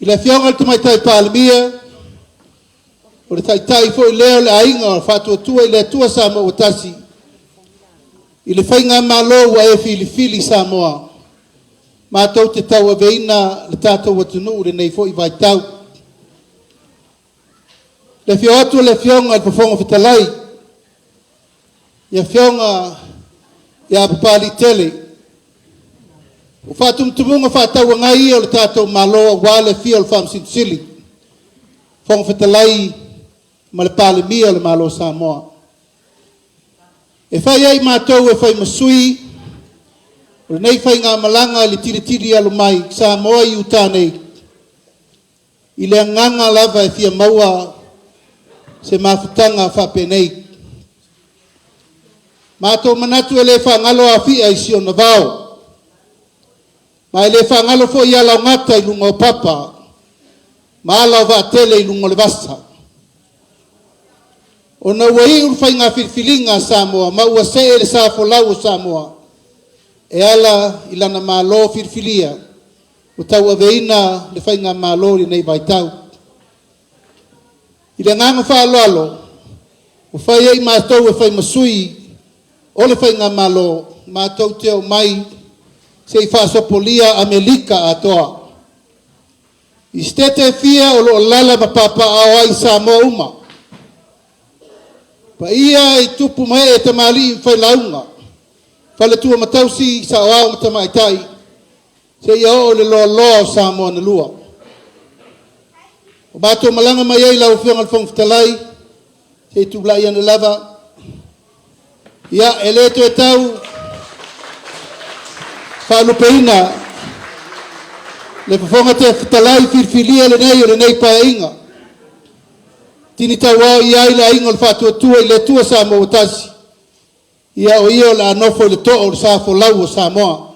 I le Afioga i le Tamaitai Palemia, o le taitai foi lea o le aiga o le faatuatua i le Atua Samoa ua tasi. I le faigamalo ua e filifili Samoa, matou te tauaveina le tatou atunuu i lenei foi vaitau. Le afio atu o le Afioga i le Fofoga Fetalai, i Afioga ia Papaliitele, o faatumutumuga faatauagai ia o le tatou Malo aua le afio o le Faamasino Sili, Fofoga Fetalai ma le Palemia o le Malo o Samoa. E fai ai matou e fai ma sui o lenei faigamalaga i le tilitili alu mai Samoa i Utah nei, i le agaga lava e fia maua se mafutaga faapenei. Matou manatu e le faagalo Afia i si ona vao, ma e le faagalo foi alaogata i luga o papa ma ala o vaatele i luga o le vasa. Ona ua iu le faiga filifiliga a Samoa ma ua see le sa folau o Samoa e ala i lana Malo filifilia ua tauaveina le faigamalo i lenei vaitau. I le agaga faaaloalo, ua fai ai matou e fai ma sui o le faigamalo, matou te omai se i faasopolia Amerika atoa. I setete e fia o lo o lala ma papaaao ai Samoa uma. Paia i tupu ma ee tamalii ma failauga, faletua ma tausi, saoao ma tamaitai, seia oo i le loaloa o Samoa na lua. O matou malaga mai ai lau Afioga i le Fofoga Fetalai, se i tulai ane lava. Ia, e le toe tau faalupeina le Fofoga Fetalai filifilia lenei o lenei paeaiga. Tini tauao i ai le aiga o le Faatuatua i le Atua Samoa ua tasi. Ia, o ia o le a nofo i le too o le sa folau o Samoa.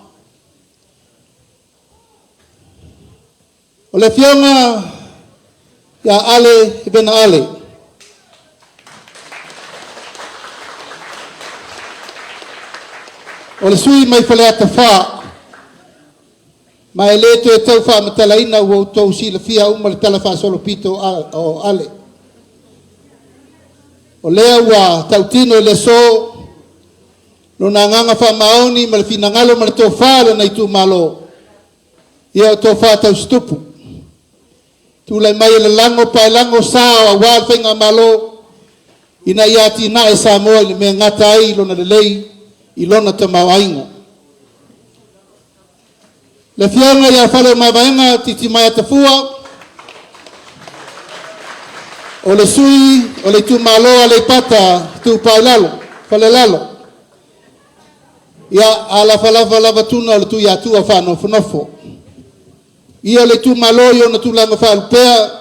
O le Afioga ia Ale Vena Ale. O le sui mai Faleata 4, ma e le toe tau faamatalaina ua outou silafia uma le tala faasolopito o Ale. O lea ua tautino i le aso lona agaga faamaoni ma le finagalo ma le tofa o lona itumalo, ia o tofa tausitupu. Tulai mai e lalago paelago sa o aua le faigamalo ina ia atinae Samoa i le mea gata ai lona lelei i lona tamaoaiga. Le Afioga ia Faleomavaega Titimaea Tafua, o le sui o le itumalo Aleipata Itupa i Lalo, Falelalo. Ia, alafalafa lava tuna o le Tuiatua faanofonofo. Ia o le itumalo i ona tulaga faalupea,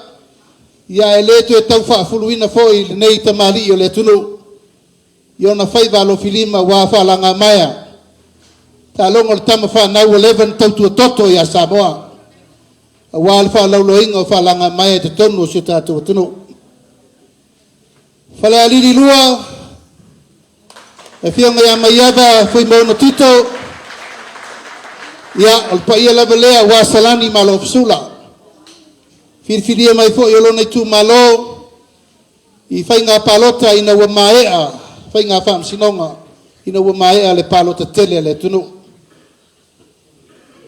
ia e le toe tau faafuluina foi lenei tamalii o le atunuu i ona faiva alofilima ua faalagamaea. Taaloga o le tama fanau ua leva na tautua toto ia Samoa, aua le faalauloina o faalagamaea i totonu o si o tatou atunuu. Falealili 2, le Afioga ia Maiava Fuimaono Tito, ia, o le paia lava lea ua Salani ma Alo Fasula. Filifilia mai foi o lona itumalo i faiga palota ina ua maea, faiga faamasinoga ina ua maea le palota tele a le atunuu.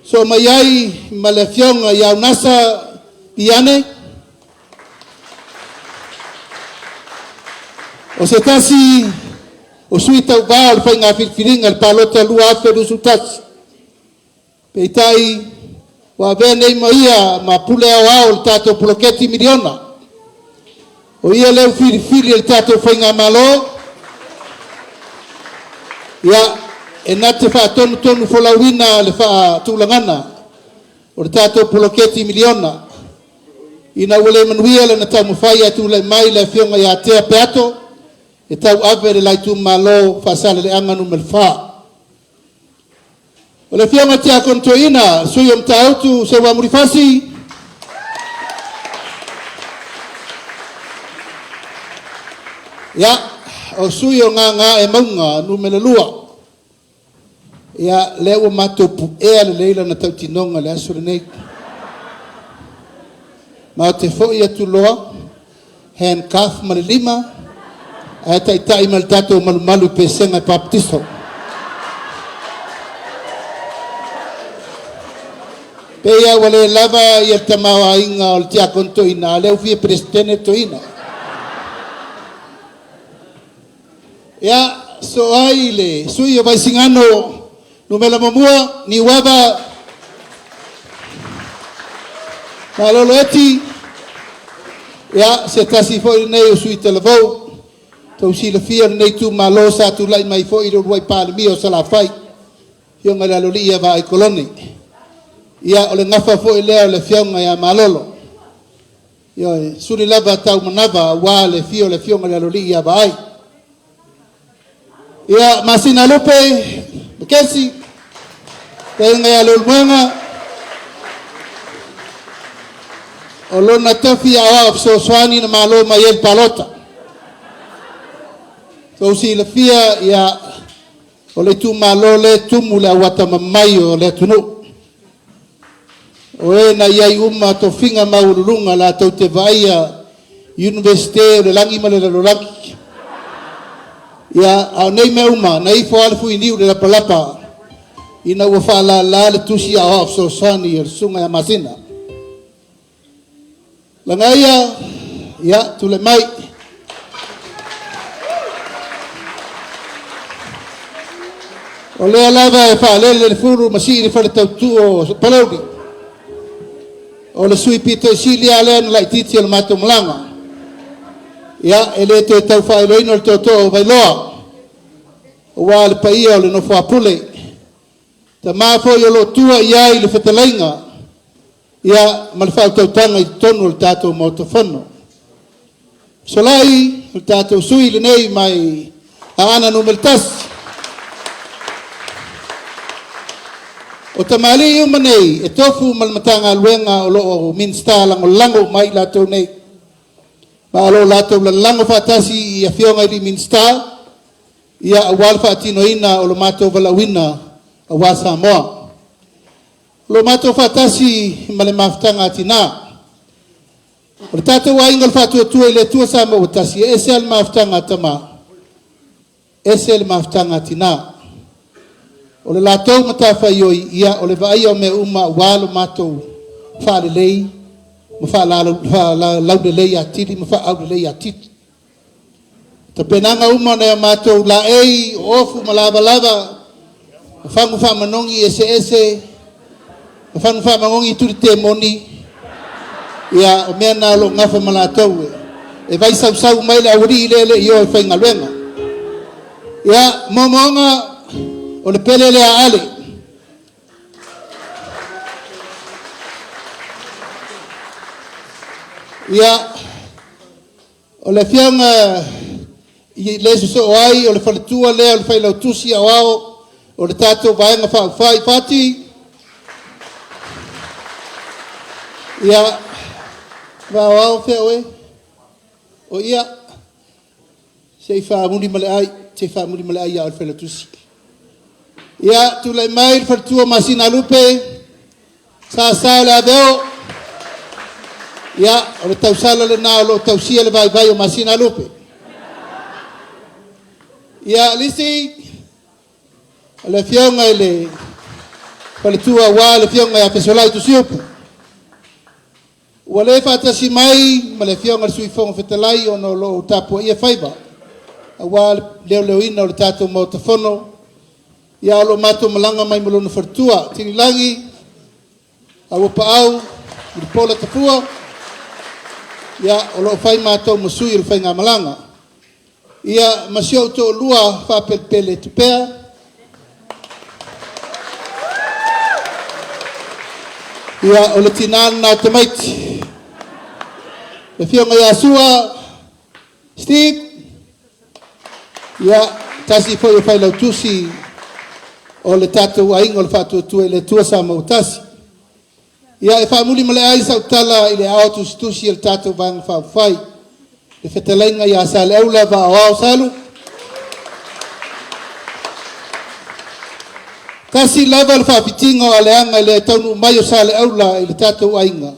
So mai ai ma le Afioga ia Unasa Iane, o se tasi o sui tauvā o le faiga filifiliga le palota 2021. Peitai, ua avea nei ma ia ma pule aoao o le tatou poloketi miliona. O ia lea ua filifili e le tatou faigamalo, ia, e na te faatonutonu folauina le faatulagana o le tatou poloketi miliona. Ina ua le manuia lana taumafai ae tulai mai le Afioga ia Tea Peato e tauave le la itumalo Faasaleleaga Nu.4. O le Afioga Tiakono Toeaina, sui o Matautu Seuamulifasi, ia, o sui o Gagaemauga Nu.2, ia, lea ua matou puea lelei lana tautinoga le aso lenei. Ma o te foi atu loa, handcuff ma le lima, ae taitai ma le tatou malumalu i pesega e papatiso. Pei lava ua le lava ia le tamaoaiga o le tiakono toeaina, a o lea ua fia Peresetene le toeaina. Ia, sosoo ai le sui usufono o Vaisigano Nu.1, Niuava Malolo Eti, ia, se tasi foi lenei o sui usufono talavou. Ua outou silafia lenei itumalo sa tulai mai foi i le uluai Palemia o Salafai, le Afioga i le Aloalii ia Vaai Kolone. Ia, o le gafa foi lea o le Afioga ia Malolo. Ioe, e suli lava taumanava aua le afio o le Afioga i le Aloalii ia Vaai. Ia, Masinalupe Makesi, fetalaiga ia Leulumoega, o lona tofi aoao fesoasoani na malo mai ai le palota. Tou silafia, ia, o le itumalo lea e tumu i le auatamamai o le atunuu. O e na i ai uma tofiga maualuluga latou te vaaia Iunivesite o le lagi ma le lalolagi. Ia, a o nei mea uma, na ifo lava le fuiniu i le lapalapa ina ua faalala le tusi aoao fesoasoani a le Susuga ia Masina. Lagaia, ia, tulai mai. O lea lava e faalele le fulu ma sii le fale tautuu o Palauli. O le sui pito i sili lava lea na laitiiti o le matou malaga. Ia, e le toe tau faailoaina le tootoo o Vailoa, aua le paia o le nofo a Pule. Tama foi o lo o tua i ai le fetalaiga ia, ma le faautautaga i totonu o le tatou Maota Fono. Solai, o le tatou sui lenei mai Aana Nu.1. O tamalii uma nei e tofu ma le Matagaluega o lo o Minisita lagolago uma ai i latou nei. Ma o lo o latou lalago faatasi i afioga i Minisita, ia aua le faatinoina o lo matou valaauina aua Samoa. O lo matou faatasi ma le mafutaga a tina. O le tatou aiga o le Faatuatua i le Atua Samoa ua tasi, e ese lava le mafutaga a tama, ese le mafutaga a tina. O le latou matafaioi, ia o le vaaia o mea uma aua lo matou faalelei ma faalaulelei atili ma faaaulelei atili. Tapenaga uma o nai a matou laei, o ofu ma lavalava, o fagu faamanogi eseese, o fagu faamanogi tuli temoni, ia o mea na o lo o gafa ma latou e vai sausau mai le aualii lea le i o e faigaluega. Ia, moomooga o le pele lea a Ale. Ia, o le afioga i le sosoo ai o le faletua lea o le failautusi aoao o le tatou Vaega Faaupufai Fati. Ia, vaaoao fea oe? O ia, se i faamuli ma le ai, se i faamuli ma le ai ia oe le failautusi. Ia, tulai mai le faletua Masina Lupe, sa o le aveo. Ia, o le tausala lena o lo o tausia le vaivai o Masina Lupe. Ia, Lisi, o le afioga i le faletua aua le afioga ia Fesolai Tusiupu. Ua le faatasi mai ma le afioga i le Sui Fofoga Fetalai ona o lo o tapuaia faiva aua le leoleoina o le tatou Maota Fono. Ia, o lo o matou malaga mai ma lona faletua, Tinilagi, Auapaau, Mulipola Tafua. Ia, o lo o fai matou ma sui o le faigamalaga. Ia, ma si ou toalua faapelepele tupea. Ia, o le tinā lena o tamaiti. Le afioga ia Sua, Steve, ia, tasi foi o failautusi o le tatou aiga o le Faatuatua i le Atua Samoa ua tasi. Ia, e faamuli ma le ai sau tala i le aao tusitusi o le tatou Vaega Faaupufai, le fetalaiga ia Saleaula Vaaoao Salu. Tasi lava le faafitiga o aleaga i le taunuu mai o Saleaula i le tatou aiga,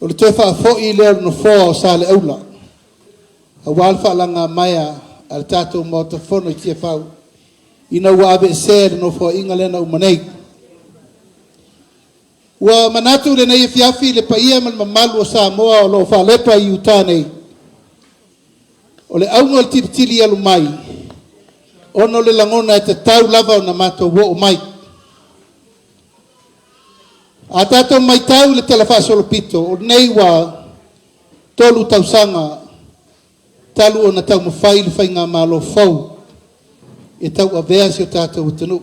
o le toe faafoi lea o le nofoa o Saleaula, aua le faalagamaea a le tatou Maota Fono i Tiafau, ina ua aveesea le nofoaiga lea na uma nei. Ua manatu lenei afiafi i le paia ma le mamalu o Samoa o lo o faalepa i Utah nei, o le auga o le tilitili alu mai, ona o le lagona e tatau lava ona matou oo mai. A tatou matau i le Tala Faasolopito, o lenei ua 3 tausaga talu ona taumafai le faigamalo fou e tauavea si o tatou atunuu.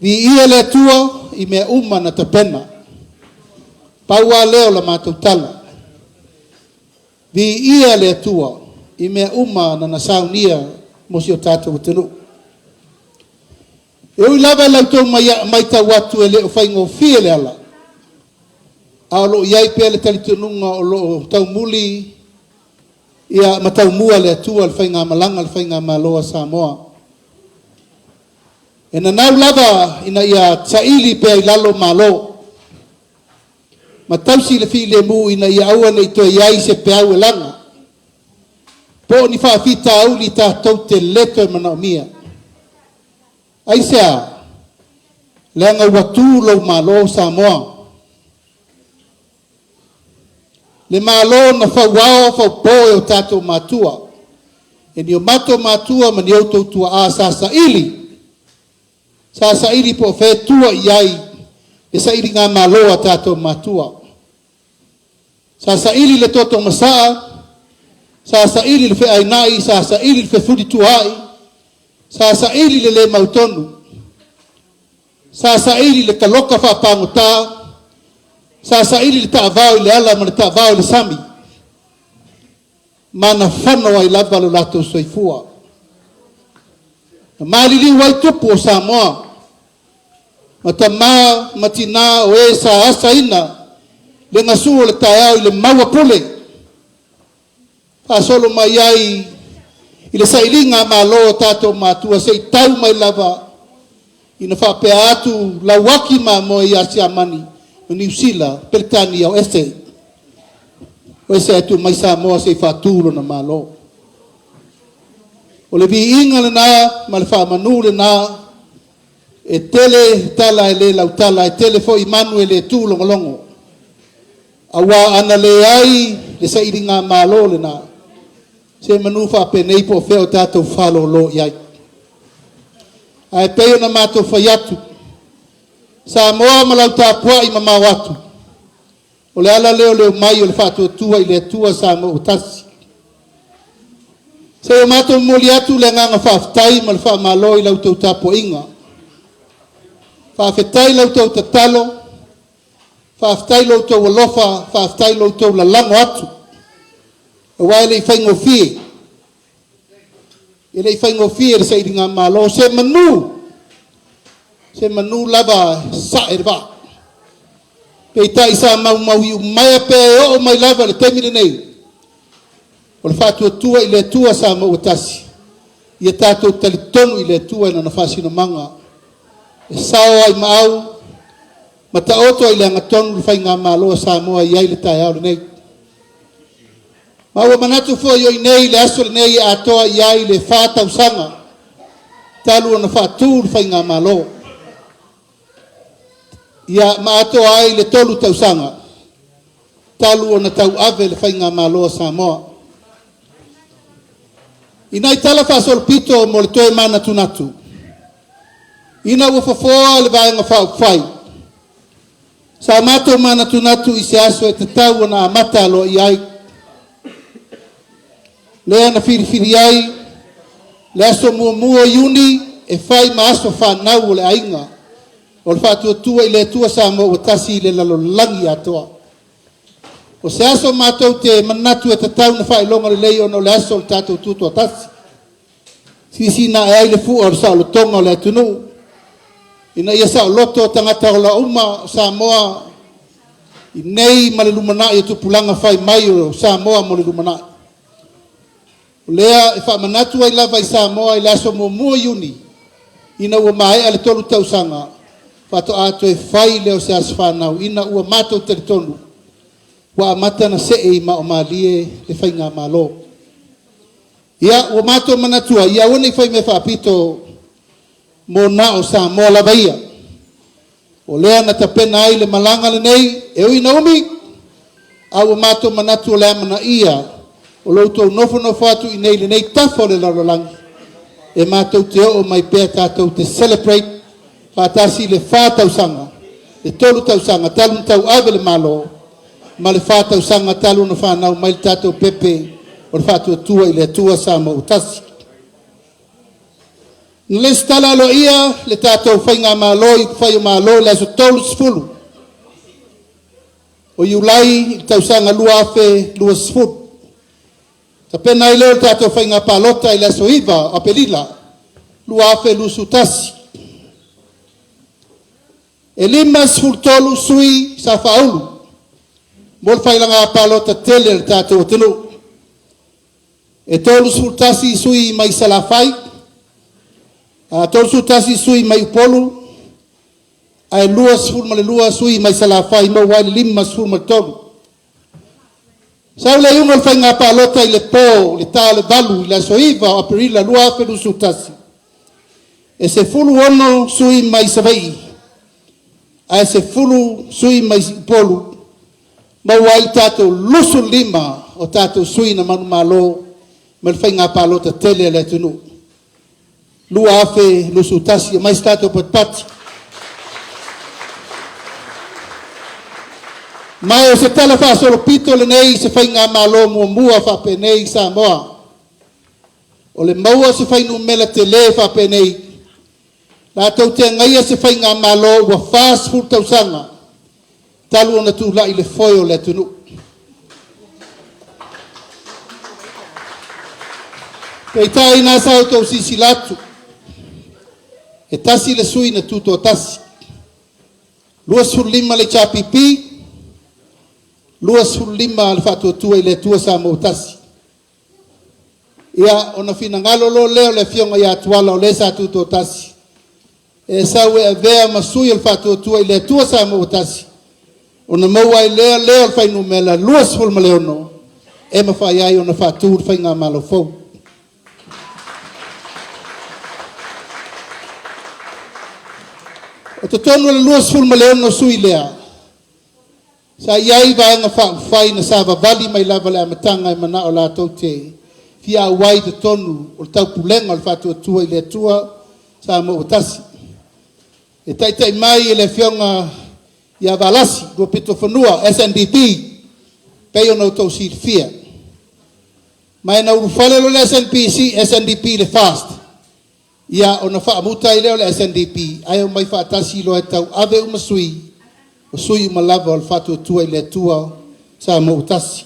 Viia le Atua i mea uma na tapena. Pau lava lea o la matou tala. Viia le Atua i mea uma na saunia mo si o tatou atunuu. E ui lava i la outou matau atu e le o faigofie le ala, a o lo o i ai pea le talitonuga o lo o taumuli ia ma taumua le Atua le faigamalaga le faigamalo a Samoa. E nanau lava ina ia saili pea i lalo malo, ma tausi le filemu ina ia aua ne i toe i ai se peau e laga, po o ni faafitauli tatou te le toe manaomia. Aisea? Leaga ua tu lou malo Samoa. Le malo na fauao faupo e o tatou matua, e ni o matou matua ma ni outou tuaa sa saili. Sa saili po o fea e tua i ai le sailiga malo a tatou matua. Sa saili le toto masaa, sa saili le feainai, sa saili le fefulituaai, sa saili le le mautonu, sa saili le taloka faapagota, sa saili le taavao i le ala ma le taavao i le sami, ma na fano ai lava lo latou soifua. Na maliliu ai tupu o Samoa, ma tamā ma tinā o e sa asaina le gasu o le taeao i le maua pule, faasolo mai ai i le sailiga malo o tatou matua se i tau mai lava ina faapea atu lauaki mamoe ia Siamani ma Niu Sila, Peretania o ese. O ese ae tuu mai Samoa se i faatu lona malo. O le viiga lena ma le faamanu lena, e tele tala e le lautala, e tele foi manu e le tu logologo. Auā ana leai le sailiga malo lena, se manu faapenei po o fea o tatou falōlō i ai. Ae pei ona matou fai atu, Samoa ma lau tapuai mamao atu, o le ala lea o le omai o le faatuatua i le Atua Samoa ua tasi. Se i o matou momoli atu le agaga faafetai ma le faamalo i la outou tapuaiga. Faafetai la outou tatalo, faafetai lo outou alofa, faafetai lo outou lalago atu. Aua e le i faigofie. E le i faigofie le sailiga malo, se manu lava sae le vaa. Peitai sa maumau iumaea pea e oo mai lava le taimi lenei. O le faatuatua i le Atua Samoa ua tasi, ia tatou talitonu i le Atua i lona faasinomaga. E sao ai maau, ma taoto ai le agatonu le faigamalo a Samoa i ai le taeao lenei. Ma ua manatu foi o i nei le aso lenei e atoa i ai le 4 tausaga talu ona faatu le faigamalo. Ia ma atoa ai le 3 tausaga talu ona tauave le faigamalo a Samoa. Ina i tala faasolopito mo le toe manatunatu, ina ua fofoa le vaega faaupufai, sa matou manatunatu i se aso e tatau ona amata aloa i ai. Lea na filifili ai le aso 1 Iuni e fai ma aso whanau o le aiga o le faatuatua i le Atua Samoa ua tasi i le lalolagi atoa. O se aso matou te manatu e tatau na faailoga lelei ona o le aso o le tatou tutoatasi. Sisina e ai le fua o le saolotoga o le atunuu, ina ia saoloto tagata ola uma o Samoa i nei ma le lumanai o tupulaga fai mai o Samoa mo le lumanai. O lea e faamanatu ai lava i Samoa i le aso 1 Iuni, ina ua maea le 3 tausaga, faatoa toe fai lea o se aso whanau, ina ua matou talitonu, ua amata na see i maomalie le faigamalo. Ia, ua matou manatua, ia aua nei fai mea faapito mo na o Samoa lava ia. O lea na tapena ai le malaga lenei, e ui ina umi, a ua matou manatu o le amanaia o lo outou nofonofo atu i inei i lenei tafa o le lalolagi, e matou te oo mai pea tatou te celebrate faatasi le 4 tausaga, le 3 tausaga talu ona tauave le Malo, ma le 4 tausaga talu ona fanau mai le tatou pepe o le Faatuatua i le Atua Samoa ua tasi. Na lesitala aloaia le tatou Faigamalo i upufai o Malo i le aso 30 o Iulai i le tausaga 2020. Tapena ai lea o le tatou faiga palota i le aso 9 o Aperila 2021. E 53 sui sa faaulu mo le faiga palota tele a le tatou atunuu. E 31 sui mai Salafai, 31 sui mai Upolu, ae 22 sui mai Salafai, maua ai le 53. Sau le iuga o le faiga palota i le po, le ta o le 8 i le aso 9 o Aperila 2021, e 16 sui mai Savaii, ae 10 sui mai Upolu, maua ai le tatou 25 o tatou sui na manumalo ma le faiga palota tele a le atunuu. 2021, mai se tatou patipati. Ma o se tala faasolopito lenei se faigamalo muamua faapenei i Samoa. O le maua se fuainumera tele faapenei, latou te agaia se faigamalo ua 40 tausaga talu ona tulai le foe o le atunuu. Peitai na sa outou silasila atu, e tasi le sui na tutoatasi, 25 le HRPP, 25 le Faatuatua i le Atua Samoa ua tasi. Ia, ona finagalo loa lea o le afioga ia Tuala o le sa tutoatasi, e sau e avea ma sui o le Faatuatua i le Atua Samoa ua tasi, ona maua ai lea leo o le fuainumera 26 e mafai ai ona faatu le faigamalo fou. O totonu o le 26 sui lea, sa i ai vaega faaupufai na savavali mai lava le amataga e manao latou te fia auai i totonu o le taupulega o le Faatuatua i le Atua Samoa ua tasi. E taitai mai e le afioga ia Valasi Luapitofanua SNDP, pei ona outou silafia. Ma e na ulufale loa le SNPC, SNDP i le FAST, ia ona faamuta ai lea o le SNDP, ae omai faatasi loa e tauave uma sui, o sui uma lava o le Faatuatua i le Atua Samoa ua tasi.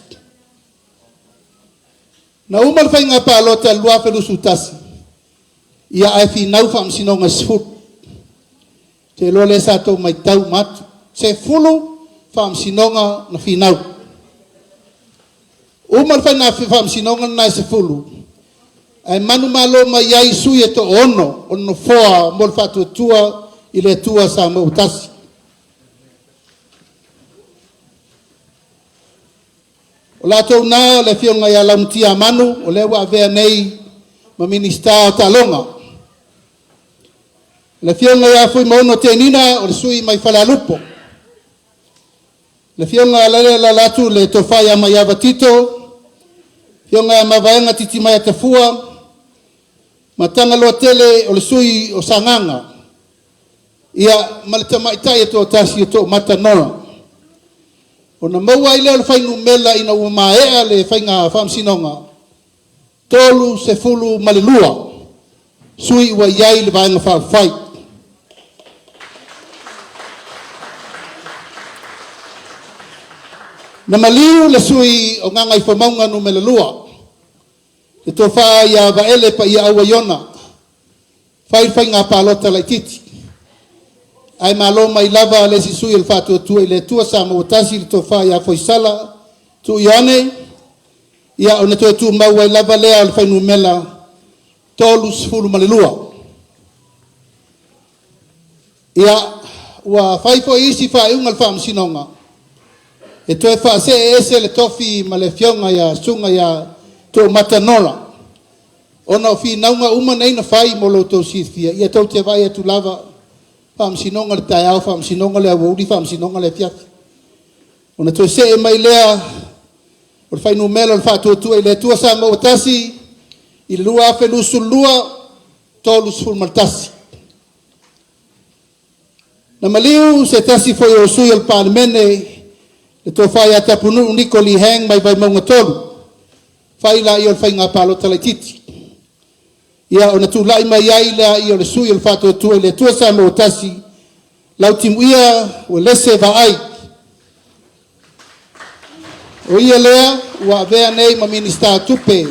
Na uma le faiga palota i le 2021, ia ae finau faamasinoga e 10. Te iloa lea sa tou matau uma atu. 10 faamasinoga na finau. Uma le faiga faamasinoga lena e 10, ae manumalo mai ai sui e toaono o le nofoa mo le Faatuatua i le Atua Samoa ua tasi. O latou na le afioga ia Laumatia Amanu, o lea ua avea nei ma Minisita o Taaloga. Le afioga ia Fuimaono Tenina, o le sui mai Falealupo. Le afioga lale la atu le tofa ia Maiava Tito, afioga ia Mavaega Titimaea Tafua, Matagaloa tele o le sui o Sagaga, ia ma le tamaitai e toatasi o Toomata Nora. Ona maua ai lea o le fuainumera ina ua maea le faiga faamasinoga, 32 sui ua i ai le vaega faaupufai. Na maliu le sui o Gagaifomauga numera 2, le tofa ia Vaele Paia Auaiona, fai le faiga palota laitiiti. Ae malo mai lava le isi sui o le Faatuatua i le Atua Samoa ua tasi, le tofa ia Foisala Tuione, ia ona toe tumau ai lava lea o le fuainumera 32. Ia, ua fai foi isi faaiuga o le faamasinoga, e toe faasee ese le tofi ma le afioga ia Susuga ia Toomata Nola, ona o finauga uma nei na fai mo lo outou silafia, ia tou te vaai atu lava, Faamasinoga i le taeao, Faamasinoga i le aoauli, Faamasinoga i le afiafi. Ona toe see mai lea o le fuainumera o le Faatuatua i le Atua Samoa ua Tasi i le 2022, 31. Na maliu se tasi foi o sui o le Palemene, le tofa ia Tapunuu Niko Lee Hang mai Vaimauga 3, fai lea o le faiga palota laitiiti. Ia ona tulai mai ai lea o le sui o le Faatuatua i le Atua Samoa ua Tasi, Lautimuia Uelese Vaai. O ia lea ua avea nei ma Minisita o Tupe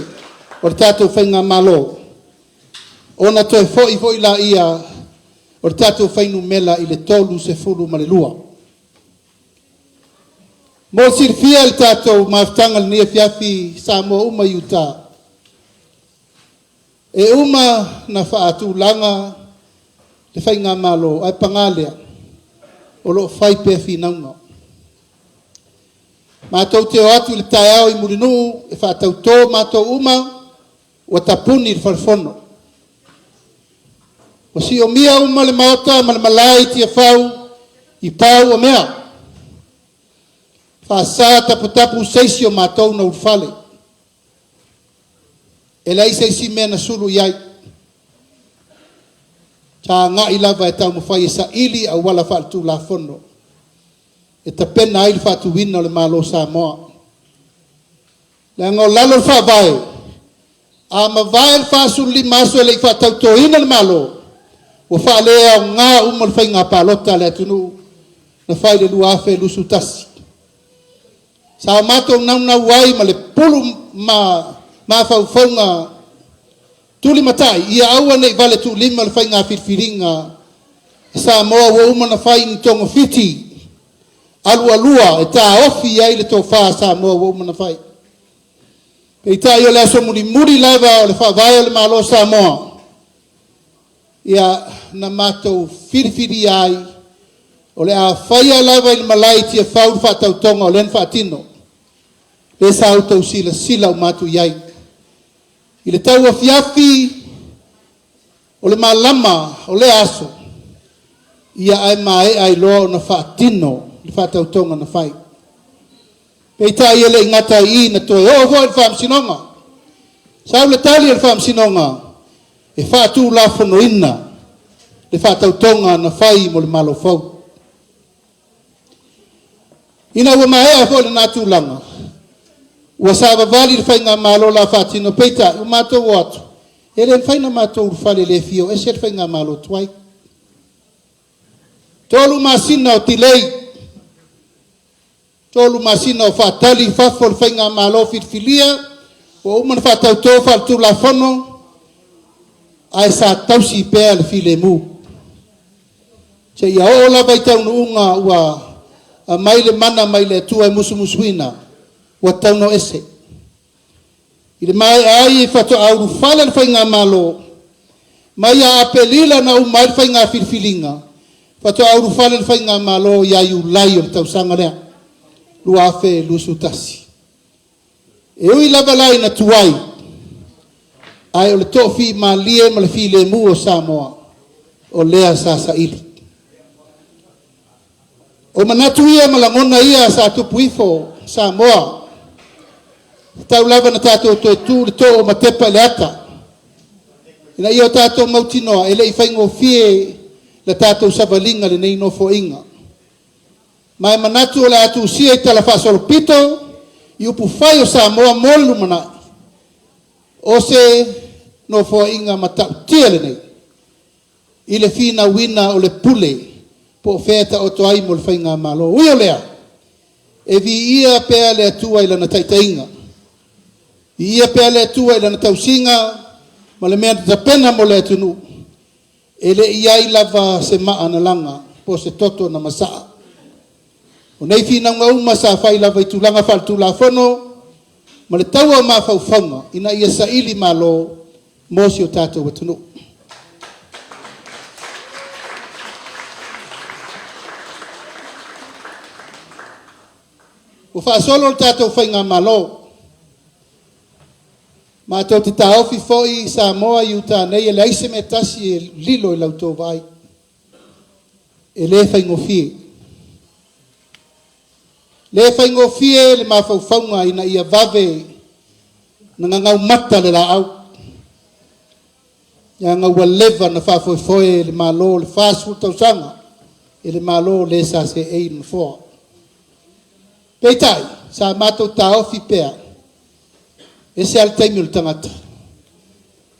o le tatou Faigamalo, ona toe foi foi laia o le tatou fuainumera i le 32. Mo le silafia e le tatou mafutaga i lenei afiafi Samoa uma i Utah, e uma na faatulaga le Faigamalo, ae paga lea, o lo o fai pea finauga. Matou te o atu i le taeao i Mulinuu e faatauto matou uma, ua tapuni le falefono. Ua siomia uma le maota ma le malae i Tiafau i pau o mea. Faasa taputapu seisi o matou na ulufale. E leai se isi mea na sulu i ai. Sa agai lava e taumafai e saili auala faaletulafono e tapena ai le faatuina o le Malo o Samoa. Leaga o lalo o le faavae, a mavae le 45 aso e le i faatautoina le Malo, ua faaleaoga uma le faiga palota a le atunuu na fai i le 2021. Sa o matou naunau ai ma le pulu ma mafaufauga tulimatai ia aua ne i vale tuulima le faiga filifiliga a Samoa ua uma na fai ni togafiti alualua e taofi ai le tofa a Samoa ua uma na fai. Peitai o le aso mulimuli lava o le faavae o le Malo o Samoa, ia na matou filifilia ai o le a faia lava i le malae i Tiafau le faatautoga o lea na faatino. Lea sa outou silasila uma atu i ai. I le tauafiafi o le malama o lea aso, ia ae maea ai loa ona faatino le faatautoga na fai. Peitai e le i gata ai i, na toe oo foi i le Faamasinoga. Sau le tali a le Faamasinoga e faatulafonoina le faatautoga na fai mo le Malo fou. Ina ua maea foi lena tulaga, ua savavali le Faigamalo la faatino, peitai ua matou o atu, e le mafai ona matou ulufale le fia o ese le Faigamalo tuai. 3 masina o delay, 3 masina o faatali i fafo le Faigamalo filifilia, ua uma ona faatauto faaletulafono, ae sa tausi pea le filemu. Seia oo lava i taunuuga ua aumai le mana mai le Atua e musumusuina, ua tauno ese. I le maea ai e faatoa ulufale le Faigamalo, mai ia Aperila na uma ai le faiga filifiliga, faatoa ulufale le Faigamalo ia Iulai o le tausaga lea, 2021. E ui lava la ina tuai, ae o le toafimalie ma le filemu o Samoa, o lea sa saili. O manatu ia ma lagona ia sa tupu ifo Samoa, tatau lava na tatou toe tu le too o Matepa i le ata, ina ia o tatou mautinoa e le i faigofie la tatou savaliga lenei nofoaiga. Ma e manatu o le a tusia i tala faasolopito i upu fai o Samoa mo le lumanai, o se nofoaiga matautia lenei i le finauina o le pule po o fea taoto ai mo le Faigamalo. Ui o lea, e viia pea le Atua i lana taitaiga, viia pea le Atua i lana tausiga ma le mea na tapena mo le atunuu, e le i ai lava se maa na laga po o se toto na masaa. O nei finauga uma sa fai lava i tulaga faaletulafono ma le taua o mafaufauga ina ia saili malo mo si o tatou atunuu. Ua faasolo le tatou Faigamalo. Matou te taofi foi Samoa i uta nei e leai se mea tasi e lilo i la outou vaai. E lē faigofie. Lē faigofie le mafaufauga ina ia vave na gagaumata le laau. Leaga ua leva na faafoefoe e le Malo le 40 tausaga e le Malo lē sa seei i le nofoa. Peitai, sa matou taofi pea, ese lava le taimi o le tagata,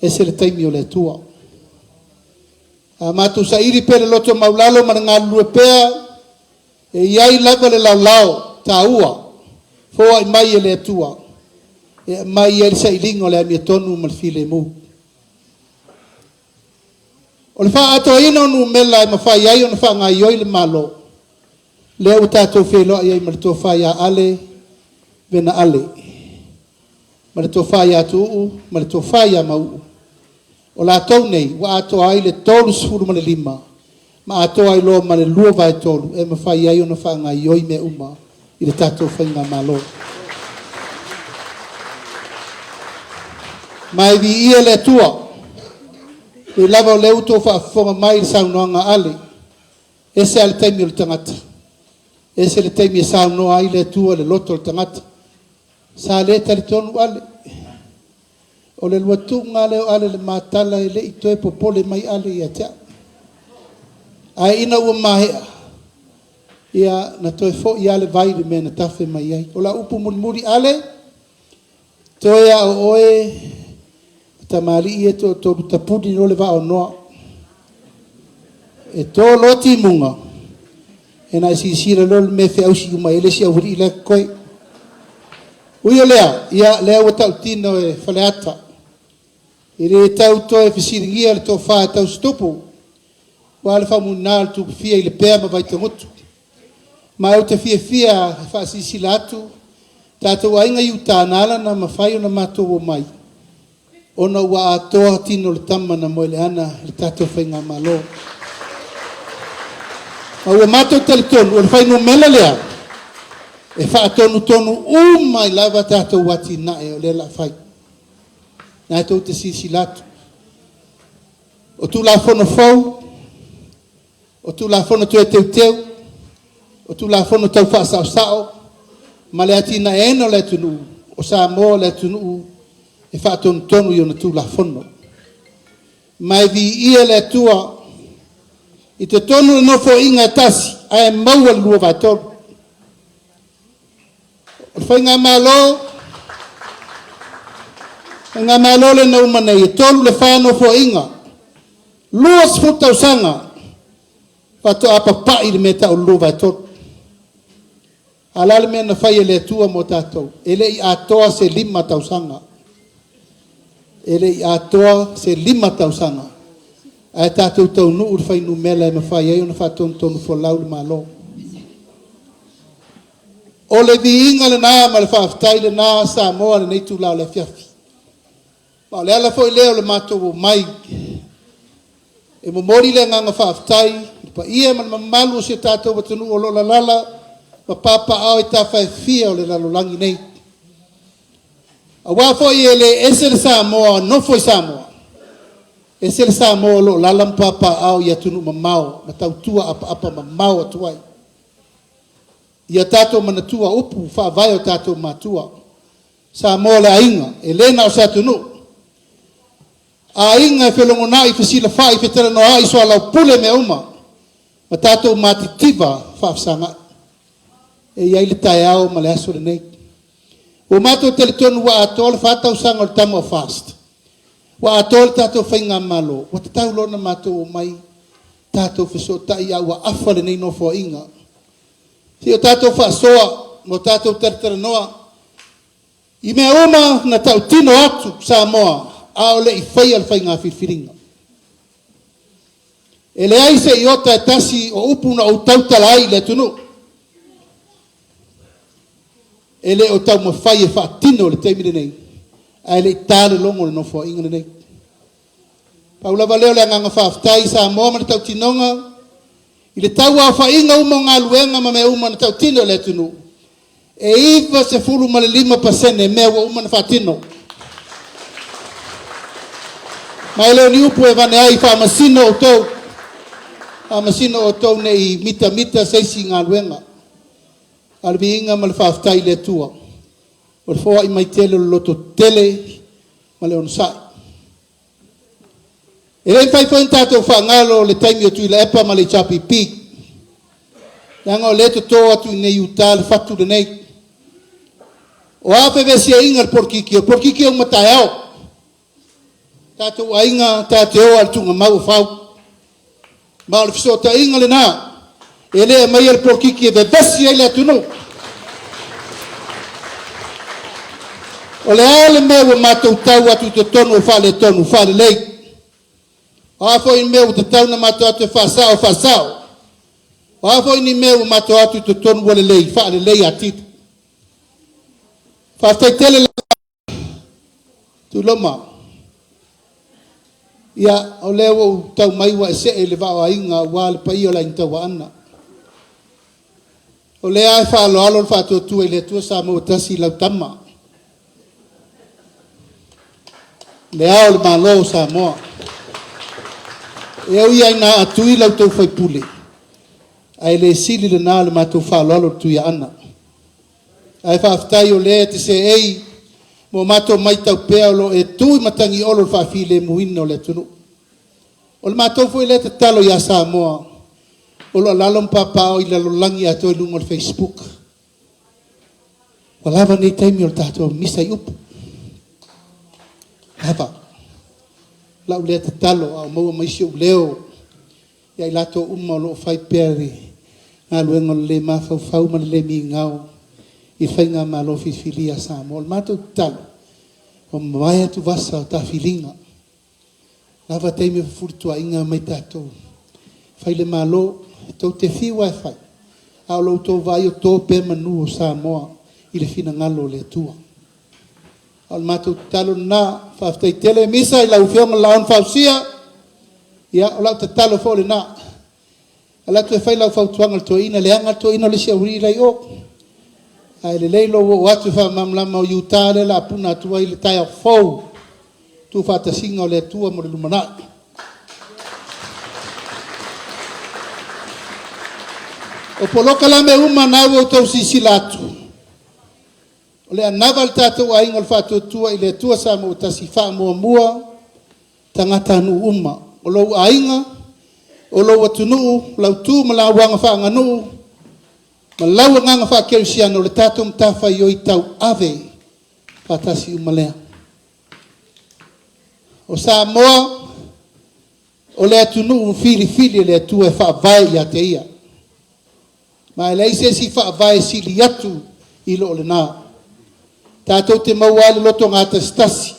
ese le taimi o le Atua. A matou saili pea le loto maulalo ma le galulue pea, e i ai lava le laolao taua foai mai e le Atua e aumai ai le sailiga o le amiotonu ma le filemu. O le faaatoaina o numera e mafai ai ona faagaoioi le Malo, lea ua tatou feiloai ai ma le tofa ia Ale Vena Ale, ma le tofa ia Tuuu ma le tofa ia Mauu. O latou nei ua atoa ai le 35 ma atoa ai loa ma le 2/3 e mafai ai ona faagaoioi mea uma i le tatou faigamalo. Ma e viia le Atua, pei lava o lea ua outou faafofoga mai i le saunoaga a Ale, ese lava le taimi o le tagata, ese le taimi e saunoa ai le Atua i le loto o le tagata. Sa le talitonu Ale. O le lua tuuga lea o Ale i le matala e le i toe popole mai Ale ia te au. Ae ina ua maea, ia na toe foi lava le vai i le mea na tafe mai ai. O lau upu mulimuli Ale, toe a o oe ma tamalii ia toatolu tapuni loa le vaa o Noa. E to loa timuga, e na e silasila loa le mea e feausi uma i ai le isi aualii la e totoe. Ui o lea, ia lea ua tautino e Faleata, e le tau toe fesiligia le tofa e tausitupu, ua le faamuina o le tupufia i le pea ma Vaitagutu. Ma ou te fiafia e faasilasila atu, tatou aiga i uta na ala ona mafai ona matou omai, ona ua atoa tino o le tama na moeleana i le tatou faigamalo. Ma ua matou talitonu o le fuainumera lea e faatonutonu uma ai lava tatou atinae o lea o le a fai. Na tou te silasila atu. O Tulafono fou, o Tulafono toe teuteu, o Tulafono tau faasaosao, ma le atinaeina o le atunuu, o Samoa o le atunuu e faatonutonu i ona Tulafono. Ma e viia le Atua i totonu o le nofoaiga e tasi, ae maua le 2/3. O le faigamalo, faigamalo lena uma nei, e 3 le 4 nofoaiga, 20 tausaga, faatoa papai le mea tau 2/3. A o le a le mea na fai e le Atua mo tatou? E le i atoa se 5 tausaga. E le i atoa se 5 tausaga. Ae tatou taunuu le fuainumera e mafai ai ona faatonutonu folau le Malo. O le viiga lena ma le faafetai lena Samoa lenei itula o le afiafi. Ma o le ala foi lea o le matou omai e momoli le agaga faafetai i le paia ma le mamalu o si o tatou atunuu o lo o lalala ma papaaao i tafa e fia o le lalolagi nei. Aua foi e le ese le Samoa nofo i Samoa, ese le Samoa o lo o lala ma papaaao i atunuu mamao ma tautua apaapa mamao atu ai. Ia tatou manatua upu faavae o tatou matua. Samoa o le aiga, e le na o se atunuu. Aiga e felogonai, fesilafai, fetalanoai, soalaupule mea uma, ma tatou matitiva faafesagai. E i ai le taeao ma le aso lenei. Ua matou talitonu ua atoa le 4 tausaga o le tama o FAST. Ua atoa le tatou faigamalo. Ua tatau loa ona matou omai tatou fesootai a ua afa lenei nofoaiga. Se i o tatou faasoa ma o tatou talatalanoa i mea uma na tautino atu Samoa a o le i faia le faiga filifiliga. E leai se iota e tasi o upu na ou tautala ai i le atunuu. E le o taumafai e faatino le taimi lenei, ae le i ta le logo o le nofoaiga lenei. Pau lava lea o le agaga faafetai i Samoa ma le tautinoga i le tauaofaiga uma o galuega ma mea uma na tautino i le atunuu. E 95% mea ua uma na faatino. Ma e le o ni upu e vane ai faamasino outou. Faamasino outou ne i mitamita se isi galuega. A o le viiga ma le faafetai i le Atua, o le foai mai tele o le lototele ma le onosai. E le mafai foi ona tatou faagalo le taimi o Tuilaepa ma le HRPP, leaga o lea e toto atu i inei i uta le fatu lenei. O a fevesiaiga i le polokiki, o le polokiki e uma taeao. Tatou aiga tatou te o lava i le tuugamau o fau. Ma o le fesootaiga lena e le aumaia le polokiki e vevesi ai le atunuu. O le a le mea ua matou tau atu i totonu o faaletonu, faalelei. O a foi ni mea ua tatau ona matou atu e faasao, faasao. O a foi ni mea ua matou atu i totonu ua lelei, faalelei atili. Faafetai tele lava Tuiloma. Ia, o lea ua ou tau mai ua e see i le vaa o aiga aua le paia o le Aiga Tauaana. O lea e faaaloalo le faatuatua i le Atua Samoa ua tasi i lau tama, le Ao o le Malo o Samoa. E ui lava ina aatui la outou faipule, ae le sili lena le matou faaaloalo i le Tuiaana. Ae faafetai o lea e te seei ma o matou matau pea o lo o e tu i matagiolo i le faafilemuina o le atunuu. O le matou foi lea tatalo ia Samoa o lo o alaala ma papaaao i le lalolagi atoa i luga o le Facebook. Ua lava nei taimi o le tatou misa i upu. Lava. Lau lea tatalo a o maua mai si ou leo ia i latou uma o lo o fai pea le galuega o le le mafaufau ma le le migao i le faigamalo filifilia a Samoa. O le matou tatalo, ua mavae atuvasa o tafiliga. Lava taimi o fefulituaaiga mai tatou. Fai le Malo, tou te fiu lava e fai, a o lo outou vaai o to pea manu o Samoa i le finagalo o le Atua. A o le matou tatalo lena, faafetai tele Misa i lau Afioga i le Laau na Fausia. Ia, o lau tatalo foi lena. Alu atu e fai lau fautuaga i le toeaina, leaga le toeaina o le isi aualii la i o. Ae lelei lou oo atu e faamalamalama o Utah lea o le a puna atu ai le taeao fou, tuufaatasiga o le Atua mo le lumanai. O polokalame uma na ua outou silasila atu, o le anava a le tatou aiga o le faatuatua i le Atua Samoa ua tasi faamuamua tagatanuu uma, o lou aiga, o lou atunuu, lau tu ma lau aga faaaganuu, ma lau agaga faakerisiano, o le tatou matafaioi tauave faatasi uma lea. O Samoa, o le atunuu filifili e le Atua e faavae ia te ia. Ma e leai se isi faavae sili atu i lo lena. Tatou te maua ai le loto gatasitasi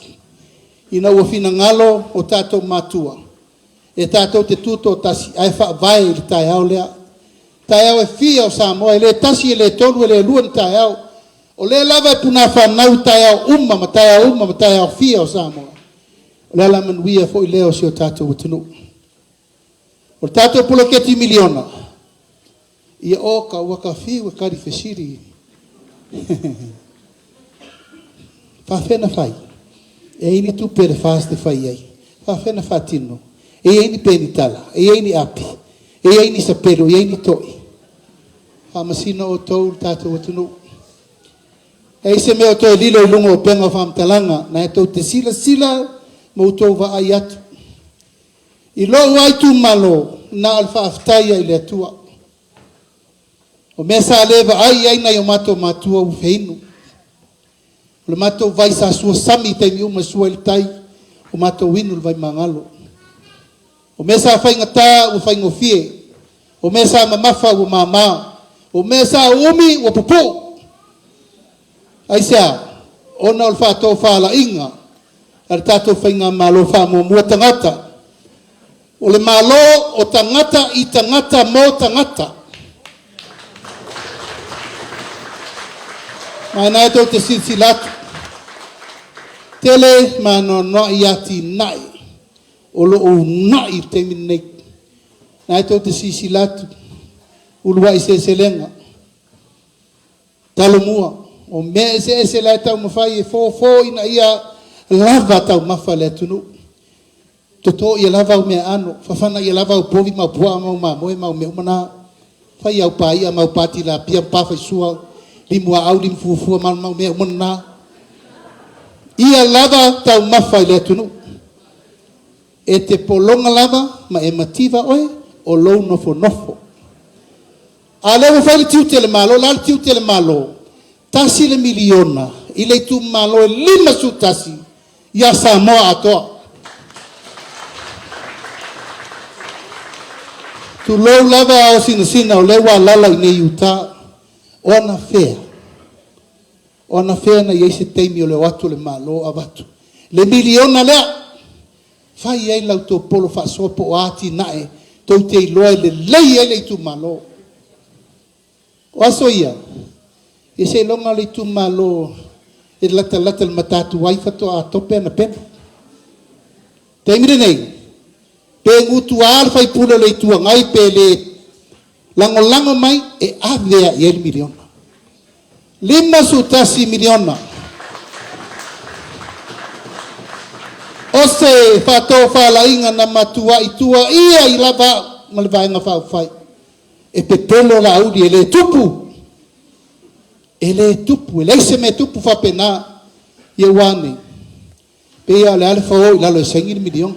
ina ua finagalo o tatou matua e tatou te tutoatasi ae faavae i le taeao lea. Taeao e fia o Samoa, e le tasi, e le tolu, e le lua ni taeao. O lea lava e punafanau i taeao uma ma taeao uma ma taeao fia o Samoa. O le alamanuia foi lea o si o tatou atunuu. O le tatou poloketi miliona, ia oka ua ka fiu e kali fesili. Faafefea na fai? E i ai ni tupe a le FAST e fai ai? Faafefea na faatino? E i ai ni penitala? E i ai ni api? E i ai ni sapelu? E i ai ni toi? Faamasino outou le tatou atunuu. E i ai se mea o toe lilo i luga o upega o faamatalaga, na e tou te silasila ma outou vaai atu. I lou lava itumalo, na o le faafetai ai i le Atua. O mea sa le vaai i ai nai o matou matua ua feinu. O le matou vai sa sua sami i taimi uma e sua ai le tai, ua matou inu le vai magalo. O mea sa faigata ua faigofie. O mea sa mamafa ua mama. O mea sa uumi ua pupuu. Aisea? Ona o le faatofalaiga a le tatou faigamalo faamuamua tagata. O le Malo o tagata i tagata mo tagata. Ma ina e tou te silasila atu, tele ma anoanoai atinae o lo o uunai i le taimi lenei. Na e tou te silasila atu, uluai seleselega, Talomua, o mea eseese la e taumafai e fofo ina ia lava taumafa le atunuu. Totō ia lava au meaano, fafana ia lava au povi ma au puaa ma au mamoe ma au mea uma na. Fai au pāi'a ma au pā tilapia ma pā faisua, limu aau, limu fuafua ma mau mea uma na. Ia lava taumafa i le atunuu. E te pologa lava ma e mativa oe o lou nofonofo. A o lea ua fai le tiute a le Malo, o le a le tiute a le Malo? $1 miliona i le itumalo e 51 ia Samoa atoa. Tulou lava ao sinasina o lea ua alaala i inei i uta, o anafea, o anafea na i ai se taimi o le o atu o le Malo avatu le miliona lea, fai ai la outou polo faasoa po o a atinae tou te iloa e lelei ai le itumalo. O aso ia, ia seiloga le itumalo e latalata i le Matatuai faatoa tope ana pelu. Taimi lenei, pe gutua le sui usufono o le Itu Agai pe le lagolago mai, e ave lava i ai le miliona. $51 miliona. O se faatofalaiga na matuai tuuaia ai lava au ma le Vaega Faaupufai. E pepelo Laauli, e le tupu. E le tupu, e leai se mea e tupu faapena. Ia ua a nei? Pei lava o le a le fao i lalo e saini le miliona.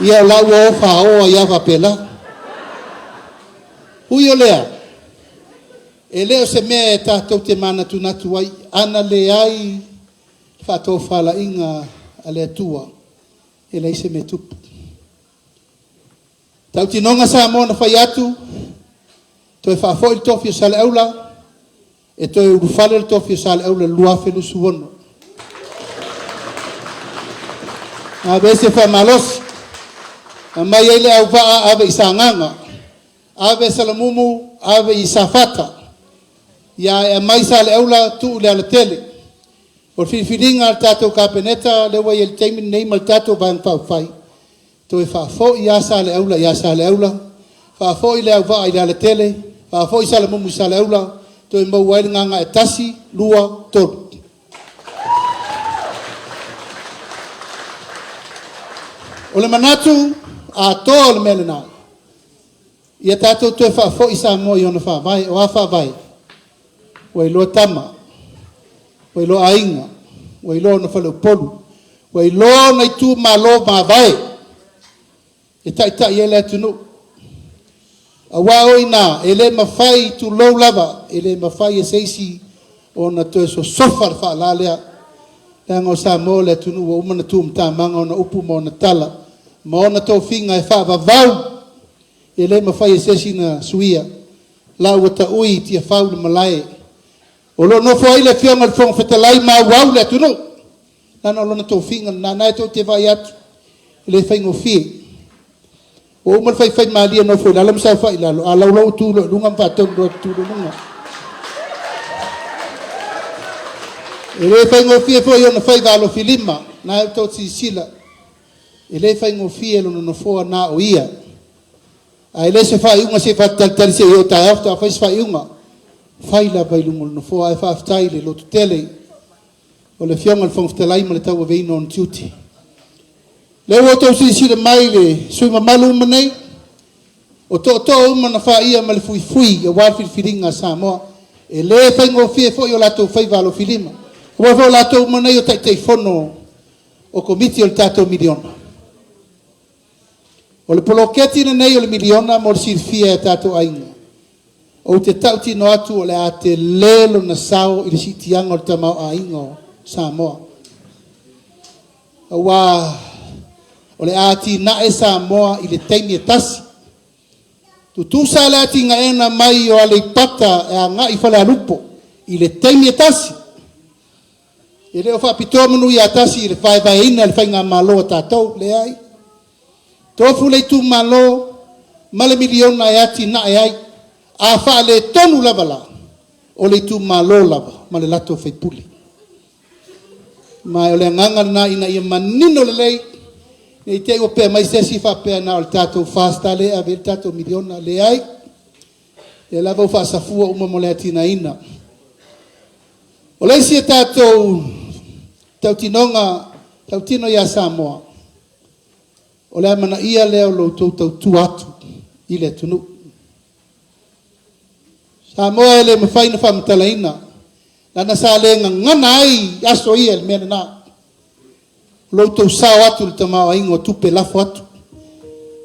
Ia o la ua o fao ai lava faapela. Ui o lea, e le o se mea e tatou te manatunatu ai, ana leai le faatofalaiga a le Atua, e leai se mea e tupu. Tautinoga Samoa na fai atu, toe faafoi le tofi o Saleaula, e toe ulufale le tofi o Saleaula i le 2026. Na aveese faamalosi, aumai ai le auvaa ave i Sagaga, ave Salamumu, ave i Safata, ia e aumai Saleaula tuu i le alatele. O le filifiliga a le tatou Kapeneta lea ua i ai i le taimi lenei ma le tatou Vaega Faaupufai, toe faafoi lava Saleaula ia Saleaula, faafoi le auvaa i le alatele, faafoi Salamumu i Saleaula, toe maua ai le gagae 1, 2, 3. O le manatu atoa o le mea lena, ia tatou toe faafoi Samoa i ona faavae. O a faavae? Ua iloa tama, ua iloa aiga, ua iloa ona faleupolu, ua iloa ona itumalo mavae e taitai ai le atunuu. Aua o i ina, e le mafai, tulou lava, e le mafai e se isi ona toe sosofa le faalā lea. Leaga o Samoa o le atunuu ua uma ona tuumatamaga ona upu ma ona tala ma ona tofiga e faavavau. E le mafai e se isi ona suia. La ua taui i Tiafau le malae o lo o nofo ai le Afioga i le Fofoga Fetalai ma auau le atunuu. Leaga o lona tofiga lena, na e tou te vaai atu, e le faigofie. Ua uma le faifai malie nofo i lalo ma saofai i lalo, a lau lau tu loa i luga ma faatonu loa i le tu i luga. E le faigofie foi ona faiva alofilima, na e tou silasila, e le faigofie lona nofoa na o ia. Ae le se faaiuga se i faatalitali se i oo taeao faatoa fai se faaiuga. Fai lava i luga o le nofoa, ae faafetai i le lototele o le Afioga i le Fofoga Fetalai ma le tauaveina o ona tiute. Lea ua outou silasila mai i le sui usufono mamalu uma nei, o tootoo uma na faia ma le fuifui aua le filifiliga a Samoa. E le faigofie foi o latou faiva alofilima, aua foi o latou uma nei o Taitaifono o Komiti o le tatou miliona. O le poloketi lenei o le miliona mo le silafia e tatou aiga, ou te tautino atu o le a tele lona sao i le siitiaga o le tamaoaiga o Samoa. Aua o le a atinae Samoa i le taimi e tasi. Tutusa le atinaena mai o Aleipata e agai i Falealupo i le taimi e tasi. E le o faapitoa manu ia tasi i le vaevaeina e le faigamalo a tatou, leai. Tofu le itumalo ma le miliona e atinae ai. A faaletonu lava la, o le itumalo lava ma le latou faipule. Ma o le agaga lena ina ia manino lelei, ne i te i ua pea mai se isi faapea na o le tatou FAST lea e ave i ai le tatou miliona. Leai, lea lava ua faasafua uma mo le atinaeina. O le isi a tatou tautinoga tautino ia Samoa, o le amanaia lea o lo outou tautua atu i le atunuu. Samoa e le mafai ona faamatalaina, leaga sa le gagana ai aso ia i le mea lena. O lo outou sao atu i le tamaoaiga o tupe lafo atu.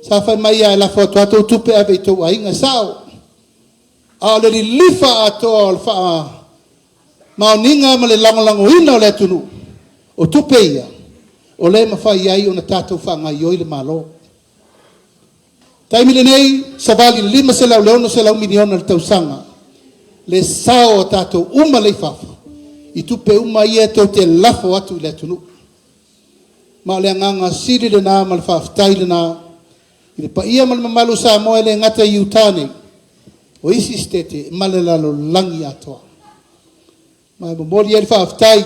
Sa fai mai lava e lafo atu lava tou tupe ave i tou aiga, e sao. A o le lilifa atoa o le faamaoniga ma le lagolagoina o le atunuu, o tupe ia, o lea e mafai ai ona tatou faagaoioi le Malo. Taimi lenei, savali i le $500 i le $600 miliona i le tausaga le sao o tatou uma lea i fafo i tupe uma ia tou te lafo atu i le atunuu. Ma o le agaga sili lena ma le faafetai lena i le paia ma le mamalu o Samoa e le gata i Utah nei, o isi Setete ma le lalolagi atoa. Ma e momoli ai le faafetai.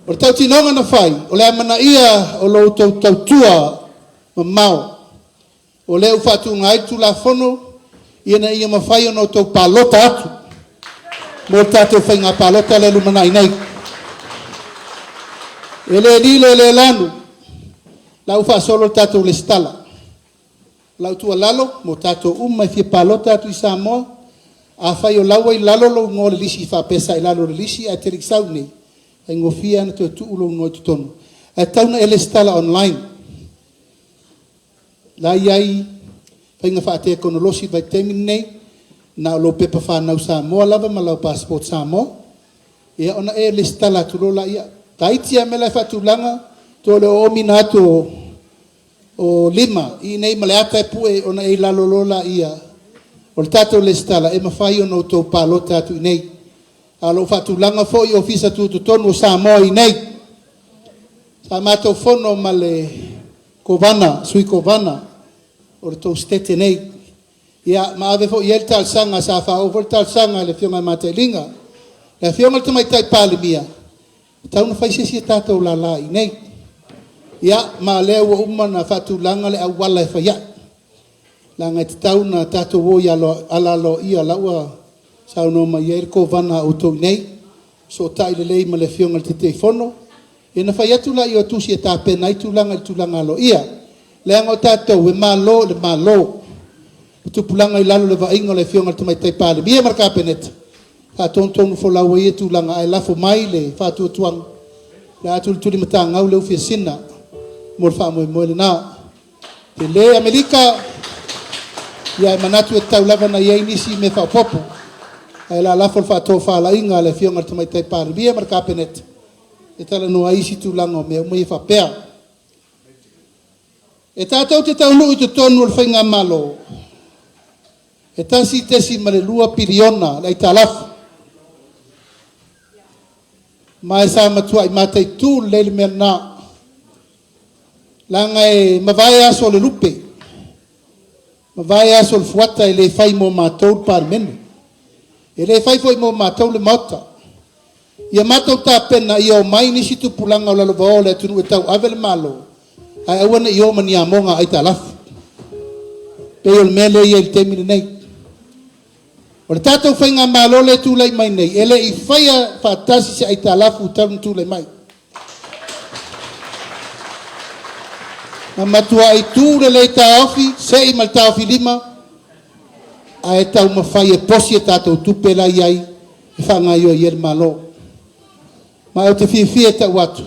O le tautinoga na fai, o le amanaia o lo outou tautua mamao, o lea ua faatuga ai le Tulafono ina ia mafai ona outou palota atu mo le tatou faiga palota lea e lumanai nei. E le lilo e le lanu, la ua faasolo le tatou lesitala. O lau tuualalo mo tatou uma e fia palota atu i Samoa, afai o la ua i lalo lou igoa o le lisi faapea sa i lalo o le lisi ae te le i sau nei, e faigofie lava ona toe tuu lou igoa i totonu. Ae tatau ona e lesitala online. La e i ai faiga faatekonolosi i le vaitaimi lenei, na o lou pepa fanau Samoa lava ma lau passport Samoa, ia ona e lesitala atu loa lea. Taiti lava mea la e faatulaga, toe o le oomiina atu o lima i inei ma le ata e pue ona e i lalo loa laia o le tatou lesitala e mafai ona outou palota atu i inei. A o lo o faatulaga foi Ofisa Tutotonu o Samoa i inei. Sa matou fono ma le Kovana, Sui Kovana o le tou Setete nei. Ia, ma ave foi i ai le talosaga, sa faaoo foi le talosaga i le Afioga ia Matailiga, le Afioga i le Tamaitai Palemia, e tatau ona fai se isi a tatou lala i inei. Ia, ma o lea ua uma ona faatulaga le auala e fai ai, leaga e tatau ona tatou o i ala aloaia, o la ua saunoa mai i ai le Kovana a outou i inei, fesootai lelei ma le Afioga i le Taitaifono, ia ona fai atu lea o tusi e tapena ai tulaga i le tulaga aloaia. Leaga o tatou e malo i le Malo, le tupulaga i lalo o le vaaiga o le Afioga i le Tamaitai Palemia ma le Kapeneta, faatonutonufolau ai ia tulaga, ae lafo mai le faatuatuaga, o le a tulitulimatagau le ufi a Sina mo le faamoemoe lena. Tele Amerika, ia e manatu e tatau lava ona i ai nisi mea faaopoopo, ae o le a lafo le faatofalaiga a le Afioga i le Tamaitai Palemia ma le Kapeneta e talanoa ai isi tulaga o mea uma ia faapea. E tatou te taunuu i totonu o le faigamalo, e 1.2 piliona le aitalafu, ma e sa matuai mataitu lelei le mea lena, leaga e mavae aso o le lupe, mavae aso o le fuata, e le fai mo matou le Palemene, e le fai foi mo matou le Maota. Ia matou tapena ia omai nisi tupulaga o lalovaoa o le atunuu e tauave le Malo, ae aua ne i o ma ni amoga aitalafu. Pei o le mea lea e i ai i le taimi lenei. O le tatou faigamalo lea e tulai mai nei, e le i faia faatasi se aitalafu talu ona tulai mai. Na matuai tu lelei taofi, sei ma le taofi lima, ae taumafai e posi a tatou tupe la i ai e faagaoioi ai le Malo. Ma ou te fiafia e tau atu,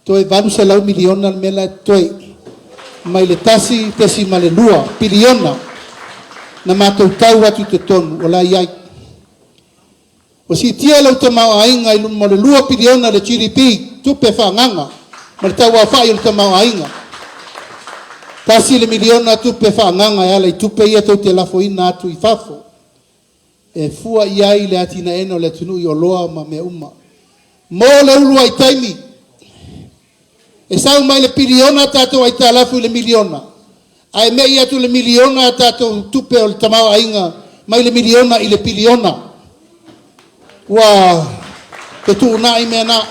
toe 800 miliona le mea la e totoe mai le 1.2 piliona na matou tau atu i totonu o la i ai. Ua siitia lou tamaoaiga i luma o le 2 piliona le GDP, tupe faaagaga ma le tauaofai o le tamaoaiga. 1 le miliona tupe faaagaga e ala i tupe ia tou te lafoina atu i fafo e fua i ai le atinaeina o le atunuu i oloa ma mea uma. Mo le uluai taimi, e sau mai le piliona a tatou aitalafu i le miliona, ae me'i atu le miliona a tatou tupe o le tamaoaiga mai le miliona i le piliona. Ua fetuunai mea na.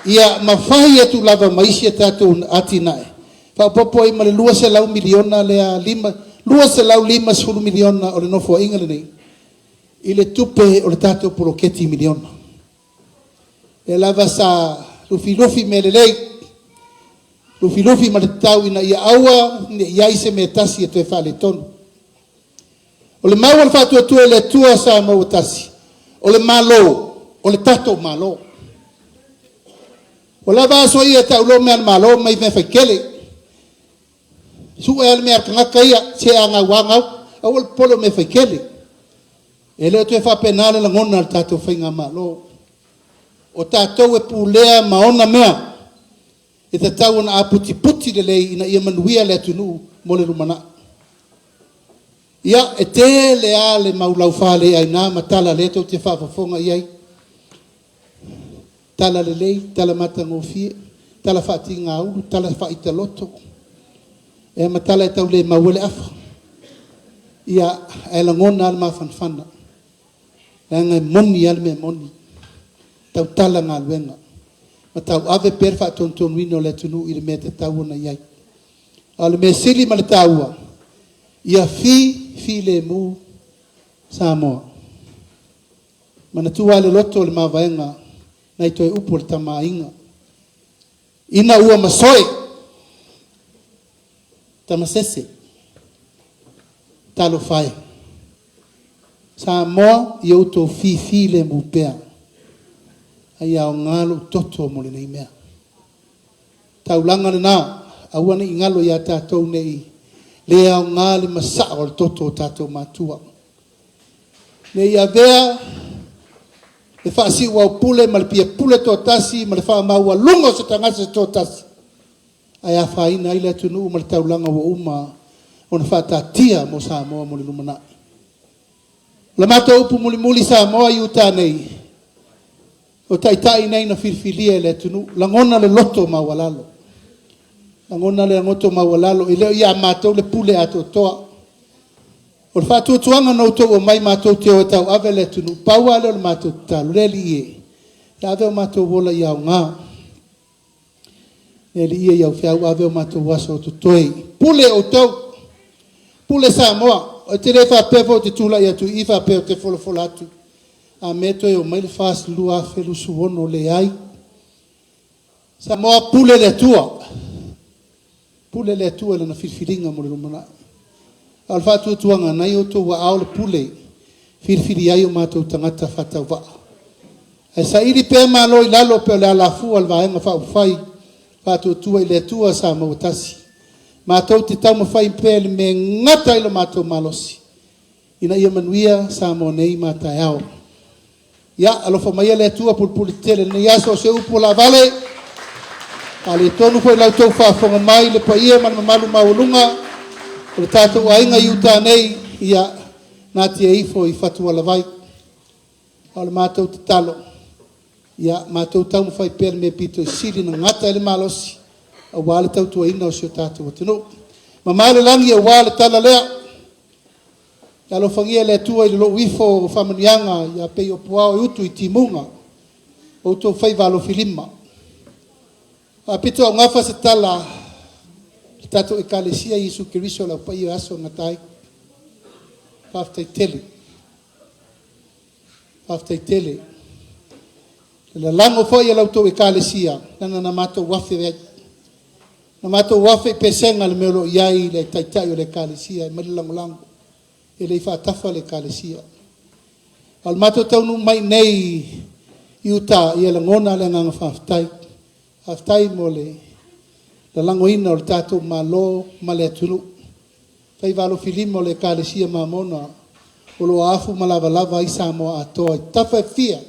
Ia mafai atu lava ma isi a tatou atinae. Faaopoopo ai ma le 200 miliona lea, 250 miliona o le nofoaiga lenei. i le tupe o le tatou poloketi miliona. Lea lava sa lufilufi mea lelei, lufilufi ma le tatau ina ia aua ne i i ai se mea tasi e toe faaletonu. O le mau a le Faatuatua i le Atua Samoa ua tasi, o le Malo, o le tatou Malo. Ua lava aso ia e tauloa mea a le Malo mai mea faitele. Sue lava le mea a le tagata ia, se a gau lava gau, aua le popole o mea faitele. E le o toe faapena le lagona a le tatou Faigamalo. O tatou e pulea ma ona mea, e tatau ona aputiputi lelei ina ia manuia le atunuu mo le lumanai. Ia, e tele lava le mau laufaleaina ma tala lea tou te faafofoga i ai. Tala lelei, tala matagofie, tala faatigaulu, tala faaitaloto, ia ma tala e tau le maua ai le afa. Ia, ae lagona lava le mafanafana, leaga e moni lava le mea moni, tautala galuega, ma tauave pea le faatonutonuina o le atunuu i le mea e tatau ona i ai. A o le mea sili ma le taua, ia fi filemu Samoa. Manatua lava le loto o le mavaega nai toe upu o le Tama a Aiga. Ina ua masoe, tamasese, talofa e, Samoa ia outou fifilemu pea, a ia aoga lou toto mo lenei mea. Taulaga lena, aua ne i galo ia tatou ne i le aoga le masaa o le toto o tatou matua. Ne i avea le faasiuaupule ma le piapule toatasi ma le faamaualuga o se tagata se toatasi, ae afaina ai le atunuu ma le taulaga ua uma ona faataatia mo Samoa mo le lumanai. O le matou upu mulimuli Samoa i uta nei, o taitai nei na filifilia e le atunuu, lagona le loto maualalo. Lagona le loto maualalo, e le o ia matou le pule atoatoa. O le faatuatuaga na outou aumai matou te o e tauave le atunuu, pau lava lea o le matou tatalo, le Alii e, ia ave o matou ola ia aoga. Le Alii e i au feau ave o matou aso o totoe. Pule outou, pule Samoa. Ou te le faapea foi ou te tulai atu i i faapea ou te folafola atu. A mea toe omai le FAST 2026, leai. Samoa pule le Atua. Pule le Atua i lana filifiliga mo le lumanai. A o le faatuatuaga na i outou aao le pule, filifili ai o matou tagata faatauvaa. Ae saili pea malo i lalo pe o le alafua o le Vaega Faaupufai Faatuatua i le Atua Samoa ua tasi. Matou te taumafai pea i le mea e gata ai lo matou malosi, ina ia manuia Samoa nei ma taeao. Ia, alofa maia le Atua pulupulu tele lenei aso o se upu o laavale. Faaletonu foi la outou faafofoga mai le paia ma le mamalu maualuga o le tatou aiga i uta nei, ia, natia ifo i fatualavai. A o le matou tatalo, ia, matou taumafai pea le mea pito i sili na gata ai le malosi aua le tautuaina o si o tatou atunuu. Mamao le lagi aua le tala lea. Ia alofagia le Atua i le lou ifo o faamanuiaga ia pei o puao e utu i timuga o outou faiva alofilima. Faapito augafa se tala le tatou Ekalesia Iesu Keriso o le Au Paia o aso e gata ai. Faafetai tele. Faafetai tele. Le lalago foi a la outou Ekalesia, leaga na matou afe ai. Na matou afe i pesega le mea o lo o i ai le taitai o le Ekalesia e aumai le lagolago, e le i faatafa le Ekalesia. A o le matou taunuu mai nei i uta, ia lagona le agaga faafetai. Faafetai mo le lalagoina o le tatou Malo ma le atunuu. Faiva alofilima o le Ekalesia Mamona o lo o afu ma lavalava ai Samoa atoa i tafa e fia.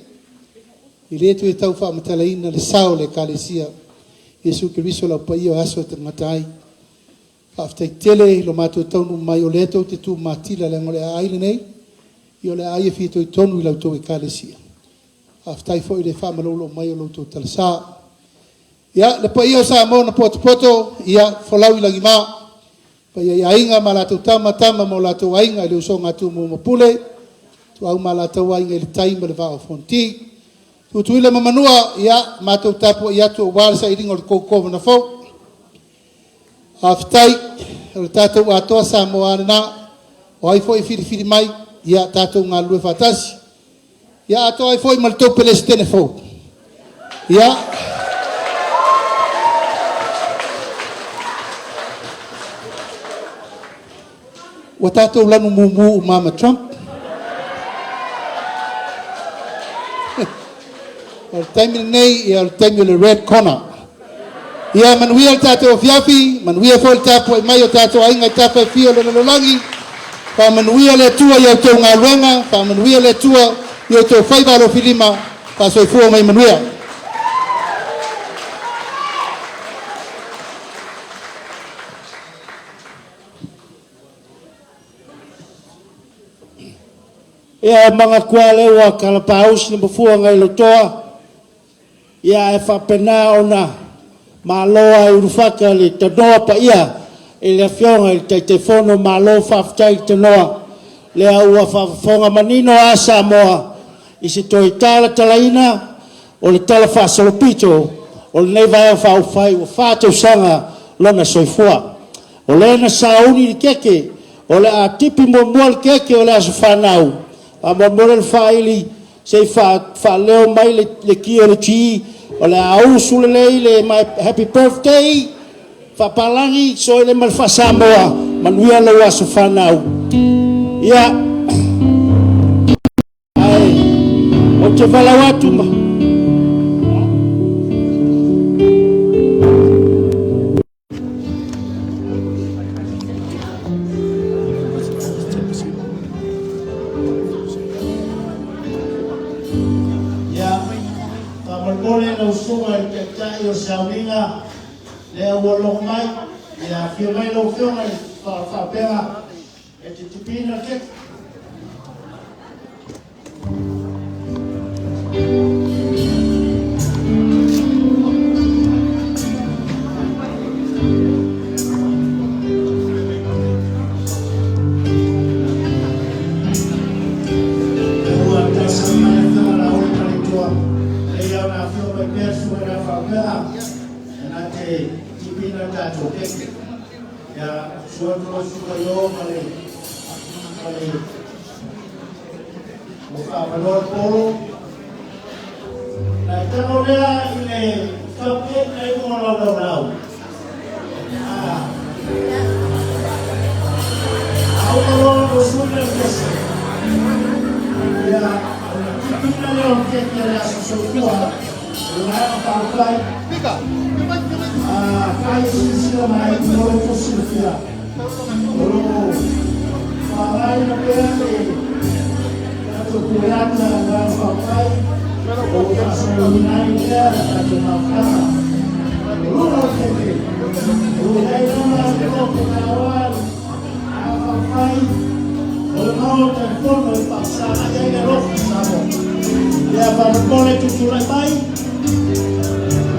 E le toe tau faamatalaina le sao o le Ekalesia Iesu Keriso o le Au Paia o aso e tagata ai. Faafetai tele i lo matou taunuu mai o lea tou te tumatila leaga o le aai lenei, ia o le aai e fitoitonu i la outou Ekalesia. Faafetai foi i le faamaloulou mai o lo outou talasa. Ia, le paia o Samoa na potopoto, ia, folau i lagima. Paia i aiga ma latou tama, tama ma o latou aiga i le usoga a Tumua ma Pule, Ituau ma latou aiga i le tai ma le vaa o Fonoti. Tutuila ma Manua, ia, matou tapuai atu aua le sailiga o le tou kovana fou. Faafetai, o le tatou atoa Samoa lena, o ai foi e filifili mai, Ia tatou galulue faatasi. Ia atoa ai foi ma le tou Peresetene fou. Ia ua tatou lanu mumu uma ma Trump. O le taimi lenei, ia o le taimi o le red corner. Ia manuia le tatou afiafi, manuia foi le tapuai mai o tatou aiga i tafa e fia o le lalolagi. Faamanuia le Atua i a outou galuega, faamanuia le Atua i outou faiva alofilima, faasoifua ma ia manuia. Ia e manatua lea ua talapausi le mafua nai lotoa, ia ae faapena ona malo ai ulufata le tanoa paia i le Afioga i le Taitaifono. Malo faafetai tanoa, lea ua faafofoga manino a Samoa i se toe talatalaina o le Tala Faasolopito o lenei Vaega Faaupufai ua 4 tausaga lona soifua. O lea na sauni le keke, o le a tipi muamua le keke o le aso fanau, faamolemole le faaili se i faaleo mai le ki o le G, o le a usu lelei le my happy birthday, faapalagi soele ma le faasamoa, manuia lou aso fanau. Ia, ae ou te valaau atu ma... Ia, faamolemole lau susuga i le Taitai o le Sauniga, lea ua logo mai, ia afio mai lau Afioga i le Faapeega e te tipiina le keke. Ua talosaga mai le Afioga Laauli Malietoa, lea ia ona afio mai pea le susuga ia Faaupega e na te tipiina le tatou keke. Ia, susu atu lau susuga Io ma le ma le ua faavanoa le polo. Na e tago lea i le cupcake na i luga o lau laulau. Ah. A uma loa ona usuna le pese. Ia, ona tipiina lea o le keke o le aso soifua. O le Vaega Faaupufai. Afai e silasila mai mo lo outou silafia, o lo o faaaogaina pea le tatou puleata a le Vaega Faaupufai o lo o faasalalauina ai lea le tatou mafutaga. O luga o le keke, o lo o i ai lava le loto taoa le Vaega Faaupufai o le Maota i le Fono e faafesagai ai le alofa o Samoa. Ia faamolemole tutulai mai,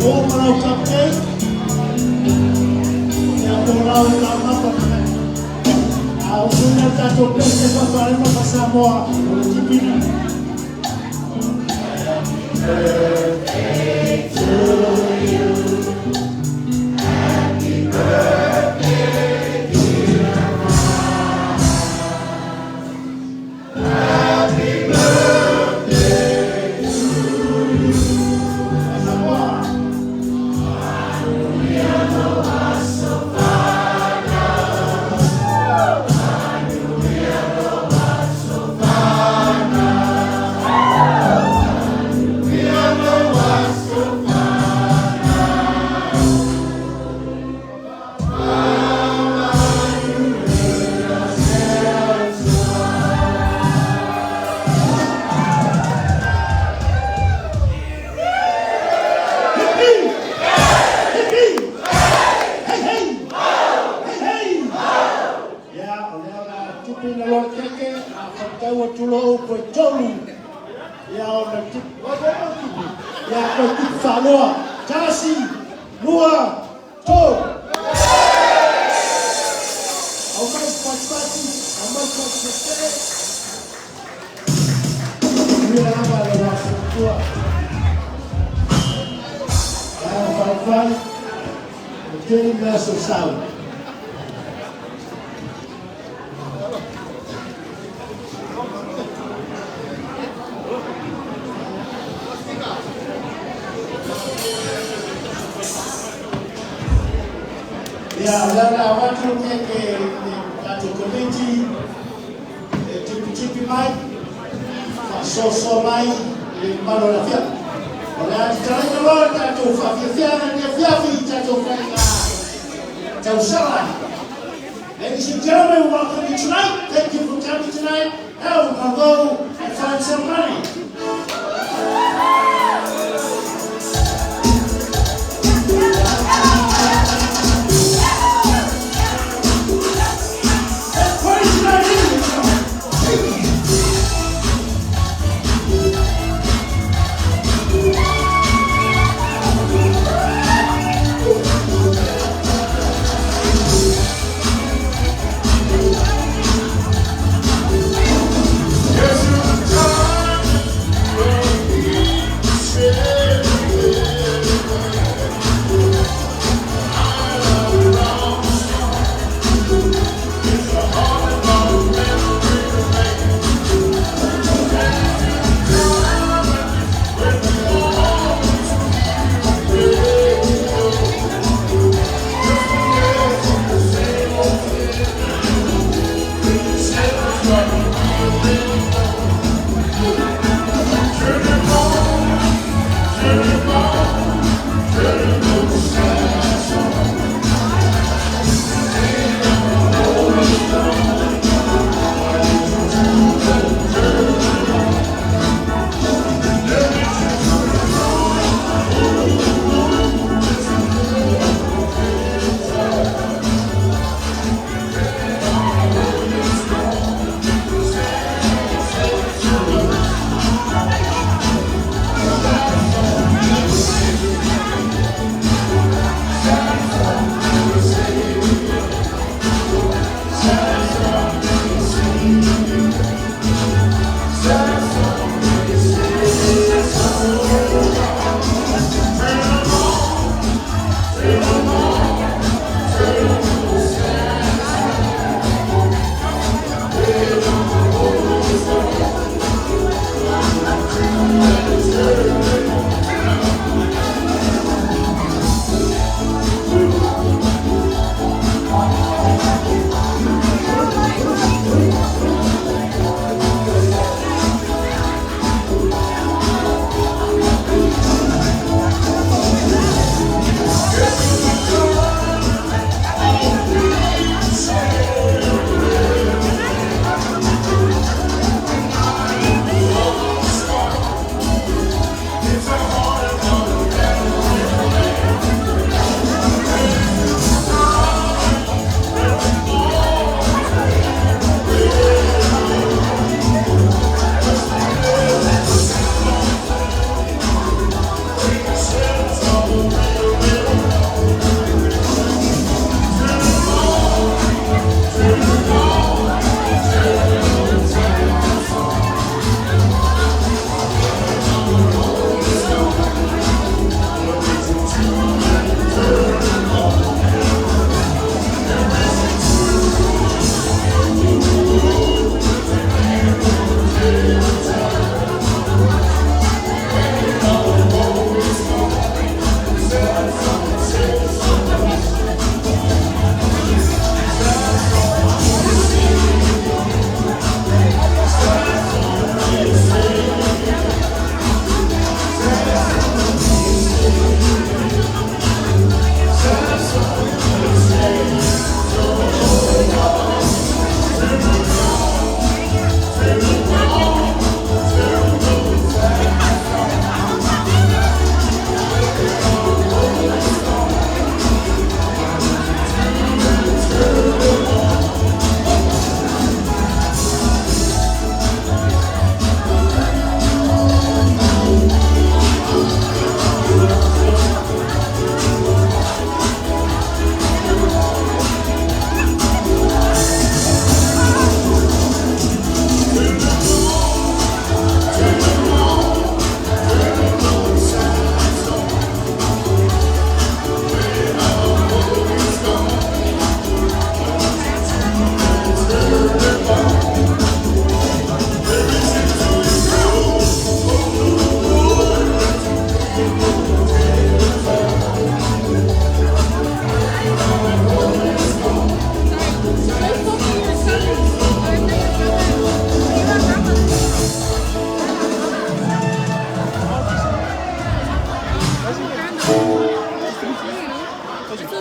ua uma lau cupcake, ia po o lau laumapa ma a usuina le tatou pese faafalema ma Samoa o le tipina. Birthday to you. Happy birthday, dear mama. Happy birthday to you. Samoa. Manuia lou aso fanau. Manuia lou aso fanau. Manuia lou aso fanau. Faamanuia se Atua. Hipi! Hipi! Hei hei! Hei hei! Ia, o lea o le a tipi na loa le keke, a faitau atu loa outou e tolu, ia ona tipi, ua uma ona tipi? Ia, toe tipi faaloa. Tasi, lua, tolu. Aumai patipati, aumai patipati. Manuia lava le aso matua. Vaega Faaupufai, ua tele mea sausau. Ia, o lea o le a avatu le keke i le tatou Komiti e tipitipi mai, faasoasoa mai i le mamalu o le afioaga. O le a tatalaina loa le tatou faafiafiaga i lenei afiafi i tatou faiga tausala. Ladies and gentlemen, we welcome you tonight. Thank you for coming tonight. Now we're going to go and find some money. Let's party tonight, isn't it? Yes, you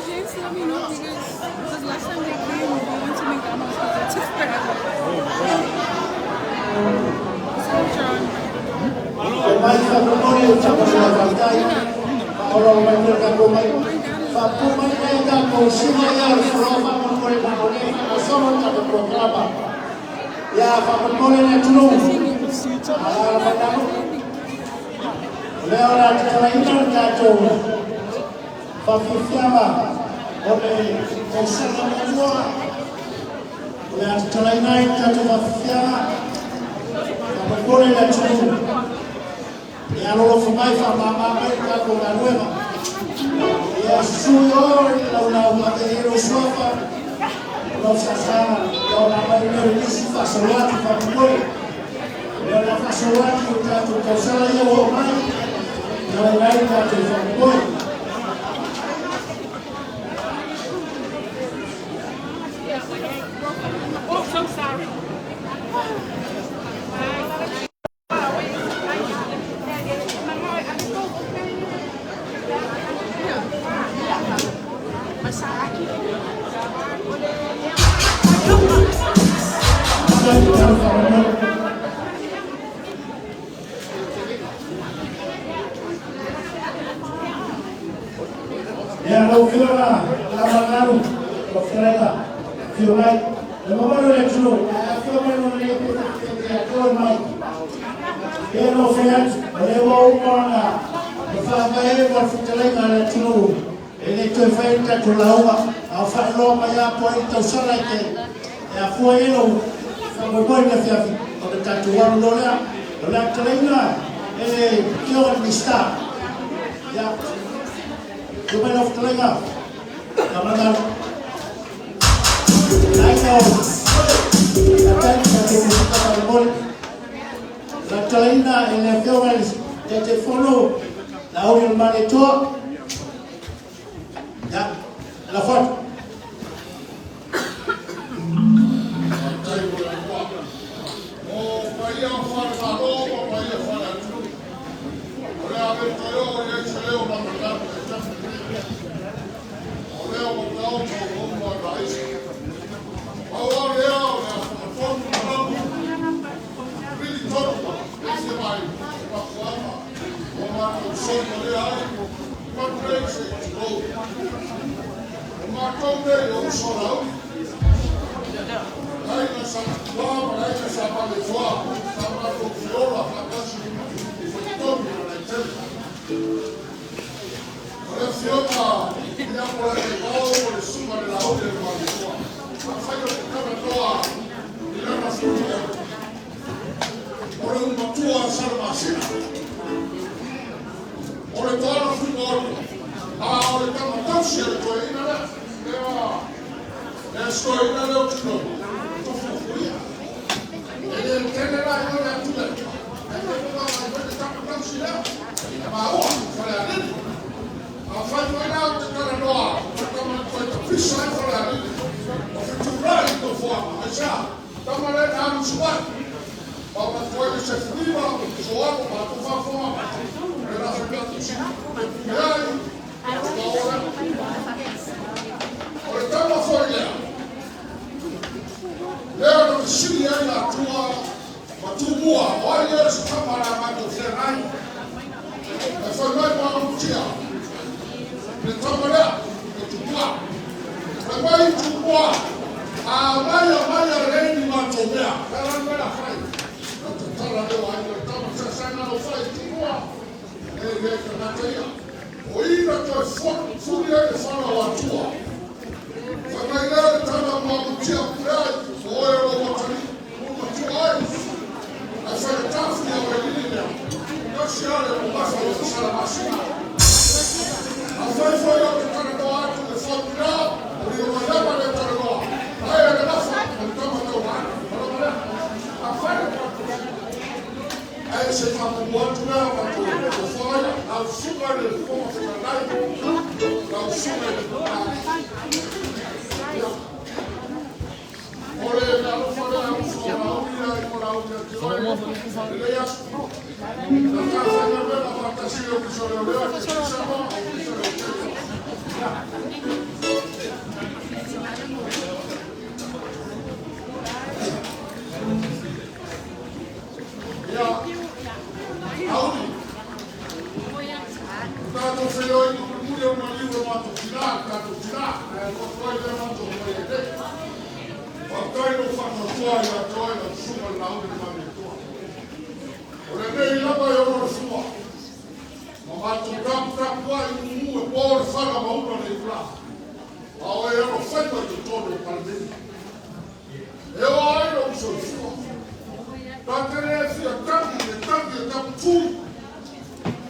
James, let me know because last time they came, we went to McDonald's because it took forever. So John. Mai whakamori o tapu la whaitai, whaora o mai kura kako mai. Whapu mai nei kako singa ia o furo whakamori ma o nei whakasoro tapu programa. Ia whakamori le tunu. Ala mai nanu. O lea o la tatalaina le tatou whawhiwhiama o le tausaga muamua. O le a tatalaina ai le tatou whawhiwhiama. Whakamori le tunu. Ia lolo mai fa ma ma mai ka ko galuega. Ia sui o i lau lau ma te hero suafa. Lau sa sa ia o mai le nisi fa solati fa mole. Ia la fa solati o tatou tausala ia o mai. Ia o nai tatou fa mole. Oh, so sorry. Ia lau fioga la mangaru lo fioga fio mai le mamalu le tunu a fio mai no le pe te te ko mai e no fiat o le wa uma na le fa mai e wa fitalenga le tunu e le toe fai ta tu lauga a fa lo mai a po i tau sala ke e a fua e lo fa mo mo le fia o le tatu wa lo le o le talenga e le fioga ni sta ia Yo mai lau fitalenga ka mangaru Ai no. La tani ka te musika pa mole. La talaina e le afioga i te te fono la ori o male toa. Ya, la foto. O paia o whare malo, o paia whare atu. O lea ave toe o i se leo ma matapu e tapu. O lea o tau tau o ma raisi. Au o lea o lea whakatonu malamu. Rili tonu, e se mai, pakuama. O mātou soi o lea ai, manu nei se i tulou. O mātou nei o uso lau. Lai na sa tua, ma lai na sa male tua, sa mātou fiola whakasi i whakatonu na nei tele. O le fioga, ia mo le te pau o le sunga le lau le male tua. A whai o te kanatoa, i lana whitia. O le umatua sa le masina. O le toana fuga o a o le tama tausi a le toe ina lea. Lea, lea stoe ina leo tino. Tofufuia. E le tele la i le atu le. E te mga mai le tama tausi lea. E maua, whale alili. A whai mai la o te talanoa, o tama toe ta pisa ai whale alili. O whiturai i tō fuama. Ai sea, tama le na alu suai. Ma ma toe le se fuiwa, so alo ma tō whafoa. E la whakatu si. E ai, o ka ora. O le tama foi lea. Lea na fesili ai la tua, ma tumua, o ai lea se tama la mātou whengai. E whai mai ma amutia. Le tama lea, e tupua. Whai mai tupua, a mai a mai a reini mātou mea. Pera mai la whai. Na te tala leo ai le tama sa sanga lo whai tupua. E le kanata ia. O ina toe furi ai le whana o atua. Whai mai lea le tama ma amutia pure ai. O oe o watani, o matua ai. A whai le tafu ia o e lili lea. Kasi ale o masa o te sala masina. A whai whai o te talanoa atu le whakura, o le o mai le talanoa. Ai a le lafa, o le tama tau mana. Malo lea. A whai le patu. Ai se whakamua atu lea patu. O whaia, au sunga le whonga whakanai. Au sunga le O le alofa lea au so la ui ai mo la ui atu ai. Le aso. Na ka whainga mea whakatasi o pisa leo leo, te pisa ma o pisa leo te. Faafetai lea matou fai ai nei. Faafetai lou faatuatua ia te oe lau Susuga i le Laauli ma le Atua. O lenei lava e ono le fua. Ma matou taputapuai mumu e po le fala ma ula le iulā. A o e alo faiva i totonu o Palemene. E oa ai lou soifua. Ta te le fia tagi i le tagi a Taputui.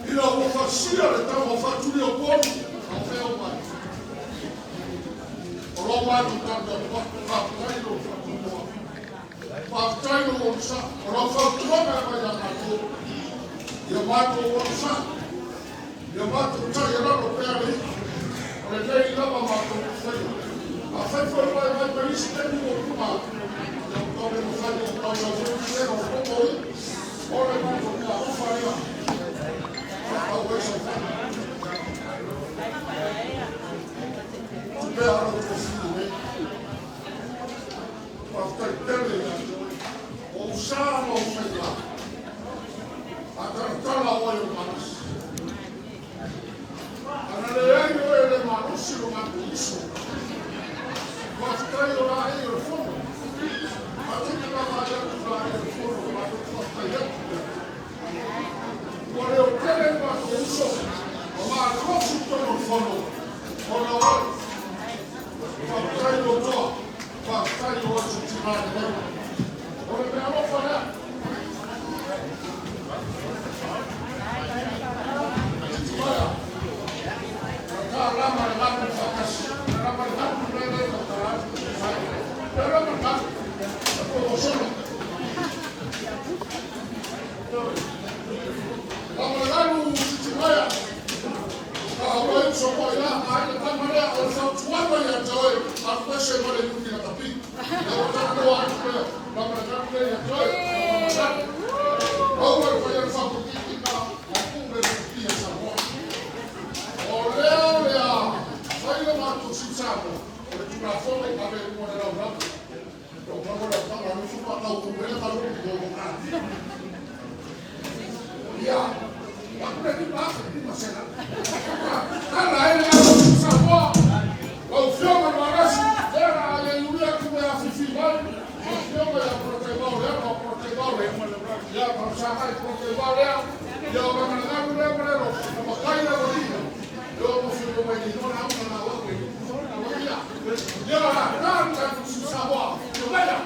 Ina ua fasia le tama o Faatuli o Upolu, a o fea o mai? O lo matou taputapuai, faafetai lou faatuatua. Faafetai lou onosai. O lau fautuaga e aumai ia matou, ia matou onosai, ia matou taialalo pea le i'a. O lenei lava matou te faia. Afai foi ua e mai ma isi taimi ua uma atu, ia ua tau le mafai ona tau lau foi pulega o popo ia. O le matou meaalofa ia. Faatau ai sau fana. Tuu pea lau tofiu nei. Faafetai tele ia te oe. O ou sa ma ou faiga. A talatala oe o malosi. Ana leai oe e le malosi lo matou uso. Faafetai o laei o le fono. Matou te vaavaai atu i laei o le fono, matou te faafetai atu i le Atua. Ua leotele le matou uso ma malosi i totonu o le fono ona o oe. Faafetai lou toa, faafetai o oe o se tina lelei. O le meaalofa lea. Titimaea, na ta lama le galu faatasi. Lama le galu le le tautala atu Titimaea. Le lama le galu, e po solo. Lama le galu Titimaea, ka aua uso mo i la ai le tama lea o le fautuaga ia te oe, alu ese ma le iuni lakapi. Ia ua talanoa atu lea, lama le galu lea ia te oe, lama le galu. Aua le fai o le faapupipina o pule le Samoa. O lea o le a fai le matou sui Samoa, o le Tulafono i ave i luma o le lalolagi. O maua le tala usu ma tau kumele ka lu mo mo ka. Ia, aku le 5,500. Tala e le au sui Samoa. Lau Afioga i le Marasi, lea la a le iulia tu e afifi mai. Lau Afioga ia Polataivao lea, ma Polataivao lea. Ia, ma Sagai Polataivao lea. Ia, o Lagalagalu lea ma le alofa. Na matai le walia. Ia, o mo whio mai ni nona au na wau e. Ia, ia, la, la, la, sui Samoa. Ia, maia.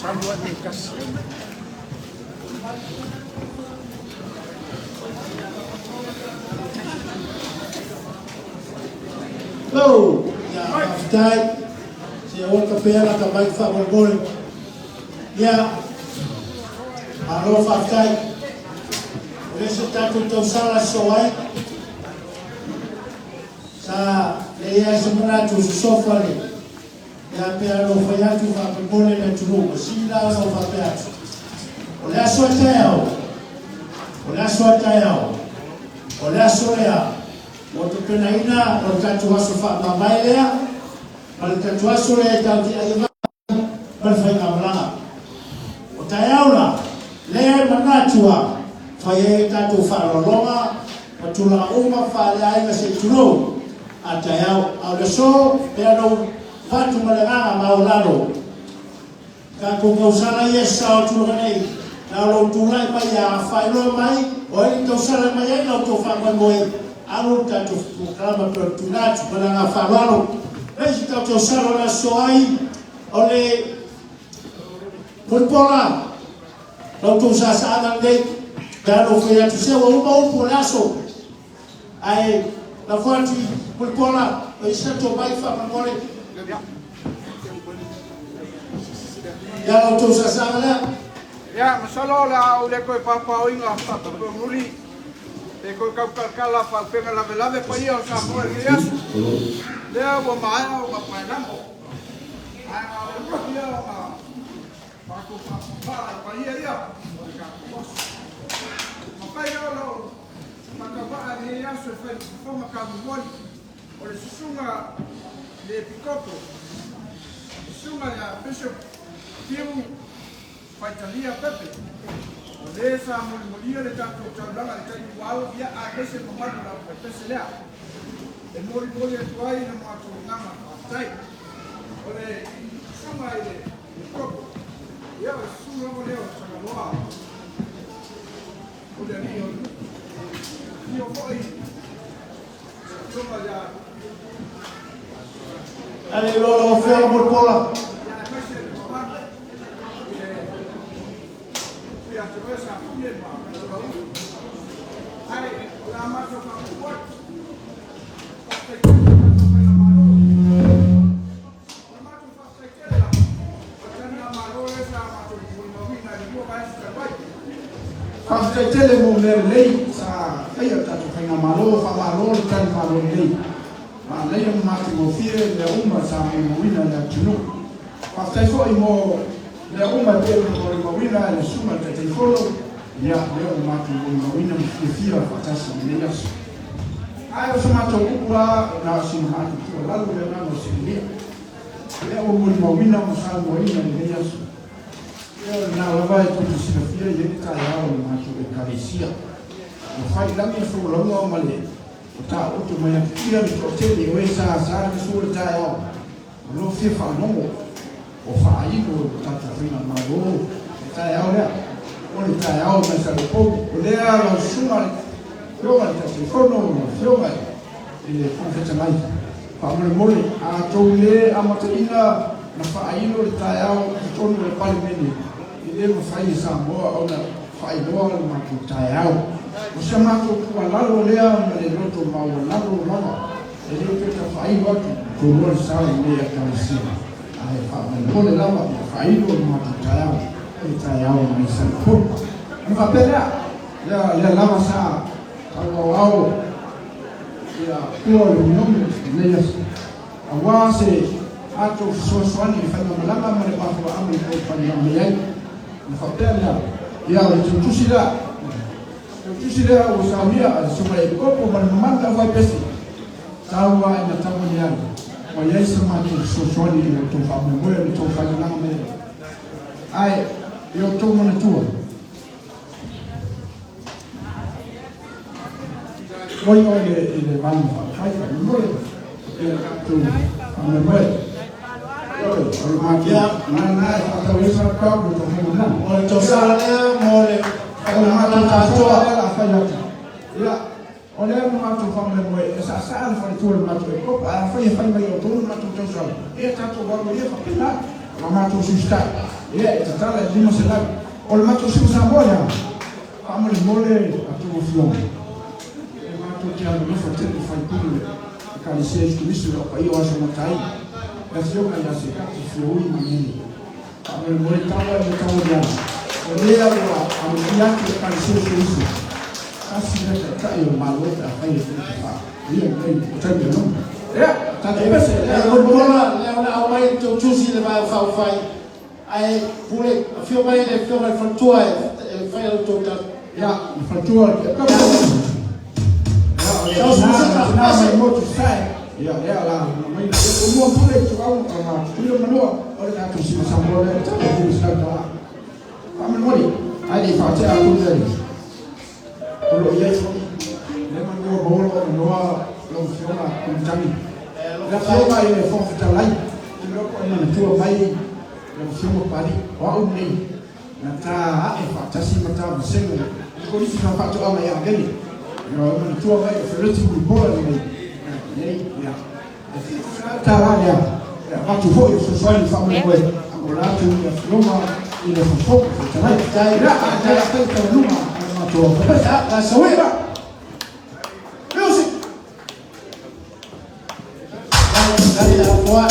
Salu ai le kasi. Lo, ia, faafetai. Se aua ka pea la ka mai faamolemole. Ia, malo faafetai. O le se tatou tausala so ai. Sa leai se manatu sosofa le ia pe a lo fai atu faamolemole le atunuu. Ma sili la ona ou faapea atu. O le aso a taeao, o le aso a taeao, o le aso lea ua tapenaina o le tatou aso faamamae lea, ma le tatou aso lea e tatou te ai ma le faigamalaga. O taeao la, lea e manatu a, fai ai tatou faaaloaloga ma tulaga uma faaleaiga se i tulou a taeao. A o le aso, pe a na ou avatu ma le agaga maualalo, tatou tausala ia e sasao atu loa nei, na o lou tulai mai ia faailoa mai, o ai le tausala mai ai la outou faamoemoe, alo le tatou polokalama pe o le tuuina atu ma le agaga faaaloalo. Le isi tatou tausala o le aso ai, o le Mulipola, la outou sasaaga lenei, pe a na ou fai atu se ua uma upu o le aso, ae lafo atu i Mulipola, o i se tatou mai faamolemole. Ia la outou sasaaga lea. Ia, masalo o le a ou le toe paopaoina faapapamuli pe toe tautalatala faaupega lavelave paia o Samoa i lenei aso. Lea ua maea ona paelago. Ae na o le mafia ona matou faapapaa i paia ia o le tatou aso. Mafai ona ou faatauvaa i lenei aso e fai ma fofoga taumomoli o le susuga i le Epikopo, susuga ia Bishop Fiu Faitalia Pepe, o le sa molimolia le tatou taulaga i le taimi ua alofia aemaise le mamalu o le aufaipese lea. E molimoli atu ai le matou agaga faafetai. O le susuga i le Epikopo, ia o le susu lava lea o Tagaloa o le alii o le nuu. Afio foi le afioga ia Ale loa lau Afioga Mulipola. Ia aemaise le mamalu i le Tuiatoroe sa pule ma Lalaulu. Ae o le a matou faapupu atu. Faafetai tele i le tatou Faigamalo. O le matou faafetai tele lava, o le taligamalo lea sa matou molimauina i le 2 vaiaso talu ai. Faafetai tele mo mea lelei sa faia le tatou Faigamalo, faamalo le talimalo lelei. Manaia ma matagofie mea uma sa molimauina e le atunuu. Faafetai foi mo mea uma e pei ona molimauina e le Susuga i le Taitaifono, ia lea ua matou molimauina ma fiafia faatasi i lenei aso. Ae o se matou upu lava, na o sina matou tuualalo le agaga o Sinia, lea ua molimauina ma saunoaina i lenei aso. Ia o lena lava e tou te silafia e i ai le taeao o le matou Ekalesia. Ua fai i lagi le folauga ma le Ua taoto mai atutia le toatele o e sa sa le sua le taeao, o lo fia faalogo o faailo e lo tatou faigamalo le taeao lea. O le taeao mai Salepou, o lea lau susuga le Afioga i le Taitaifono, lau Afioga i le Fofoga Fetalai, faamolemole a outou le amataina na faailo le taeao i totonu o le Palemene, E le mafai e Samoa ona faailoa le matou taeao. O si a matou tuualalo lea ma le loto maualalo lava, e le toe taufaaigo atu tolua le sao i lenei Ekalesia, ae faamolemole lava ia faailo le matou taeao, o le taeao mai Salepolu. Ona faapea lea, lea, lea lava sa tauaoao ia pua o le omeome i lenei aso, aua se atou fesoasoani i le faigamalaga ma le mafuaaga i taufai mai ai. Ona faapea lea, ia o le teutusi lea, teutusi lea ua saunia a le susuga i Epikopo ma le mamalu o le aufaipese, tau lava ina tau ane ai, ua i ai se matou fesoasoani i lo outou faamoemoe o le tou faimalaga mai ai. Ae i outou manatua, Oi oe i le vaega faaupufai faamolemole, ia tatou faamoemoe. Ioe, o le matou lena e faatau ai salapao mo tou faigamalaga. O le tausaga lea mo le O le matou tausaga lea o le a fai atu. Ia, o lea na matou faamoemoe e saasaa le faletua i le matou epikopo, ae afai e fai mai e outou le matou tausaga, ia tatou alu ai ia faapena. O la matou Sui Taitai, ia e tatala i le 500. O le matou Sui Samoa lea, faamolemole a outou afioga, e matou te alolofa tele i faipule o le Ekalesia Iesu Keriso i lau paia o Aso Gata ai, le afioga ia Sekati Fioi Manene. Faamolemole taua i le tau o le ala, o lea ua aloaia atu le Ekalesia Iesu Keriso, tasi lea taitai o le Malo pe afai e fai ia lenei o taimi o loma. Ia, tatou pese, E molimona, lea o le a aumai le tou tusi i le Vaega Faaupufai, ae pule, afio mai le afioga i le faletua e fai la outou tali. Ia, le faletua o le Ia, o le tina mai motu sae. Ia, lea o la mai. Ia, o mua pule i tuau, o la tutuila manua, o le tatou sima Samoa lea, tala i le tala. Faamolemole, ae le i faatea atu le o lo o i ai foi le manua maua lo avanoa lau Afioga Tumitagi. Le Afioga i le Fofoga Fetalai, ou te iloa po o e manatua mai lau Afioga Papalii, o au lenei na ta ae faatasi ma ta vasega i le Kolisi sa Faatoaga i Avele. E manatua mai o Fereti Mulipola lenei, nei, ia, e $700 lea e avatu foi o fesoasoani faamoemoe mo latou i Afioga i le Fofoga Fetalai. Ia, a o le a fai taualuga a le matou Saui. Music. Dale la foa.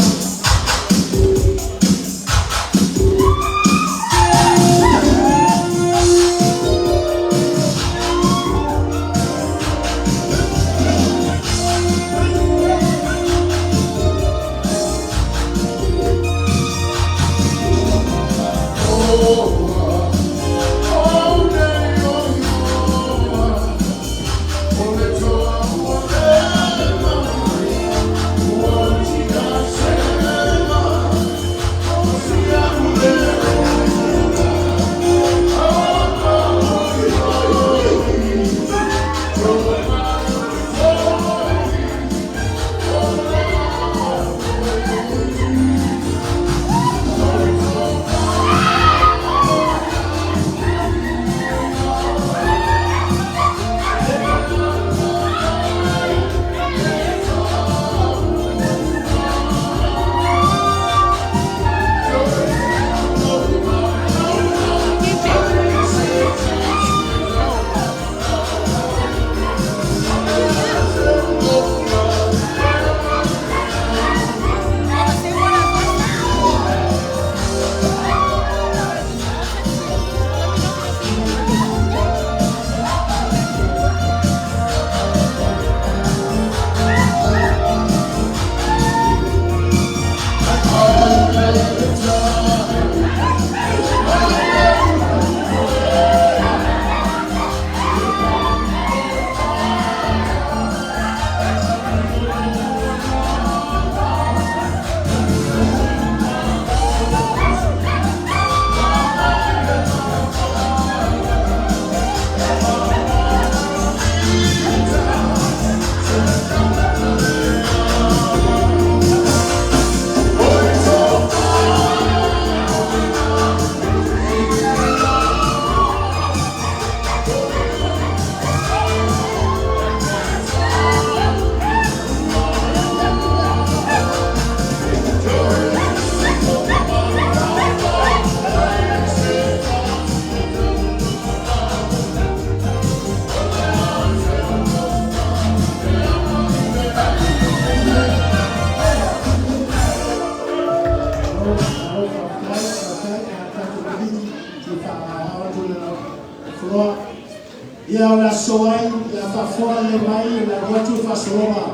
Ia o le aso ai, ia faafofoga lelei mai le alu atu le faasologa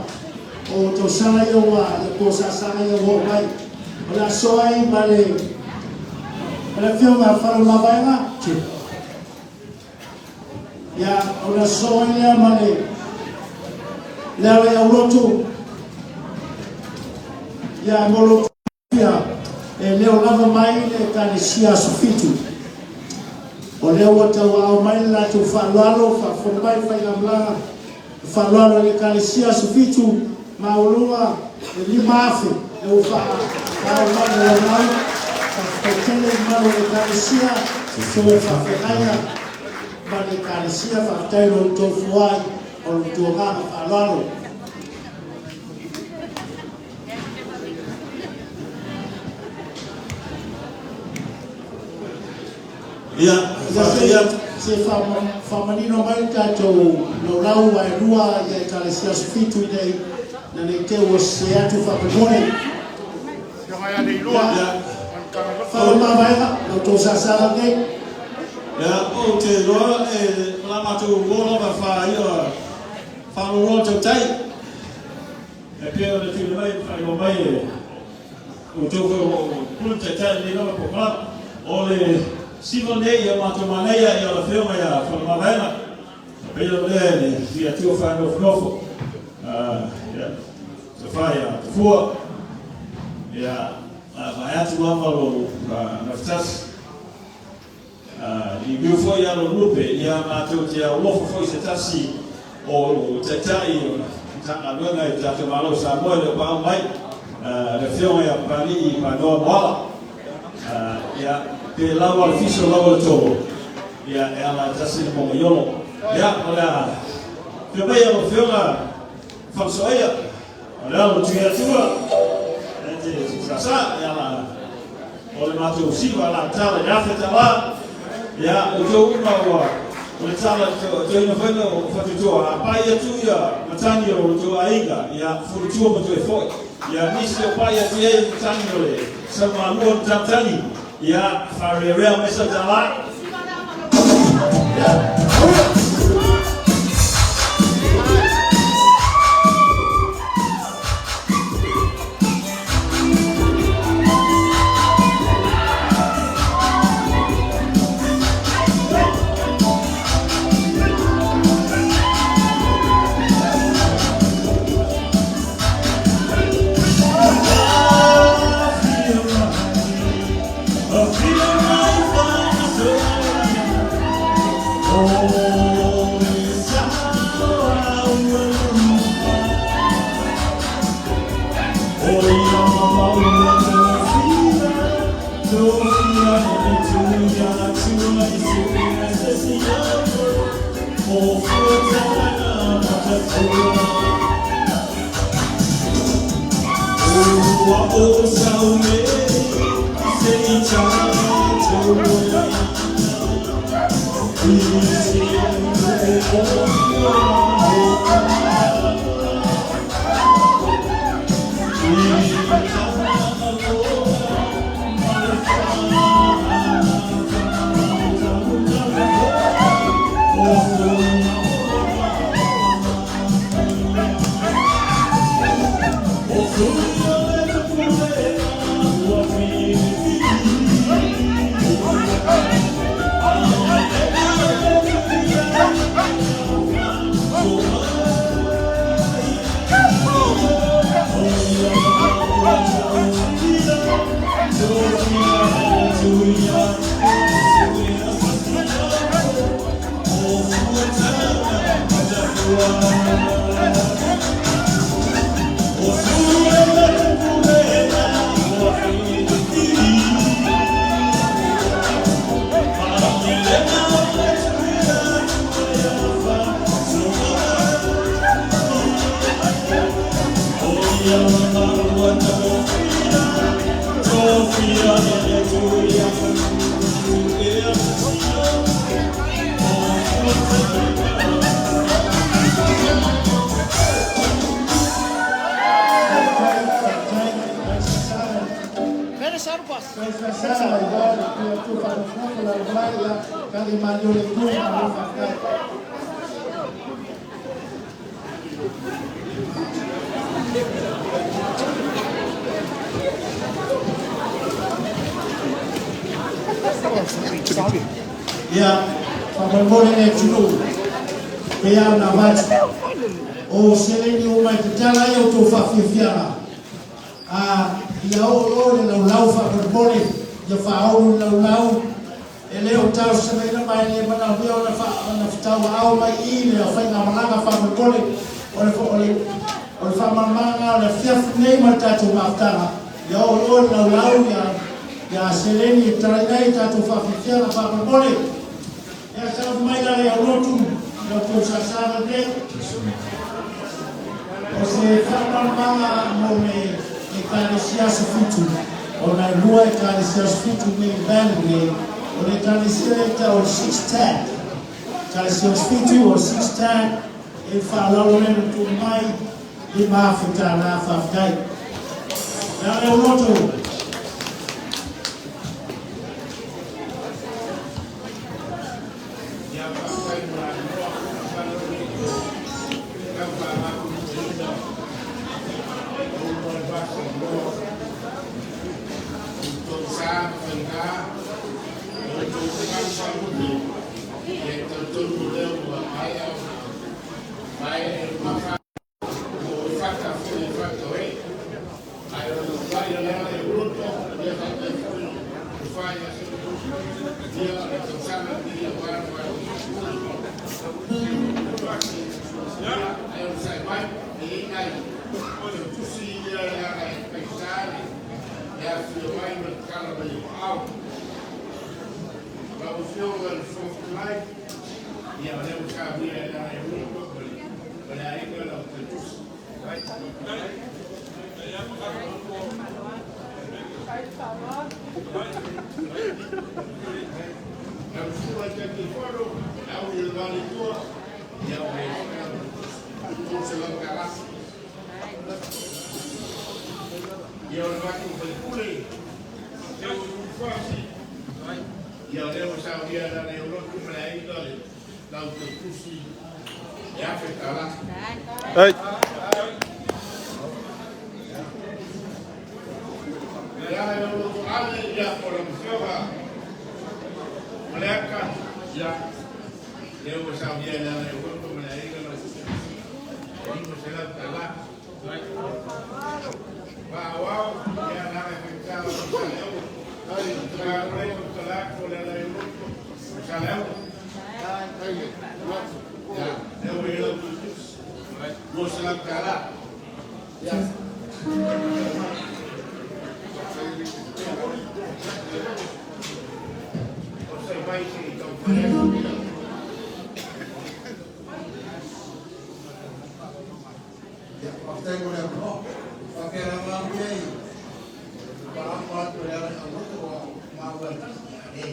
o tausaga ia ua ia po saasaga ia ua oo mai. O le aso ai ma le ma le afioga Faleomavaega. Ia o le aso ai lea ma le le ala i aulotu. Ia mo lo ia e leo lava mai le Ekalesia Aso Fitu. O lea ua tauaao mai le latou faaaloalo, faafofoga mai le faigamalaga, faaaloalo i le Ekalesia Aso Fitu, maualuga e 5,000 e ua faaao mai le laulau. Faafetai tele i le mamalu o le Ekalesia, so faafeagaia ma le Ekalesia, faafetai i lo outou fuai o lo outou agaga faaaloalo. Ia, faafetai atu. Se faamanino mai le tatou laulau vaelua ia Ekalesia Aso Fitu ina ne i te i ua sese atu faamolemole. Ia, faalemavaega, la outou sasaga lenei. Ia, ou te iloa e o la matou uo lava faaia faaloloa tautai. E pei ona tuuina mai ma faailoa mai e outou foi o lo o pule ma taitai i lenei lava polokalame. O le siva lenei ia matou manaia ia le Afioga ia Faleomavaega, pei o lea le Tuiatua faanofonofo, ia, Tofa ia Tafua, ia, vaeatu lava lou nafetasi. Liliu foi ia lou lupe, ia matou te aulofa foi se tasi o Taitai o Matagaluega i le tatou Malo o Samoa e le o paau mai, le Afioga ia Papalii Panoa Moala. Ia, pe laua le fiso laua le tolo, ia e ala e tasi le mogaiolo. Ia, o le a afio mai lau Afioga Falesoaia, o le alo o Tuiatua, e te sasa, ia la, o le matou siva la tala i le $1,000. Ia, outou uma ua, o le tala toeaina foi na o Fatutoa, a pai atu ia matagi o outou aiga, ia, fulutua ma toe foi. Ia, nisi o pai atu i ai matagi o le saumalua o le tautagi, ia, faarearea mai sau tala. Ia, faamolemole le atunuu, pei lava ona avatu, o seleni uma e tatala ai a outou faafiafiaga, a ia oo loa i le laulau faamolemole, ia faaulu le laulau, e le o talosagaina ma e le manaomia ona ona fetauaao mai i i le faigamalaga faamolemole, o le o le o le faamalamalamaga o le afiafi nei ma le tatou mafutaga, ia oo loa i le laulau ia ia seleni e tatalaina ai tatou faafiafiaga faamolemole. Ia sauni mai la le aulotu i la outou sasaga lenei. O se faamalamalamaga mo le Ekalesia Aso Fitu, ona e lua Ekalesia Aso Fitu nei i Valley nei. O le Ekalesia e tau o le Six Tag. Ekalesia o Fitu o le Six Tag e faaaloalo lea na tuuina mai $5,000 faafetai. Le ale o loto. Ia faafetai mo le avanoa. Masalo e le tau faamapuipuiina o uma le faasamoa outou sa ma faiga o outou finau faamutu ia e talitonu o lea ua maea ona maea e mafa o fata foi e fata oe ae o le uluai o le ala e uloto ia faapea foi o fai a se ia le tausaga lenei aua le ae o le sa'i mai e i ai nai tautusi ia e ala e paisa le afifio mai ma le tatala mai o aao. Lau Afioga i le Fofoga Fetalai, ia o lea ua saunia e le ala e uloto ma le aiga lau tautusi. Lau Susuga i le Taitaifono, au i le Valetua, ia o le $300. Ia o le matou faipule, Teo Ulufasi, ia o lea ua saunia e le Olotu ma le aiga le lau tautusi e $1,000. Hey. Ia e o ale ia o la mafioga Maleaka ia lea ua saunia e le Olotu ma le aiga lau tautusi e $500. Wa'auau ia na e faitala o Saleu. Malo talako le ala e loto o Saleu. Ia, lea ua i lau tautusi $200. Ia. O se mai se i tau whai atu. Ia, faafetai mo le avanoa. Faapea lava au ia i palamo atu le ala i auloto o maua e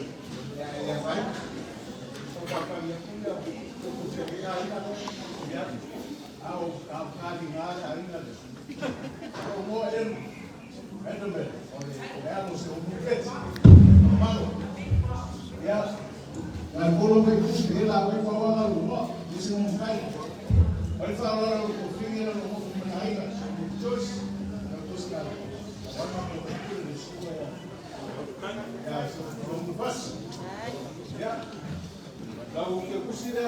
ia e le afaina. O papali atu ia o ku te ke aiga le. Ia, au au kali ngā le aiga le. O mo e enu me o le o le alo se o muketi. Malo. Ia, na kolo me ku te la wai pa wa lu ni se mo kai. O le whaaloalo o ko whingi na no moku mana aiga. Joyce, na tosi ala. Wana ko te kure le sua ya. Ya, so lo mufasi. Ya. Lau ke kusi le.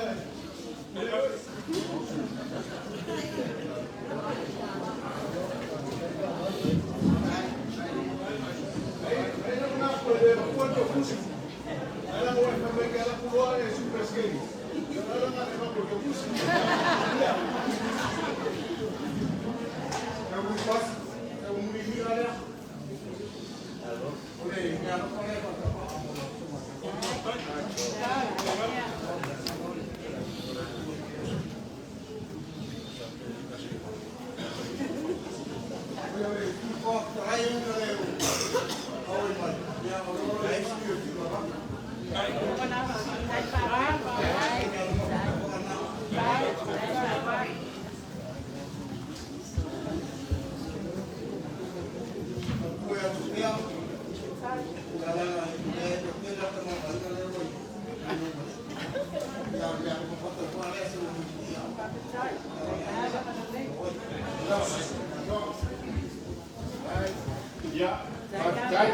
Ia, faafetai.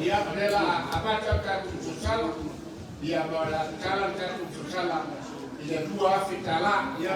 Ia, o lea la amata le tatou sosala. Ia, ma o le a tatala le tatou sosala i le $2,000. Ia,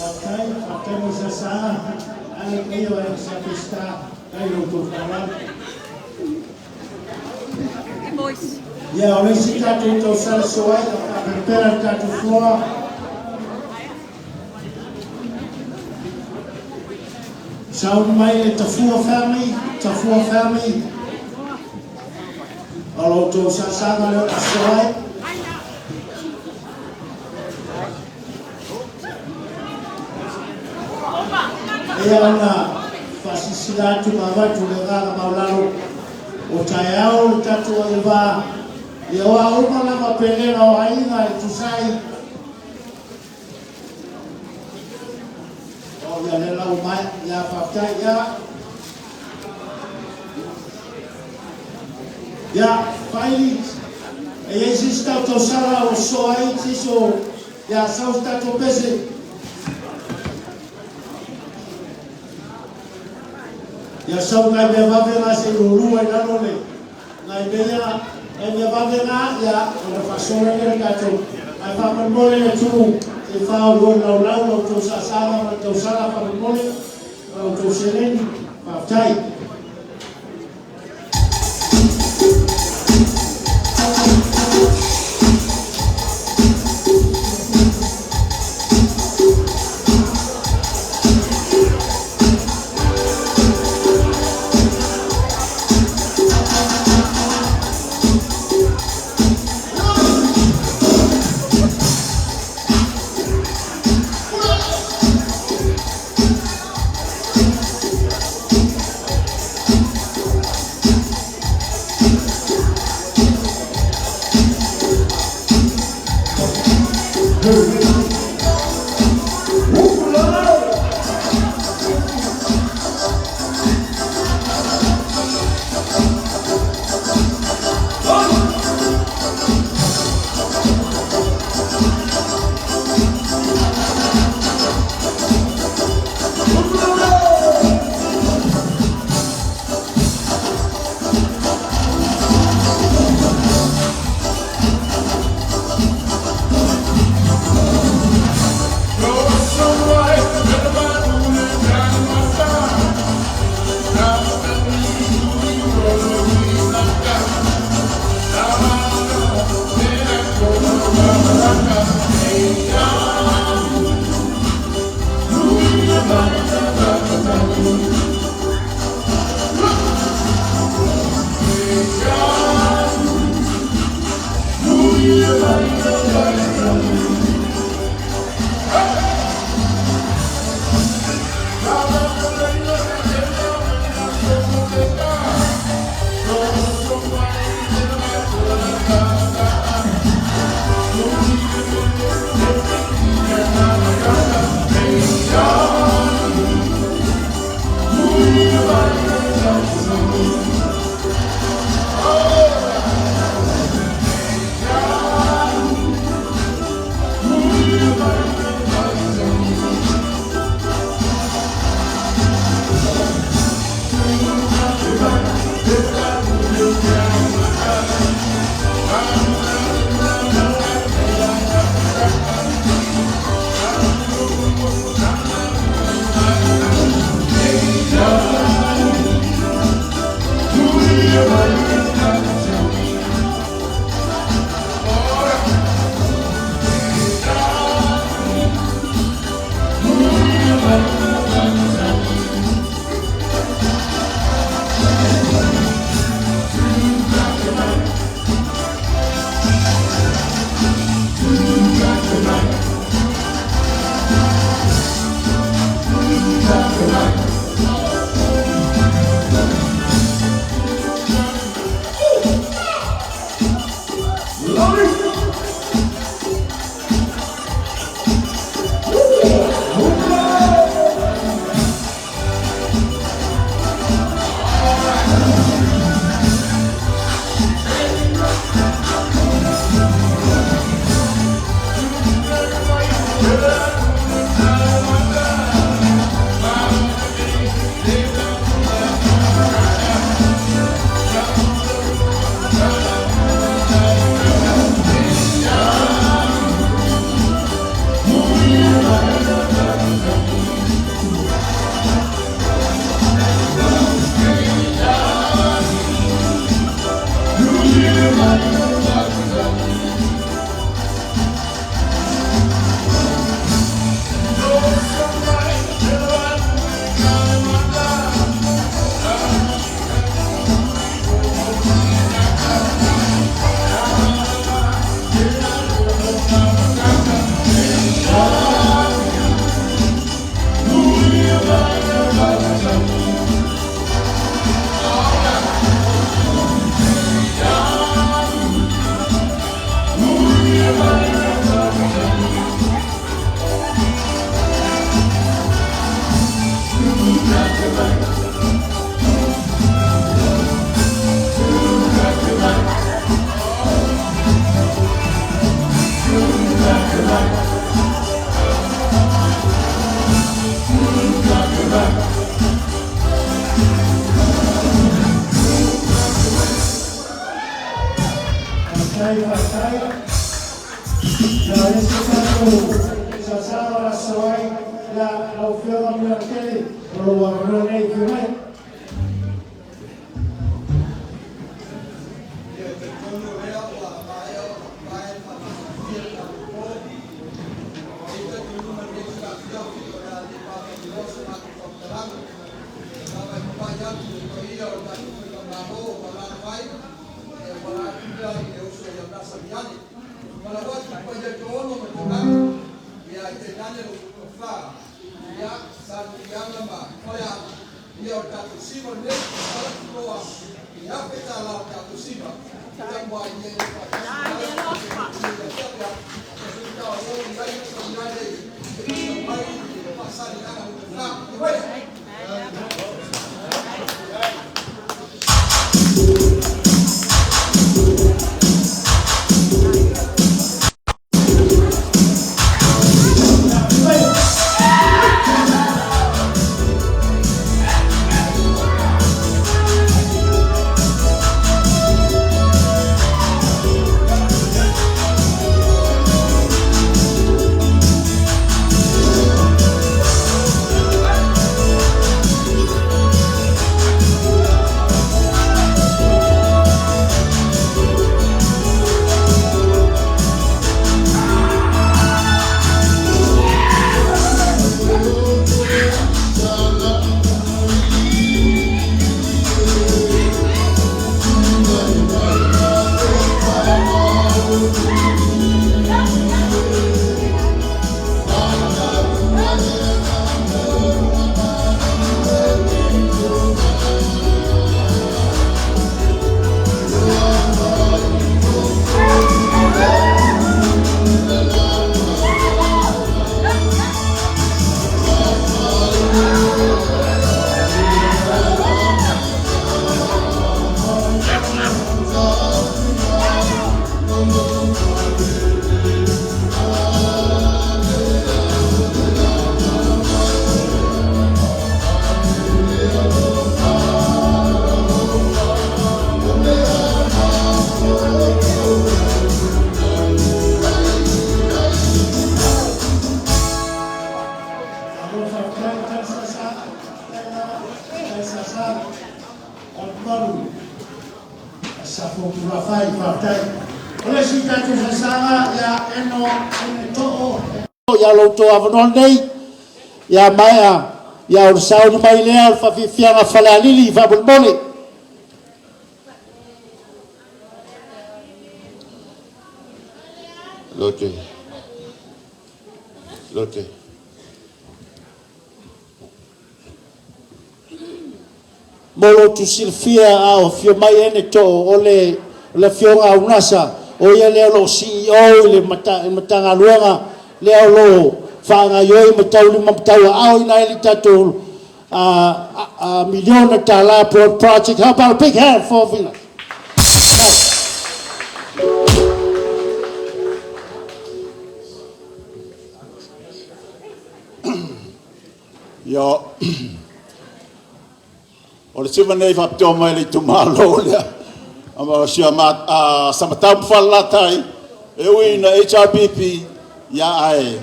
Faafetai, faafetai mo le saasaga ale lenei o sa Peseta kai lo outou faaaloalo. Ia, o le isi tatou tausala so ai, o faapelepela le tatou floor. Sauni mai le Tafua family, Tafua family. O lo outou saasaga lea o le aso ai. Ia ona faasilasila atu ma avatu le agaga maualalo o taeao le tatou agavā. Ia o a uma lava pelega o aiga e tusa ai. O ia le lau mai, ia faafetai, ia. Ia, faili, e iai se isi tatou sala o soa ai, se isi o, ia, sau se tatou pese. Ia sau nai mea vave na se i lulua i lalo le nai mea nai mea vave na ia ona faasola lea le tatou ae faamolemole le atunuu se i faaoluolu laulau la outou saasaga ma le tausala faamolemole ma la outou seleni. Faafetai. Ia loutou avanoa lenei, ia maea, ia o le sauni mai lea o le faafiafiaga Falealili faamolemole. Lote. Lote. Mo lo tu silafia a o afio mai ene too o le afioga a Unasa O ia lea o lo o CEO i le Matagaluega lea o lo o faagaoioi ma taulima ma tauaaoina ai le tatou miliona tala project. How about a big hand for Vina? Ia, o le siva nei faapitoa mai le itumalo lea. Ama sia ma samatau ma falelatai, e ui ina HRPP, ia ae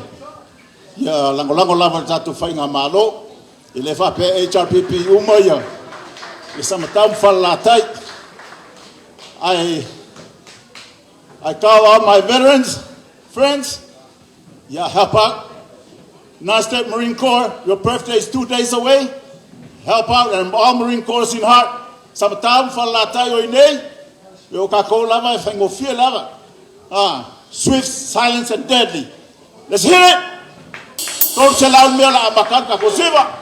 ia lagolago lava le tatou faigamalo. E le faapea HRPP uma ia le Samatau ma Falelatai. I call all my veterans, friends, yeah, help out. Non-State Marine Corps, your birthday is 2 days away. Help out, and all Marine Corps in heart. Samatau ma Falelatai o i nei, e o kākou lava e faigofie lava. Ah, swift, silence, and deadly. Let's hit it! 300 mea la amaka ka ko siva.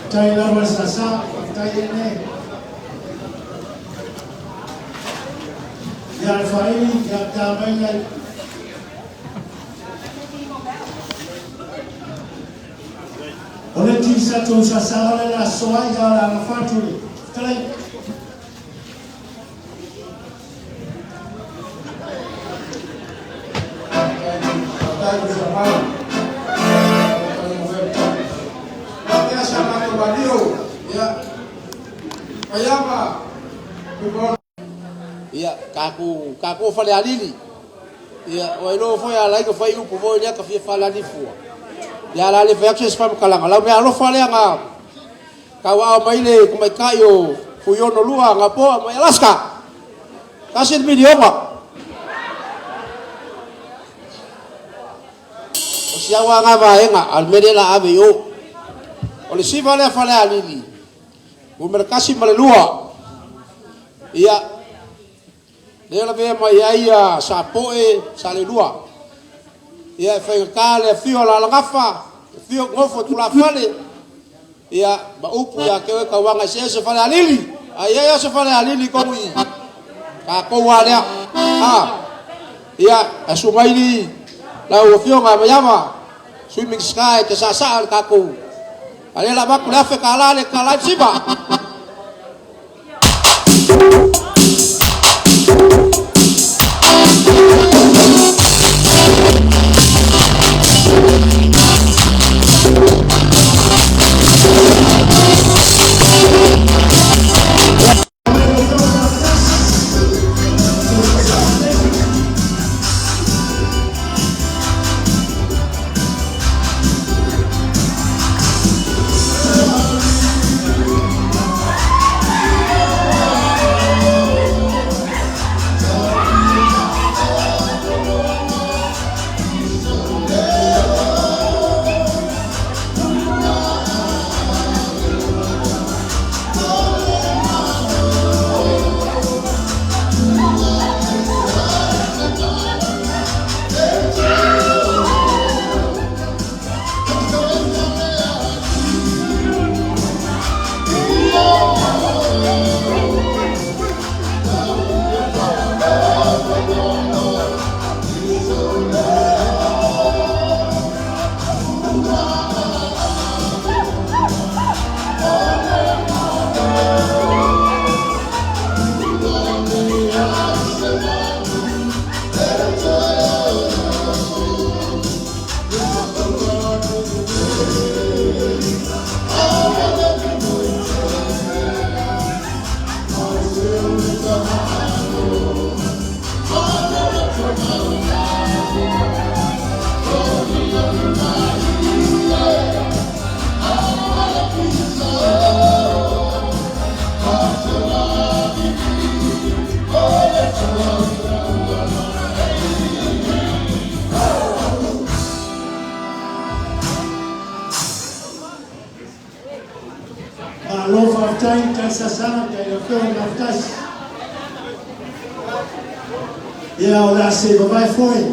Tai lava sasa, tai ene. Ia le whaili, ia tā mai lai. O le tisa tō sasa o le la soa ia la la whatu le. Talai. Ia kaku kaku fale alili ia o ilo fo ia lai ko fai upu mo ia ka fia fale ali fua ia la le fai access pa kalanga la me alo fale nga ka wa mai le ko mai kai o fuiono lua nga po mai Alaska kasi miliona o sia wa nga va enga al mele la ave yo o le siva le fale alili o merkasi ma le lua ia lea la vea mai ai ia sa poe sa le lua ia e fai ka le fio la lagafa fio ngofo tu la fale ia ma upu ia ke ka wanga se se fale alili ai ai se fale alili ko i ka ko wa lea ha ia asu mai ni la o fio nga ma swimming sky te sa sa ka ko ale la ba ku la fe ka la le ka la siba. Malo faafetai tai sasaga tai afioga i le Gafatasi. Ia o le a se vavae foe.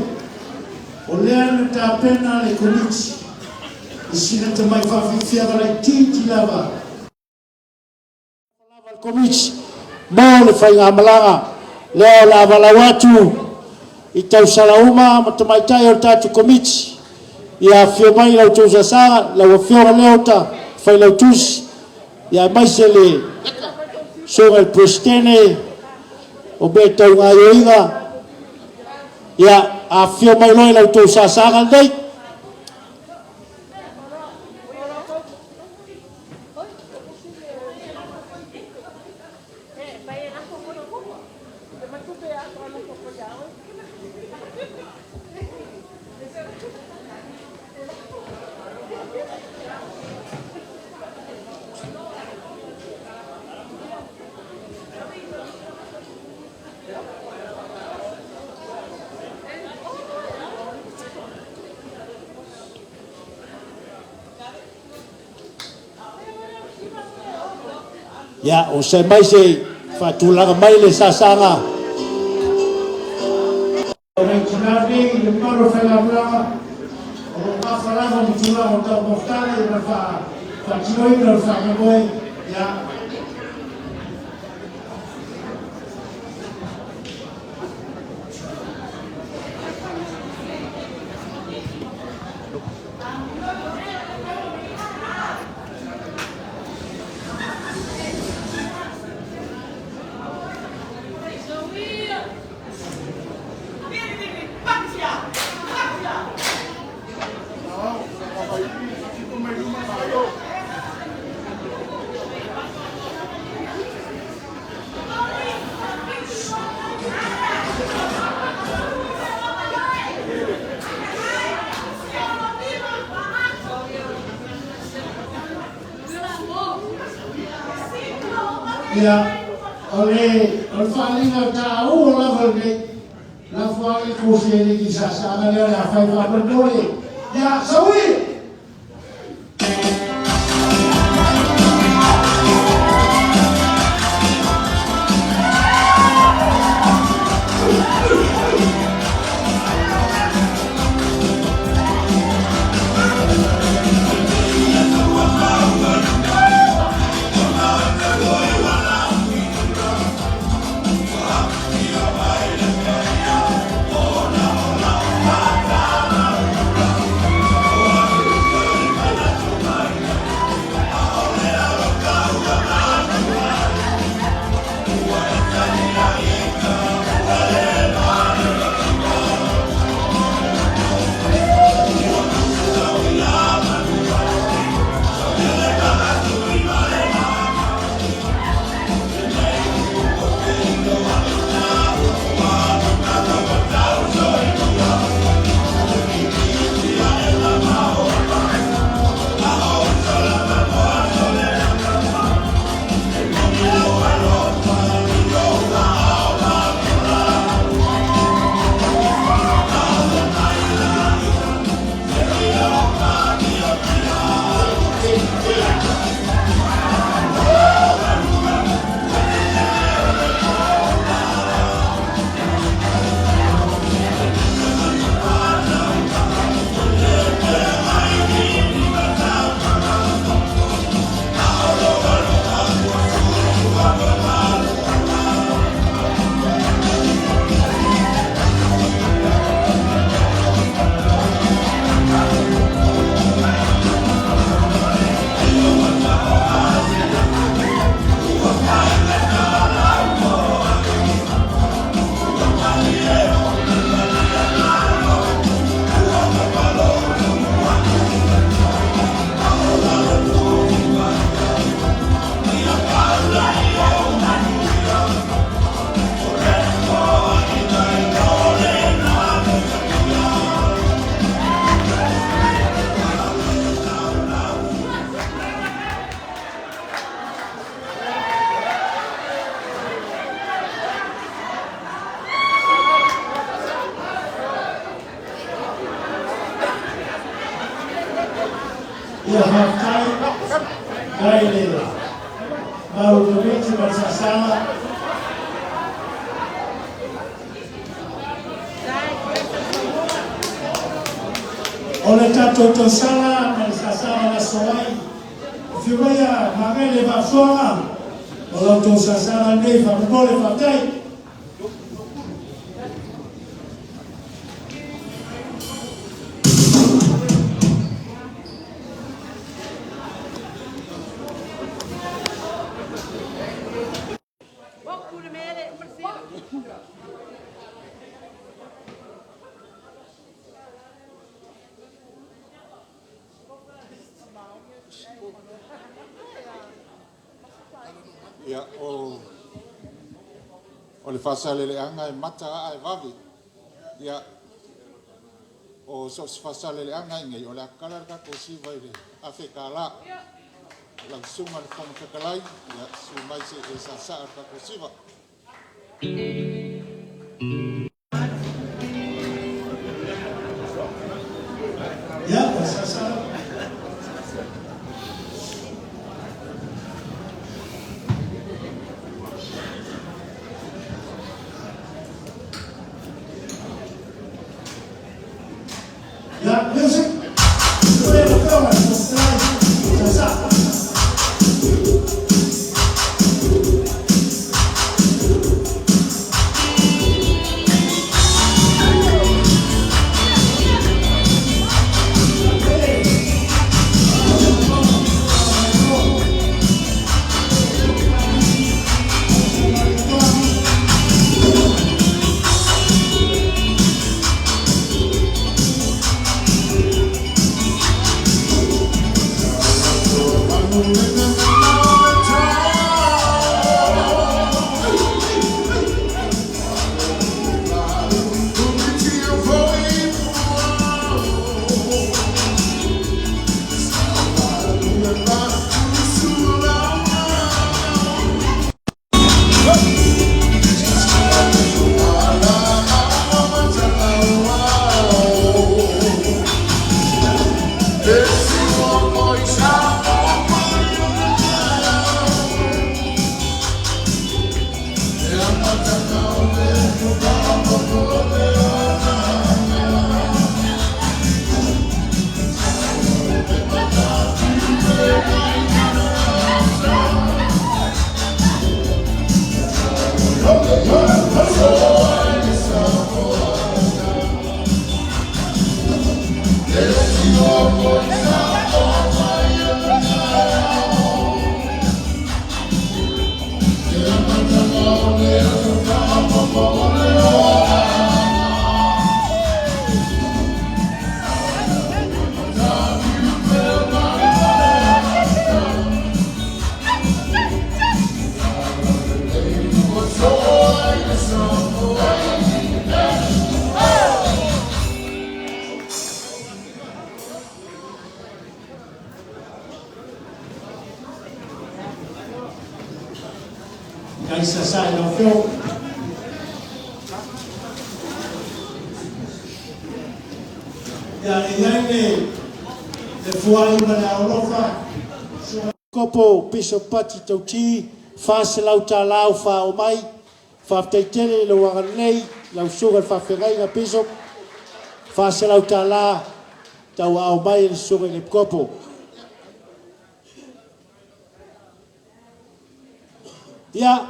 O lea na tapena le Komiti i sina tamai faafiafiaga laitiiti lava. Lava le Komiti mo le faigamalaga lea o le a valaau atu i tausala uma ma tamaitai o le tatou Komiti ia afifio mai i la outou sasaga, lau Afioga Leota Failautusi, ia aemaise le Susuga i le Peresetene o mea tau gaoioiga, ia afifio mai loa i la outou sasaga lenei. Ia, onosai mai se i faatulaga mai le sasaga. O le tina nei i le mamalu o le faigamalaga, o lo o nafa lava ma tulaga o taumafataga ma le faatinoina o le faamoemoe. Ia, Ia, o le, o le faaaliga taua lava lenei, lafo ane kou seleni i saasaga lea o le a fai faamolemole. Ia, saui! Malo le Komiti ma le sasaga. O le tatou tausala ma le sasaga na aso ai. Afio maia Magele Vaafuaga, o la outou sasaga lenei, faamolemole, faafetai. Ia, o, o le faasaleleaga e mata aa e vave. Ia, o so o se faasaleleaga i nei, o le a kala le tatou siva i le $1,000. Lau susuga i le Fofoga Fetalai, ia, susu mai se i e saasaa le tatou siva. Ia, ua saasaa. Ia, music. Ua lau Afioga i le Fofoga Fetalai, saasaa. Ia, i saasaa i lau Afioga. Ia, e i ai le le fuai ma le aolofa. Kopo Piso Pati Tauti, $400 ua faaoo mai. Faafetai tele i lou agalelei, lau susuga i le faafeagaiga Bishop, $400 tauaao mai e le susuga i le Epikopo. Ia,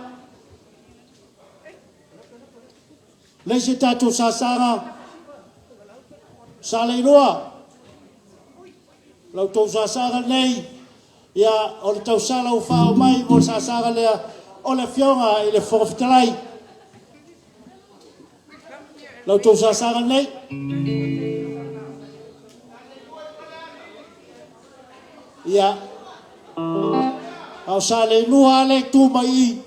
le isi tatou sasaga, sa Leiloa, la outou sasaga nei, ia, o le tausala ua faaoo mai mo le sasaga lea, o le Afioga i le Fofoga Fetalai. La outou sasaga nei. Ia, a o sa Leilua lea e tu mai i,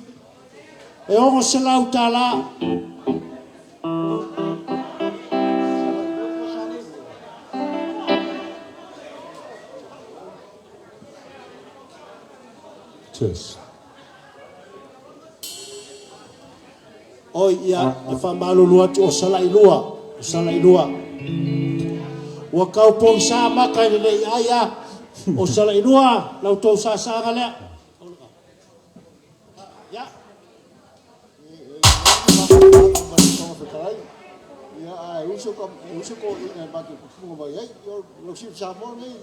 e $600. Cheers. Oi, ia, e faamalulu atu o Salailua, o Salailua. Ua tau pogisa maka i le le ai a. O Salailua, la outou sasaga lea. Ia. Ia, a e uso ka e uso ko ina ma te pupunga mai ai. Yo lo si Samoa nei.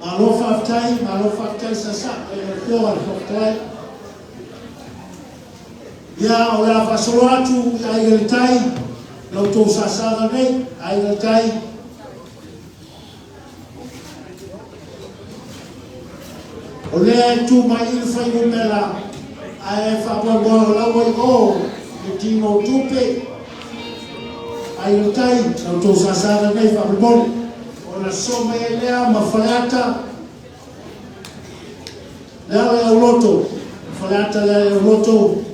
Malo faafetai, malo faafetai sasa e le afioga i le Fofoga Fetalai. Ia, o le a faasolo atu i Aiga i le Tai, la outou sasaga nei, Aiga i le Tai. O lea e tu mai i le fuainumera, ae faamoemoe o la ua i o le tino o tupe. Aiga i le Tai, la outou sasaga nei faamolemole. Ona sosoo mai ai lea ma Faleata, Leala i Auloto, Faleata Leala i Auloto.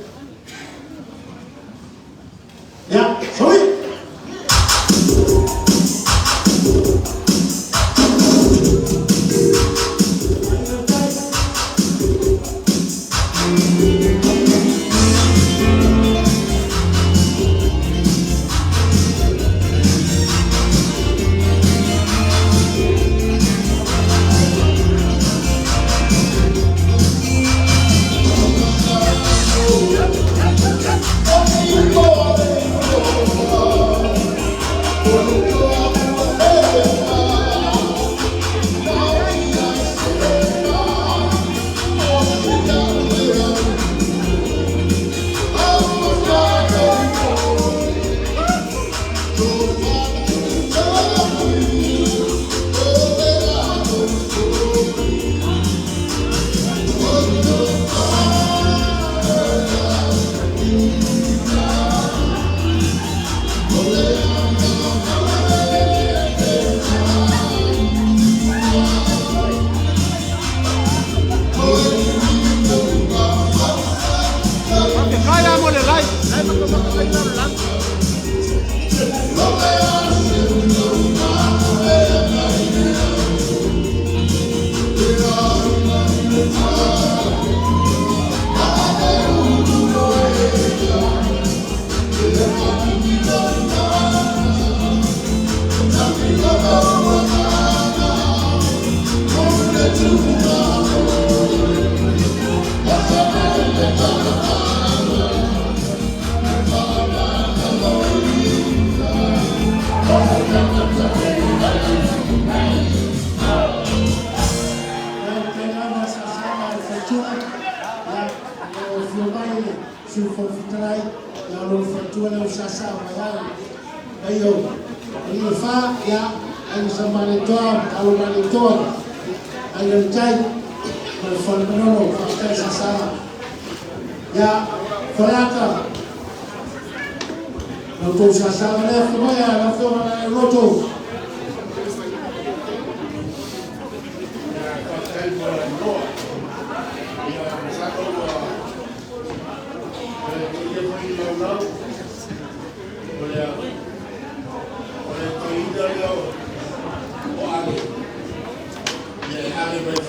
Ia, saui!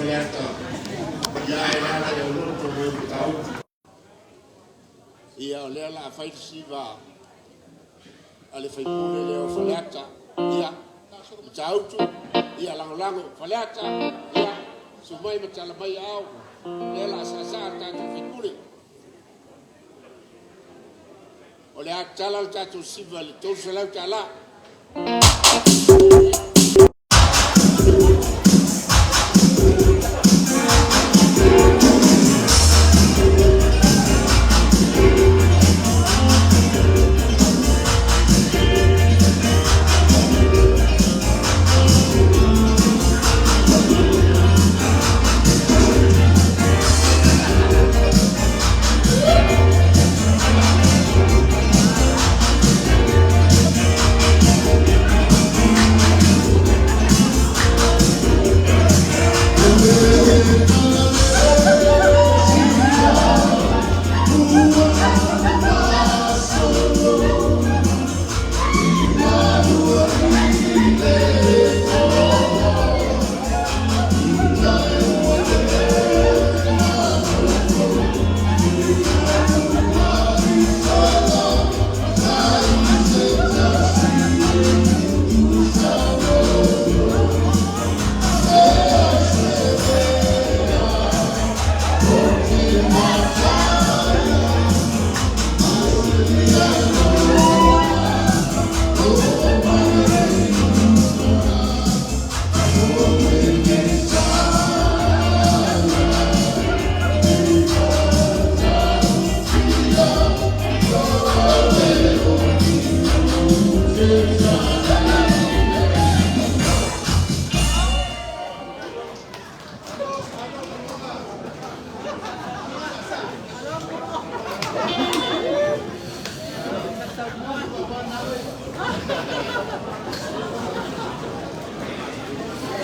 Faleata, ia ae le ala i au loto mo Matautu. Ia o lea la a fai le siva a le faipule lea o Faleata. Ia, Matautu, ia lagolago Faleata, ia sumai ma tala mai ao, lea la a saasaa le tatou faipule. O le a tala le tatou siva le $300.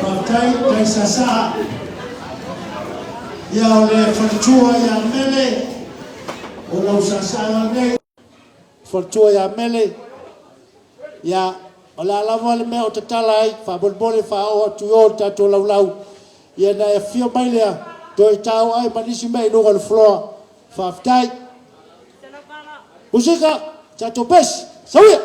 Faafetai tai sasa. Ia o le faletua ia Mele, o lau sasaga nei. Faletua ia Mele, ia o le a lava le mea o tatala ai, faamolemole faaoo atu i o le tatou laulau, ia na e afio mai lea, toe tau ai ma nisi mea i luga o le floor. Faafetai. Musika, tatou pesi, sauia!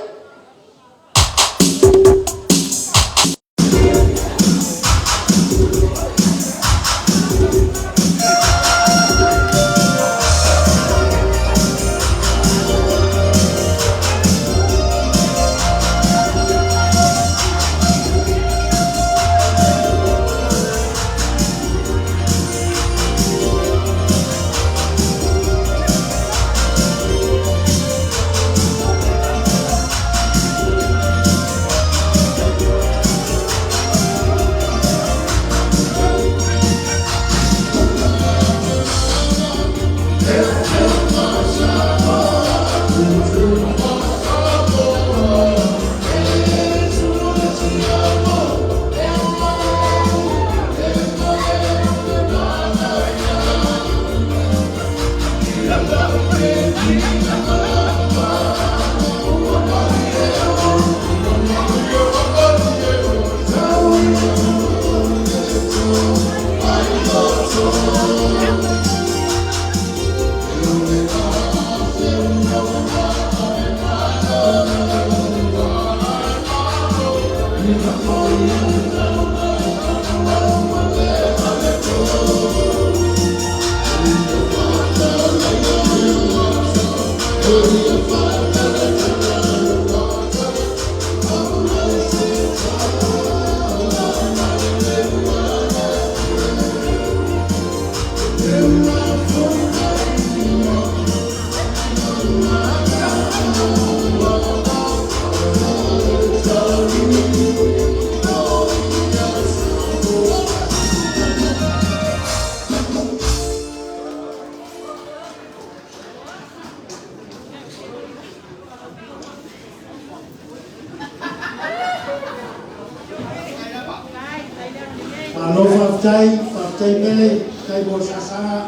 Malo faafetai, faafetai Mele, faafetai mo le sasaga.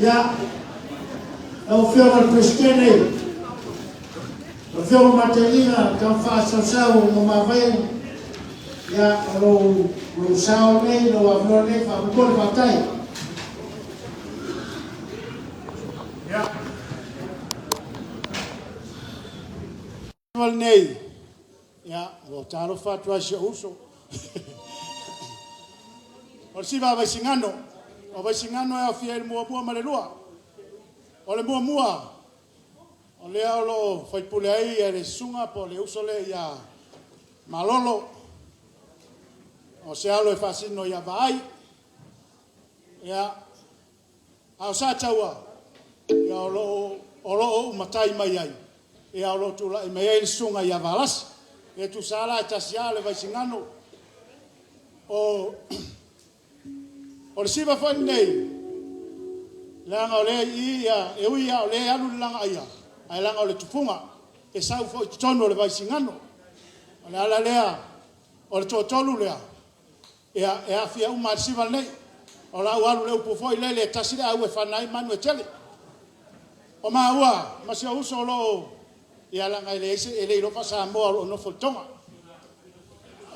Ia, lau Afioga i le Peresetene, lau Afioga Matailiga, Tama Faasausau o Mavae, Ia, o lou, lou sao nei, lou avanoa nei, faamolemole, faafetai. Ia. Lenei, ia, ua talofa atu ai si ou uso. O le siva a Vaisigano, o Vaisigano e aofia i le muamua ma le lua. O le muamua, o lea o lo o faipule ai le susuga po o le uso lea ia Malolo, o se alo e faasino ia Vaai. Ia, a o Sataua, ia o lo o ou matai mai ai, ia o lo o tulai mai ai le susuga ia Valasi. E tusa lava la e tasi lava le Vaisigano. O le siva foi lenei, leaga o lea e i i, e ui lava o lea e alu le lagaaia, ae leaga o le tufuga, e sau foi i totonu o le Vaisigano. O le ala lea, o le toatolu lea, e aafia uma lava i le siva lenei. O la ua alu le upu foi lele, e tasi le au e fana ai manu e tele. O maua ma si ou uso o lo o… ia leaga e le iloa faa-Samoa o lo o nofo i Toga.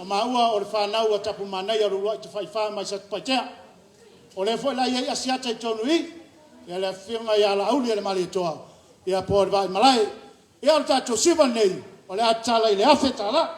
O maua o le fanau a Tapumanaia o le uluai tafaifa mai Satupaitea. O lea foi la e i ai Asiata i totonu i i, le afioga ia Laaulialemalietoa po o le Vaimalae. Ia o le tatou siva lenei, o le a tatala i le $1,000.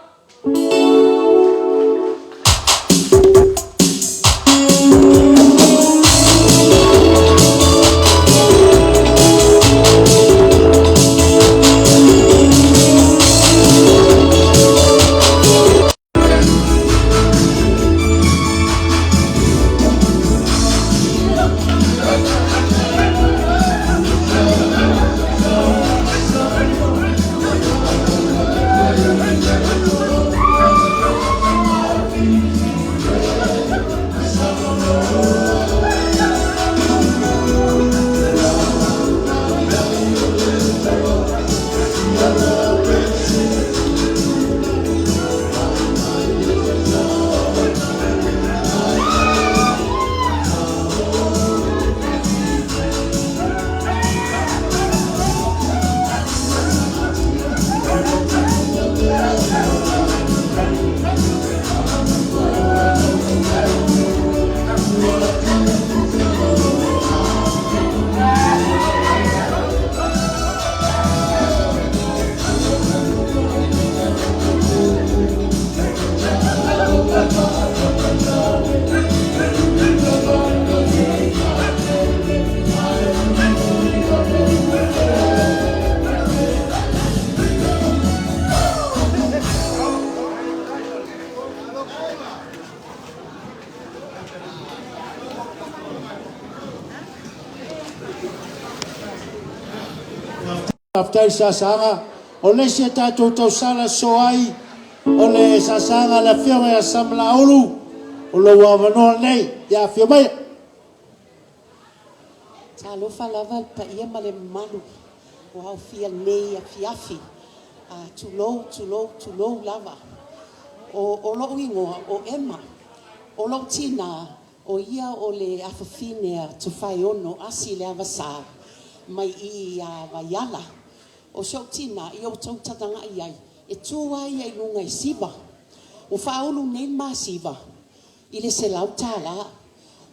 Faafetai i le sasaaga. O le isi a tatou tausala sosoo ai, o le sasaaga a le afioga ia Samalaulu, o lou avanoa lenei. Ia afio maia. Talofa lava le paia ma le mamalu ua aofia nei afiafi. Tulou, tulou, tulou lava. O lou igoa o Emma. O lou tina, o ia o le afafine a Tofaeono Asi Leavasa mai i Vaiala. O si ou tina, ia outou tagatagai i ai, e tu lava ia i luga e siva. Ua faaulu nei le ma siva i le $100.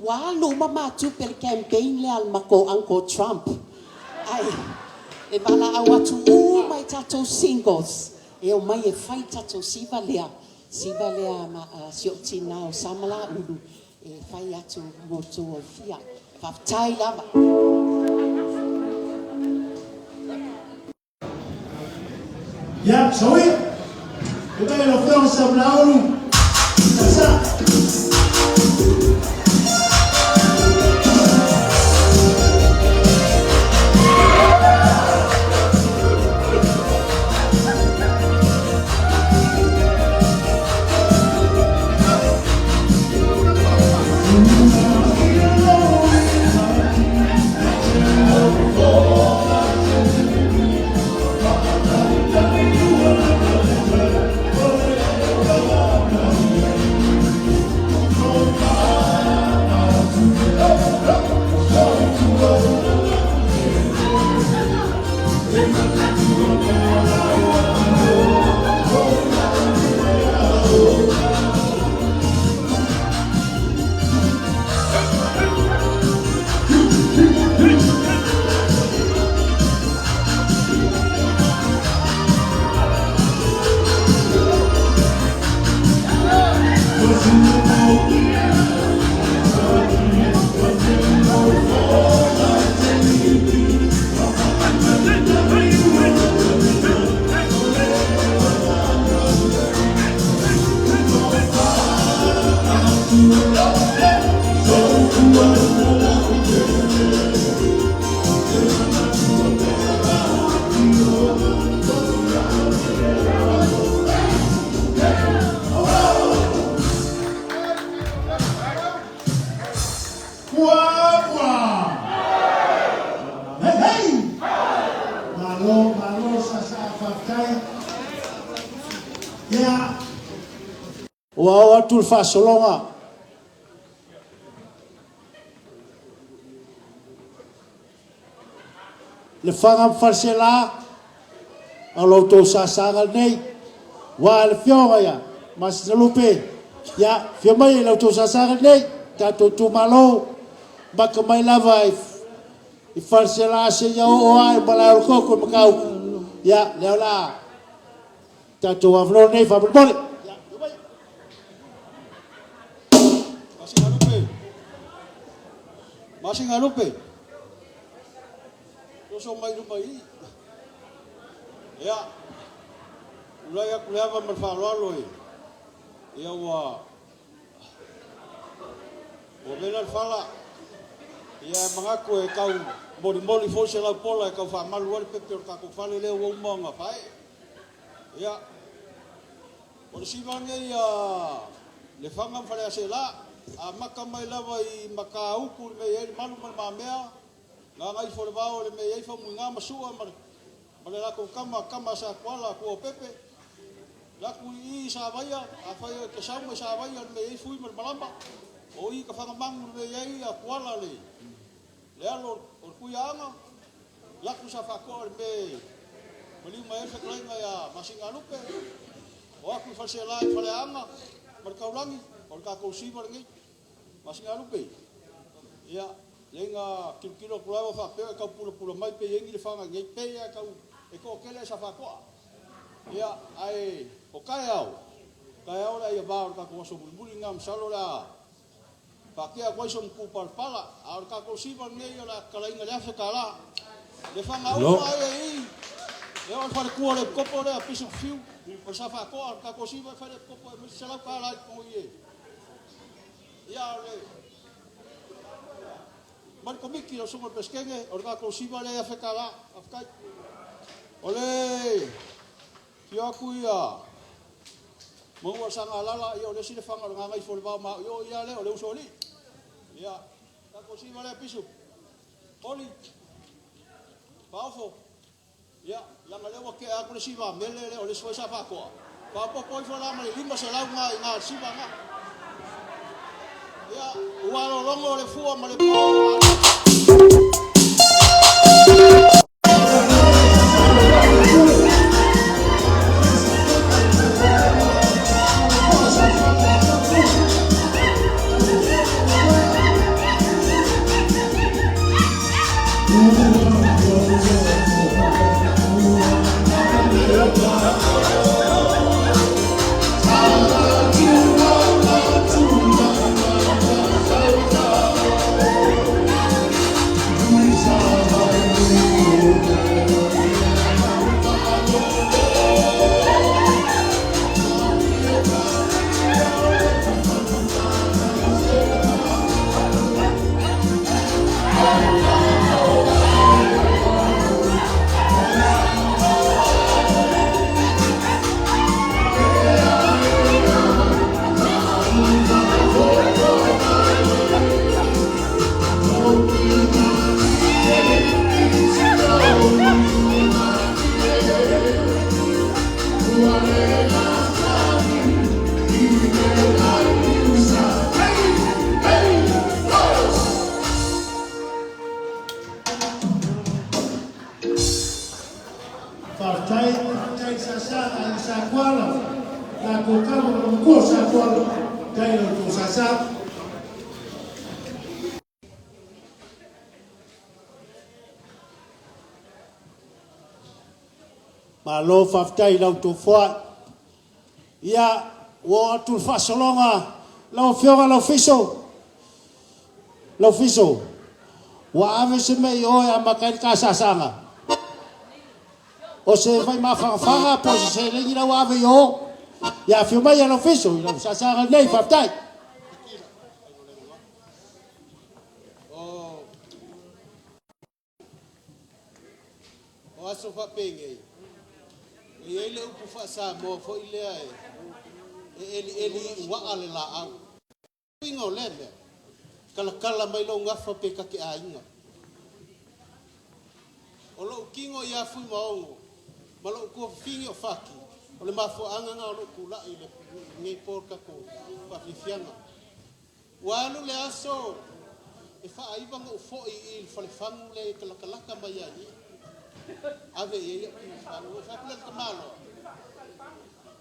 Ua alu uma ma tupe i le campaign lea a le matou Uncle Trump. Ae e valaau atu uma i tatou singles e omai e fai tatou siva lea, siva lea a si ou tina o Samalaulu e fai atu mo outou aufia. Faafetai lava. Ia, sauia! E mai lau Afioga Samalaulu, sasa! Ua oo atu le faasologa. Lefaga ma Faleaseela, o lo outou sasaga lenei, ua le afioga ia Masinalupe, ia afio mai i la outou sasaga lenei, tatou itumalo, maka mai lava i Faleaseela seia oo lava i malae o le koko i Matautu, ia lea o le a tatou avanoa lenei faamolemole. Masinalupe. Oso mai luma i. Ia, ulai atu le ava ma le faaaloalo e. Ia ua vela le fala. Ia manatu e tau molimoli foi se laupola e tau faamalu ai le pepe o le tatou fale lea ua uma ona faee. Ia, o le siva nei a Lefaga ma Faleaseela, a maka mai lava i Matautu le mea e i ai le malu ma le mamea, ngā ifo le vao le mea e i ai faumuiga ma sua ma le latou tama, tama sa tuala tua o pepe. Laku i sa vaia, a fai o te sau mai sa vaia le mea e i ai fui ma le malama, o i ka whangamangu le mea e i ai a tuala le alo o le kuiaanga, laku sa whakoa le mea maliu mai ai le fetalaiga ia Masinalupe, o aku i Faleaseela i Faleaanga ma le taulagi, o le tatou siva lenei. Masinalupe, ia, leiga kilokilo atu lava faapea e tau pulapula mai pe i ai ni lefaga i nei, pe ia tau e toatele ai sa faatoa. Ia, ae o taeao, taeao le ai vā o le tatou aso mulimuli ngā masalo le a faatea atu ai so matu palapala, a o le tatou siva lenei o le a tatalaina le $1,000. Lefaga uma ai e i, e oo i le faletua o le epikopo lea, Bishop Fiu, o le sa faatoa, o le tatou siva e fai le epikopo e mai se $100 i totonu i e. Ia, o le ma le komiti o le Peresetene, o le tatou siva lea e $1,000. Faafetai. O le fio atu ia maua le sagalala, ia o le isi lefaga o le gagaifo o le vao ma o ia lea o le uso alii. Ia, tatou siva lea Bishop. Oli, Paofo, ia, langa lea ua tea atu le siva mele lea o le isi foi sa faatoa. Faaopoopo ifo la ma le 500 ngā i ngā siva ngā. Ia, ua lologo le fua ma le po. Faafetai, faafetai sasaga i sa kuala. Tatou tama ma matua sa kuala. Tai lo tou sasaga. Malo faafetai i lau tofoai. Ia, ua oo atu le faasologa lau afioga Laufiso. Laufiso, ua ave se mea i o e amata ai le ta sasaga. O se vai mafagafaga po o se seleni la ua ave i o. Ia afio mai ia Laufiso i lau sasaga lenei, faafetai. O aso faapegei, e i ai le upu faa-Samoa foi lea e elieli i uaa le laau. Uiga o lea mea, kalakala mai lou gafa pe ta te aiga. O lou tino ia Fuimaono ma lou tuafafine o Fati, o le mafuaaga na o lou tulai le lenei po o le tatou faafiafiaga. Ua alu le aso e faaiva ona ou foi i le falefagu lea e te latalata mai ai i i. Ave i ai au timufagu. Ou fai atu lea i le tamaloa,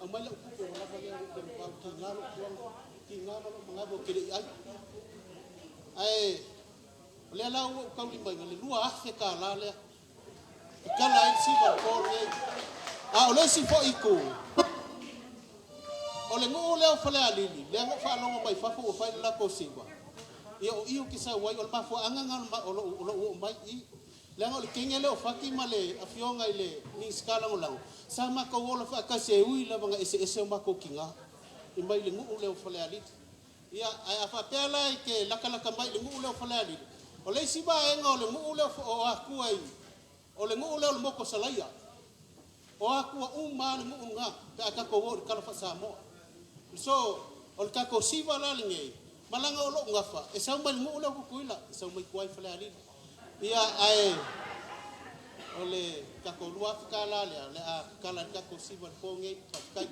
aumai lau tupe ua lava lea, ou te vavau, tiga lou tuala, tiga ma lou manava ou te le i ai. Ae o lea la ua ou taulimaina le $2,000 lea. Tatala ai le siva o le po lenei. A o le isi foi itu, o le nuu lea o Falealili, lea na ou faalogo mai fafo ua fai le latou siva, ia o i ou te sau ai, o le mafuaaga lena o lou oo mai i i. Leaga o le teine lea o Fati ma le afioga i le Minisita Lagolago, sa matou ola faatasi e ui lava ina eseese o matou tina mai le nuu lea o Falealili. Ia, ae a faapea la e te latalata mai i le nuu lea o Falealili, o le isi vaega o le nuu lea o Atua i, o le nuu lea o le Motu o Salaia. O Atua uma lava le nuu lena pe a tatou o i le tala faa-Samoa. So, o le tatou siva la lenei, ma leaga o lou gafa, e sau mai le nuu lea o Tutuila, e sau mai tua i Falealili. Ia, ae o le tatou $2,000 lea, o le a tatala ai le tatou siva i le po lenei. Faafetai.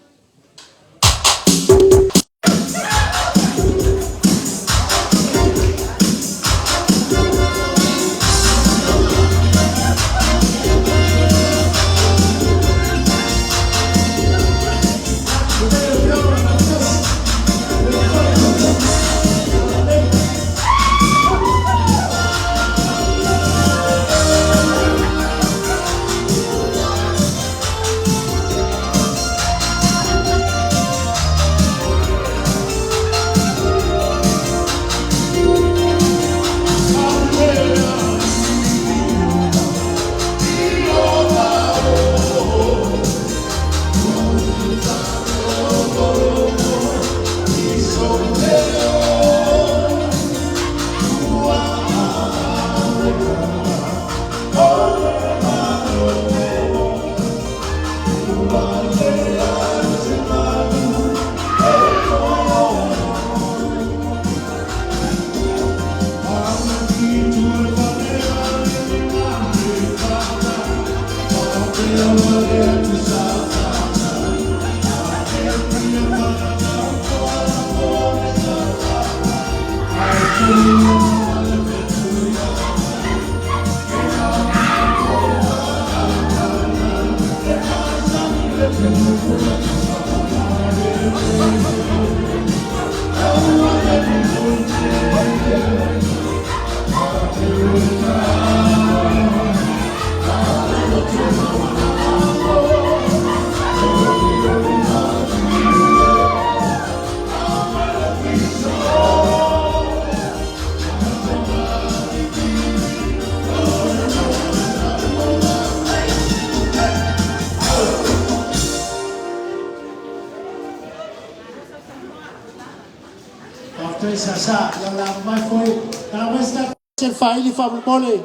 Faafetai Sasa, ia o le a mamae foi. Tala mai se tatou se faaili faamolemole.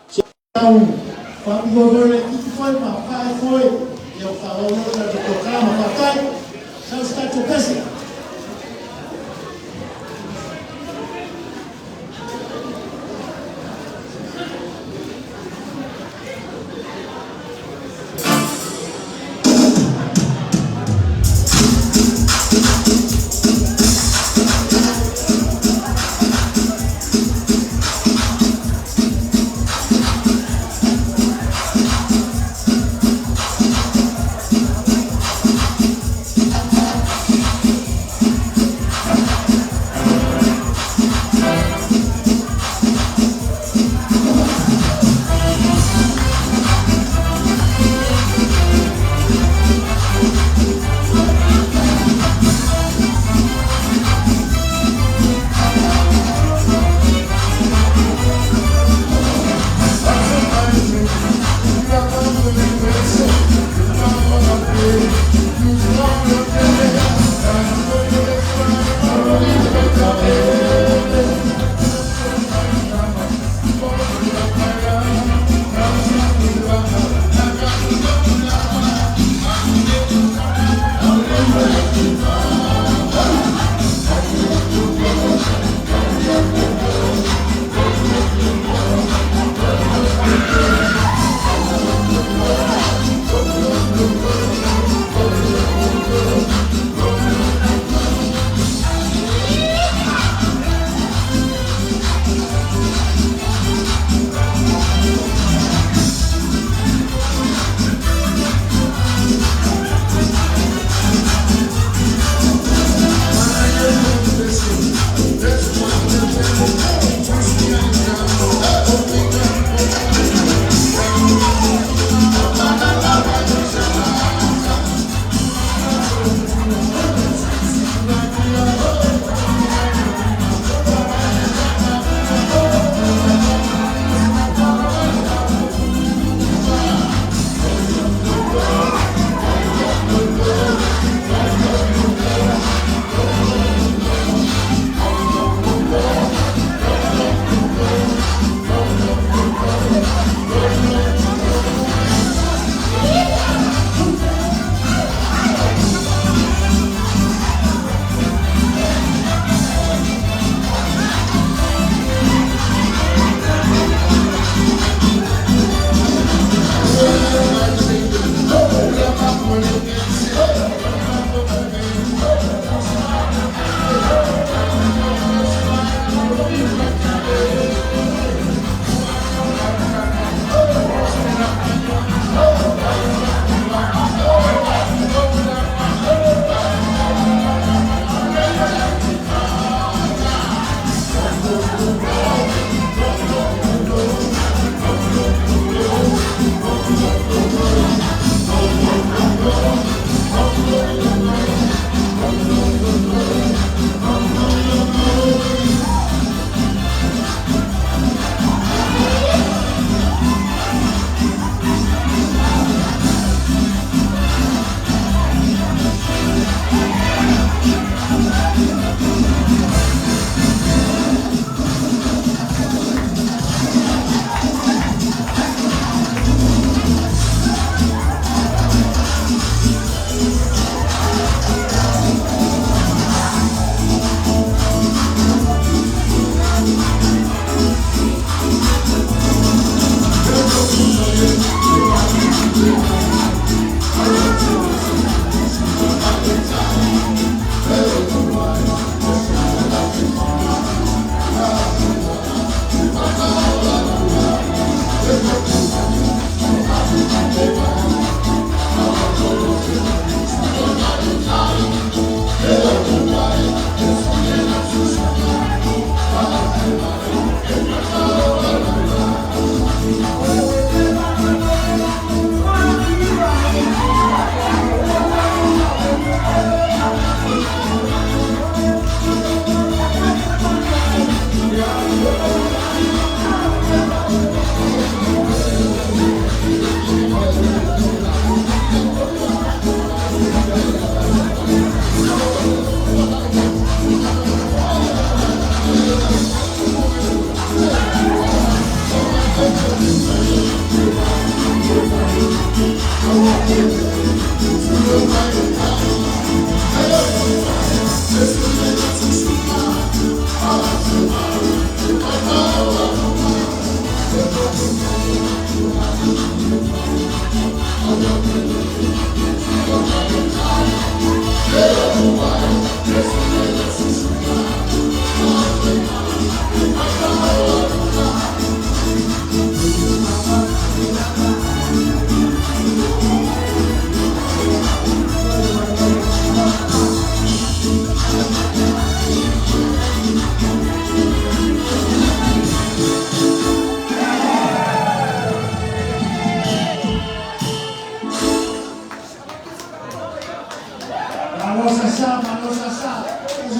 Se tau faamoemoe laitiiti foi ma pae foi. Ia o faaauau lea o le tatou polokalama. Faafetai. Sau se tatou pese.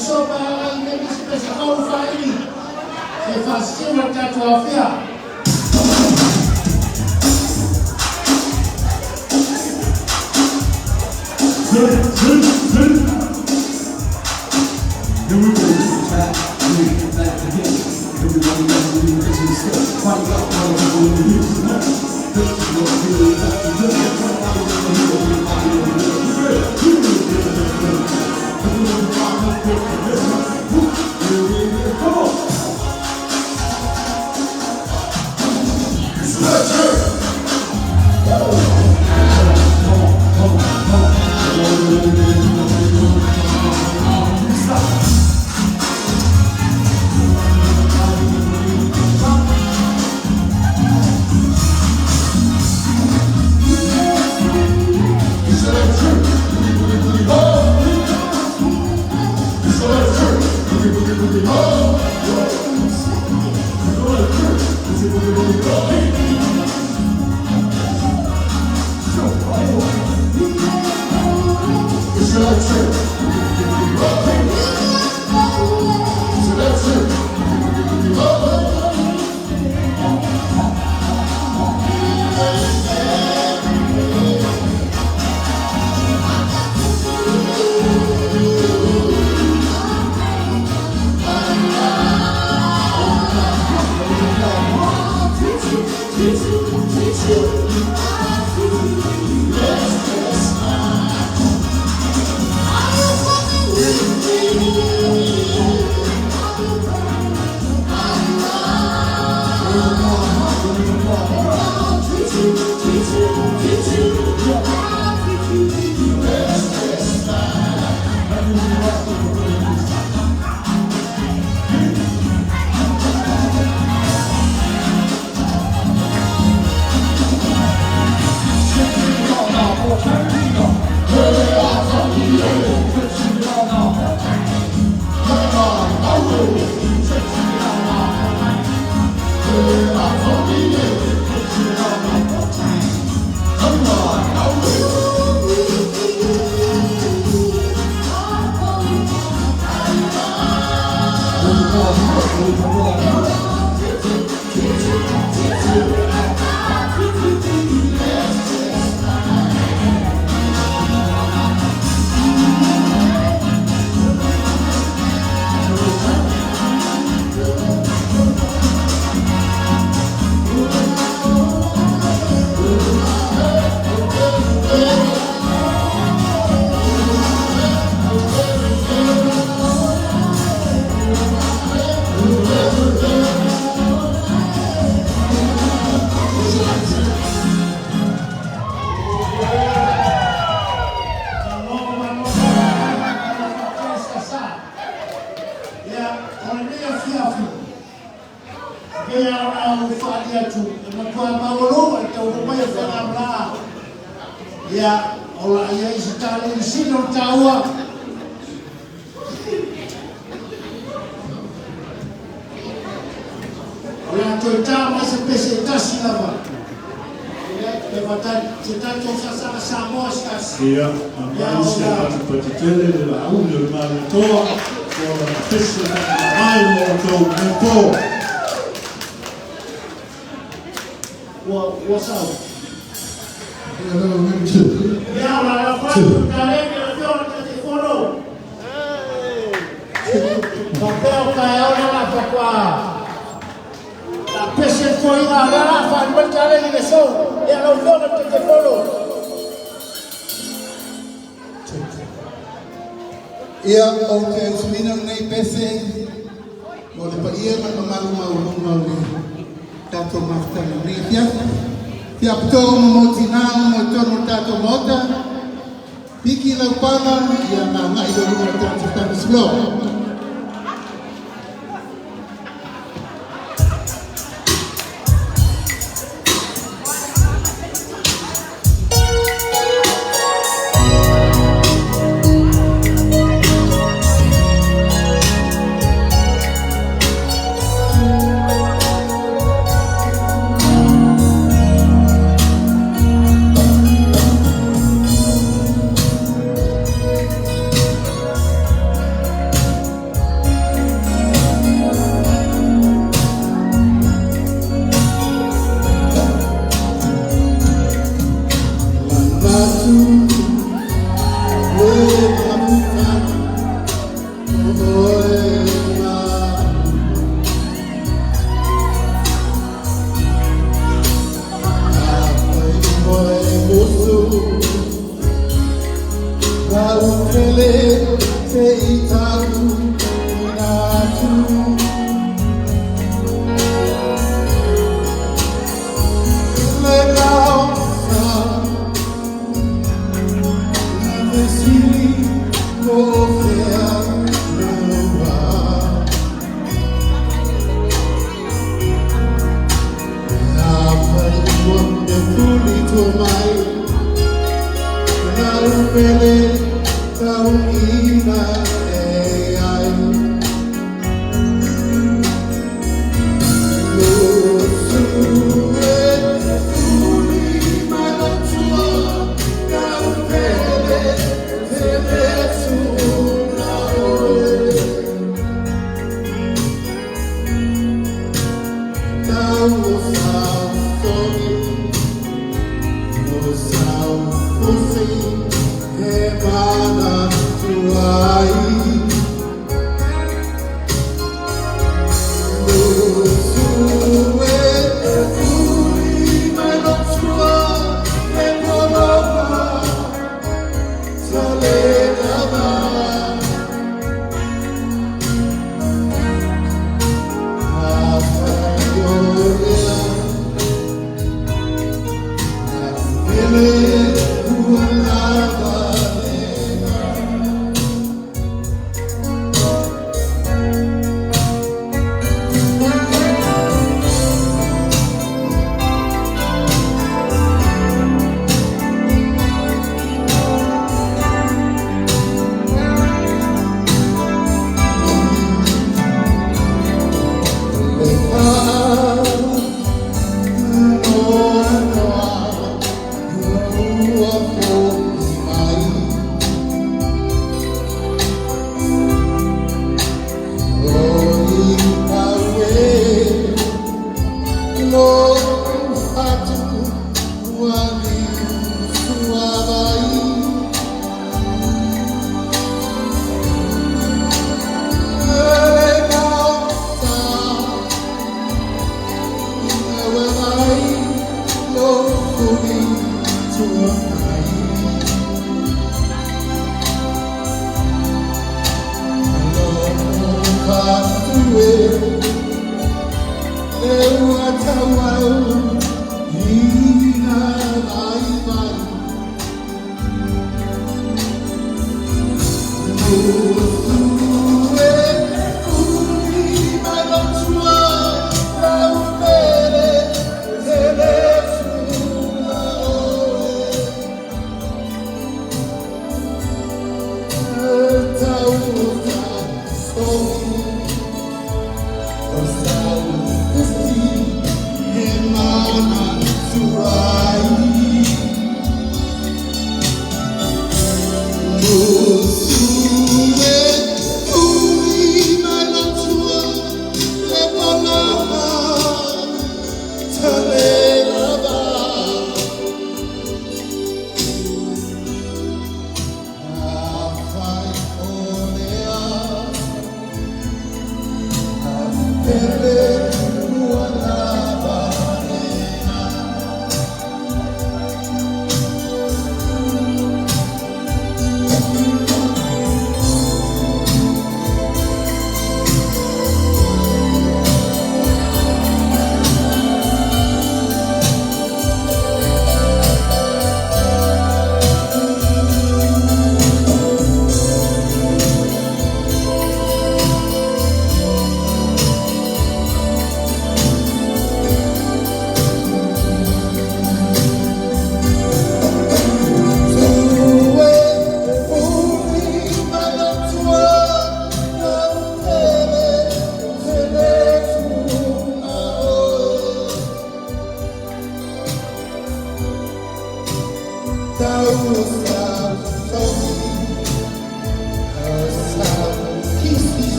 so pa ala i le isi pese tolu faili. Se faasisiu ma le tatou aofia. Here we go, back, back again. Everybody knows we do this stuff. Party up, party people in the Come on.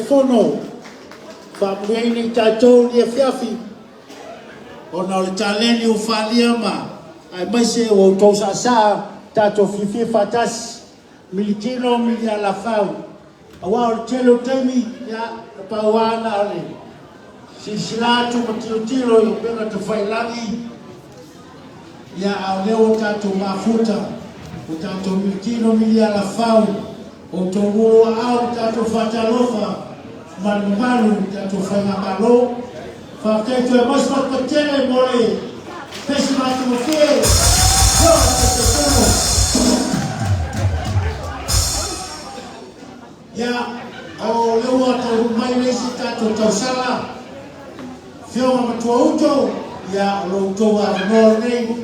Fono faamanuiaina i tatou i afiafi ona o le taleni ua faaalia ma aemaise ua outou saasaa tatou fiafia faatasi militino milialafau auā o le tele o taimi ia na pauā na o le silasila atu ma tilotilo i upega tafailagi ia a o lea ua tatou mafuta ua tatou militino milialafau outou ulu aao tatou faatalofa ma le mamalu tatou faigamalo faafetai toe maisi patupatele mo le pesi matagofie ioa taitaifono ia o lea ua taunuu mai le isi tatou tausala fioga matuauto ia o lo outou avanoa lenei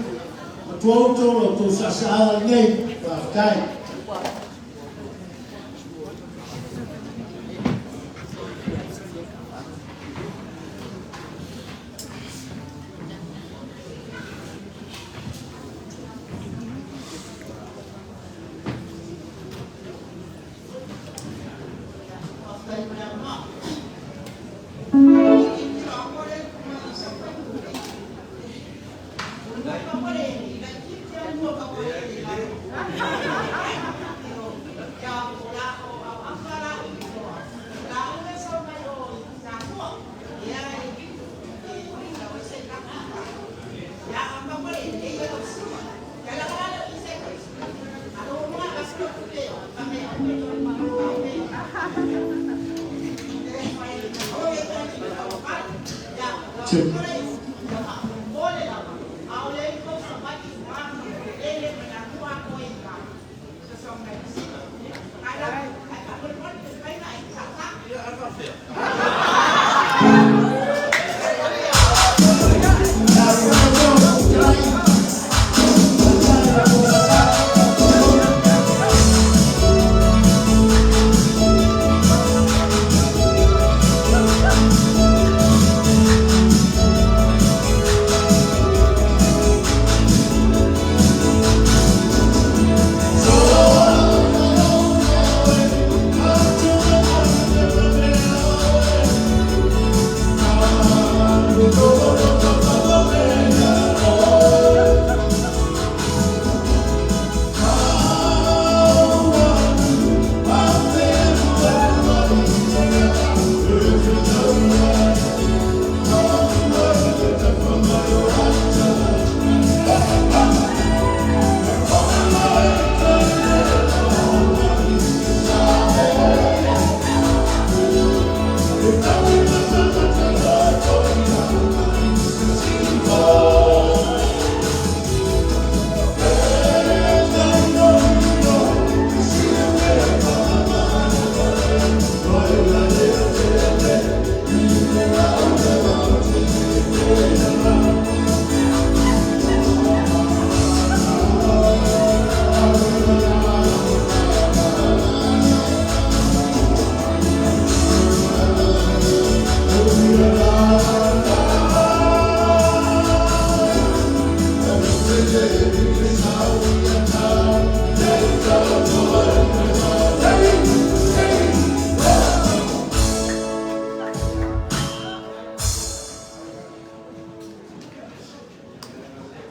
matuauto lo outou saasaaga lenei faafetai.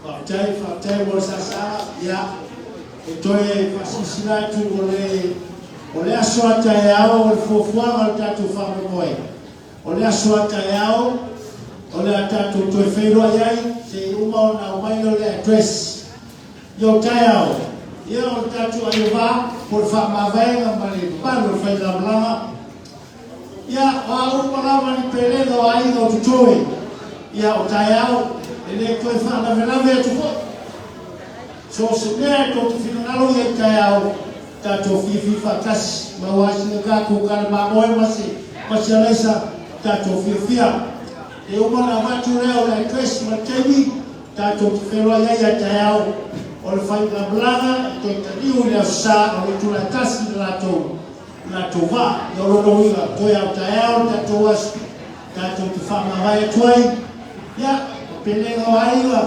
Faafetai, faafetai mo le saasaa. Ia, e toe faasilasila atu o le o le aso a taeao o le fuafuaga o le tatou faamoemoe. O le aso a taeao o le a tatou toe feiloai ai seia uma ona aumai o le address. Ia o taeao, ia o le tatou aiova po o le faamavaega ma le mamalu o le faigamalaga. Ia, o a uma lava ni pelega o aiga o totoe, ia o taeao e le toe faalavelave atu foi. So o se mea e tou te finagalo i ai taeao, tatou fiafia faatasi, maua ai sina tatou kale mamoe ma se ma se alaisa, tatou fiafia. E uma ona avatu lea o le address ma le taimi tatou te feiloai ai ia taeao o le faigamalaga e toe taliu i le Aso Sa o le itula e tasi le latou latou vaa. Ia o lona uiga, toe ao taeao le tatou aso, tatou te faamavae atu ai, ia, ma pelega o aiga,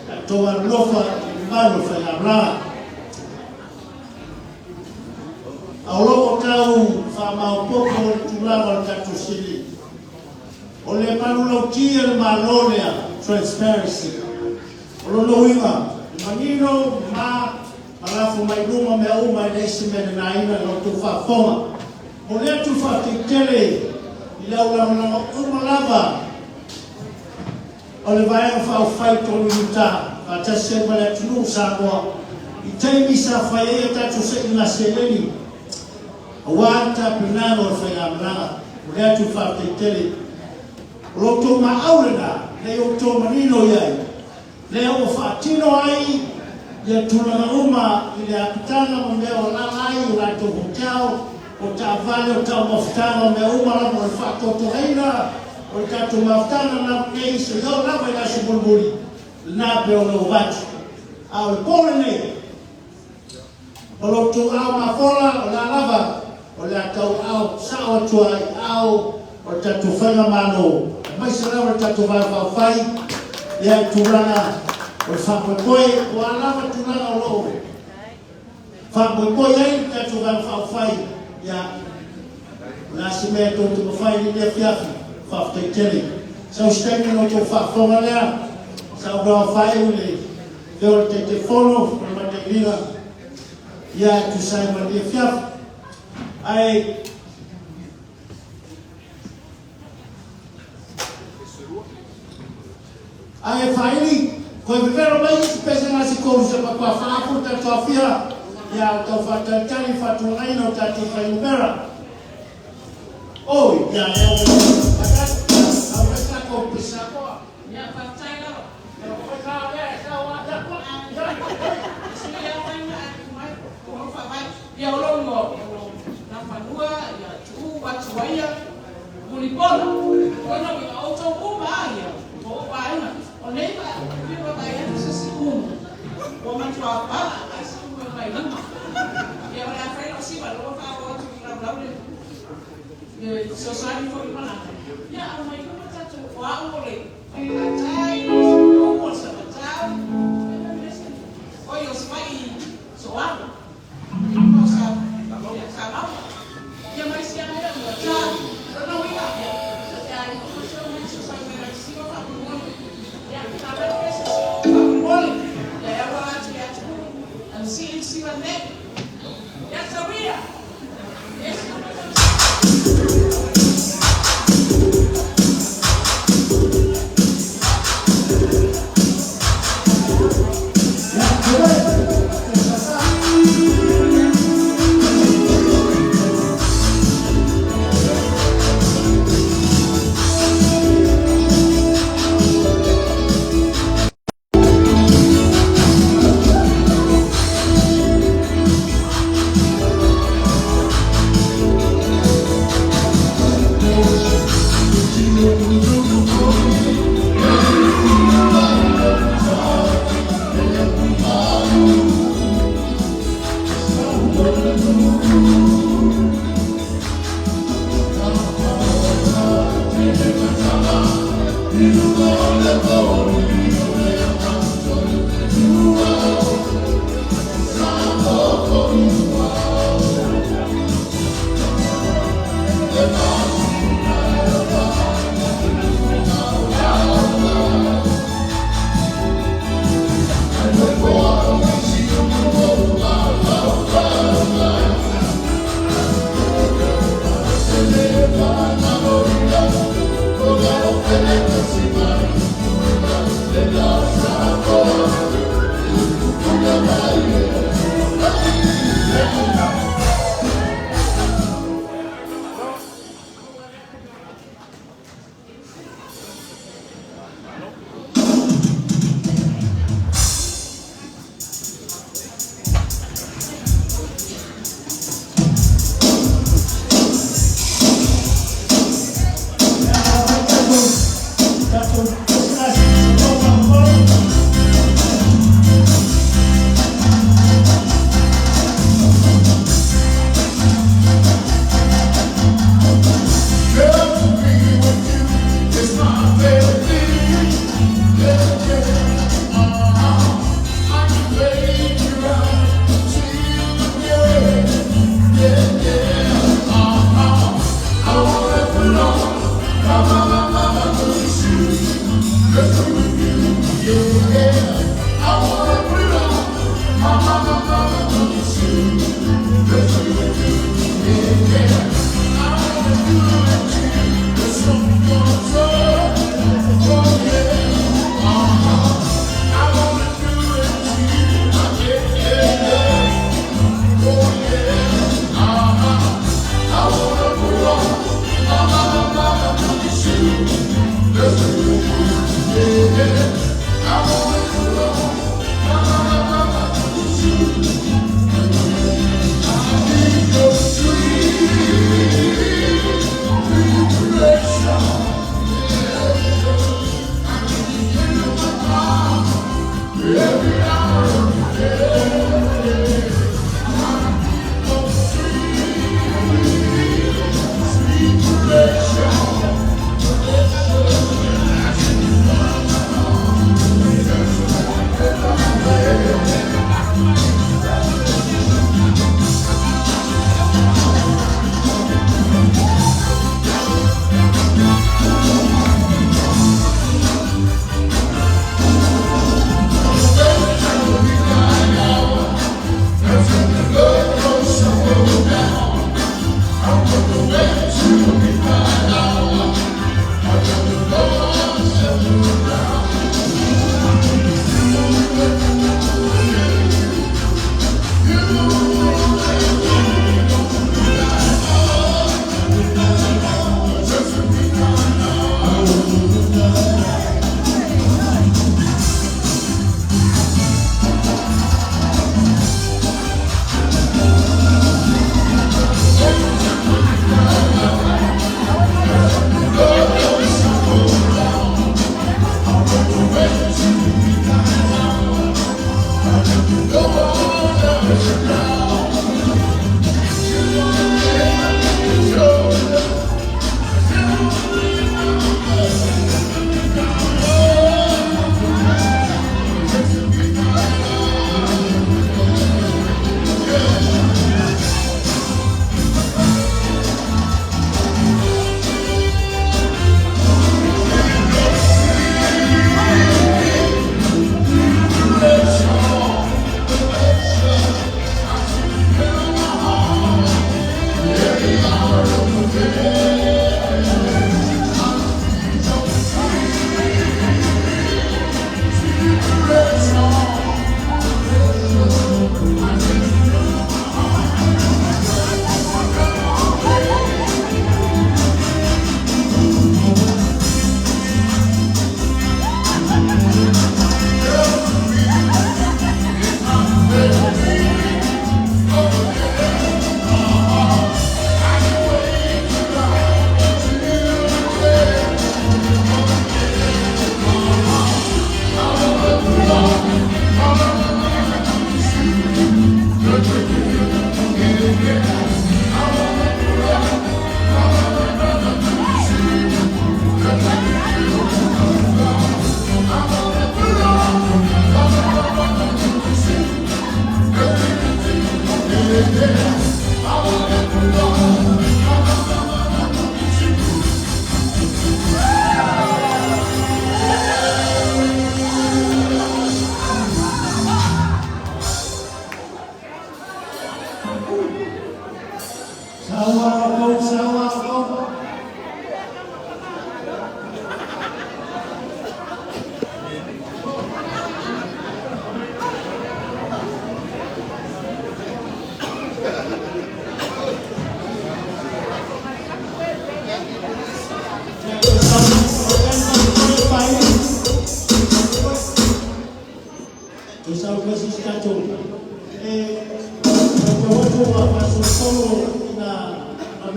tatou alolofa i le mamalu o le faigamalaga. A o lo o tau faamaopoopo le tulaga o le tatou sili, o le manulauti a le Malo lea, transparency. O lona uiga, e manino ma ma lafo mai luma mea uma e leai se mea nanaina i la outou faafofoga. Momoli atu le faafetai tele i le au lagolago uma lava o le Vaega Faaupufai tonu i uta faatasi ai ma le atunuu o Samoa i taimi sa fai ai a tatou sailiga seleni aua le tapenaga o le faigamalaga. Momoli atu le faafetai tele. O lo outou maau lena ina ia outou manino i ai lea ua faatino ai ia tulaga uma i le apitaga ma mea o alaala ai o latou hotel, o taavale, o taumafataga, o mea uma lava o le faatotogaina o le tatou mafutaga lava nei seia oo lava i le aso mulimuli lena pei ona ou avatu. A o le po lenei, o lo outou ao mafola, o le a lava, o le a tau ao sao atu ai ao o le tatou Faigamalo, aemaise lava le tatou Vaega Faaupufai, ia i tulaga o le faamoemoe, o a lava tulaga o lo o faamoemoe ai le tatou Vaega Faaupufai, ia, o le a se mea tou te mafai i lenei afiafi, faafetai tele. Sau se taimi ona outou faafofoga lea, saunoa faaiu le leo o le Taitaifono o le Matailiga, ia e tusa ai ma lenei afiafi. Ae Ae faili, koe vevelo mai isi pesega se tolu se papa faapu le tatou afia, ia o tau faatalitali faatulagaina o tatou fuainumera. Oi, ia lea ua Au mai tatou pese Samoa. Sweet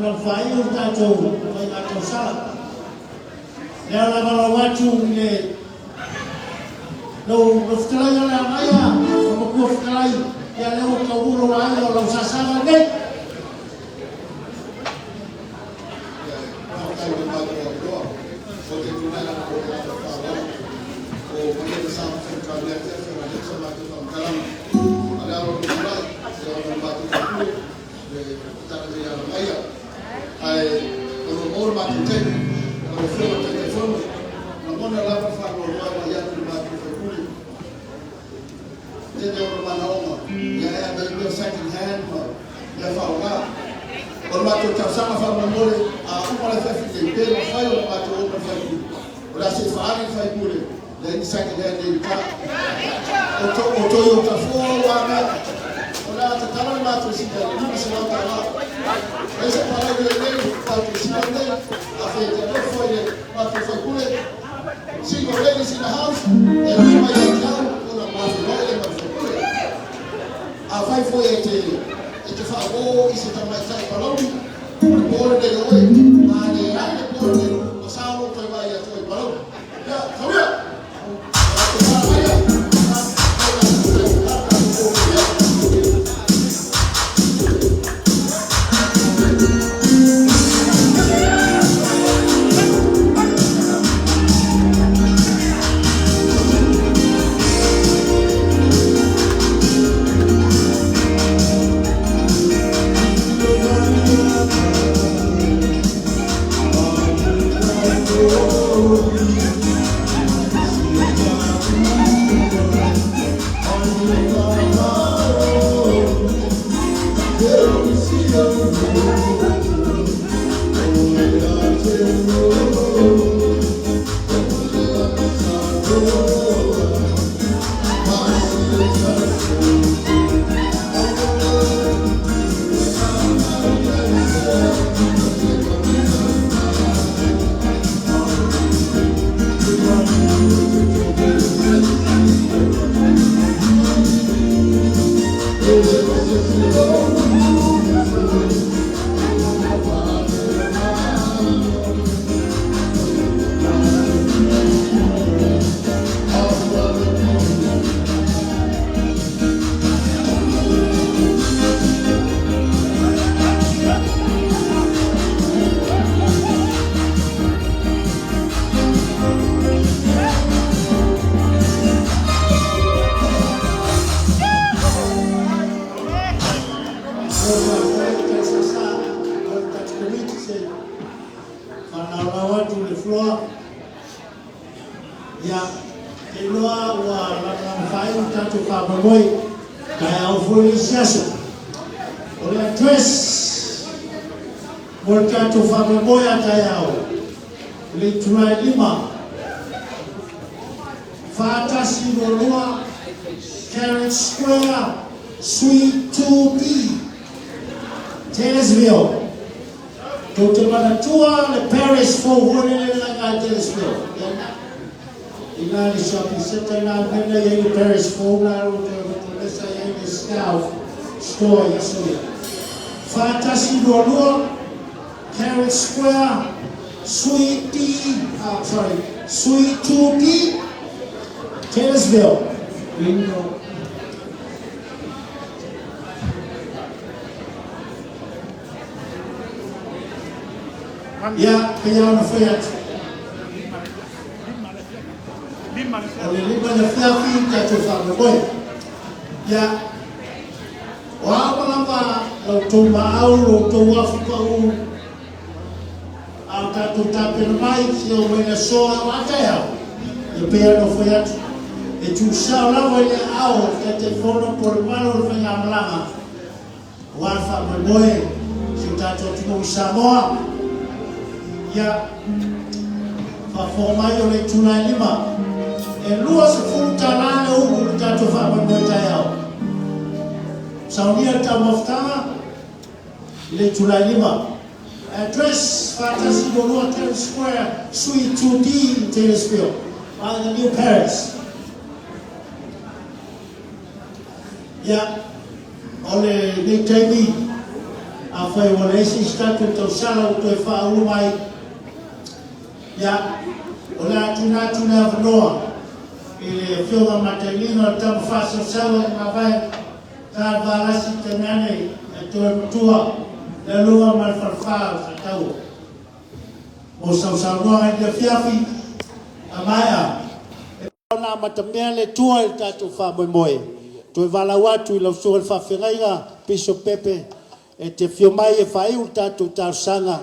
lalaga faaiu le tatou faiga tausala. Lea lava lau atu i le lau lau fetalai o le agaia, lau matua fetalai, ia lea ua taunuu lou aiga o lau sasaga lenei. Faafetai mo le matou avanoa. Ou te tulai atu ma le agaga faaaloalo. O Maria sa ma Fai Ate Afioga lea sa matou faamatalaga. A le alo o le tulai, e ona le matou faipule, le tagata ia Lagaia. Ae o lo o le matou taimi, lau Afioga i le Taitaifono, lagona lava le faanoanoa e mai atu i le matou faipule. Tele ona manaoga, ia e ave mea second hand ma mea faaaoga. O le matou talosaga faamolemole, a uma le afiafi nei, pe mafai ona matou o ma le faipule. O le a se i faaali le faipule, leai ni second hand nei i uta. O Toyota 4 ua mea. O le a tatala le matou sika i le $500. Ai se palau lelei, matou sika nei, a fe te alofa i le matou faipule. Single ladies in the house, e ui mai ai te au, ona mafiloi le ma le faipule. A fai foi e te whaako i se tamaitai Palauli, o le pō lenei o oe, a le ai le pō lenei, o sao lo toe vai atu i Palauli. Ia, tauia! Whanau atu le floor. Ia, te iloa ua lalaga faaiu tatou faamoemoe, taeao foi le isi aso. O le address mo le tatou faamoemoe a taeao, le itula e 5, 4122 Carriage Square, Suite 2D, Taylorsville. Tou te manatua le Paris fou foi lele le laga i Taylorsville. I la le shopping center na mena i le Paris fou la o te lesa i le Scout store i aso ia. 4122 Carriage Square, Suite D, sorry, Suite 2D, Taylorsville. Bingo. Ia, pei ona fai atu. O le 5 le afiafi tatou faamoemoe. Ia, o a uma lava lau tou maau, lou tou afu pau, a o tatou tapena mai, se o mai le aso o a taeao. Ia pei ona fai atu. E tuusao lava i le aao o le Taitaifono po o le malo o le faigamalaga, aua le faamoemoe si o tatou atunuu i Samoa. Ia, faafofoga mai o le itula e 5, e $20 le ulu le tatou faamoemoe taeao. Saunia le taumafataga i le itula e 5. Address 4122 Carriage Square, Suite 2D in Taylorsville, by the new Paris. Ia, o le nei taimi, Afai ua leai se isi tatou tausala ua toe faaulu mai, ia, o le a tuuina atu le avanoa i le Afioga Matailiga o le tama faasausau a le mavae, ta le valasi tainane le toe matua, le aluga ma le falefa o Sataua. Mo sausaunoaga i le afiafi, a maea, Ona amatamea le Atua i le tatou faamoemoe. Toe valaau atu i lau Susuga i le Faafeagaiga Bishop Pepe e te afio mai e faaiu le tatou talosaga,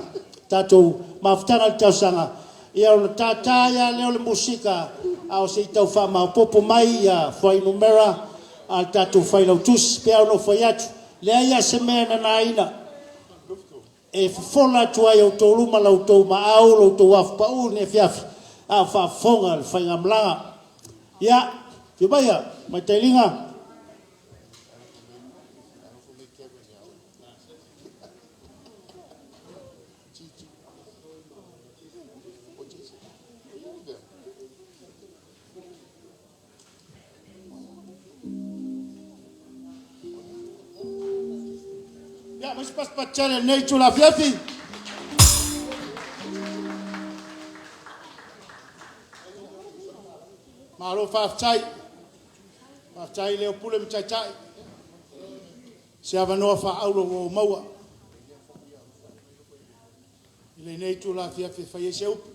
tatou mafutaga i le talosaga, ia ona tata ai lava lea o le musika a o se i tau faamaopoopo mai ia fuainumera a le tatou Failautusi. E pei lava ona ou fai atu, leai lava se mea e nanaina. E fofola atu ai i outou luma la outou maau, lo outou afu pau i lenei afiafi, a o faafofoga le faigamalaga. Ia, afio maia, Matailiga. Ia, aumai se pasipasi tele i lenei itula afiafi. Malo faafetai. Faafetai i leo pule ma taitai. Se avanoa faaauro ua ou maua i lenei itula afiafi e fai ai se upu.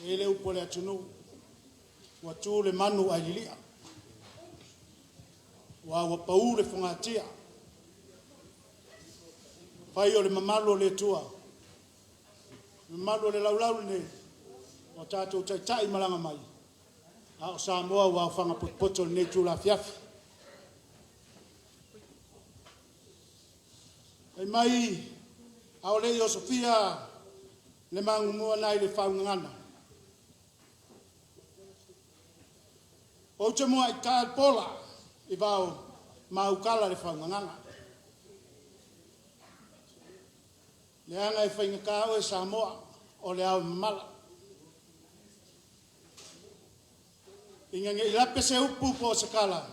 E i ai le upu a le atunuu, ua tu le manu ae lilia, aua ua pau le fogatia. Fai o le mamalu o le Atua, le mamalu o le laulau lenei, ua tatou taitai malaga mai, a o Samoa ua aofaga potopoto i lenei itula afiafi. Fai mai, a o le i osofia le magumua nai le faugagana, ou te muai ta le pola i vao maukala le faugagana. Leaga e faigata oe Samoa o le ao e mamala. Ina ne i lape se upu po o se tala,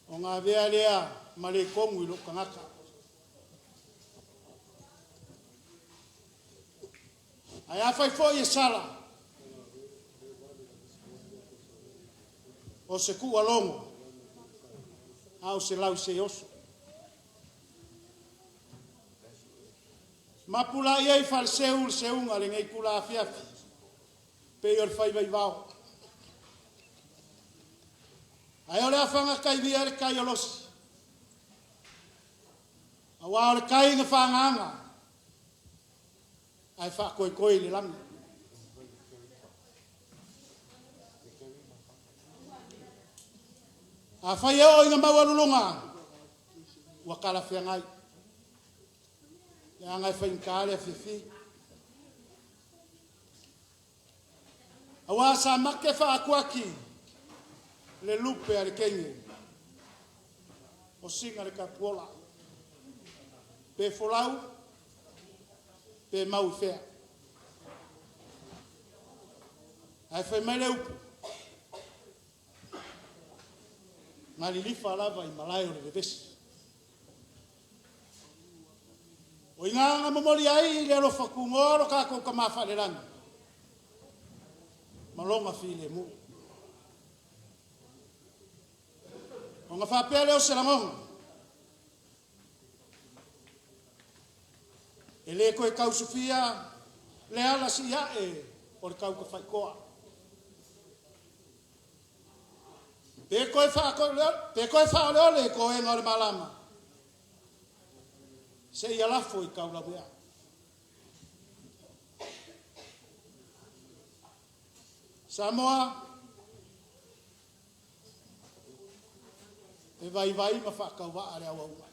ona avea lea ma le tonu i lou tagata. Ae afai foi e sala, o se tuualogo a o se lauseoso. Mapu la i ai faleseu le seuga i lenei itula afiafi, pei o le faiva i vao. Ae o le afaga tai via le tai o Losi, aua o le tai na faaagaga ae faatoetoe i le lagi. Afai e oo ina maualuluga, ua talafeagai, leaga e faigata le afiafi. Aua sa make faaatuati le lupe a le teine o Sina le Tapuola, pe folau, pe mau i fea. Ae fai mai le upu, na lilifa lava i malae o le vevesi. O i ina na momoli ai le alofa tunoa o lo tatou Tama Faale-lagi ma Lona filemu. Ona faapea lea o se lagona, e le toe tausufia le ala siiae o le tautafaitoa. Pe toe faaoleole toega o le malama, seia lafo i taulaumea. Samoa, e vaivai ma faatauvaa le auauga.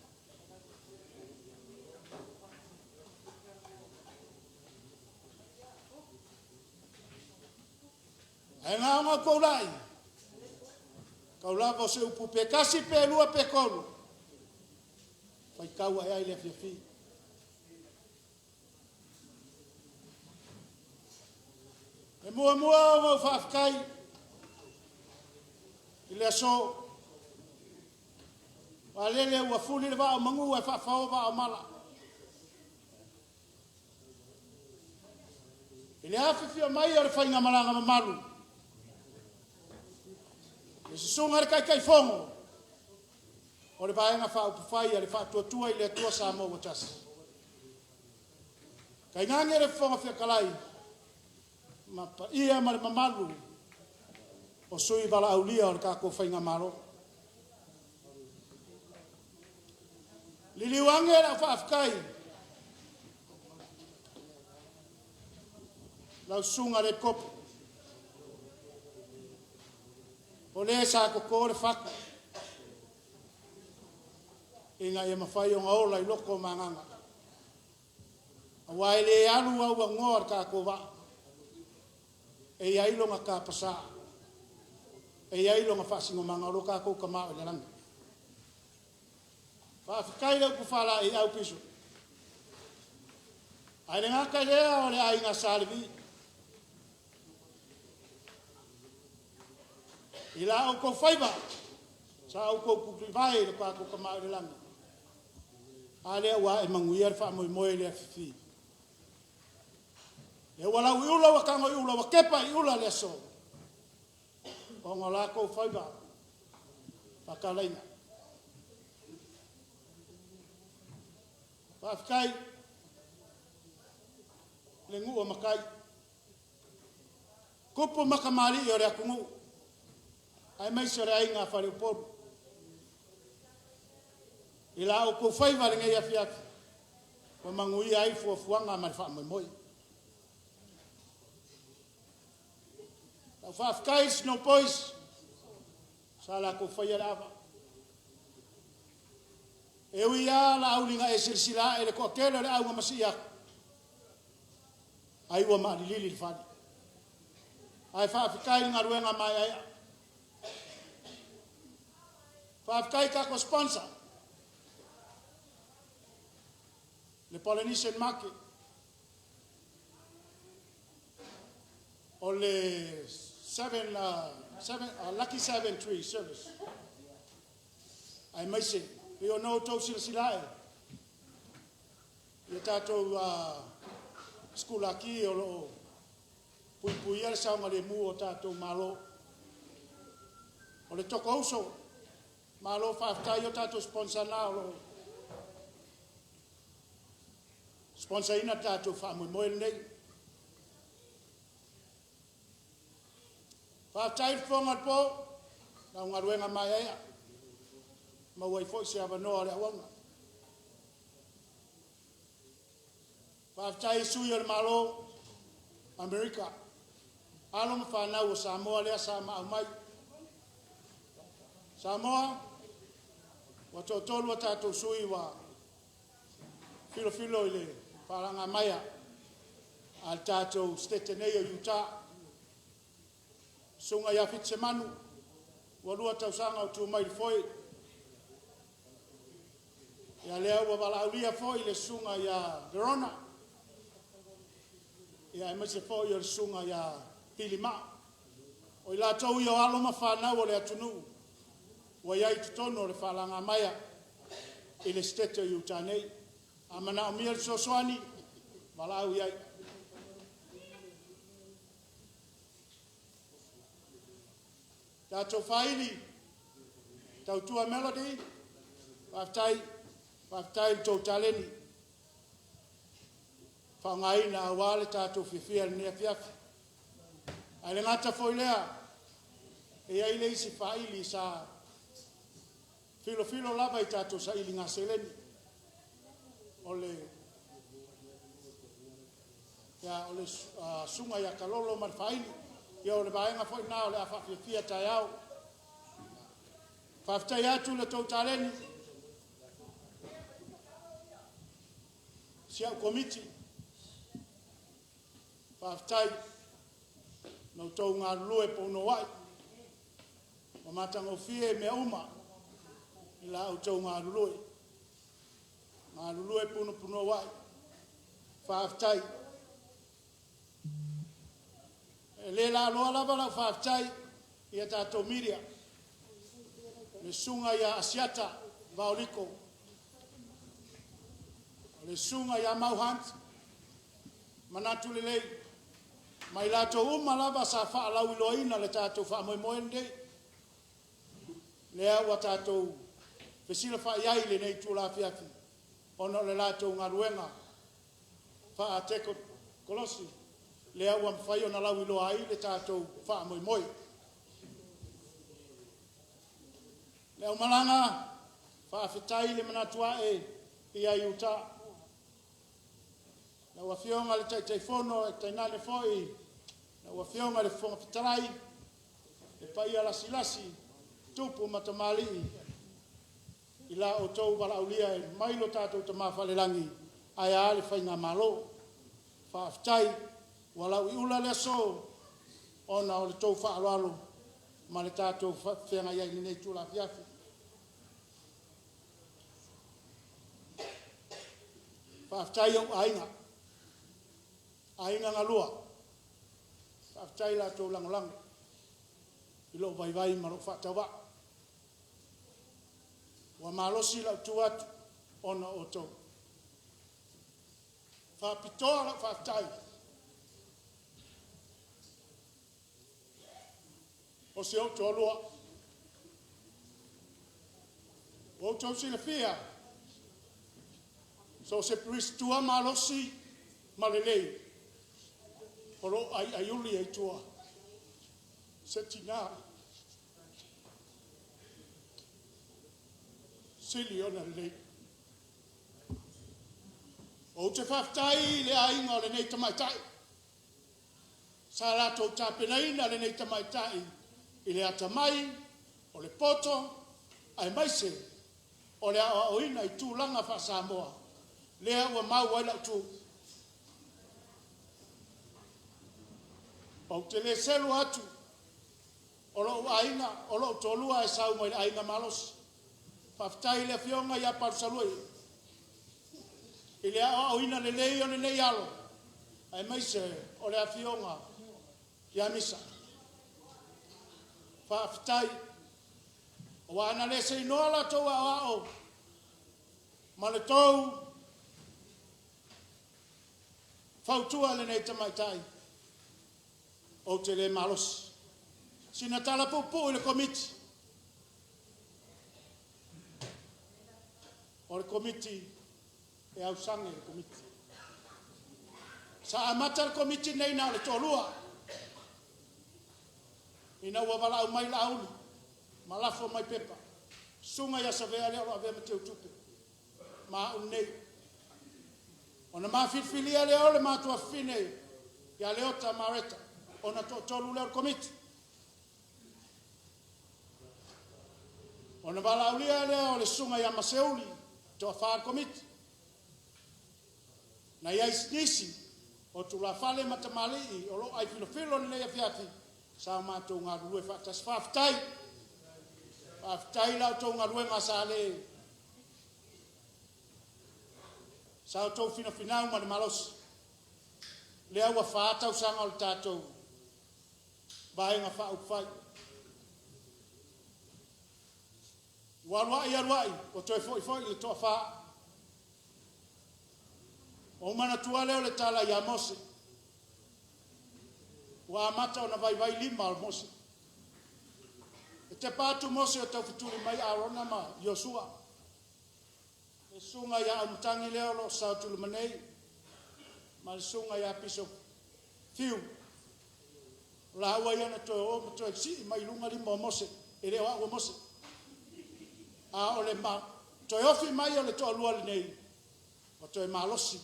Ae na ona ou toulai, tau lava o se upu pe tasi pe lua pe tolu, faitau ae ai le afiafi. E muamua ona ou faafetai. I le aso, aua lele ua fuli le vaa o manu ae faafao vaa o mala. I le afifio mai o le faigamalaga mamalu, le susuga i le Taitaifono o le Vaega Faaupufai a le Faatuatua i le Atua Samoa ua Tasi. Tainane le Fofoga Fetalai ma paia ma le mamalu o sui valaaulia o le tatou Faigamalo. Liliu ane lau faafetai lau susuga i le Epikopo, o le sa toto le fatu ina ia mafai ona ola i loko o magaga. Aua e le alu auanoa le tatou vaa, e i ai lona tapasa, e i ai lona faasinomaga, o lo tatou Tama o i le lagi. Faafetai le upu faalaeiau piso. Ae le gata i lea o le aiga Sa Levi. I la outou faiva, sa outou tutuivae i le tatou Tama i le lagi, a lea ua ae manuia le faamoemoe i le afifi. Lea ua lau i ula ua tago i ula, ua tepa i ula le aso, ona o la outou faiva faatalaina. Faafetai le nuu o matai, tupu ma tamalii o le atunuu, aemaise o le aiga faleupolu. I la outou faiva i lenei afiafi, ua manuia ai fuafuaga ma le faamoemoe. Lau faafetai i Snow Boys, sa latou faia le ava. E ui lava Laauli na e silasila ae i le toatele o le au na masii atu, ai ua maalilili le fale. Ae faafetai i le galuega maeaea. Faafetai i tatou sponsor, le Polynesian Market, o le Lucky 7 Tree Service, aemaise pei ona outou silasila ae i tatou sikulaki o lo o puipuia le saogalemu o tatou malo. O le Toko Uso, malo faafetai o tatou sponsor na o lo o sponsor ina tatou faamoemoe lenei. Faafetai le fofoga o le po, lau galuega maeaea, maua ai foi se avanoa o le auauna. Faafetai i sui o le Malo, Amerika, alo ma fanau o Samoa lea sa maau mai. Samoa, ua toatolu a tatou sui ua filofilo i le falaga maia a le tatou state nei o Utah. Susuga ia Fitisemanu, ua 2 tausaga o tu mai le foe. Ia lea ua valaaulia foi le susuga ia Verona, ia aemaise foi o le susuga ia Pili Maa. O i latou ia o alo ma fanau o le atunuu ua i ai i totonu o le faalagamaea i le sitete o Utah nei. A manaomia le fesoasoani, valaau i ai. Tatou faili, tautua Melody, faafetai, faafetai i le tou taleni, faaaogaina aua le tatou fiafia i lenei afiafi. Ae le gata foi lea, e i ai le isi faili sa filofilo lava i tatou sailiga seleni. O le susuga ia Kalolo ma le faili, ia o le vaega foi lena o le a faafiafia taeao. Faafetai atu le tou taleni, si au komiti, faafetai na outou galulue punouai, ua matagofie mea uma i la outou galulue. Galulue punouai, faafetai. E le laloa lava lau faafetai ia tatou media. Le susuga ia Asiata Vaoliko. O le susuga ia Mau Hunt, manatu lelei, ma i latou uma lava sa faalauiloaina le tatou faamoemoe lenei, lea ua tatou fesilafai ai i lenei itula afiafi, ona o le latou galuega faatekonolosi lea ua mafai ona lauiloa ai le tatou faamoemoe. Le aumalaga, faafetai le manatu a'e ia i uta. Lau Afioga i le Taitaifono ae tainane foi lau Afioga i le Fofoga Fetalai, le paia lasilasi, tupu ma tamalii i la outou valaaulia e mai lo tatou Tama Falelagi, ae a le Faigamalo. Faafetai ua lauiula le aso ona o le tou faaaloalo ma le tatou feagai ai i lenei itula afiafi. Faafetai i ou aiga, aiga na lua, faafetai i la outou lagolago i lou vaivai ma lou faatauvaa. Ua malosi lau tu atu ona o outou. Faapitoa lau faafetai o si ou toalua. Ua outou silafia, so o se tua malosi ma lelei, o lo o aiaiuli ai i tua se tina sili ona lelei. Ou te faafetai i le aiga o lenei tamaitai, sa latou tapenaina lenei tamaitai i le atamai, o le poto, aemaise o le aoaoina i tulaga faa-Samoa, lea ua mau ai lau tu. Ou te le selu atu, o lou aiga, o lou toalua e sau mai le aiga malosi. Faafetai i le afioga ia Palusalua i le aoaoina lelei o lenei alo, aemaise o le afioga ia Misa. Faafetai. Aua ana le seinoa la outou aoao ma le tou fautua i lenei tamaitai, ou te le malosi. Sina tala puupuu i le Komiti. O le Komiti, e ausage le Komiti. Sa amata le Komiti lenei na o le toalua, ina ua valaau mai Laauli ma lafo mai pepa, susuga ia Savea lea o lo o avea ma Teutupe ma au nei. Ona ma filifilia lea o le matua fafine ia Leota Mareta, ona toatolu lea o le Komiti. Ona valaaulia lea o le susuga ia Maseuli, toafa le Komiti. Na i ai nisi o tulafale ma tamalii o lo o aifilofilo i lenei afiafi, sa o matou galulue faatasi. Faafetai! Faafetai i la outou galuega sa le sa outou finafinau ma le malosi. Lea ua 4 tausaga o le tatou Vaega Faaupufai. Ua alu ai alu ai, ua toe foi foi i le toafa. Ou manatua lea o le tala ia Mose. Ua amata ona vaivai lima o Mose. E tepa atu Mose o taufetuli mai Arona ma Iosua. Le susuga ia Aumatagi lea o lo o sao tuluma nei, ma le susuga ia Piso Fiu. O laua ia na toe o ma toe sii mai luga lima o Mose, e le o au o Mose. A o le toe ofi mai o le toalua lenei, ua toe malosi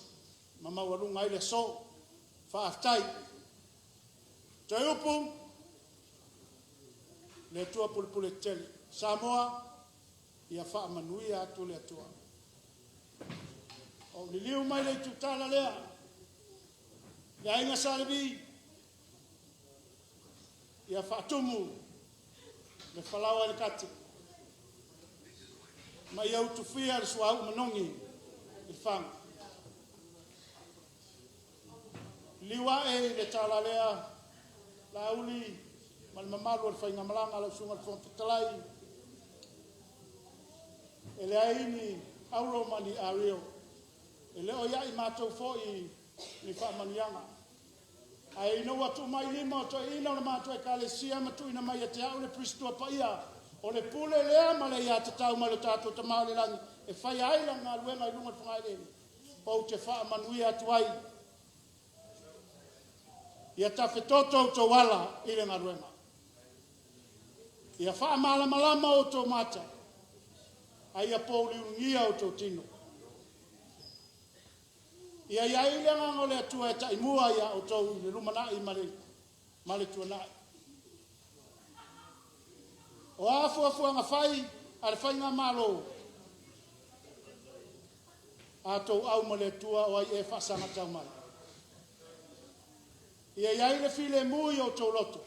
ma maualuga ai le aso. Faafetai. Toe upu, le Atua pulepule tetele. Samoa, ia faamanuia atu le Atua. Ou liliu mai le itutala lea, le aiga Sa Levi, ia faatumu le falaoa i le kate, ma ia utufia le suauu manogi i le faga. Liliu ae i le tala lea, Laauli ma le mamalu o le faigamalaga lau Susuga i le Fofoga Fetalai, E leai ni auro ma ni ario. E le o ia i matou foi ni faamanuiaga. Ae ina ua tuu mai i lima o toeaiina o le matou ekalesia ma tuuina mai ia te au le Pristua Paia, o le pule lea ma le aiatatau mai lo tatou Tama o le lagi e faia ai lana galuega i luga o le fogaeleele, ou te faamanuia atu ai. Ia tafetoto outou ala i le galuega. Ia faamalamalama outou mata, a ia pouliuligia outou tino. Ia i ai le agaga o le Atua e taimua ia outou i le lumanai ma le tuanai. O a fuafuaga fai a le Faigamalo, a outou au ma le Atua o ai ea e faasagatau mai. Ia i ai le filemu i outou loto,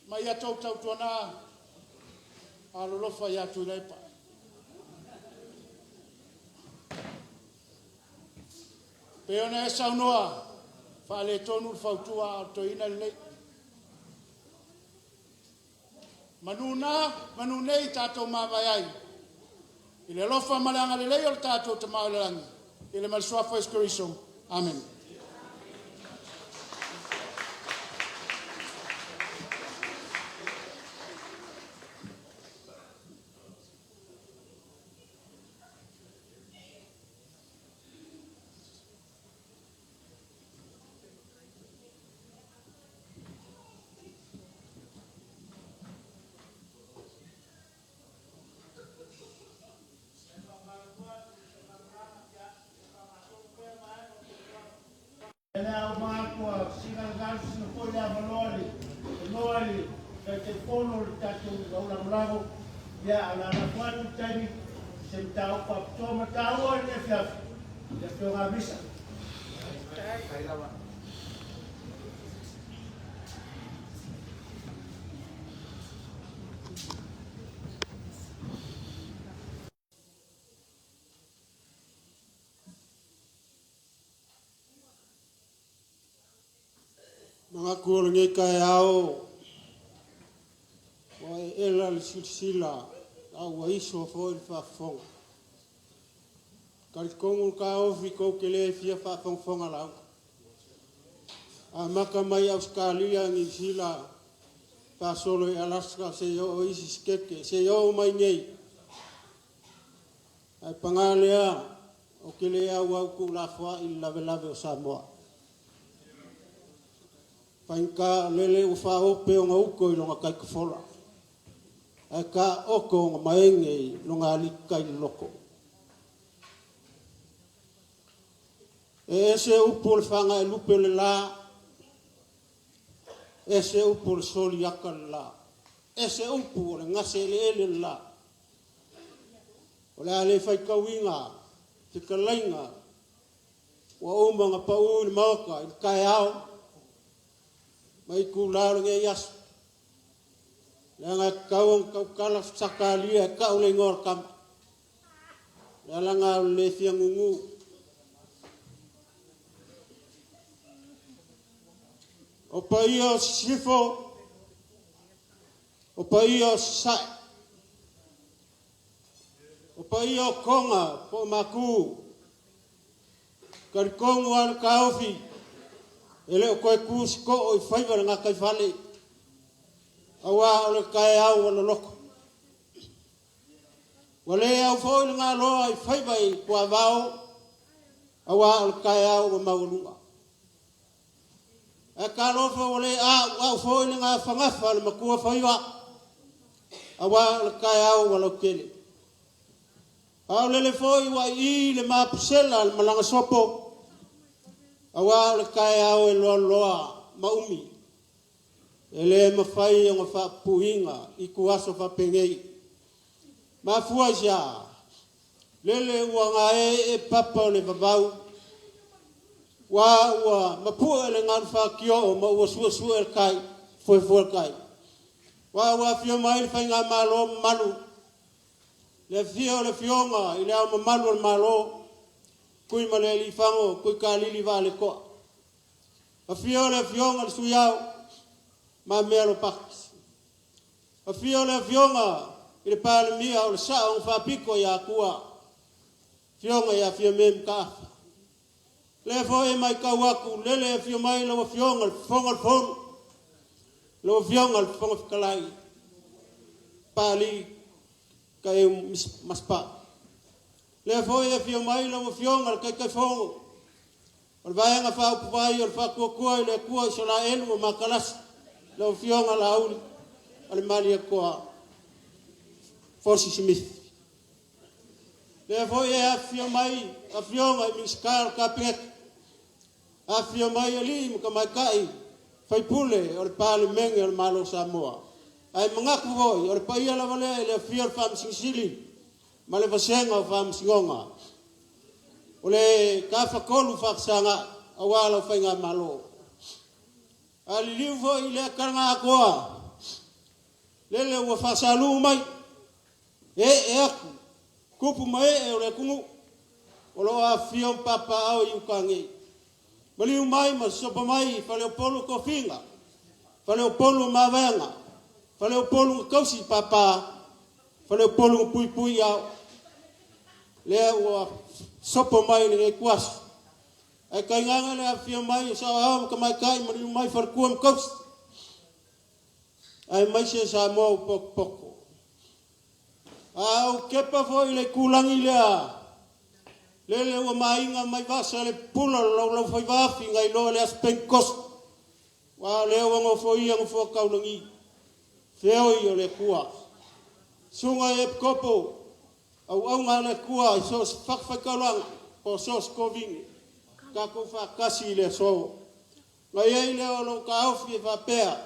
ma ia outou tautuana alolofa ia Tuilaepa. Pei ona e saunoa, faaletonu le fautua a o le toeaina lenei. Manu na, manu nei tatou mavae ai, i le alofa ma le agalelei o le tatou Tama i le lagi, i le ma le suafa o Iesu Keriso. Amene. Lea ua matua sigalagala sina foi le avanoa le noa i le Taitaifono o le tatou aulagolago. Ia, a o le a lafo atu le taimi i se mataupu faapitoa ma taua i lenei afiafi i le Afioga ia Misa. Manatu o lenei taeao ua ela le silasila a ua iso foi le faafofoga. Talitonu le taofi tou te le fia faafogafoga lauga. Amata mai Ausetalia, Niu Sila, faasolo i Alaska seia oo i isi Setete, seia oo mai nei. Ae paga lea, ou te le auau tuulafoai le lavelave o Samoa. Faigata o lele ua faaope ona uto i lona taitafola, ae taooto ona maene i lona alititai loloto. E ese upu o le fagaelupe o le la, ese upu o le soliata o le la, ese upu o le gase eleele o le la. O le a le faitauina fetalaiga ua uma ona pau i le Maota i le taeao ma itula o lenei aso, leaga e tatau ona tautala Sakalia e tau le igoa o le tama. O le ala lena o le le fia nunu. O paia o Sisifo, o paia o Sasae, o paia o Toga po o Matu, talitonu lava le taofi, e le o toe tu se too i faiva i le gataifale, aua o le taeao ua loloto. Ua le au foi le galoa i faiva i tuavao, aua o le taeao ua maualuga. Ae talofa ua le auau foi le gafagafa o le matua faiva, aua o le taeao ua lautele. A o lele foi ua ii le mapusela a le malaga sopo, aua o le taeao e loaloa ma umi, e le mafai ona faapupuina ituaso faapenei. Mafua i se a? Lele ua gaee papa o le vavau, ua mapue le galu fatio'o ma ua suesue le tai, fuefue le tai. Ua afio mai le faigamalo mamalu, le afio o le Afioga i le Ao Mamalu o le Malo, Tuimalealiifano Tuikalili Vaaleto'a. Afio le Afioga i le Sui Ao, Mamea Lopati. Afio le Afioga i le Palemia o le Sao na faapito ia Atua, Afioga ia Fiame Mataafa. Lea foi e matau atu lele e afio mai lau Afioga i le Fofoga o le Fono, lau Afioga i le Fofoga Fetalai, Papalii Taeu Masepau. Lea foi e afio mai lau Afioga i le Taitaifono o le Vaega Faaupufai o le Faatuatua i le Atua Isaraelu o Matalasi, lau Afioga Laauli Alemalietoa Fosi Semithi. Lea foi e afifio mai afioga i Minisita o le Kapeneta, afifio mai alii ma tamaitai faipule o le Palemene o le Malo o Samoa. Ae manatu foi o le paia lava lea i le afio o le Faamasino Sili ma le vasega o Faamasinoga, o le Tafatolu Faafesagai aua lau Faigamalo. A liliu foi i lea talaga atoa, lele ua faasalu mai, ee atu tupu ma ee o le atunuu o lo o afifio ma papaaao i uta nei. Maliu mai ma sosopa mai i Faleupolu Tofiga, Faleupolu o Mavaega, Faleupolu na tausi papa, Faleupolu na puipui ao. Lea ua sopo mai i lenei ituaso. Ae tainane le afifio mai o saoao ma tamaitai maliu mai faletua ma tausi, aemaise Samoa ua potopoto. A ou tepa foi i le itulagi lea, lele ua maina mai vasa le pupula o le laulaufaiva afi nai lo le aso Pentekoso, aua o lea ua nofoia nofoa taulagi, feoi o le Atua. Susuga i Epikopo, auauna a le Atua i so o se fatafaitaulaga po o so o se tovine, tatou faatasi i le aso. Na i ai lea o lou taofi e faapea,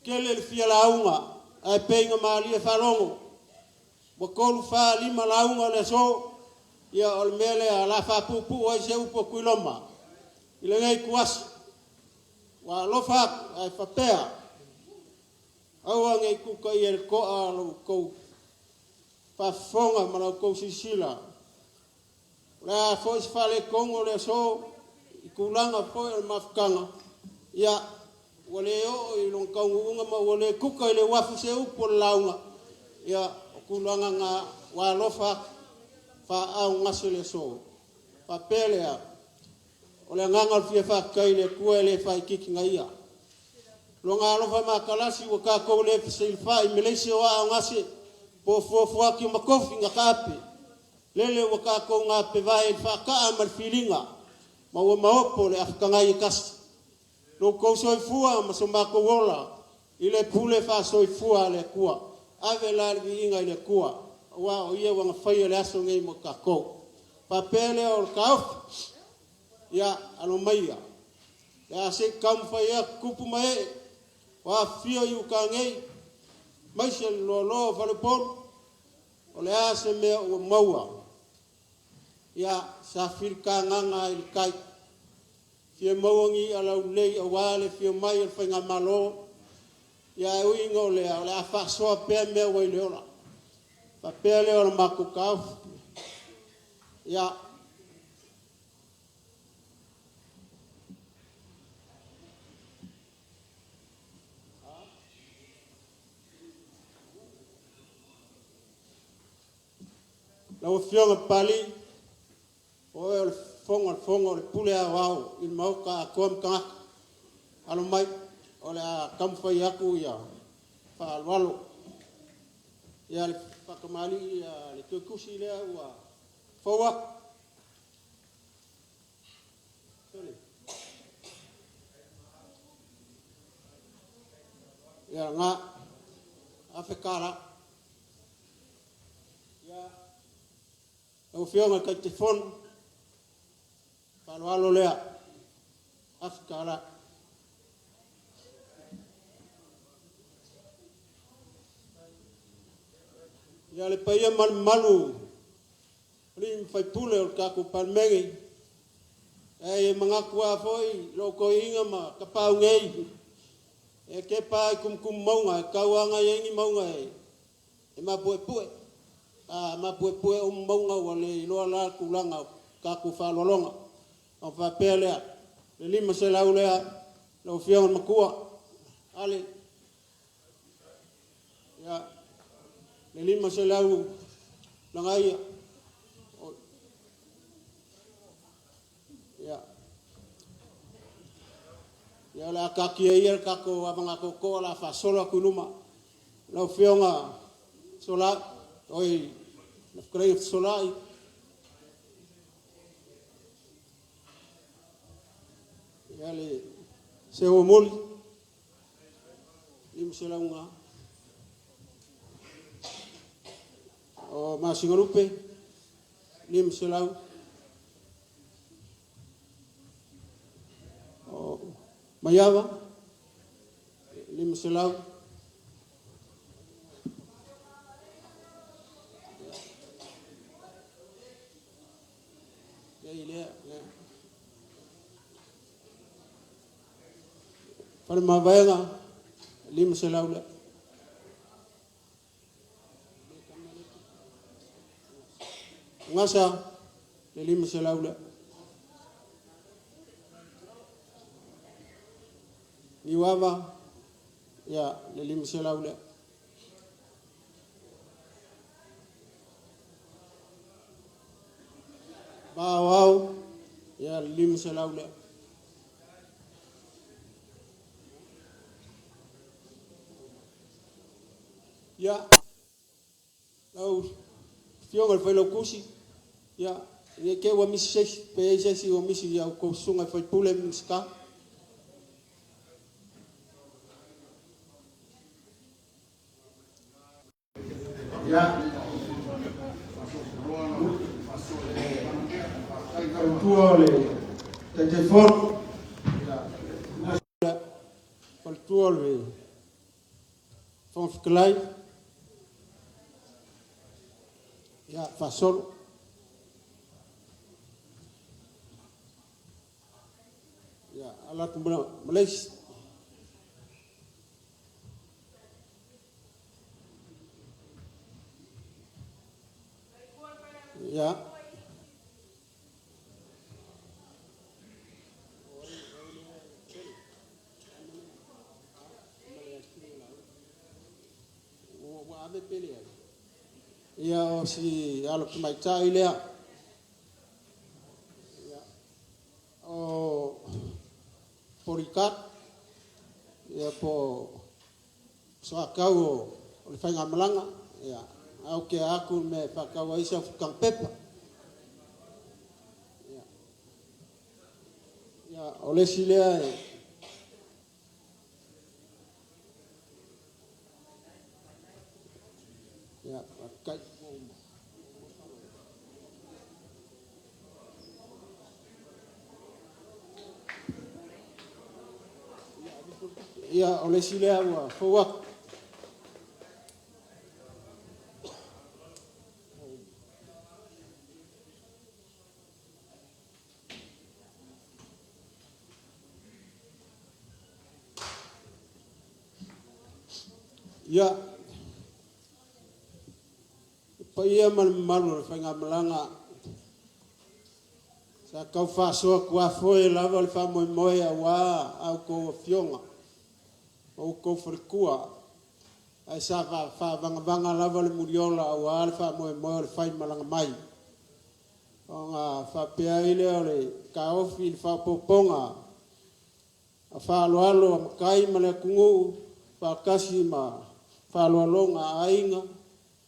tele le fia lauga, ae pei na malie faalogo, ua 3, 4, 5 lauga o le aso, ia o le mea lea o le a faapuupuu ai se upu a Tuiloma i lenei ituaso. Ua alofa atu ae faapea, aua ne i tutaia i le to'a lo outou faafofoga ma la outou silasila. O le a foi se faaletonu o le aso i tulaga foi o le mafutaga, ia, ua le oo i lona taunuuga ma ua le tuta i le uafu se upu o le lauga, ia, o tulaga na ua alofa atu faaaaogase le aso. Faapea lea, o le agaga o le fia faafetai i le Atua e le faaitiiti na ia. Lona alofa matalasi ua tatou le fesilafai ma le isi o aaogase po o fuafuati o matofi na taape, lele ua tatou gapevae i le faataa ma le filiga, ma ua maopo le afatagai e tasi. Lo outou soifua ma so matou ola i le pule faasoifua a le Atua. Ave la le viiga i le Atua, aua o Ia ua na faia le aso nei mo tatou. Faapea lea o le taofi, ia alo maia, le a se i taumafai atu tupu ma ee, o afifio i uta nei, maise le loaloa o Faleupolu, o le a se mea ua maua, ia sa filitagaga ai le tai. Fia maua ni i'a laulelei aua le afio mai o le Faigamalo, ia ae ui ina o lea, o le a faasoa pea mea ua i le ola. Faapea lea o le matou taofi. Ia, lau Afioga Papalii, o oe o le fofoga o le fono o le pule aoao i le Maota atoa ma tagata. Alo mai, o le a taumafai atu ia faaaloalo. Ia le faatamalii ia le tusi lea ua fou atu. Sorry. Ia nga $1,000. Ia lau Afioga i le Taitaifono, faaaloalo lea, $1,000. Ia le paia ma le mamalu alii ma faipule o le tatou Palemene, e manatu lava foi lou toeaina ma tapaau nei, e tepa i tumutumu mauga, e tau lava ina i ai ni mauga e mapuepue. A mapuepue uma mauga ua le iloa la le tulaga o tatou faaaloaloga. Ona faapea lea, le 500 lea, lau Afioga i le Matua, Ale, Ia, le 500 lagaia. Ia, ia o le a taatia ia le tatou avagatotoa o le a faasolo atu i luma. Lau Afioga Fesolai, oi, le fetalaiga Fesolai, ia le Seuamuli, 500 ga. O Masinalupe, 500. O Maiava, 500. Ia i lea, lea. Faleomavaega, 500 lea. Gasa, le 500 lea. Niuava, ia, le 500 lea. Vao ia, le 500 lea. Ia, lau Afioga i le Failautusi, ia, ne i te i ua misi se isi, pe i ai se isi ua misi i a outou susuga i sui usufono ma Minisita. Ia, fautua o le Taitaifono. Faletua o le Fofoga Fetalai, ia, faasolo. Ia, ala atu ma le isi. Ia. Ua ave pele ai. Ia, o si alo tamaitai lea. Ia, o Polikat, ia po soatau o le faigamalaga, ia, au ke aku me whakau ai sa fukang pepa. Ia, ia o le si lea e ia, kai. Ia, o le isi lea ua fou atu. Ia, paia ma le mamalu o le faigamalaga, sa tau faasoa tuafoe lava le faamoemoe auā a outou afioga ma outou faletua, ae sa faavagavaga lava le muliola auā le faamoemoe o le faimalaga mai. Ona faapea ai lea o le taofi i le faaopoopoga a faaaloalo a matai ma le atunuu faatasi ma faaaloaloga a aiga,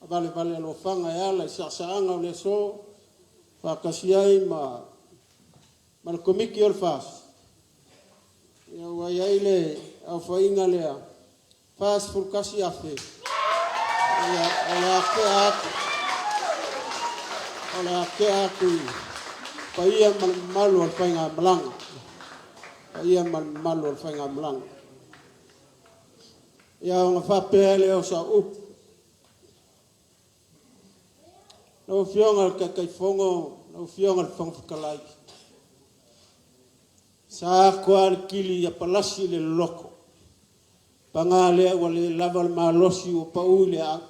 a valevale alofaga e ala i saasaaga o le aso, faatasi ai ma le komiti o le FAST. Ia ua i ai le aofaiga lea, 41,000. Ia, o le a tea atu. O le a tea atu i paia ma le mamalu o le faigamalaga. Paia ma le mamalu o le faigamalaga. Ia, ona faapea lea o sau upu. Lau Afioga i le Taitaifono, lau Afioga i le Fofoga Fetalai, sa ato lava le tili ia palasi le loloto. Paga lea ua le lava le malosi ua pau i le aau.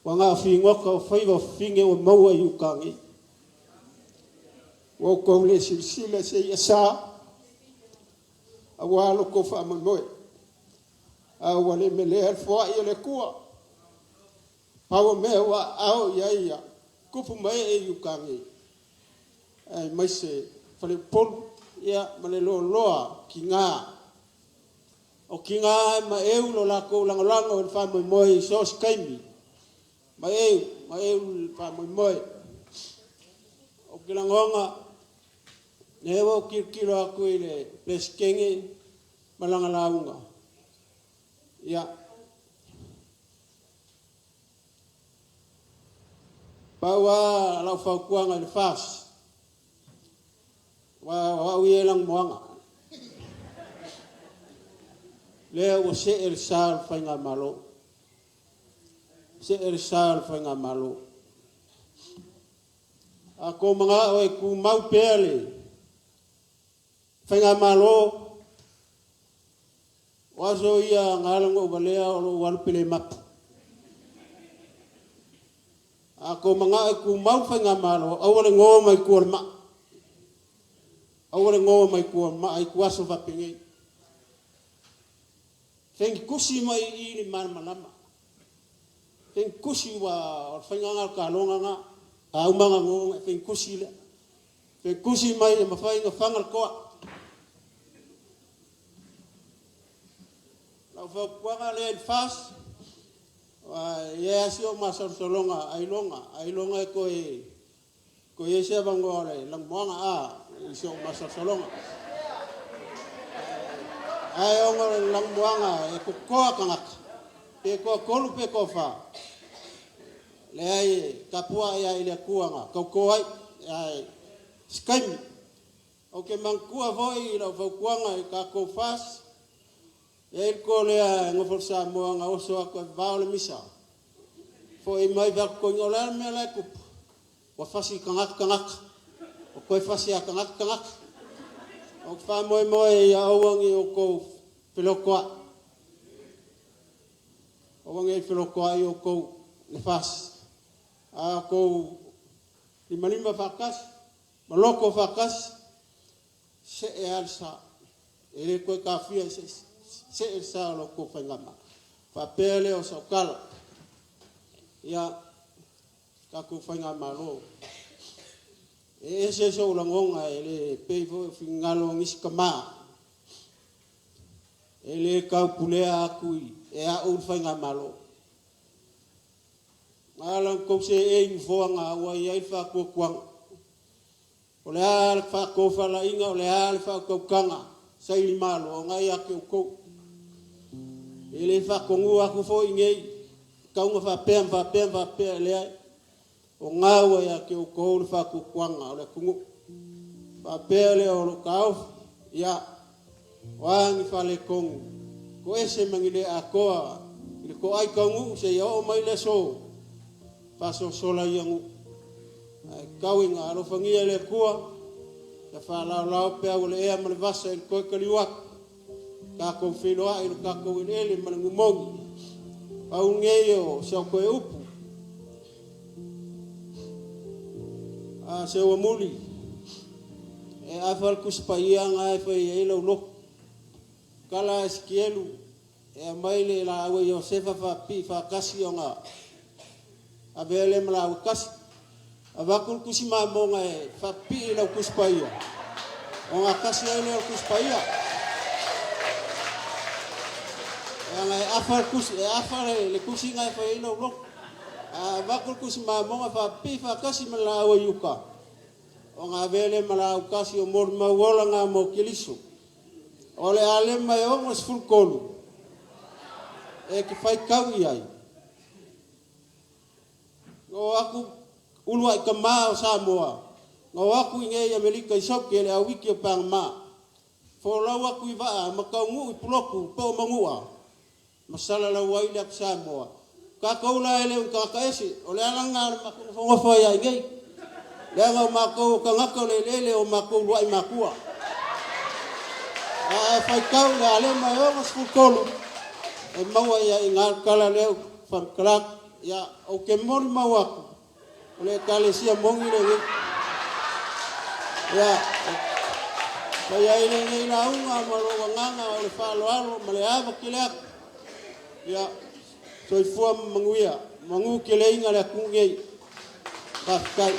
Ua na o figota o faiva o fafine ua maua i uta nei. Ua outou le silasila se ia sa, auā lo outou faamoemoe. A ua le melea le foai o le Atua. Pau o mea ua aao i ai ia tupu ma ee i uta nei, aemaise Faleupolu ia ma le loaloa tiga. O tiga e maeu lo latou lagolago i le faamoemoe i so o se taimi, maeu, maeu le faamoemoe. Ou te lagona, lea ua ou tilotilo atu i le Peresetene ma lana lauga, ia, pau lava lau fautuaga i le FAST, aua o au ia e lanumoana, lea ua see le sa o le Faigamalo, see le sa o le Faigamalo. A outou manao e tumau pea le Faigamalo, o aso ia na ala ona ou valea o lou alu pele mapu. A outou manao e tumau le Faigamalo, aua le no mai tua o le maa. Aua le no mai tua o le maa i ituaso faapenei. Fegitusi mai i i le malamalama. Fegitusi ua o le faiga lena o le taloga lena. A uma ona no ona e fegitusi lea. Fegitusi mai e mafai ona faga le toa. Lau fautuaga lea i le FAST, e i ai lava si ou masalosaloga ailoga, ailoga e toe i ai se avanoa o le lanumoana i si ou masalosaloga. Ae ona o le lanumoana e totoa tagata, pe toatolu pe toafa, leai e tapuai lava i le Atua na tauto ai, ae se taimi. Ou te manatua foi i lau fautuaga i tatou FAST, e i ai le toa lea e nofo i Samoa na oso atu e vavao le misa. Foi mai fai atu, toeaina o le a le mea la e tupu? Ua fasi i tagata tagata, ua toe fasi lava e tagata tagata. Ou te faamoemoe ia aua ne i outou felotoai. Aua ne i felotoai outou le FAST. A outou limalima faatasi, ma loto faatasi, see lava le sa. E le toe taofia e se isi. See le sa o la outou Faigamalo. Faapea lea o sau tala. Ia, tatou Faigamalo, e ese sou lagona e le pei foi o finagalo o nisi tama, e le taupulea atu e au le Faigamalo. Na ala ona outou seei i nofoa na ua i ai le faatuatuaga. O le a le faatofalaiga, o le a le faautautaga sailimalo, o lena e ia te outou. E le faatonua atu foi i inei, e tatau ona faapea ma faapea ma faapea, e leai. O lena ua ia te outou le faatuatuaga o le atunuu. Faapea lea o lou taofi, ia, o a ni faaletonu, toese ma ni le atoa i le toai taunuu seia oo mai le aso, faasoasola ia nuu. Ae tau ina alofagia e le Atua, ia faalaolao peau o le ea ma le vasa i le toe taliu atu. Tatou feiloai i lo tatou eleele ma le gumoni. Pau lenei o si au toe upu. A se ua muli, e afa le Tusi Paia na e fai ai lau lotu. Tala a Esikielu, e aumai le laau a Iosefa faapipii faatasi ona avea lea ma laau e tasi. Avatu le tusi mamoga e faapipii i lau Tusi Paia, ona tasi ai lea o le Tusi Paia. Leaga e afa le tusi, e afa le tusi na e fai ai lau lotu. A avatu le tusi mamoga faapipii faatasi ma le laau a Iuta, ona avea lea ma laau tasi o molimau ola na mo Keriso. O le alema e 63 e te faitau i ai. Na o atu uluai tama o Samoa, na o atu i nei Amerika i Saute le auiki o Panama. Folau atu i vaa ma taunuu i Pulotu po o Manua, ma salalau ai le atu Samoa. Tatou la e le o ni tagata ese, o le ala lena o le matou nofonofo ai lava i nei. Leaga o matou o tagata o le eleele o matou uluai matua. A e faitau i le alema e 63, e maua ai lava i ina le tala lea ou te faamatala atu. Ia, ou te molimau atu, o le Ekalesia moni lenei. Ia, fai ai lenei lauga ma lou agaga o le faaaloalo ma le ava tele atu. Ia, soifua ma manuia, manu keleiga le atunuu nei. Faafetai.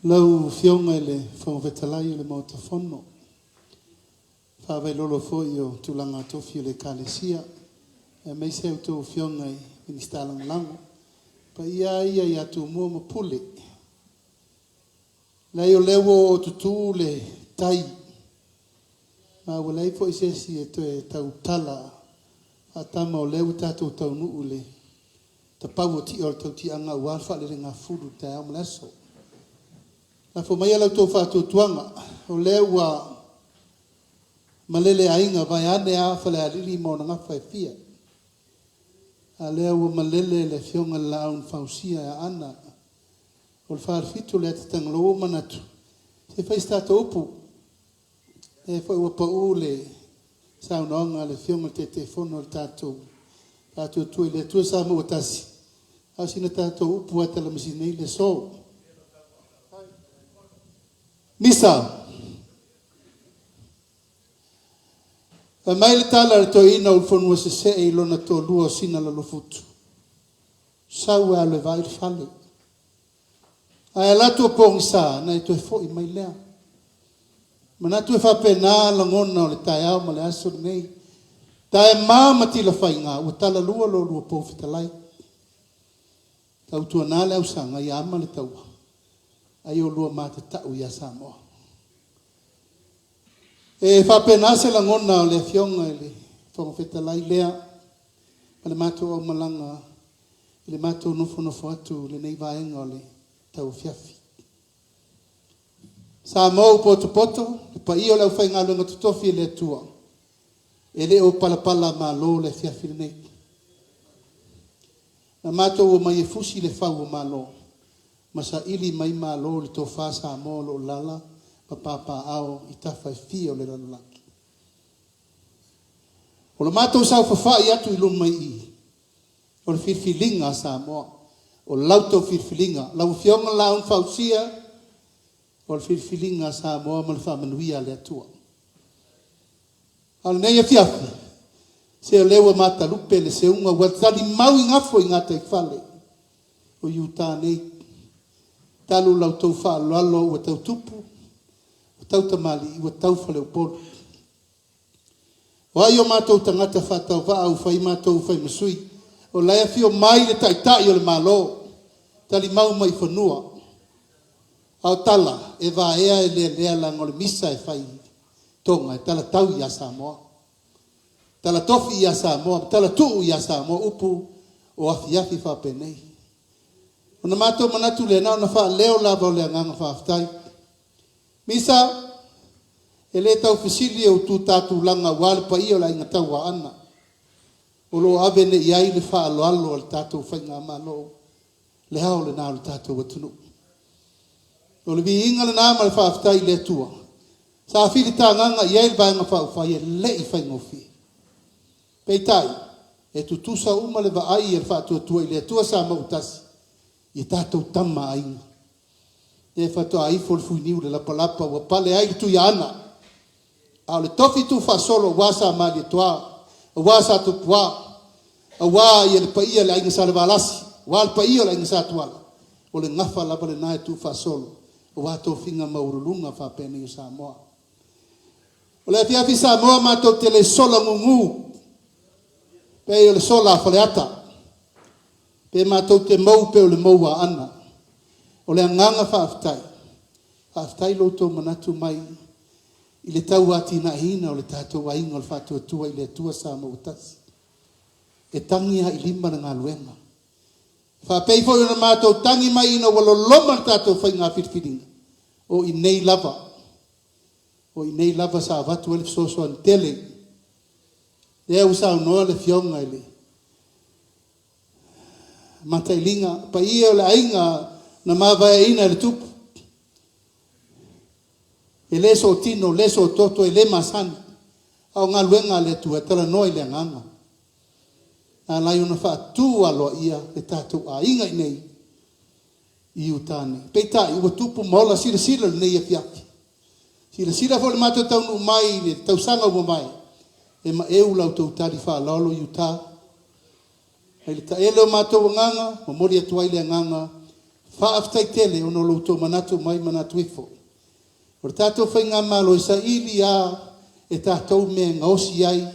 Lau Afioga i le Fofoga Fetalai o le Maota Fono, faavailolo foi o tulaga tofi o le Ekalesia, aemaise a outou Afioga i Minisita Lagolago, paia ia ia Tumua ma Pule. Leai o lea ua oo tutu le tai, ma ua leai foi se isi e toe tautala faatama o lea ua tatou taunuu i le tapau o tia o le tautiaga aua le faalelegafulu i le taeao ma le aso. Lafo maia la outou faatuatuaga, o lea ua malele aiga vaeane a Falealili ma ona gafa e fia. A lea ua malele le Afioga i le Laau na Fausia e Aana o le Falefitu o le Atatagaloa, ua ou manatu, se i fai se tatou upu. O lea foi ua pau le saunoaga a le Afioga i le Taitaifono o le tatou Faatuatua i le Atua Samoa ua Tasi, a o sina tatou upu lava e talamasina ai le aso. Misa. Fai mai le tala a le toeaina o Ulufonuasese i lona toalua o Sinalalofutu, Sau e alu e vaai le fale. Ae alu atu o pogisa, ona e toe foi mai lea. Manatu e faapena lagona o le taeao ma le aso lenei. Taema ma Tilafaiga, ua talalua lo oulua pou fetalai. Tautuana le ausaga ia ama le taua, ai oulua matatau ia Samoa. E faapena se lagona o le Afioga i le Fofoga Fetalai lea ma le matou aumalaga i le matou nofonofo atu i lenei vaega o le tauafiafi. Samoa ua potopoto, le paia o le aufaigaluega totofi a le Atua, e le o palapalamalo le afiafi lenei. Na matou omai e fusi le fau o Malo ma saili mai Malo i le tofa Samoa o lo o lala ma papaaao i tafa e fia o le lalolagi. O le matou saofafai atu i luma i i, o le filifiliga a Samoa, o la outou filifiliga, lau Afioga Laau na Fausia, o le filifiliga a Samoa ma le faamanuia a le Atua. A o lenei afiafi, se o lea ua matalupe le seuga ua talimau i gafo i gataifale o Iuta nei, talu la outou faaaloalo ua tau tupu, ua tau tamalii, ua tau faleupolu. O ai o matou tagata faatauvaa ua fai matou fai ma sui? O la e afio mai le Taitai o le Malo, talimau mai i fanua. A o tala, e vaea e lealea leaga o le misa e fai i Toga e talatau ia Samoa. Tala tofi ia Samoa, tala tuu ia Samoa, upu o afiafi faapenei. Ona matou manatu lea, na ona faaleo lava o le agaga faafetai. Misa, e le tau fesili e utu ta tulaga aua le paia o le Aiga Tauaana o lo o ave nei i ai le faaaloalo a le tatou Faigamalo, le ao lena o le tatou atunuu. O le viiga lena ma le faafetai i le Atua sa filitagaga i ai le Vaega Faaupufai e le i faigofie. Peitai, e tutusa uma le vaai a le Faatuatua i le Atua Samoa-ua-tasi i a tatou tama a aiga. Lea faatoa ifo le fuiniu i le lapalapa ua pale ai le Tuiaana. A o le tofi tuufaasolo aua Sa Malietoa, aua Sa Tupua, aua ia le paia o le Aiga Salevalasi, aua le paia o le Aiga Sa Tuala, o le gafa lava lena e tuufaasolo aua tofiga maualuluga faapenei o Samoa. O le afiafi Samoa matou te le sola gugu pei o le sola a Faleata, pe matou te mou pei o le mou a Aana. O le agaga faafetai, faafetai lo outou manatu mai i le tau atinaeina o le tatou aiga o le Faatuatua i le Atua Samoa ua Tasi. E tagi lava i lima le galuega. E faapei foi ona matou tagi mai ina ua loloma le tatou faiga filifiliga, o i nei lava, o i nei lava sa avatu ai le fesoasoani tele. Lea ua saunoa le Afioga i le Matailiga, paia o le aiga na mavaeaina e le Tupu. E le sootino, le soototo, e le masani, a o galuega a le Atua e talanoa i le agaga. Na ala ai ona faatu aloaia le tatou aiga i nei i Utah nei. Peitai, ua tupu ma ola silasila i lenei afiafi. Silasila foi i le matou taunuu mai i le tausaga ua mavae, e maeu la outou tali faaaloalo i Utah. Mai le taele o matou agaga, momoli atu ai le agaga faafetai tele ona o lo outou manatu mai manatu ifo. O le tatou Faigamalo e saili a e tatou mea e gaosi ai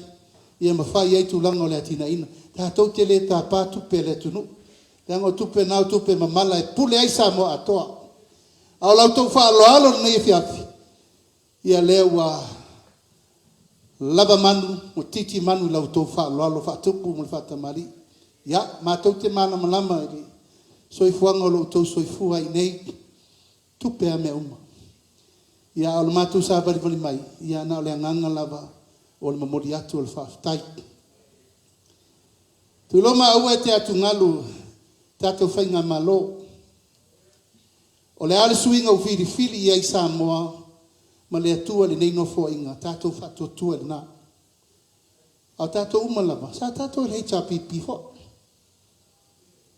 ia ma fai ai tulaga o le atinaeina. Tatou te le tapa tupe a le atunuu, leaga o tupe na o tupe mamala e pule ai Samoa atoa. A o la outou faaaloalo i lenei afiafi, ia lea ua lava manu, ua titi manu i la outou faaaloalo faatupu ma le faatamalii. Ia, matou te malamalama i le soifuaga o lo o outou soifua ai nei, tupe a mea uma. Ia, a o le matou savalivali mai, ia na o le agaga lava o le momoli atu o le faafetai. Tuiloma aua e te atugalu tatou Faigamalo. O le a le suiga ua filifili i ai Samoa ma le Atua i lenei Nofoaiga, tatou faatuatua i lena. A o tatou uma lava, sa tatou i le HRPP foi.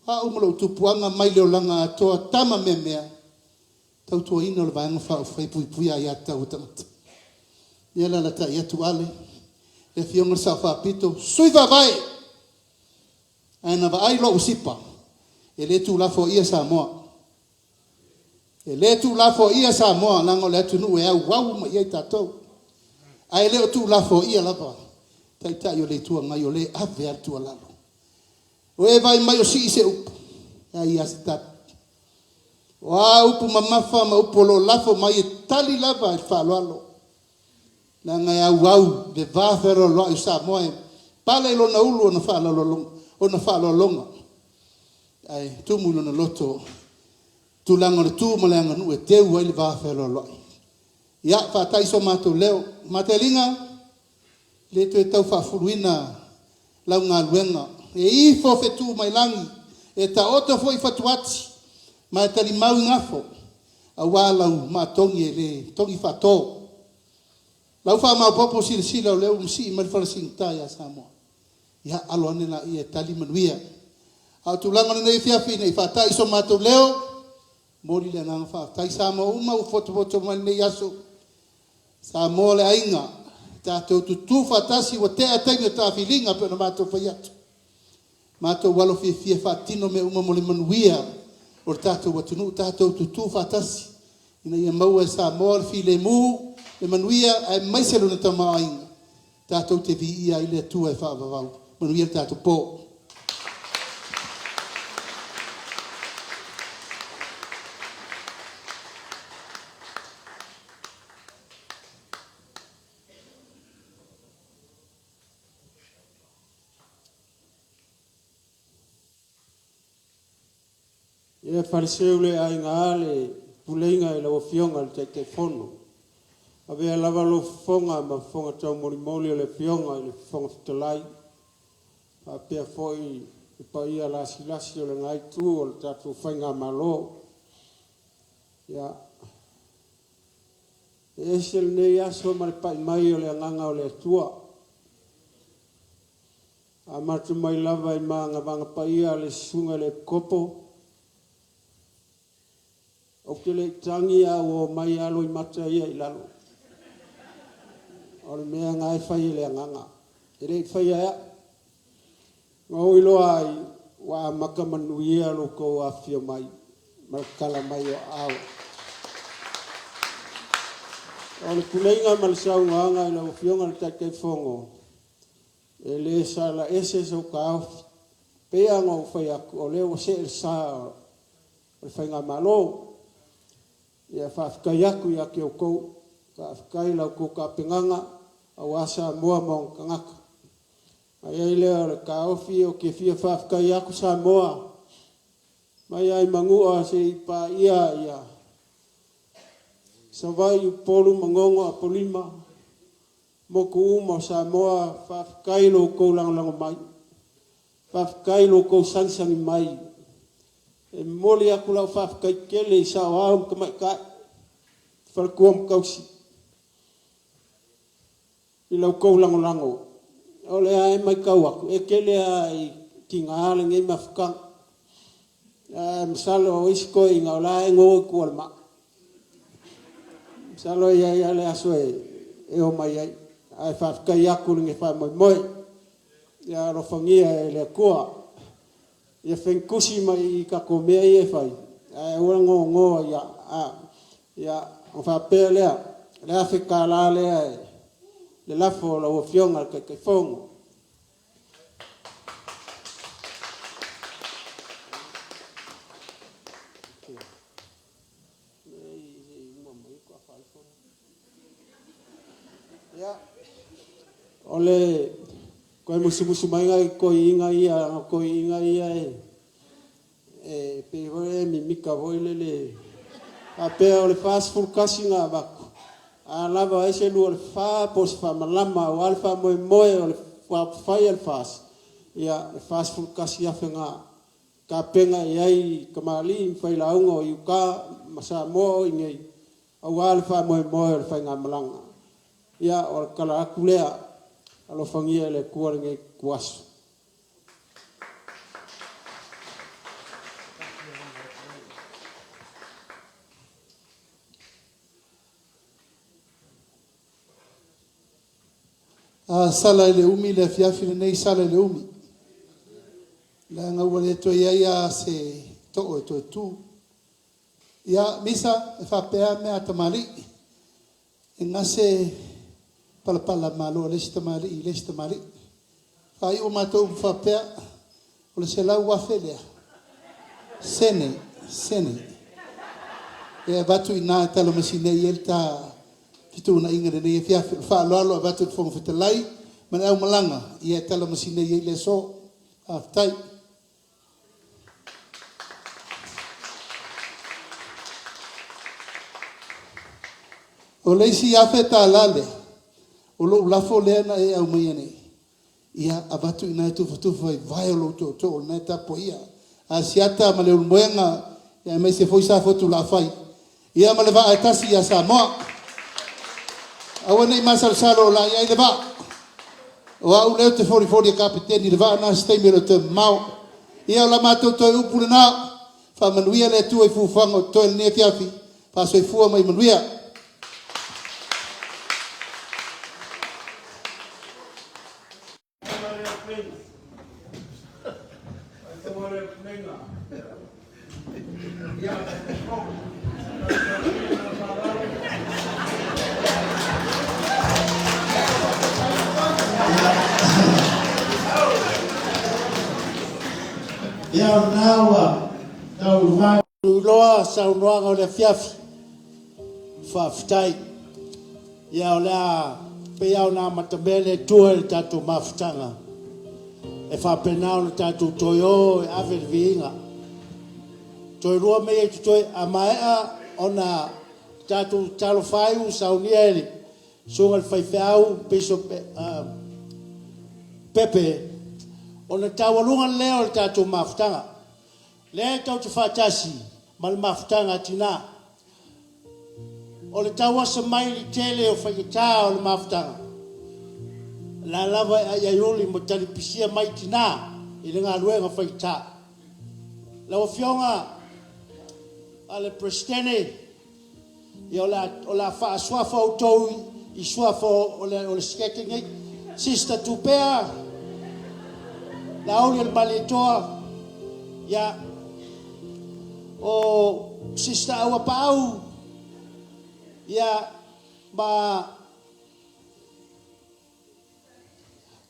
O au ma lou tupuaga mai le olaga atoa, tama meamea, tautuaina o le Vaega Faaupufai e Puipuia Aia Tatau a Tagata. Ia alaalatai atu Ale, le Afioga i le Sao Faapito, Sui Faavae! Ae na vaai loa ua sipa, e le tuulafoaia Samoa. E le tuulafoaia Samoa leaga o le atunuu e auau uma i ai tatou. Ae le o tuulafoaia lava Taitai o le Itu Agai o lea e ave lava le tuualalo. O e vaai mai o sii se upu, e leai lava se tali. O a upu mamafa ma upu o lo o lafo mai e tali lava i le faaaloalo. Leaga e auau le va fealoaloai o Samoa e pale i lona ulu ona faaaloaloga, ae tumu i lona loto tulaga o le tu ma le aganuu e teu ai le va fealoaloai. Ia, faata'i so matou leo. Mataliga, le toe tau faafuluina lau galuega. E ifo fetu mai lagi, e taoto foi fatuati, ma e talimau i gafo, aua lau maatogi e le togi faato. Lau faamaopoopo silasila o lea ua masii mai le fala sigata ia Samoa. Ia, alo ane laia e tali manuia. A o tulaga o lenei afiafi ne i faata'i so matou leo, momoli le agaga faafetai. Samoa uma ua potopoto mai lenei aso, Samoa le aiga, tatou tutu faatasi ua tea taimi o taafiliga pei ona matou fai atu. Matou alo fiafia e faatino mea uma mo le manuia o le tatou atunuu, tatou tutu faatasi ina ia maua e Samoa le filemu, le manuia aemaise lona tamaoaiga. Tatou te viia ai le Atua e faavavau. Manuia le tatou po. Ia Faleseu le aiga a le puleiga i lau Afioga i le Taitaifono. Avea lava lou fofoga ma fofoga taumolimoli o le Afioga i le Fofoga Fetalai, faapea foi le paia lasilasi o lena itu o le tatou Faigamalo. Ia, e ese lenei aso ma le pai mai o le Agaga o le Atua. Amata mai lava i magavaga paia a le Susuga i le Epikopo, Ou te le i tagi a ua omai lava loimata ia i lalo. O le mea na e fai e le Agaga, e le i faia e au. Na ou iloa ai ua amata manuia lo outou afifio mai ma le tatala mai o aao. O le tuleiga ma le saunoaga i lau Afioga i le Taitaifono, e le sala ese sou taofi. Pei lava ona ou fai atu, o lea ua see le sa o le Faigamalo. Ia faafetai atu ia te outou, faafetai i la outou tapenaga aua Samoa ma ona tagata. Ona i ai lea o le taofi ou te fia faafetai atu Samoa mai lava i Manua seia paia ia Savaii, Upolu, Manono, Apolima. Moku uma o Samoa, faafetai i lo outou lagolago mai. Faafetai i lo outou sagisagi mai. E momoli atu lau faafetai tele i saoao ma tamaitai, faletua ma tausi i la outou lagolago. O lea e matau atu, e tele lava i tiga lenei mafutaga. Ae masalo o isi toeaiina o la e gogo i tua o le maa. Masalo e i ai lava le aso e omai ai. Ae faafetai atu i lenei faamoemoe. Ia alofagia e le Atua ia fegitusi mai i tatou mea ia e fai, ae aua le nonoa ia, ona faapea lea, o le $1000 lea le lafo a lau Afioga i le Taitaifono. O le toe musumusu mai nai toeiina ia, o toeiina ia e pei foi e mimita foi lele, faapea o le 41 na avatu, a lava ai se lua o le fa po o se faamalama aua le faamoemoe o le upufai a le FAST, ia e $41,000 na tapena i ai tamalii ma failauga o i uta ma Samoa o i inei aua le faamoemoe o le faigamalaga. Ia, o le tala atu lea, alofagia e le Atua lenei ituaso. A sala i le umi le afiafi lenei, sala i le umi. Leaga ua le toe i ai lava se too e toe tu. Ia, Misa, e faapea lava mea a tamalii. E gase palapala malo a le isi tamalii i le isi tamalii. Faaiu a matou upu faapea, o le 100,000 lea, sene, sene. E avatu i ina e talamasine i ai le ta fetuunaiga i lenei afiafi. O le faaaloalo avatu e le Fofoga Fetalai ma le aumalaga, ia e talamasine i ai le aso. Faafetai. O le isi $1,000 lea, o lou lafo lea na e aumaia nei, ia avatu i ina e tufatufa i vae o lou tootoo o lena e tapuaia. Asiata ma Leulumoega aemaise foi Safotulafai, ia ma le vaa e tasi ia Samoa. Aua ne i masalosalo o la e i ai le vaa. O au lea ou te folifoli e kapeteni i le vaa lena i se taimi e le o toe mamao. Ia o la matou toe upu lena. Faamanuia le Atua i fuafuaga o totoe i lenei afiafi. Faasoifua ma ia manuia. Ia o lena ua tau Tuiloa saunoaga o le afiafi. Faafetai. Ia o le a pei lava ona amatamea le Atua i le tatou mafutaga, e faapena ona tatou toe o e ave le viiga. Toe lua mea ia e totoe, a maea ona tatou talofa ai ua saunia e le Susuga i le Faifeau Bishop Pepe, ona taualuga lea o le tatou mafutaga. Lea e tou te faatasi ma le mafutaga a tina. O le tauasa mai i le tele o faigata o le mafutaga, o la lava e aiaiuli ma talipisia mai tina i le galuega faigata. Lau Afioga a le Peresetene, ia o le a faasuafa outou i suafa o le sekete nei. Sister Tupea, Laauli o le Malietoa, ia, o Sister Auapaau, ia, ma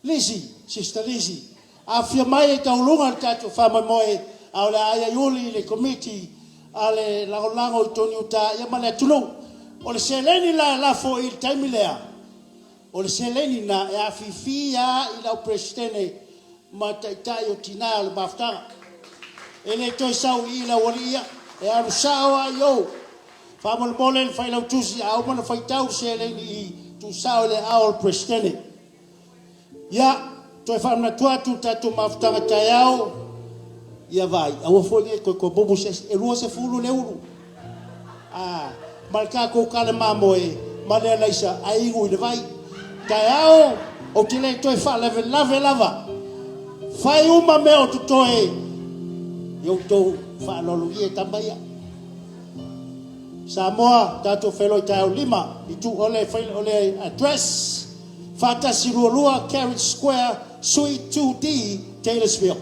Lizzy, Sister Lizzy, afifio mai e tauluga le tatou faamoemoe, a o le a aiaiuli i le Komiti a le Lagolago i Toniuta ia ma le atunuu. O le seleni la e lafo i le taimi lea, o le seleni na e afifi lava i lau Peresetene ma Taitai o Tina o le Mafutaga. E le toe sau i i le aualii ia, e alu sao lava i o. Faamolemole le Failautusi, a uma ona faitau le seleni i Tuusao i le aao o le Peresetene. Ia, toe faamanatu atu le tatou mafutaga taeao, ia vaai, aua foi ne i toe tobubu se isi, e 20 le ulu, a, ma le tatou kale mamoe ma le alaisa ae inu i le vai. Taeao, ou te le toe faalavelave lava. Fai uma mea o totoe i outou faaaloalogia tama ia. Samoa, tatou feiloai taeao 5 itu o le o le address 4122 Carriage Square, Suite 2D, Taylorsville.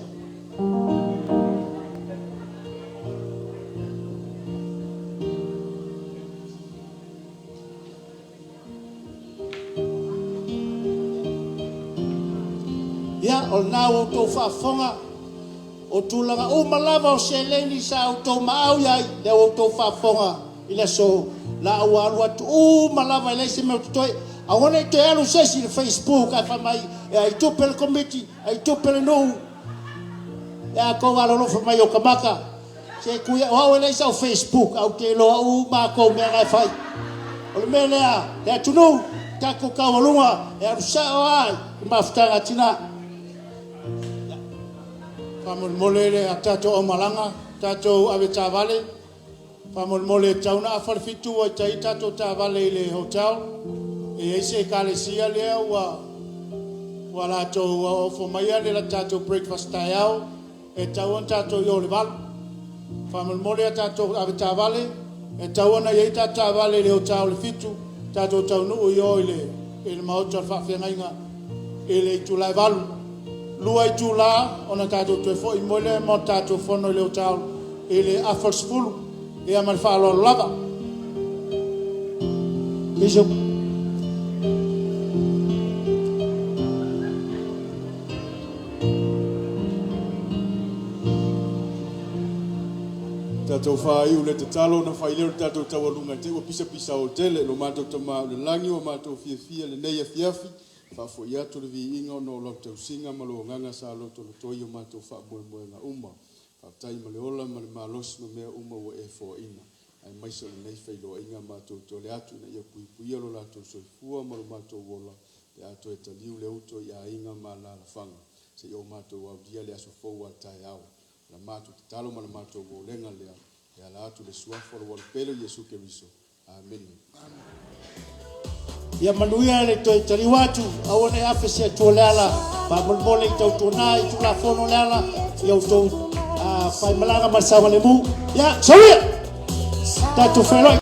Ia, o lena ua outou faafofoga, o tulaga uma lava o seleni sa outou maau i ai, lea ua outou faafofoga i le aso la ua alu atu uma lava e leai se mea o totoe. Aua ne i toe alu se isi i le Facebook ae fai mai e ai tupe le Komiti, ai tupe le nuu. E a tou alolofa mai i ota maka. Se tui o au e leai sau Facebook ae ou te iloa uma a tou mea na e fai. O le mea lea, le atunuu, tatou taualuga e alu sao lava i mafutaga a tina. Faamolemole le a tatou aumalaga, tatou avetaavale, faamolemole e tatau ona afa le 7 ua i tai tatou taavale i le hotel. E i ai se ekalesia lea ua ua latou ofo maia le tatou breakfast taeao, e tatau ona tatou i o i le 8. Faamolemole a tatou avetaavale, e tatau ona i ai tatou taavale i le hotel i le 7, tatou taunuu i o i le i le maota o le faafeagaiga i le itula e 8. 2 itula ona tatou toe foi moi lea mo le tatou fono i le hotel i le afa o le 10. Ia ma le faaaloalo lava. Bishop. Tatou faaiu le tatalo ona fai lea o le tatou taualuga i te i ua pisapisa tele lo matou Tama i le lagi ua matou fiafia lenei afiafi faafoi atu le viiga ona o lau tausiga ma lou agaga sa lotolotoi o matou faamoemoega uma. Faafetai ma le ola ma le malosi ma mea uma ua e foaina. Aemaise o lenei feiloaiga matou tole atu ina ia puipuia lo latou soifua ma lo matou ola pe a toe taliu le uto i aiga ma alaalafaga seia o matou aulia le aso fou a taeao. La matou tatalo ma le matou olega lea e ala atu i le suafa o lou Alu pele o Iesu Keriso. Amene. Ia manuia le toe taliu atu, aua ne i afe se atua le ala, faamolemole i tautuana i Tulafono le ala, ia outou faimalaga ma le saogalemu. Ia, soia! Tatou feiloai.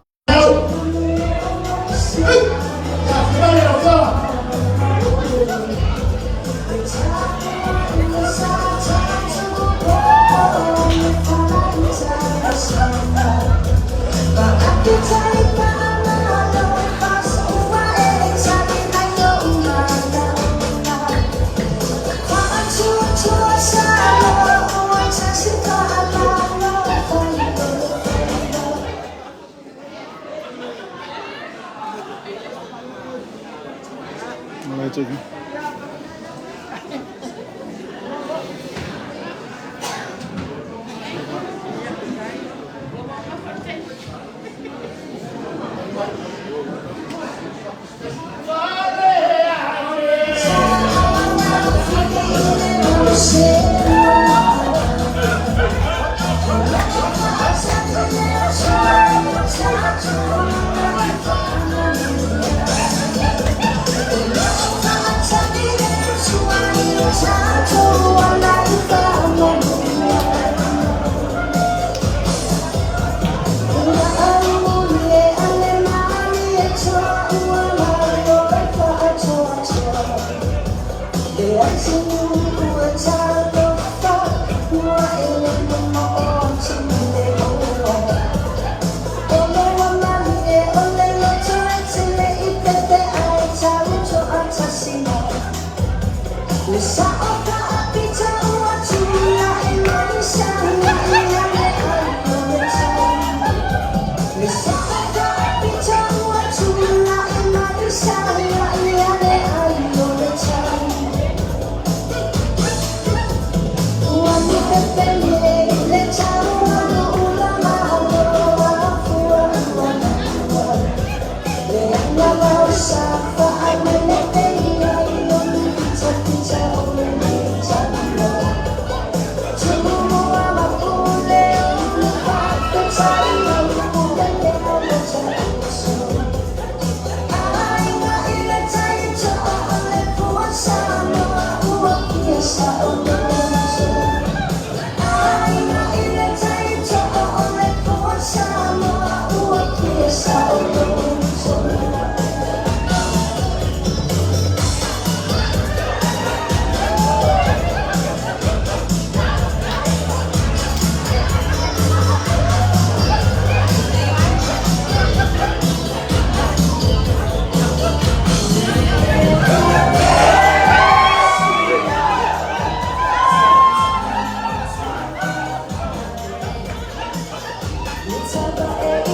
Ia